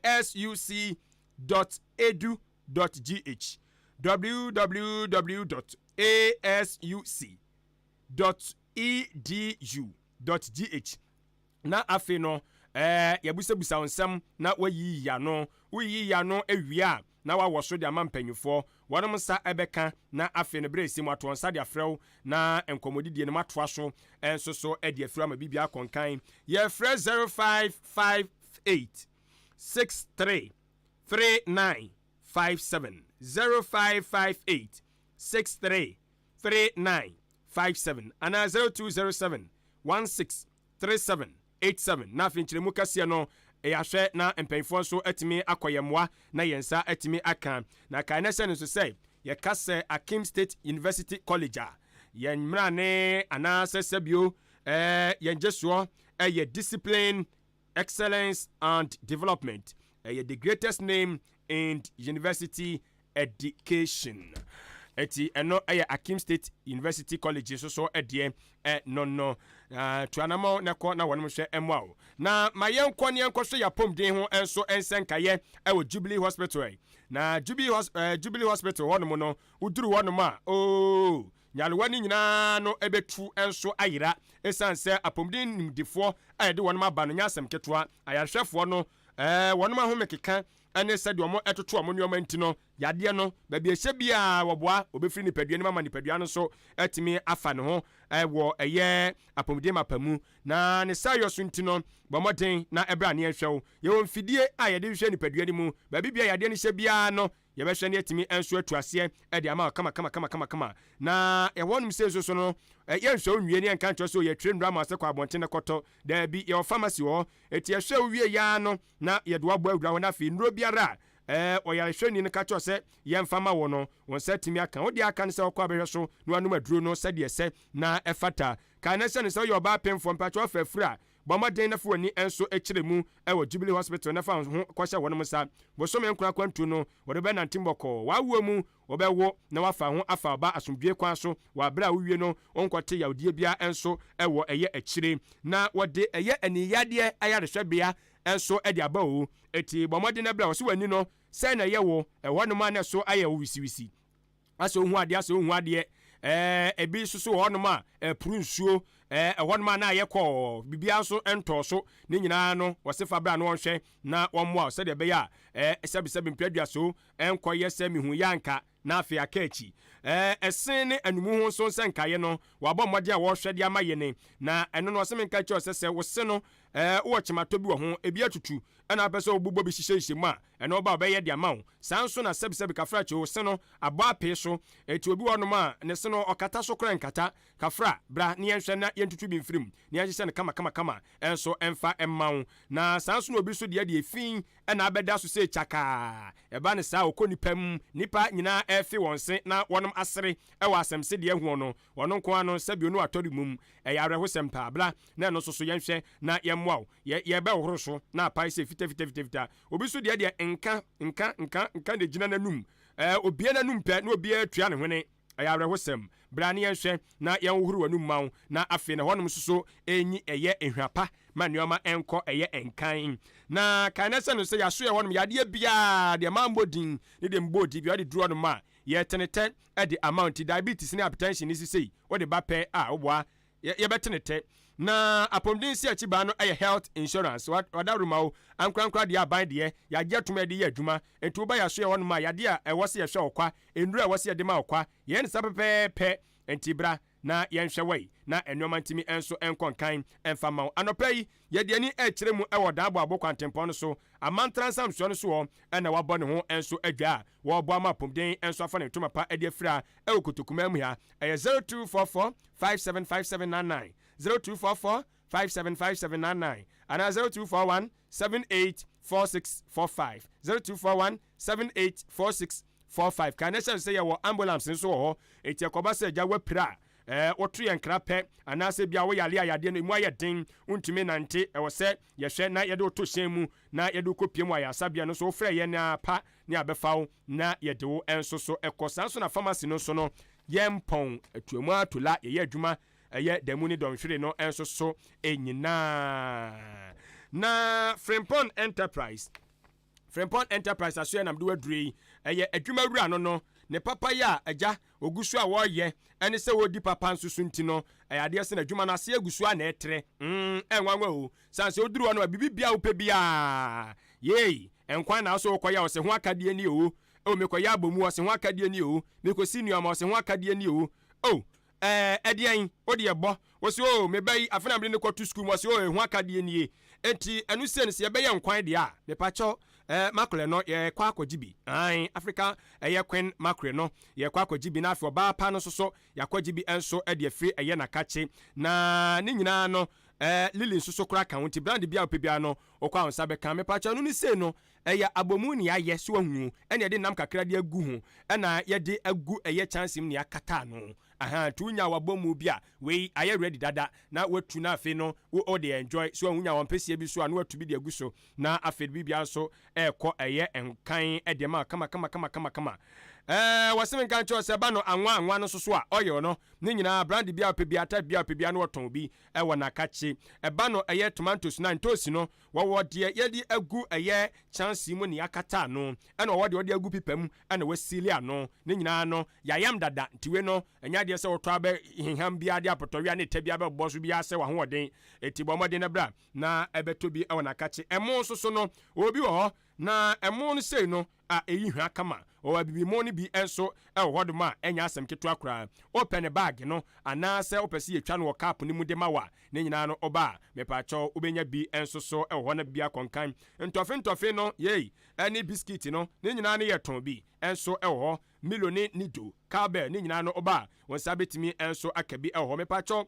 asuc dot edu dot gh www dot asuc dot edu dot gh na afei no ɛɛ yɛbusabusa wo nsɛm na woayiyi ano. Woyiyi ano wie a, na woawɔ so de ama mpanyimfoɔ. Wɔnom nsa bɛka na afei no berɛ a ɛsɛ mu ato wɔn nsa de afrɛ wo na nkɔmmɔdidie no moatoa so nso so de afiri ama biribiara akɔ nkan. Yɛfrɛ 0558 63 39 57 0558 63 3957 anaa 0207 16 3787 na afei nkyerɛmu kɛseɛ no yɛahwɛ na mpanyinfoɔ nso atumi akɔ yɛn mmoa na yɛn nsa atumi aka. Na kae na hyɛ no nso sɛ yɛka sɛ Akim State University College a, yɛn mmara ne anaasɛ sɛbio eh, yɛn gyesoɔ ɛyɛ discipline, excellence and development. Ɛyɛ the greatest name in university education. Eti ɛno ɛyɛ Akim State University College nso so ɛdeɛ ɛno no. Tu anamɔ na kɔ na wɔnom hwɛ ɛmoa wo. Na ma yɛnkɔ ne yɛnkɔhwɛ yɛn apɔmuden ho nso nsɛnkaeɛ ɛwɔ Jubilee Hospital ɛ. Na Jubilee, Hos, eh, Jubilee Hospital hɔnom no, woduru hɔnom a, oo, nyarewa no nyinaa no ɛbɛtu nso ayera ɛsiane sɛ apɔmuden nimdefoɔ a yɛde wɔnom aba no nyɛ asɛm ketewa. Ayarehwɛfoɔ no, eh, wɔnom ahome keka ne sɛdeɛ wɔtoto wɔn nneɛma nti no, yadeɛ no, baabi a ɛhyɛ biara wɔboa, wɔbɛfiri nipadua no mu ama nipadua no nso atumi afa ne ho wɔ ɛyɛ apɔmuden mapa mu. Na ne saayɔ so nti no, bɔ mmɔden na ɛbra ne yɛnhwɛ wo. Yɛwɔ mfidie a yɛde hwehwɛ nipadua no mu. Baabi biara yadeɛ no hyɛ biara no, yɛbɛhwɛ na yɛatumi nso atu aseɛ de ama wo kama kama kama kama kama. Na ɛhɔnom sei nso so no, yɛnhwɛ wo nwie ne yɛnka nkyerɛ wo sɛ yɛtwerɛ nnuro ama wo sɛ kɔ abɔnten na kɔtɔ. Daabi, yɛwɔ pharmacy wɔ hɔ. Enti yɛhwɛ wo wie yi ara no, na yɛde wo abɔ awura hɔ, na afei nnuro biara a ɛɛ ɔyarehwɛni no ka kyerɛ wo sɛ yɛmfa ma wo no, wo nsa atumi aka. Wo deɛ aka ne sɛ wokɔ abɛhwɛ so na woanom aduro no sɛdeɛ ɛsɛ na ɛfata. Kae na hyɛ no sɛ woyɛ ɔbaa pemfoɔ, mpakyɛw afa afuru a, bɔ mmɔden na fa w'ani nso kyerɛ mu wɔ Jubilee Hospital na fa wo ho kɔhyɛ wɔnom nsa. Bosome nkron akwantuo no, wɔde bɛnante bɔkɔɔ. W'awoɔ mu, Wobɛwo na woafa ho afa ɔba asomdwoe kwan so wɔ bere a wowie no wonkɔte yawdie biara nso wɔ ɛyɛ akyire. Na wɔde ɛyɛ aniyadeɛ ayarehwɛbea nso de aba o. Enti bɔ mmɔden na bra. Wɔse w'ani no sɛn na ɛyɛ wo? Ɛhɔnom a na ɛso ayɛ wo wisiwisi. Asɛ wohu adeɛ asɛ wonhu adeɛ. Ɛɛ ebi nso so wɔ hɔnom a ɛporo nsuo. Ɛɛ ɛhɔnom a na ayɛ kɔɔ biribiara nso ntɔɔ so. Ne nyinaa no wɔse fa bra na wɔnhwɛ na wɔmmoa wo sɛdeɛ ɛbɛyɛ a ɛɛ sɛbesɛbe mprɛ aduaso Ɛnkɔyɛ sɛ mihu yɛ anka na afei aka akyi. Ɛɛ, ɛse ne anomu ho nso sɛ nkaeɛ no, wɔabɔ mmɔden a wɔrehwɛ de ama yɛn. Na ɛno no, ɔse menka nkyerɛ wo sɛ, sɛ wo se no, ɛɛ, wowɔ kyematɔ bi wɔ ho, ebi atutu, ɛna wopɛ sɛ wobobɔ bi hyehyɛhyehyɛ mu a, ɛno woba a wɔbɛyɛ de ama wo. Saa nso na sɛbesɛbe kafrakye, wo se no abɔ apee so. Enti obi wɔ hɔnom a, ne se no, ɔkata so koraa nkata. Kafra, bra na yɛnhwɛ na yɛntutu bi mfiri mu, na yɛnhyehyɛ no kamakamakama nso mfa mma wo. Na saa nso na obi nso deɛ deɛ efi na abɛda so sei kyakaa. Ɛba no saa a, ɔkɔ nnipa mu, nnipa nyinaa refe wɔn se na wɔnom asere wɔ asɛm sedeɛ hoɔ no, ɔno nko ara no, sɛbi ɔno atɔre mum. Ɛyɛ awerɛhosɛm paa. Bra na ɛno nso so yɛnhwɛ na yɛmmoa wo. Yɛ, yɛbɛhohoro so na apae sei fitafitafitafita. Obi nso deɛ deɛ nka, nka, nka, nka na ɛgyina n'anum. Ɛɛ, obue n'anum pɛ na obiara tua ne hwene. Ɛyɛ awerɛhosɛm. Bra na yɛnhwɛ na yɛnhohoro w'anum mma wo, na afei na hɔnom nso so ɛnyi ɛyɛ ehwa pa ma nneɛma nkɔ ɛyɛ nkan. Na kae na sɛ no sɛ yɛaso yɛ hɔnom yadeɛ biara, deɛ mammɔ din ne deɛ mebɔɔ din biara, wode duru hɔnom a, yɛtenetɛ de ama wo. Nti diabetes ne hypertension ne sisei wode ba pɛ a, woboa yɛbɛte ne tɛ. Na apɔmuden si akyi baa no yɛ health insurance. Wadaworoma o, ankorankora deɛ, aban deɛ, yɛagye atom a yɛde yɛ adwuma. Nti woba yɛaso yɛ hɔnom a, yadeɛ a ɛwɔ sɛ yɛhwɛ wo kwa, nnuro a ɛwɔ sɛ yɛde ma wo kwa, yɛyɛ no saa pɛpɛɛpɛ. Nti bra na yɛnhwɛ wei na nneɛma ntumi nso nkɔ nkan mfa ma wo. Anɔpa yi, yɛde ani rekyerɛ mu wɔ Daaboabo kwantempɔn no so, Amantra nsamsoɔ no soɔ na wabɔ ne ho nso adwa a wɔreboa ama apɔmuden nso afa ne ntoma pa de afira wɔ Kotokumaa mu ha. Ɛyɛ 0244 575799, 0244 575799 anaa 0241 784645, 0241 784645. Kan na hyɛ sɛ yɛwɔ ambulance nso wɔ hɔ, enti ɛkɔba sɛ agya wapira a, woto yɛn nkra pɛ, anaasɛ bia woyare a yadeɛ no emu ayɛ den, wontumi nante, ɛwɔ sɛ yɛhwɛ na yɛde wo to hyɛn mu na yɛde wo kɔpie mu ayaresabea no so, wofrɛ yɛn a pa ne abɛfa wo na yɛde wo nso so ɛkɔ. Saa nso na pharmacy no nso no, yɛmpɔn atuamu atola, yɛyɛ adwuma ɛyɛ da mu ne dɔnhwere no nso so nyinaa. Na Frimpong Enterprise, Frimpong Enterprise asoɛ nam de waduro yi, ɛyɛ adwuma wura no, ne papa yi a agya ogu so a wɔreyɛ ɛne sɛ wɔredi papa nso so nti no, ɛyɛ adeɛ sɛ n'adwuma no ase agu so a na ɛtrɛ. Ɛnwanwa o, san sɛ woduru hɔ no a, biribi bia wopɛ biaa yei nkwan na so wokɔyɛ, ɔsɛ ho akadeɛ ni o, o mekɔyɛ abɔmu, ɔsɛ ho akadeɛ ni o, mekɔsi nnuama, ɔsɛ ho akadeɛ ni o, o ɛdeɛn wode ɛbɔ wɔsi o, meba yi afei na mede ne kɔto sukuu mu, wɔsi o, ɛho akadeɛ nie. Enti ɛno sie no sɛ yɛbɛyɛ nkwan deɛ a, mepakyɛw, mackerel no yɛkɔ akɔgye bi ae, Africa ɛyɛ queen mackerel no yɛkɔ akɔgye bi, na afei ɔbaa pa no nso so yɛakɔgye bi nso de afiri ɛyɛ nakakye, na ne nyinaa no lily nso so koraa ka ho. Nti brand bi a wopɛ biara no, wokɔ a wo nsa bɛka. Mepakyɛw, no ne sei no ɛyɛ abɔmu ne ayɛ so ahu, ɛne yɛde nam kakra de agu ho, ɛna yɛde agu ɛyɛ kyɛnse mu ne akata ano aha. Nti wonya wabɔmu bi a, wei ayɛ ready dada na watu, na afei no wo de enjoy so. Wonya wɔn pɛsie bi so a, na watu bi de agu so, na afei biribiara nso ɛrekɔ ɛyɛ nkan ɛde ma kama kama kama kama kama. Wɔsɛm nka nkyɛw sɛ ba no anwa anwa no nso so a, oil no ne nyinaa, brand bi a wopɛ bi, type bi a wopɛ bi a, na wɔtɔn bi ɛwɔ n'akakye. Ɛba no ɛyɛ tomatoes na ntoosi no, wɔwɔ deɛ yɛde agu ɛyɛ kyɛnse mu ne akata ano, ɛna wɔwɔ deɛ wɔde agu pipa mu ɛna wɔasili ano. Ne nyinaa no yɛayam dada, nti wei no ɛnyɛ adeɛ sɛ wɔtɔ abɛ heham biara de apɔtɔwia ne tɛ bi abɛbɔ so biara sɛ wahoɔden. Eti bɔ mmɔden na bra na ɛbɛtɔ bi ɛwɔ n'akakye. Ɛmo nso so no, obi wɔ hɔ na ɛmo no sei no a ɛyi hwa kama. Ɔwɔ abibimo no bi nso ɛwɔ hɔ dom a ɛnyɛ asɛm ketewa koraa. Wopɛ ne bag no anaasɛ wopɛ sɛ yɛtwa no wɔ cup no mu de ma wo a, ne nyinaa no ɔba a, mepaakyɛw, wobɛnya bi nso so ɛwɔ hɔ na bi akɔnkan. Ntɔfe ntɔfe no yei ɛne biscuit no ne nyinaa no yɛ tɔn bi nso ɛwɔ hɔ. Milo ne Nido, Cowbell ne nyinaa no, ɔba a wɔn nsa bɛtumi nso aka bi ɛwɔ hɔ. Mepaakyɛw,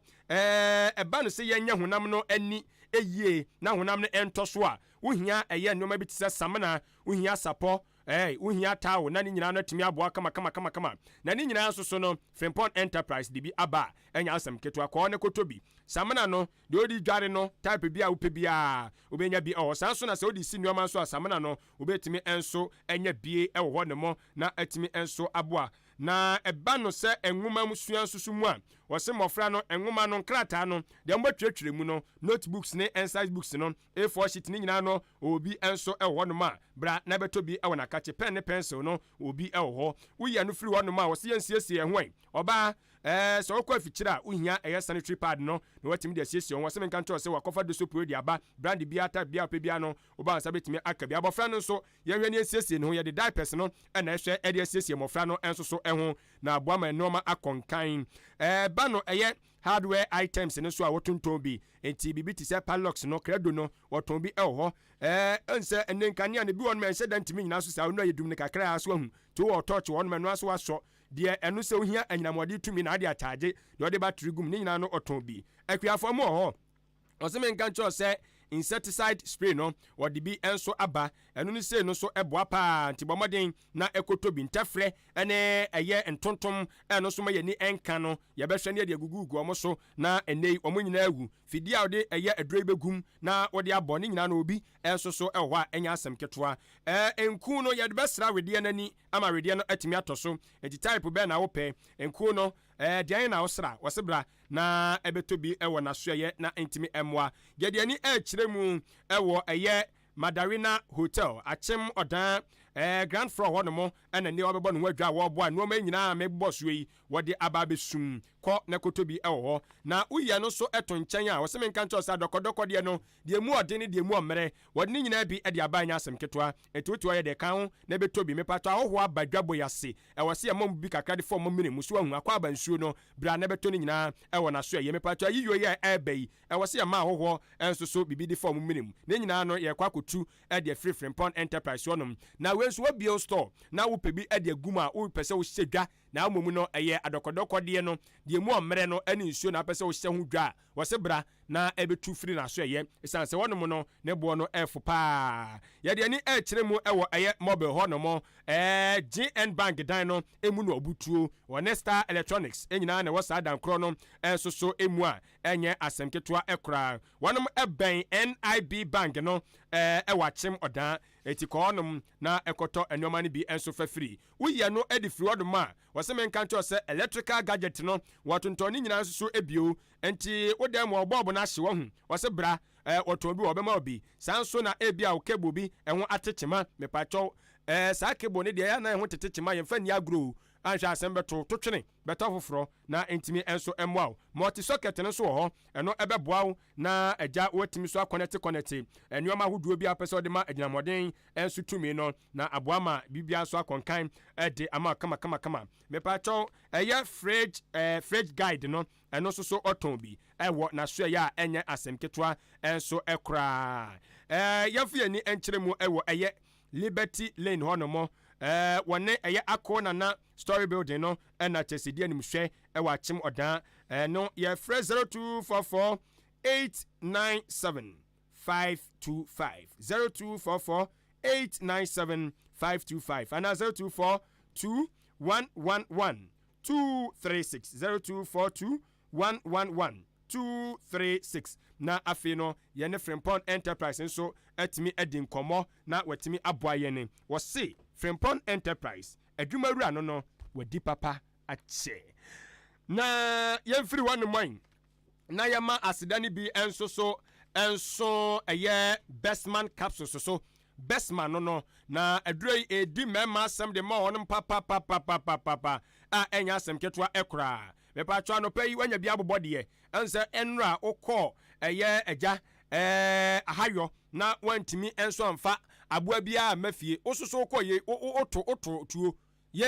ɛba no sɛ yɛnyɛ honam no ani yie na honam no ɛntɔ so a, wohia ɛyɛ nneɛma bi te sɛ samina, wohia sapɔ, wohia towel, na ne nyinaa no atumi aboa kama kama kama kama. Na ne nyinaa nso so no, Frimpong Enterprise de bi aba a ɛnyɛ asɛm ketewa. Kɔɔ ne kɔtɔ bi. Samina no deɛ ɔde dware no, type bi a wopɛ biara wobɛnya bi ɛwɔ saa nso. Na sɛ wode si nneɛma nso a, samina no wobɛtumi nso anya bie ɛwɔ hɔ ne mo na atumi nso aboa. Na ɛba no sɛ nwoma mu sua nso so mu a, wɔse mmɔfra no nwoma no, nkrataa no deɛ mobɛtwerɛtwerɛ mu no, notebooks ne exercise books no, A4 sheet ne nyinaa no, obi nso ɛwɔ hɔnom a bra na bɛtɔ bi ɛwɔ n'akakye. Pen ne pencil no, obi ɛwɔ hɔ. Woyɛ no firi hɔnom a, wɔse yɛnsiesie ɛho ɛ ɔbaa sɛ wokɔ afikyire a, wohia ɛyɛ sanitary pad no na watumi de asiesie ho. Wɔsɛ menka nkyerɛ sɛ wakɔfa do soap de aba, brand biara, type biara wopɛ biara no, woba nsa bɛtumi aka bi. Abɔfra no nso, yɛhwɛ ne asiesie ne ho, yɛde diapers no ɛna ɛhwɛ ɛde asiesie mmɔfra no nso so ɛho na aboa ma nneɛma akɔ nkan. Ɛɛba no ɛyɛ hardware items no so a, wɔtontɔn bi. Nti biribi te sɛ padlocks no, credo no, wɔtɔn bi ɛwɔ hɔ. Ɛnsɛ ɛne nkanea no bi wɔ no ma ɛnhyɛ da ntumi nyina so saa ɔno ayɛ dum no kakra so ahu nti wowɔ torch wɔ no ma ɛno aso asɔ deɛ ɛno sɛ wohia anyinamɔde tumi na ade akyagye deɛ ɔde battery gum ne nyinaa no, ɔtɔn bi. Akuafoɔ mu wɔ hɔ, ɔsɛ menka nkyerɛ sɛ Insecticide spray no, wɔde bi nso aba. Ɛno ne sei no nso boa paa, nti bɔ mmɔden na kɔtɔ bi. Ntɛfrɛ ne ɛyɛ ntontom ɛno nso ma yɛni nka no, yɛbɛhwɛ ne yɛde agugugu wɔn so na ɛnnɛ yi wɔn nyinaa awu. Fidie a wɔde ɛyɛ aduro yi bɛgum na wɔde abɔ ne nyinaa no obi nso so wɔ hɔ a ɛnyɛ asɛm ketewa. Ɛɛ nku no yɛde bɛsra wedeɛ no ani ama wedeɛ no atumi atɔ so. Nti type bɛn na wopɛ? Nku no ɛɛ deɛn na wosra? Wɔse bra na ɛbɛtɔ bi wɔ n'asoɛeɛ na ɛntumi mmoa. Yɛde ani rekyerɛ mu wɔ ɛyɛ Madarina Hotel, Akyem Ɔdan, ɛɛ Grand Floor hɔ nom ɛna nneɛ wɔbɛbɔ ne ho adwa a wɔreboa nnoɔma yi nyinaa a mebobɔ soɔ yi wɔde aba abɛsum. Kɔ na kɔtɔ bi wɔ hɔ. Na woyi ɛno nso to nkyɛn a, wɔse menka nkyerɛ wo sɛ adɔkɔdɔkɔ deɛ no, deɛ ɛmu ɔden ne deɛ ɛmu ɔmmerɛ, wɔde ne nyinaa bi de aba ɛnyɛ asɛm ketewa. Enti wote hɔ yɛ deɛ ka ho na bɛtɔ bi. Mepatɔ ahɔhoɔ aba dwabɔ yi ase. Ɛwɔ sɛ yɛma wɔn bi kakra de fa wɔn mene mu. So wahu? Akwaaba nsuo no, bra na bɛtɔ ne nyinaa wɔ n'asoɛeɛ. Mepatɔ ayiyɔ yi a ɛreba yi, ɛwɔ sɛ yɛma ahɔhoɔ nso so biribi de fa wɔn mene mu. Ne nyinaa no, yɛrekɔ akɔtu de afiri Frimpong Enterprise hɔnom. Na wei nso, woabue wo store na wopɛ bi de agu mu a, wopɛ sɛ wohyɛ dwa, na mmom no ɛyɛ adɔkɔdɔkɔdeɛ no, deɛ ɛmu ɔmmerɛ no ne nsuo na wopɛ sɛ wohyɛ ho dwa a, wɔse bra na ɛbɛtu firi n'asoɛeɛ, ɛsiane sɛ hɔnom no ne boɔ no ɛfo paa. Yɛde ani rekyerɛ mu wɔ ɛyɛ Mobile hɔnom, ɛɛ GN Bank dan no mu na ɔbutuo, wɔne Star Electronics nyinaa na ɛwɔ saa dan korɔ no nso so mu a ɛnyɛ asɛm ketewa koraa. Wɔnom bɛn NIB Bank no ɛɛ wɔ Akyem Ɔdaa, enti kɔ hɔnom na kɔtɔ nnoɔma no bi nso fa firi. Woyi ɛno de firi hɔnom a, wɔse menka nkyerɛ wo sɛ electrical gadget no wɔtontɔn ne nyinaa nso so bio. Enti wo dan mu a wo bɔɔbo no ahye wahu? Ɔse bra eh wɔtɔn bi wɔ hɔ bɛma wo bi. Saa nso na ebia wo cable bi ɛho ate kyema mepakyɛw eh saa cable no deɛ ɛyɛ a na ɛho tete kyema yɛmfa nni agorɔ o anhwɛ a asɛm bɛto wo to twene bɛtɔ foforɔ na ɛntumi nso mmoa wo. Multi socket no nso wɔ hɔ ɛno ɛbɛboa wo na agya woatumi nso akɔnɛte kɔnɛte nnoɔma ahodoɔ bi a wopɛ sɛ wode ma agyinamoɔden nso tumi no na aboa ma biribiara nso akɔ nkan de ama wo kama kama kama. Mepakyɛw ɛyɛ fridge eh fridge guide no Ɛno nso so ɔtɔn bi wɔ n'asoɛeɛ a ɛnyɛ asɛm ketewa nso koraa. Yɛmfa yɛn ani nkyerɛ mu wɔ ɛyɛ Liberty Lane hɔ nom. Wɔne ɛyɛ Ako Nana Story Building no na kyɛsedi animhwɛ wɔ Akyem Ɔdan no. Yɛfrɛ 0244 897 525, 0244 897 525 anaa 0242 111 236 0242 111 236 Na afei no yɛne Frimpong Enterprise nso atumi adi nkɔmmɔ na watumi aboa yɛn. Wɔse Frimpong Enterprise adwumawura no no wadi papa akyɛ. Na yɛmfiri hɔ nom ɛ na yɛma aseda no bi nso so nso ɛyɛ Bestman Capsules so Bestman no no, na aduro yi ɛredi mmarima asɛm de ma wɔnom papapapapapapa a ɛnyɛ asɛm ketewa koraa. Mepatwɔ anɔpa yi wanya bi abobɔ deɛ, ɛne sɛ ɛnora wokɔɔ ɛyɛ agya ɛɛ ahayɔ na wantumi nso amfa aboa biara amma fie, wososo wokɔɔ yei woto woto tuo ye,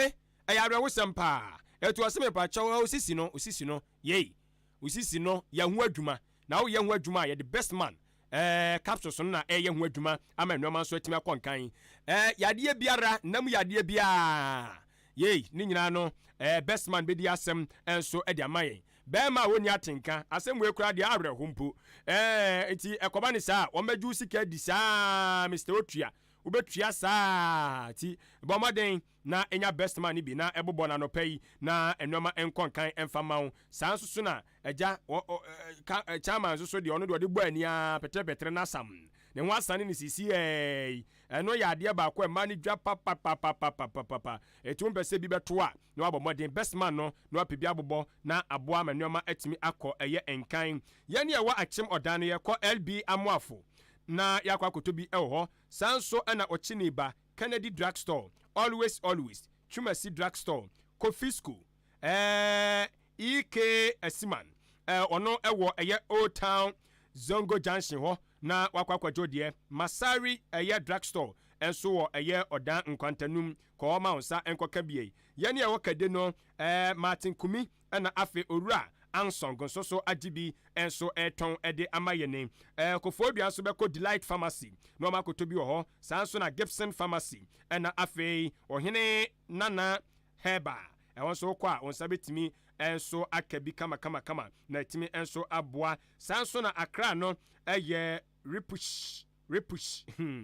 ɛyɛ awerɛhosɛm paa. Ɛto ase mepakyɛw osisi no osisi no yei osisi no yɛ ho adwuma na woyɛ ho adwuma a yɛde Bestman Ɛɛ, capsules no na ɛreyɛ ho adwuma ama nneɛma nso atumi akɔ nkan. Ɛɛ, yadeɛ biara, nna mu yadeɛ biara, yei, ne nyinaa no, ɛɛ, Bestman bɛdi asɛm nso de ama yɛn. Barima a ɔnni atenka, asɛm wei koraa deɛ awerɛho mpo. Ɛɛ, nti ɛkɔba ne saa a, wɔbɛgye wo sika adi saa ara, Mister Otua, wobɛtua saa ara. Nti bɔ mmɔden na nya Bestman no bi na bobɔ no anɔpa yi na nneɛma nkɔ nkan mfa mma wo. Saa nso so na Agya, wɔ, ɔ, ɛ, ka, ɛ, chairman nso so deɛ ɔno deɛ ɔde bɔ ani ara pɛtrɛpɛtrɛ n'asam. Ne ho asane no sisiɛi. Ɛno yɛ adeɛ baako a ɛma no dwa papapapapapapapa. Enti wompɛ sɛ bi bɛto a, na wabɔ mmɔden, best man no, na wapɛ bi abobɔ na aboa ama nneɛma atumi akɔ ɛyɛ nkan. Yɛn a yɛwɔ Akyem Ɔdan no, yɛkɔ LB Amoafo na yɛakɔ akɔtɔ bi wɔ hɔ. Saa nso na Ɔkyeni Ba, Kennedy Drug Store, Always Always, Twumasi Drug Store, Kofisco, Ɛɛ EK Asiman ɛɛ ɔno ɛwɔ ɛyɛ Old Town Zongo Junction hɔ na wakɔ akɔgye deɛ. Masari ɛyɛ drug store nso wɔ ɛyɛ Ɔdan Nkwantanum kɔ hɔ ma wo nsa nkɔka bie. Yɛne ɛwɔ Kade no ɛɛ Martin Kumi ɛna afei Owura Ansong nso so agye bi nso ɛretɔn ɛde ama yɛne. Ɛɛ Kofoɔdua nso bɛkɔ Delight Pharmacy na wɔn akɔtɔ bi wɔ hɔ. Saa nso na Gibson Pharmacy ɛna afei Ɔhene Nana Herbal. Ɛhɔ nso wokɔ a, wo nsa bɛtumi nso aka bi kamakamakama na atumi nso aboa. Saa nso na Accra no yɛ Ripush, Ripush, hmm,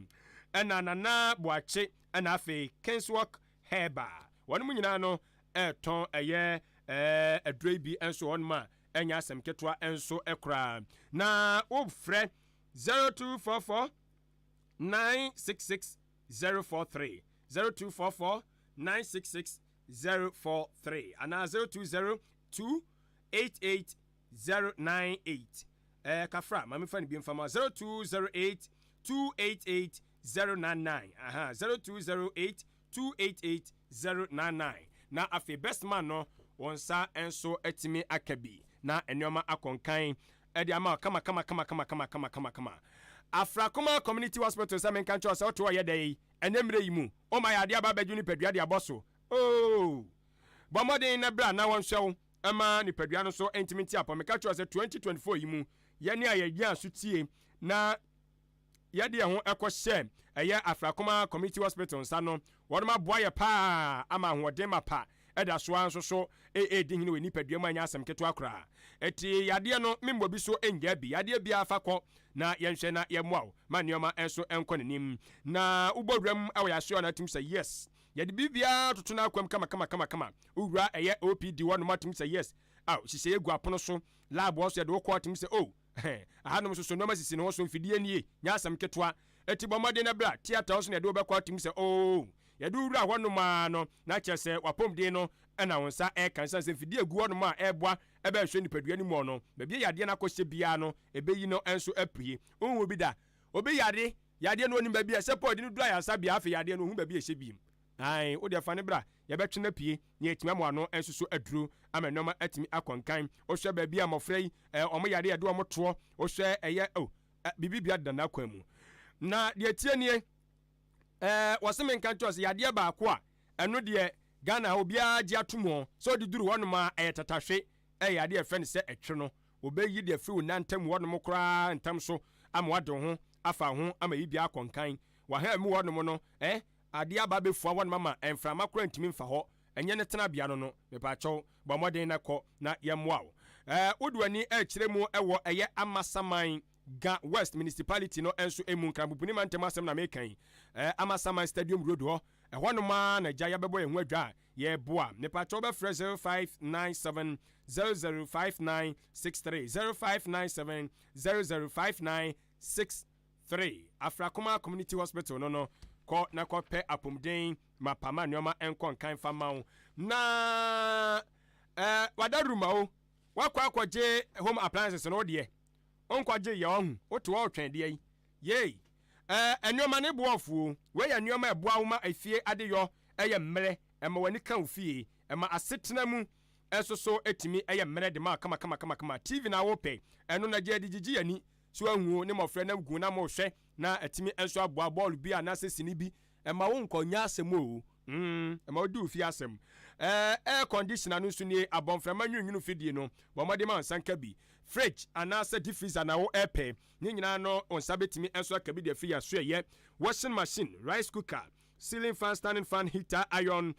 ɛna Nana Boakye ɛna afei Kingswalk Herbal. Wɔnom nyinaa no ɛretɔn ɛyɛ ɛɛ aduro yi bi nso wɔ hɔnom a ɛnyɛ asɛm ketewa nso koraa. Na wofrɛ 0244 966 043, 0244 966 043 anaa 0202 88 098. Ɛɛ kafra maame fa ne bi mfama 0208 288 099, aha, 0208 288 099. Na afei Best Man no, wɔn nsa nso atumi aka bi na nneɛma akɔnkan ɛde ama kama kama kama kama kama kama kama kama. Afrakoma Community Hospital sɛ menka nkyɛw sɛ wote hɔ yɛ dɛ yi, ɛnɛ mmerɛ yi mu woma yɛ adeɛ aba abɛdwo nipadua de abɔ so. Oo, bɔ mmɔden na bra na wɔnhwɛ wo ɛma nipadua no so ntumi nte apɔ. Meka kyerɛ sɛ 2024 yi mu yɛne a yɛgyina so tie na yɛde yɛn ho ɛkɔhyɛ ɛyɛ Afrakoma Community Hospital nsa no, wɔnom aboa yɛ paa ama ahoɔden mapa ɛda so ara nso so ɛredi hene wɔ nipadua mu a ɛnyɛ asɛm ketewa koraa. Ɛti yadeɛ no memmɔ bi so ngyaa bi. Yadeɛ biara fa kɔ na yɛnhwɛ na yɛmmoa wo ma nneɛma nso nkɔ n'anim. Na wobɔ wuram wɔ yɛasoɛ no atum sɛ yes, yɛde biribiara toto no akwam kama kama kama kama. Wowura ɛyɛ OPD hɔ nom atum sɛ yes, aw, hyehyɛeɛ gu apono so, lab hɔ so yɛde wo kɔ atum sɛ oh, ahanom nso so nneɛma sisi ne ho so, mfidie nie, nyɛ asɛm ketewa. Eti bɔ mmɔden na bra theatre hɔ so na yɛde wo bɛkɔ atum sɛ oh, yɛde wo wura hɔ nom ara no na kyerɛ sɛ w'apɔmuden no na wo nsa ɛreka, ɛsiane sɛ mfidie gu hɔ nom a ɛreboa ɛbɛhwɛ nipadua no mu no, baabi a yadeɛ no akɔhyɛ biara no ɛbɛyi no nso apue. Wonhu bi da? Obi yare, yadeɛ no onim baabi a ɛhyɛ pɔ, ɔde no duru ayaresabea, afei yadeɛ no ohu baabi a ɛhyɛ biem. Ae, wo deɛ fa no bra, yɛbɛtwe no apue na yɛatumi ama ano nso so aduro ama nneɛma atumi akɔ nkan. Wohwɛ baabi a mmɔfra yi, wɔn yare a yɛde wɔn toɔ, wohwɛ ɛyɛ, oh, biribi bia deda n'akwan mu. Na deɛ ɛtie nie, wɔse menka nkyerɛ sɛ yadeɛ baako a ɛno deɛ Ghana ha obiara gye ato mu sɛ ɔde duru hɔnom a ɛyɛ tatahwe, ɛyɛ adeɛ a yɛfrɛ no sɛ ɛtwe no. Wɔbɛyi deɛ afiri wo nan ntam hɔnom koraa ntam so ama wade wo ho afa wo ho ama yi biara akɔ nkan. Waha mu hɔnom no, adeɛ aba abɛfua hɔnom ama mframa koraa ntumi mfa hɔ. Ɛnyɛ ne tenabea no no. Mepaakyɛw, bɔ mmɔden na kɔ na yɛmmoa wo. Wode w'ani rekyerɛ mu wɔ ɛyɛ Amasaman Ga West Municipality no nso mu, Nkrabubuni mantam asɛm na meka yi. Amasaman Stadium Road hɔ, ɛhɔnom ara na gya yɛabɛbɔ yɛn ho adwa a yɛreboa. Mepaakyɛw wobɛfrɛ 0597 005963, 0597 005963. Afrakoma Community Hospital no, kɔ na kɔpɛ apɔmuden mapa ma nneɛma nkɔ nkan fa ma wo. Na wada room a o, wakɔ akɔgye home appliances no, wo deɛ wonkɔgye yɛ ɔho, wote hɔ wotwɛn deɛ yi. Yei, nneɛma ne boɔfoɔ. Wei yɛ nneɛma a ɛboa wo ma efie adeyɔ ɛyɛ mmerɛ, ɛma w'ani ka wo fie, ɛma asetena mu nso so ɛtumi ɛyɛ mmerɛ de ma kama kama kama kama. TV na wopɛ, ɛno na gye de gyigye y'ani so ahu ne mmɔfra na gu na mohwɛ na ɛtumi nso aboa bɔɔlo bi anaasɛ sini bi, ɛma wo nkɔ nya asɛm o, ɛma wodi wo fie asɛm. Air conditioner no nso nie, abɔnframa nwununwunu fidie no, bɔ mmɔden ma wo nsa nka bi. Fridge anaasɛ deep freezer na wo ɛpɛ, ne nyinaa no wo nsa bɛtumi nso aka bi de afiri aso. Ɛyɛ washing machine, rice cooker, ceiling fan, standing fan, heater, iron,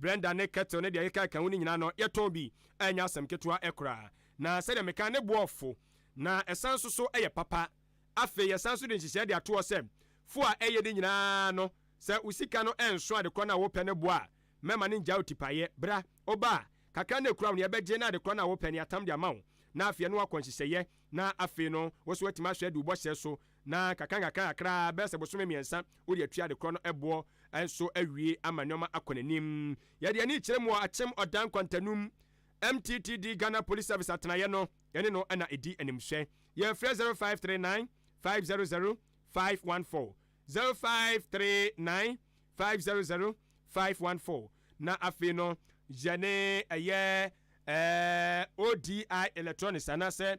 blender ne kettle ne deɛ ɛkeka ka ho ne nyinaa no yɛtɔn bi a ɛnyɛ asɛm ketewa koraa. Na sɛdeɛ meka ne boɔfo na ɛsan nso so yɛ papa. Afei yɛsan nso de nhyehyɛe de ato hɔ sɛ fo a ɛyɛ ne nyinaa no, sɛ wo sika no ɛnso adekorɔ no a wopɛ no boɔ a, mɛma no ngya wo tipaeɛ. Bra, woba a, kakra no ekura wo no yɛbɛgye na adekorɔ no a wopɛ no yɛatam de ama wo, na afei ɛno akɔ nhyehyɛeɛ, na afei no wo nso woatumi ahwɛ adi wo bɔhyɛ so, na kakra nkakra kakra bɛyɛ sɛ bosome 3 wode atua adekorɔ no boɔ nso awie ama nneɛma akɔ n'anim. Yɛde ani rekyerɛ mu wɔ Akyem Ɔdan Kwantanum MTTD Ghana Police Service atenaeɛ no, yɛne no na ɛdi animhwɛ. Yɛfrɛ 0539 500 514, 0539 500 514. Na afei no yɛne ɛyɛ ODI Electronics anaasɛ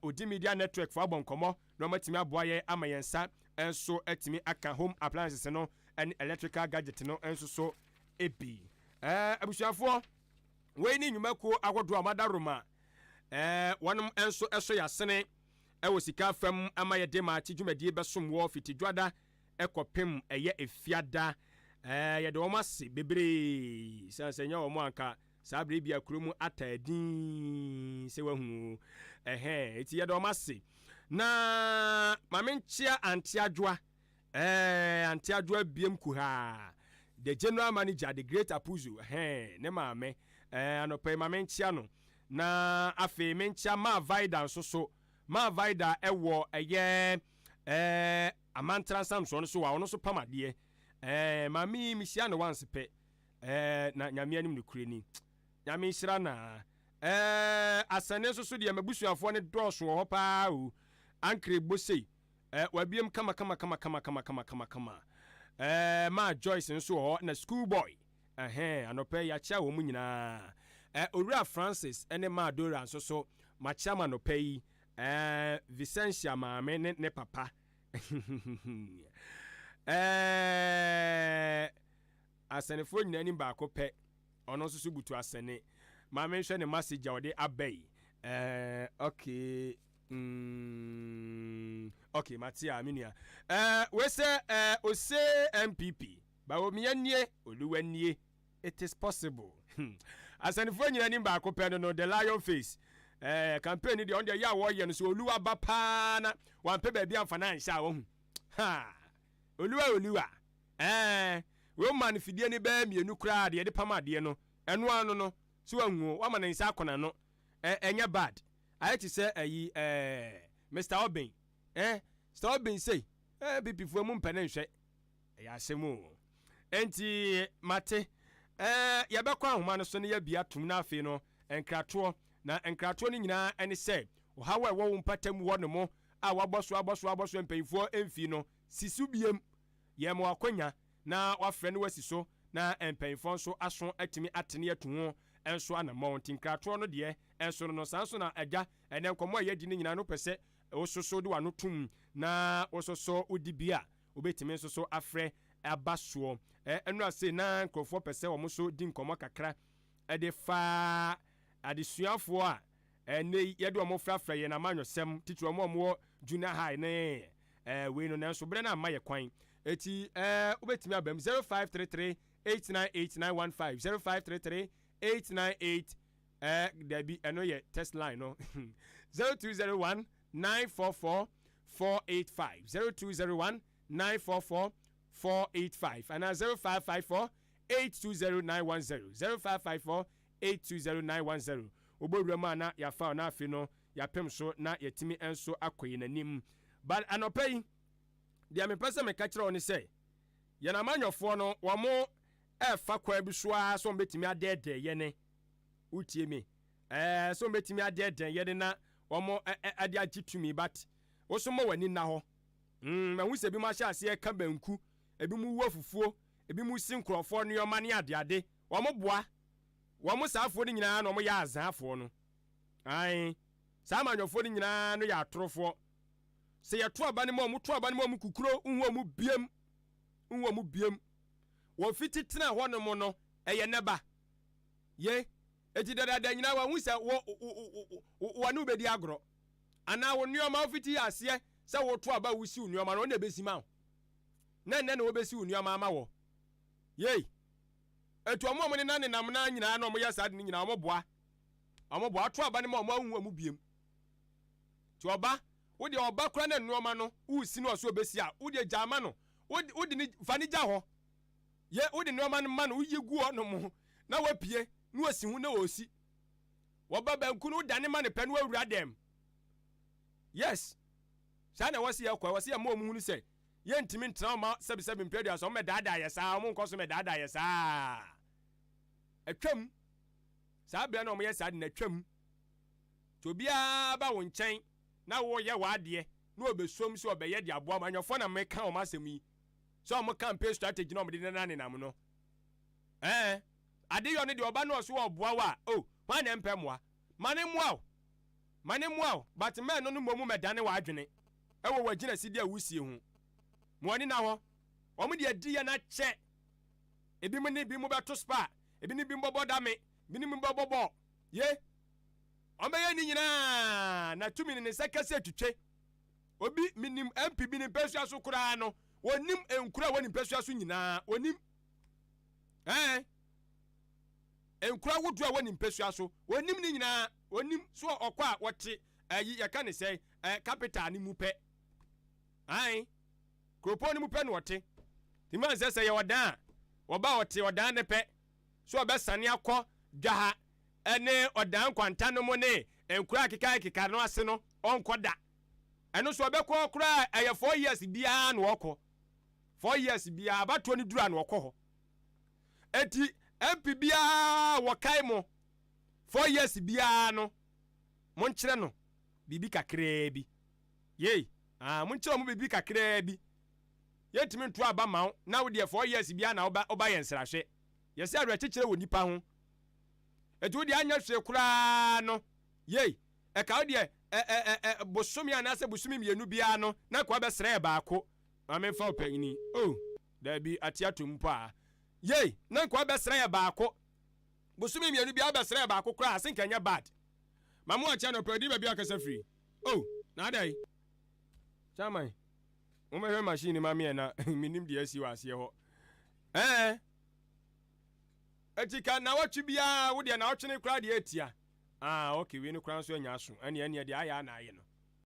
Odi Media Network fo abɔ nkɔmmɔ na wɔatumi aboa yɛn ama yɛn nsa nso atumi aka home appliances no ne electrical gadget no nso so bi. Abusuafoɔ, wei ne nnwumakuo ahodoɔ a wɔada Roma wɔnom nso so yɛasene wɔ sika fam ama yɛde maakye dwumadie bɛsom wɔ fiti dwada kɔpem ɛyɛ efiada. Ɛɛ yɛde wɔn ase bebree sane sɛ nyɛ wɔn anka saa bere bi a kuro mu ataa din sɛ wahu o. Ɛhɛn, eti yɛde wɔn ase. Na maame nkyea Ante Adwoa. Ɛɛ Ante Adwoa biem kuhaa. The general manager, the great Apuzu, ɛhɛn, ne maame. Ɛɛ anɔpa yi maame nkyea no. Na afei menkyea Maa Vida nso so. Maa Vida ɛwɔ ɛyɛ ɛɛ Amantra nsamsoɔ no so a ɔno nso pam adeɛ. Ɛɛ maame yi mehyia no once pɛ. Ɛɛ na Nyame anim nokorɛ ni. Nyame nhyira no aa. Ɛɛ Asɛne nso so deɛ m'abusuafoɔ no dɔɔso wɔ hɔ paa o. Ankre Bosei, ɛɛ wabiem kama kama kama kama kama kama kama kama. Ɛɛ Maa Joyce nso wɔ hɔ na School Boy. Ɛhɛn, anɔpa yi yɛakyea wɔn nyinaa. Ɛɛ Owura Francis ne Maa Dora nso so makyea mo anɔpa yi. Ɛɛ Vicentia maame ne ne papa. Ɛɛ Asɛnefoɔ nyinaa nim baako pɛ, ɔno nso so butu asɛne. Ma menhwɛ ne message a ɔde aba yi. Ɛɛ okay. Mm, okay, mate a me nua. Ɛɛ wei sɛ ɛɛ ose NPP. Bawumia nie, Oluwa nie. It is possible. Hmm. Asɛnefoɔ nyinaa nim baako pɛ no no, the lion face. Ɛɛ campaign no deɛ ɔno deɛ yɛ a wɔyɛ no so Oluwa ba paa na wampɛ baabi amfa no anhyɛ a wahu. Ha! Oluwa Oluwa. Ɛɛ, wei woma no fidie no bɛyɛ mmienu koraa deɛ yɛde pam adeɛ no, ɛno ano no, so wahu o, wama ne nsa akɔ n'ano. Ɛ, ɛnyɛ bad. Ayɛ te sɛ ayi, ɛɛ, Mister Obeng. Ɛ, Mister Obeng sei, ɛ, Bibifoɔ mu mpɛ ne nhwɛ. Ɛyɛ asɛm o. Enti, mate. Ɛɛ, yɛbɛkɔ ahoma no so na yɛabue atom na afei no, nkratoɔ. Na nkratoɔ no nyinaa ne sɛ, ɔhaw a ɛwɔ wo mpata mu hɔ nom a wabɔ so abɔ so abɔ so mpanyinfoɔ mfii no, si so biem. Yɛma wo akwanya na woafrɛ na woasi so na mpanyimfoɔ nso aso atumi atene atu ho nso anammɔn. Nti nkratoɔ no deɛ nso no no saa nso na agya ɛnɛ nkɔmmɔ a yɛadi no nyinaa no wopɛ sɛ wososo de w'ano tom na wososo wodi bi a wobɛtumi nso so afrɛ aba soɔ. Ɛno ase na nkurɔfoɔ pɛ sɛ wɔn nso di nkɔmmɔ kakra de fa adesuafoɔ a ɛnnɛ yi yɛde wɔn frafra yɛn amanyɔsɛm titiri wɔn a wɔwɔ junior high ne ɛɛ wei no nanso berɛ no amma yɛ kwan eti ɛɛ wobɛtumi aba mu 0533 898915 0533 898 ɛɛ dabi ɛno yɛ text line no 0201 944 485 0201 944 485 anaa 0554 820910 0554 820910 wobɔ wura mu a na yɛafa na afei no yɛapem so na yɛatumi nso akɔ yɛn anim. But anɔpa yi, deɛ mepɛ sɛ meka kyerɛ wo ne sɛ, yɛn amanyɔfoɔ no, wɔn ɛrefa kwan bi so ara sɛ wɔbɛtumi adɛɛdɛɛ yɛne. Wotie me? Ɛɛ, sɛ wɔbɛtumi adɛɛdɛɛ yɛne na wɔn ɛde agye tumi, but wo so ma w'ani nna hɔ. Mm, mahu sɛ ebinom ahyɛ aseɛ ka banku, ebinom wu afufuo, ebinom si nkurɔfoɔ nneɛma ne adeade. Wɔn boa. Wɔn saafoɔ no nyinaa na wɔyɛ azaafoɔ no. Ae, saa amanyɔfoɔ no nyinaa no yɛ atorofoɔ. Sɛ yɛto aba no mu a, wɔto aba no mu a wɔkukuro, wohu wɔn biem, wohu wɔn biem. Wɔfiti tena hɔ nom no, ɛyɛ nɛba. Ye, eti dadaada nyinaa wɔahu sɛ wɔ, wɔne wo bɛdi agorɔ. Anaa wo nneɛma wofiti yɛ aseɛ sɛ woto aba a wosi wo nneɛma no, wɔn na ɛbɛsi ma wo. Na ɛnnɛ na wɔbɛsi wo nneɛma ama wɔ. Yei, eti wɔn a wɔnenam nenam no nyinaa na wɔyɛ saa de no nyinaa, wɔboa. Wɔn boa ato aba no ma wɔn ahu wɔn biem. Nti ɔba, wo deɛ ɔba kora na nnoɔma no wosi no ɔso ɔbɛsi a, wo deɛ gyaa ma no. Wode ne, fa ne gya hɔ. Yɛ, wode nnoɔma no ma no, woyi gu hɔ nom na wapue na wasi ho na ɔsi. Wɔba banku no wodane ma no pɛ na wawura dɛm. Yes. Saa na ɛwɔ sɛ yɛkɔ, ɛwɔ sɛ yɛma wɔn hunu sɛ yɛntumi ntena wɔn ma sɛbisɛbi mpɛ aduasa, wɔn mɛdaadaa yɛ saa, wɔn nkɔ so mɛdaadaa yɛ saa. Atwam. Saa berɛ no a wɔyɛ saa de no atwam. Nti obiara ba wo nkyɛn na woreyɛ w'adeɛ na ɔbɛsom sɛ ɔbɛyɛ de aboa mo. Anyɔfoɔ na meka wɔn asɛm yi sɛ wɔn campaign strategy na wɔde nenam no. Ɛɛ adeyɔ no deɛ ɔba na ɔso ɔboa wo a, oh, hwan na ɛmpɛ mmoa? Ma ne mmoa wo. Ma ne mmoa wo, but mma ɛno no mmom mmɛdane w'adwene ɛwɔ w'agyinaside a wosie ho. Ma w'ani nna hɔ. Wɔn deɛ adi yɛn akyɛ. Ebinom ne ebinom bɛto spa. Ebi ne bi bɔbɔ dame, ebi ne bi bɔbɔ bɔɔl. Ye, wɔbɛyɛ ne nyinaa na tumi ne ne nsa kɛse atwitwe. Obi, menim MP bi ne mpasua so koraa no, wɔnim nkuro a ɛwɔ ne mpasua so nyinaa, wɔnim. Ɛɛ. Nkuro ahodoɔ a ɛwɔ ne mpasua so, ɔnim ne nyinaa. Ɔnim so ɔkɔ a wɔte ɛyi yɛka ne sɛ ɛɛ capital no mu pɛ. Ae. Kuropɔn no mu pɛ na ɔte. Nti man sɛ sɛ yɛ ɔdan a, wɔba ɔte ɔdan no pɛ. So ɔbɛsane akɔ dwaha ɛne ɔdan nkwanta no mu ne nkuro akeka akeka no ase no, ɔnkɔ da. Ɛno so ɔbɛkɔ koraa ɛyɛ 4 years biara na ɔkɔ. 4 years biara abatoɔ no duru a na ɔkɔ hɔ. Eti MP biara wɔkae mo 4 years biara no, monkyerɛ no biribi kakraa bi. Yei, ah, monkyerɛ mo biribi kakraa bi. Yɛntumi nto aba ma wo na wo deɛ 4 years biara na woba woba yɛn nsrahwɛ. Yɛsɛ awerɛkyekyerɛ wɔ nipa ho. Eti wo deɛ anyɛ hwee koraa no, yei, ɛka wo deɛ ɛ ɛ ɛ bosome anaasɛ bosome 2 biara no na nka wabɛsrɛ yɛ baako. Maame mfa wo panyini. Oh, daabi, ate ato mpo a. Yei, na nka wabɛsrɛ yɛ baako. Bosome 2 biara wabɛsrɛ yɛ baako koraa, ase nka ɛnyɛ bad. Maame wakyɛ no pɛ, odi baabi akasa firi. Oh, na adɛn? Chairman, mommɛhwɛ machine ma meɛ na menim deɛ asi wɔ aseɛ hɔ. Ɛɛ, eti ka nawɔtwe biara, wo deɛ nawɔtwe no koraa deɛ atia. Ah, okay, wei no koraa nso anya aso. Ɛneɛ ɛneɛ deɛ ayɛ a na ayɛ no.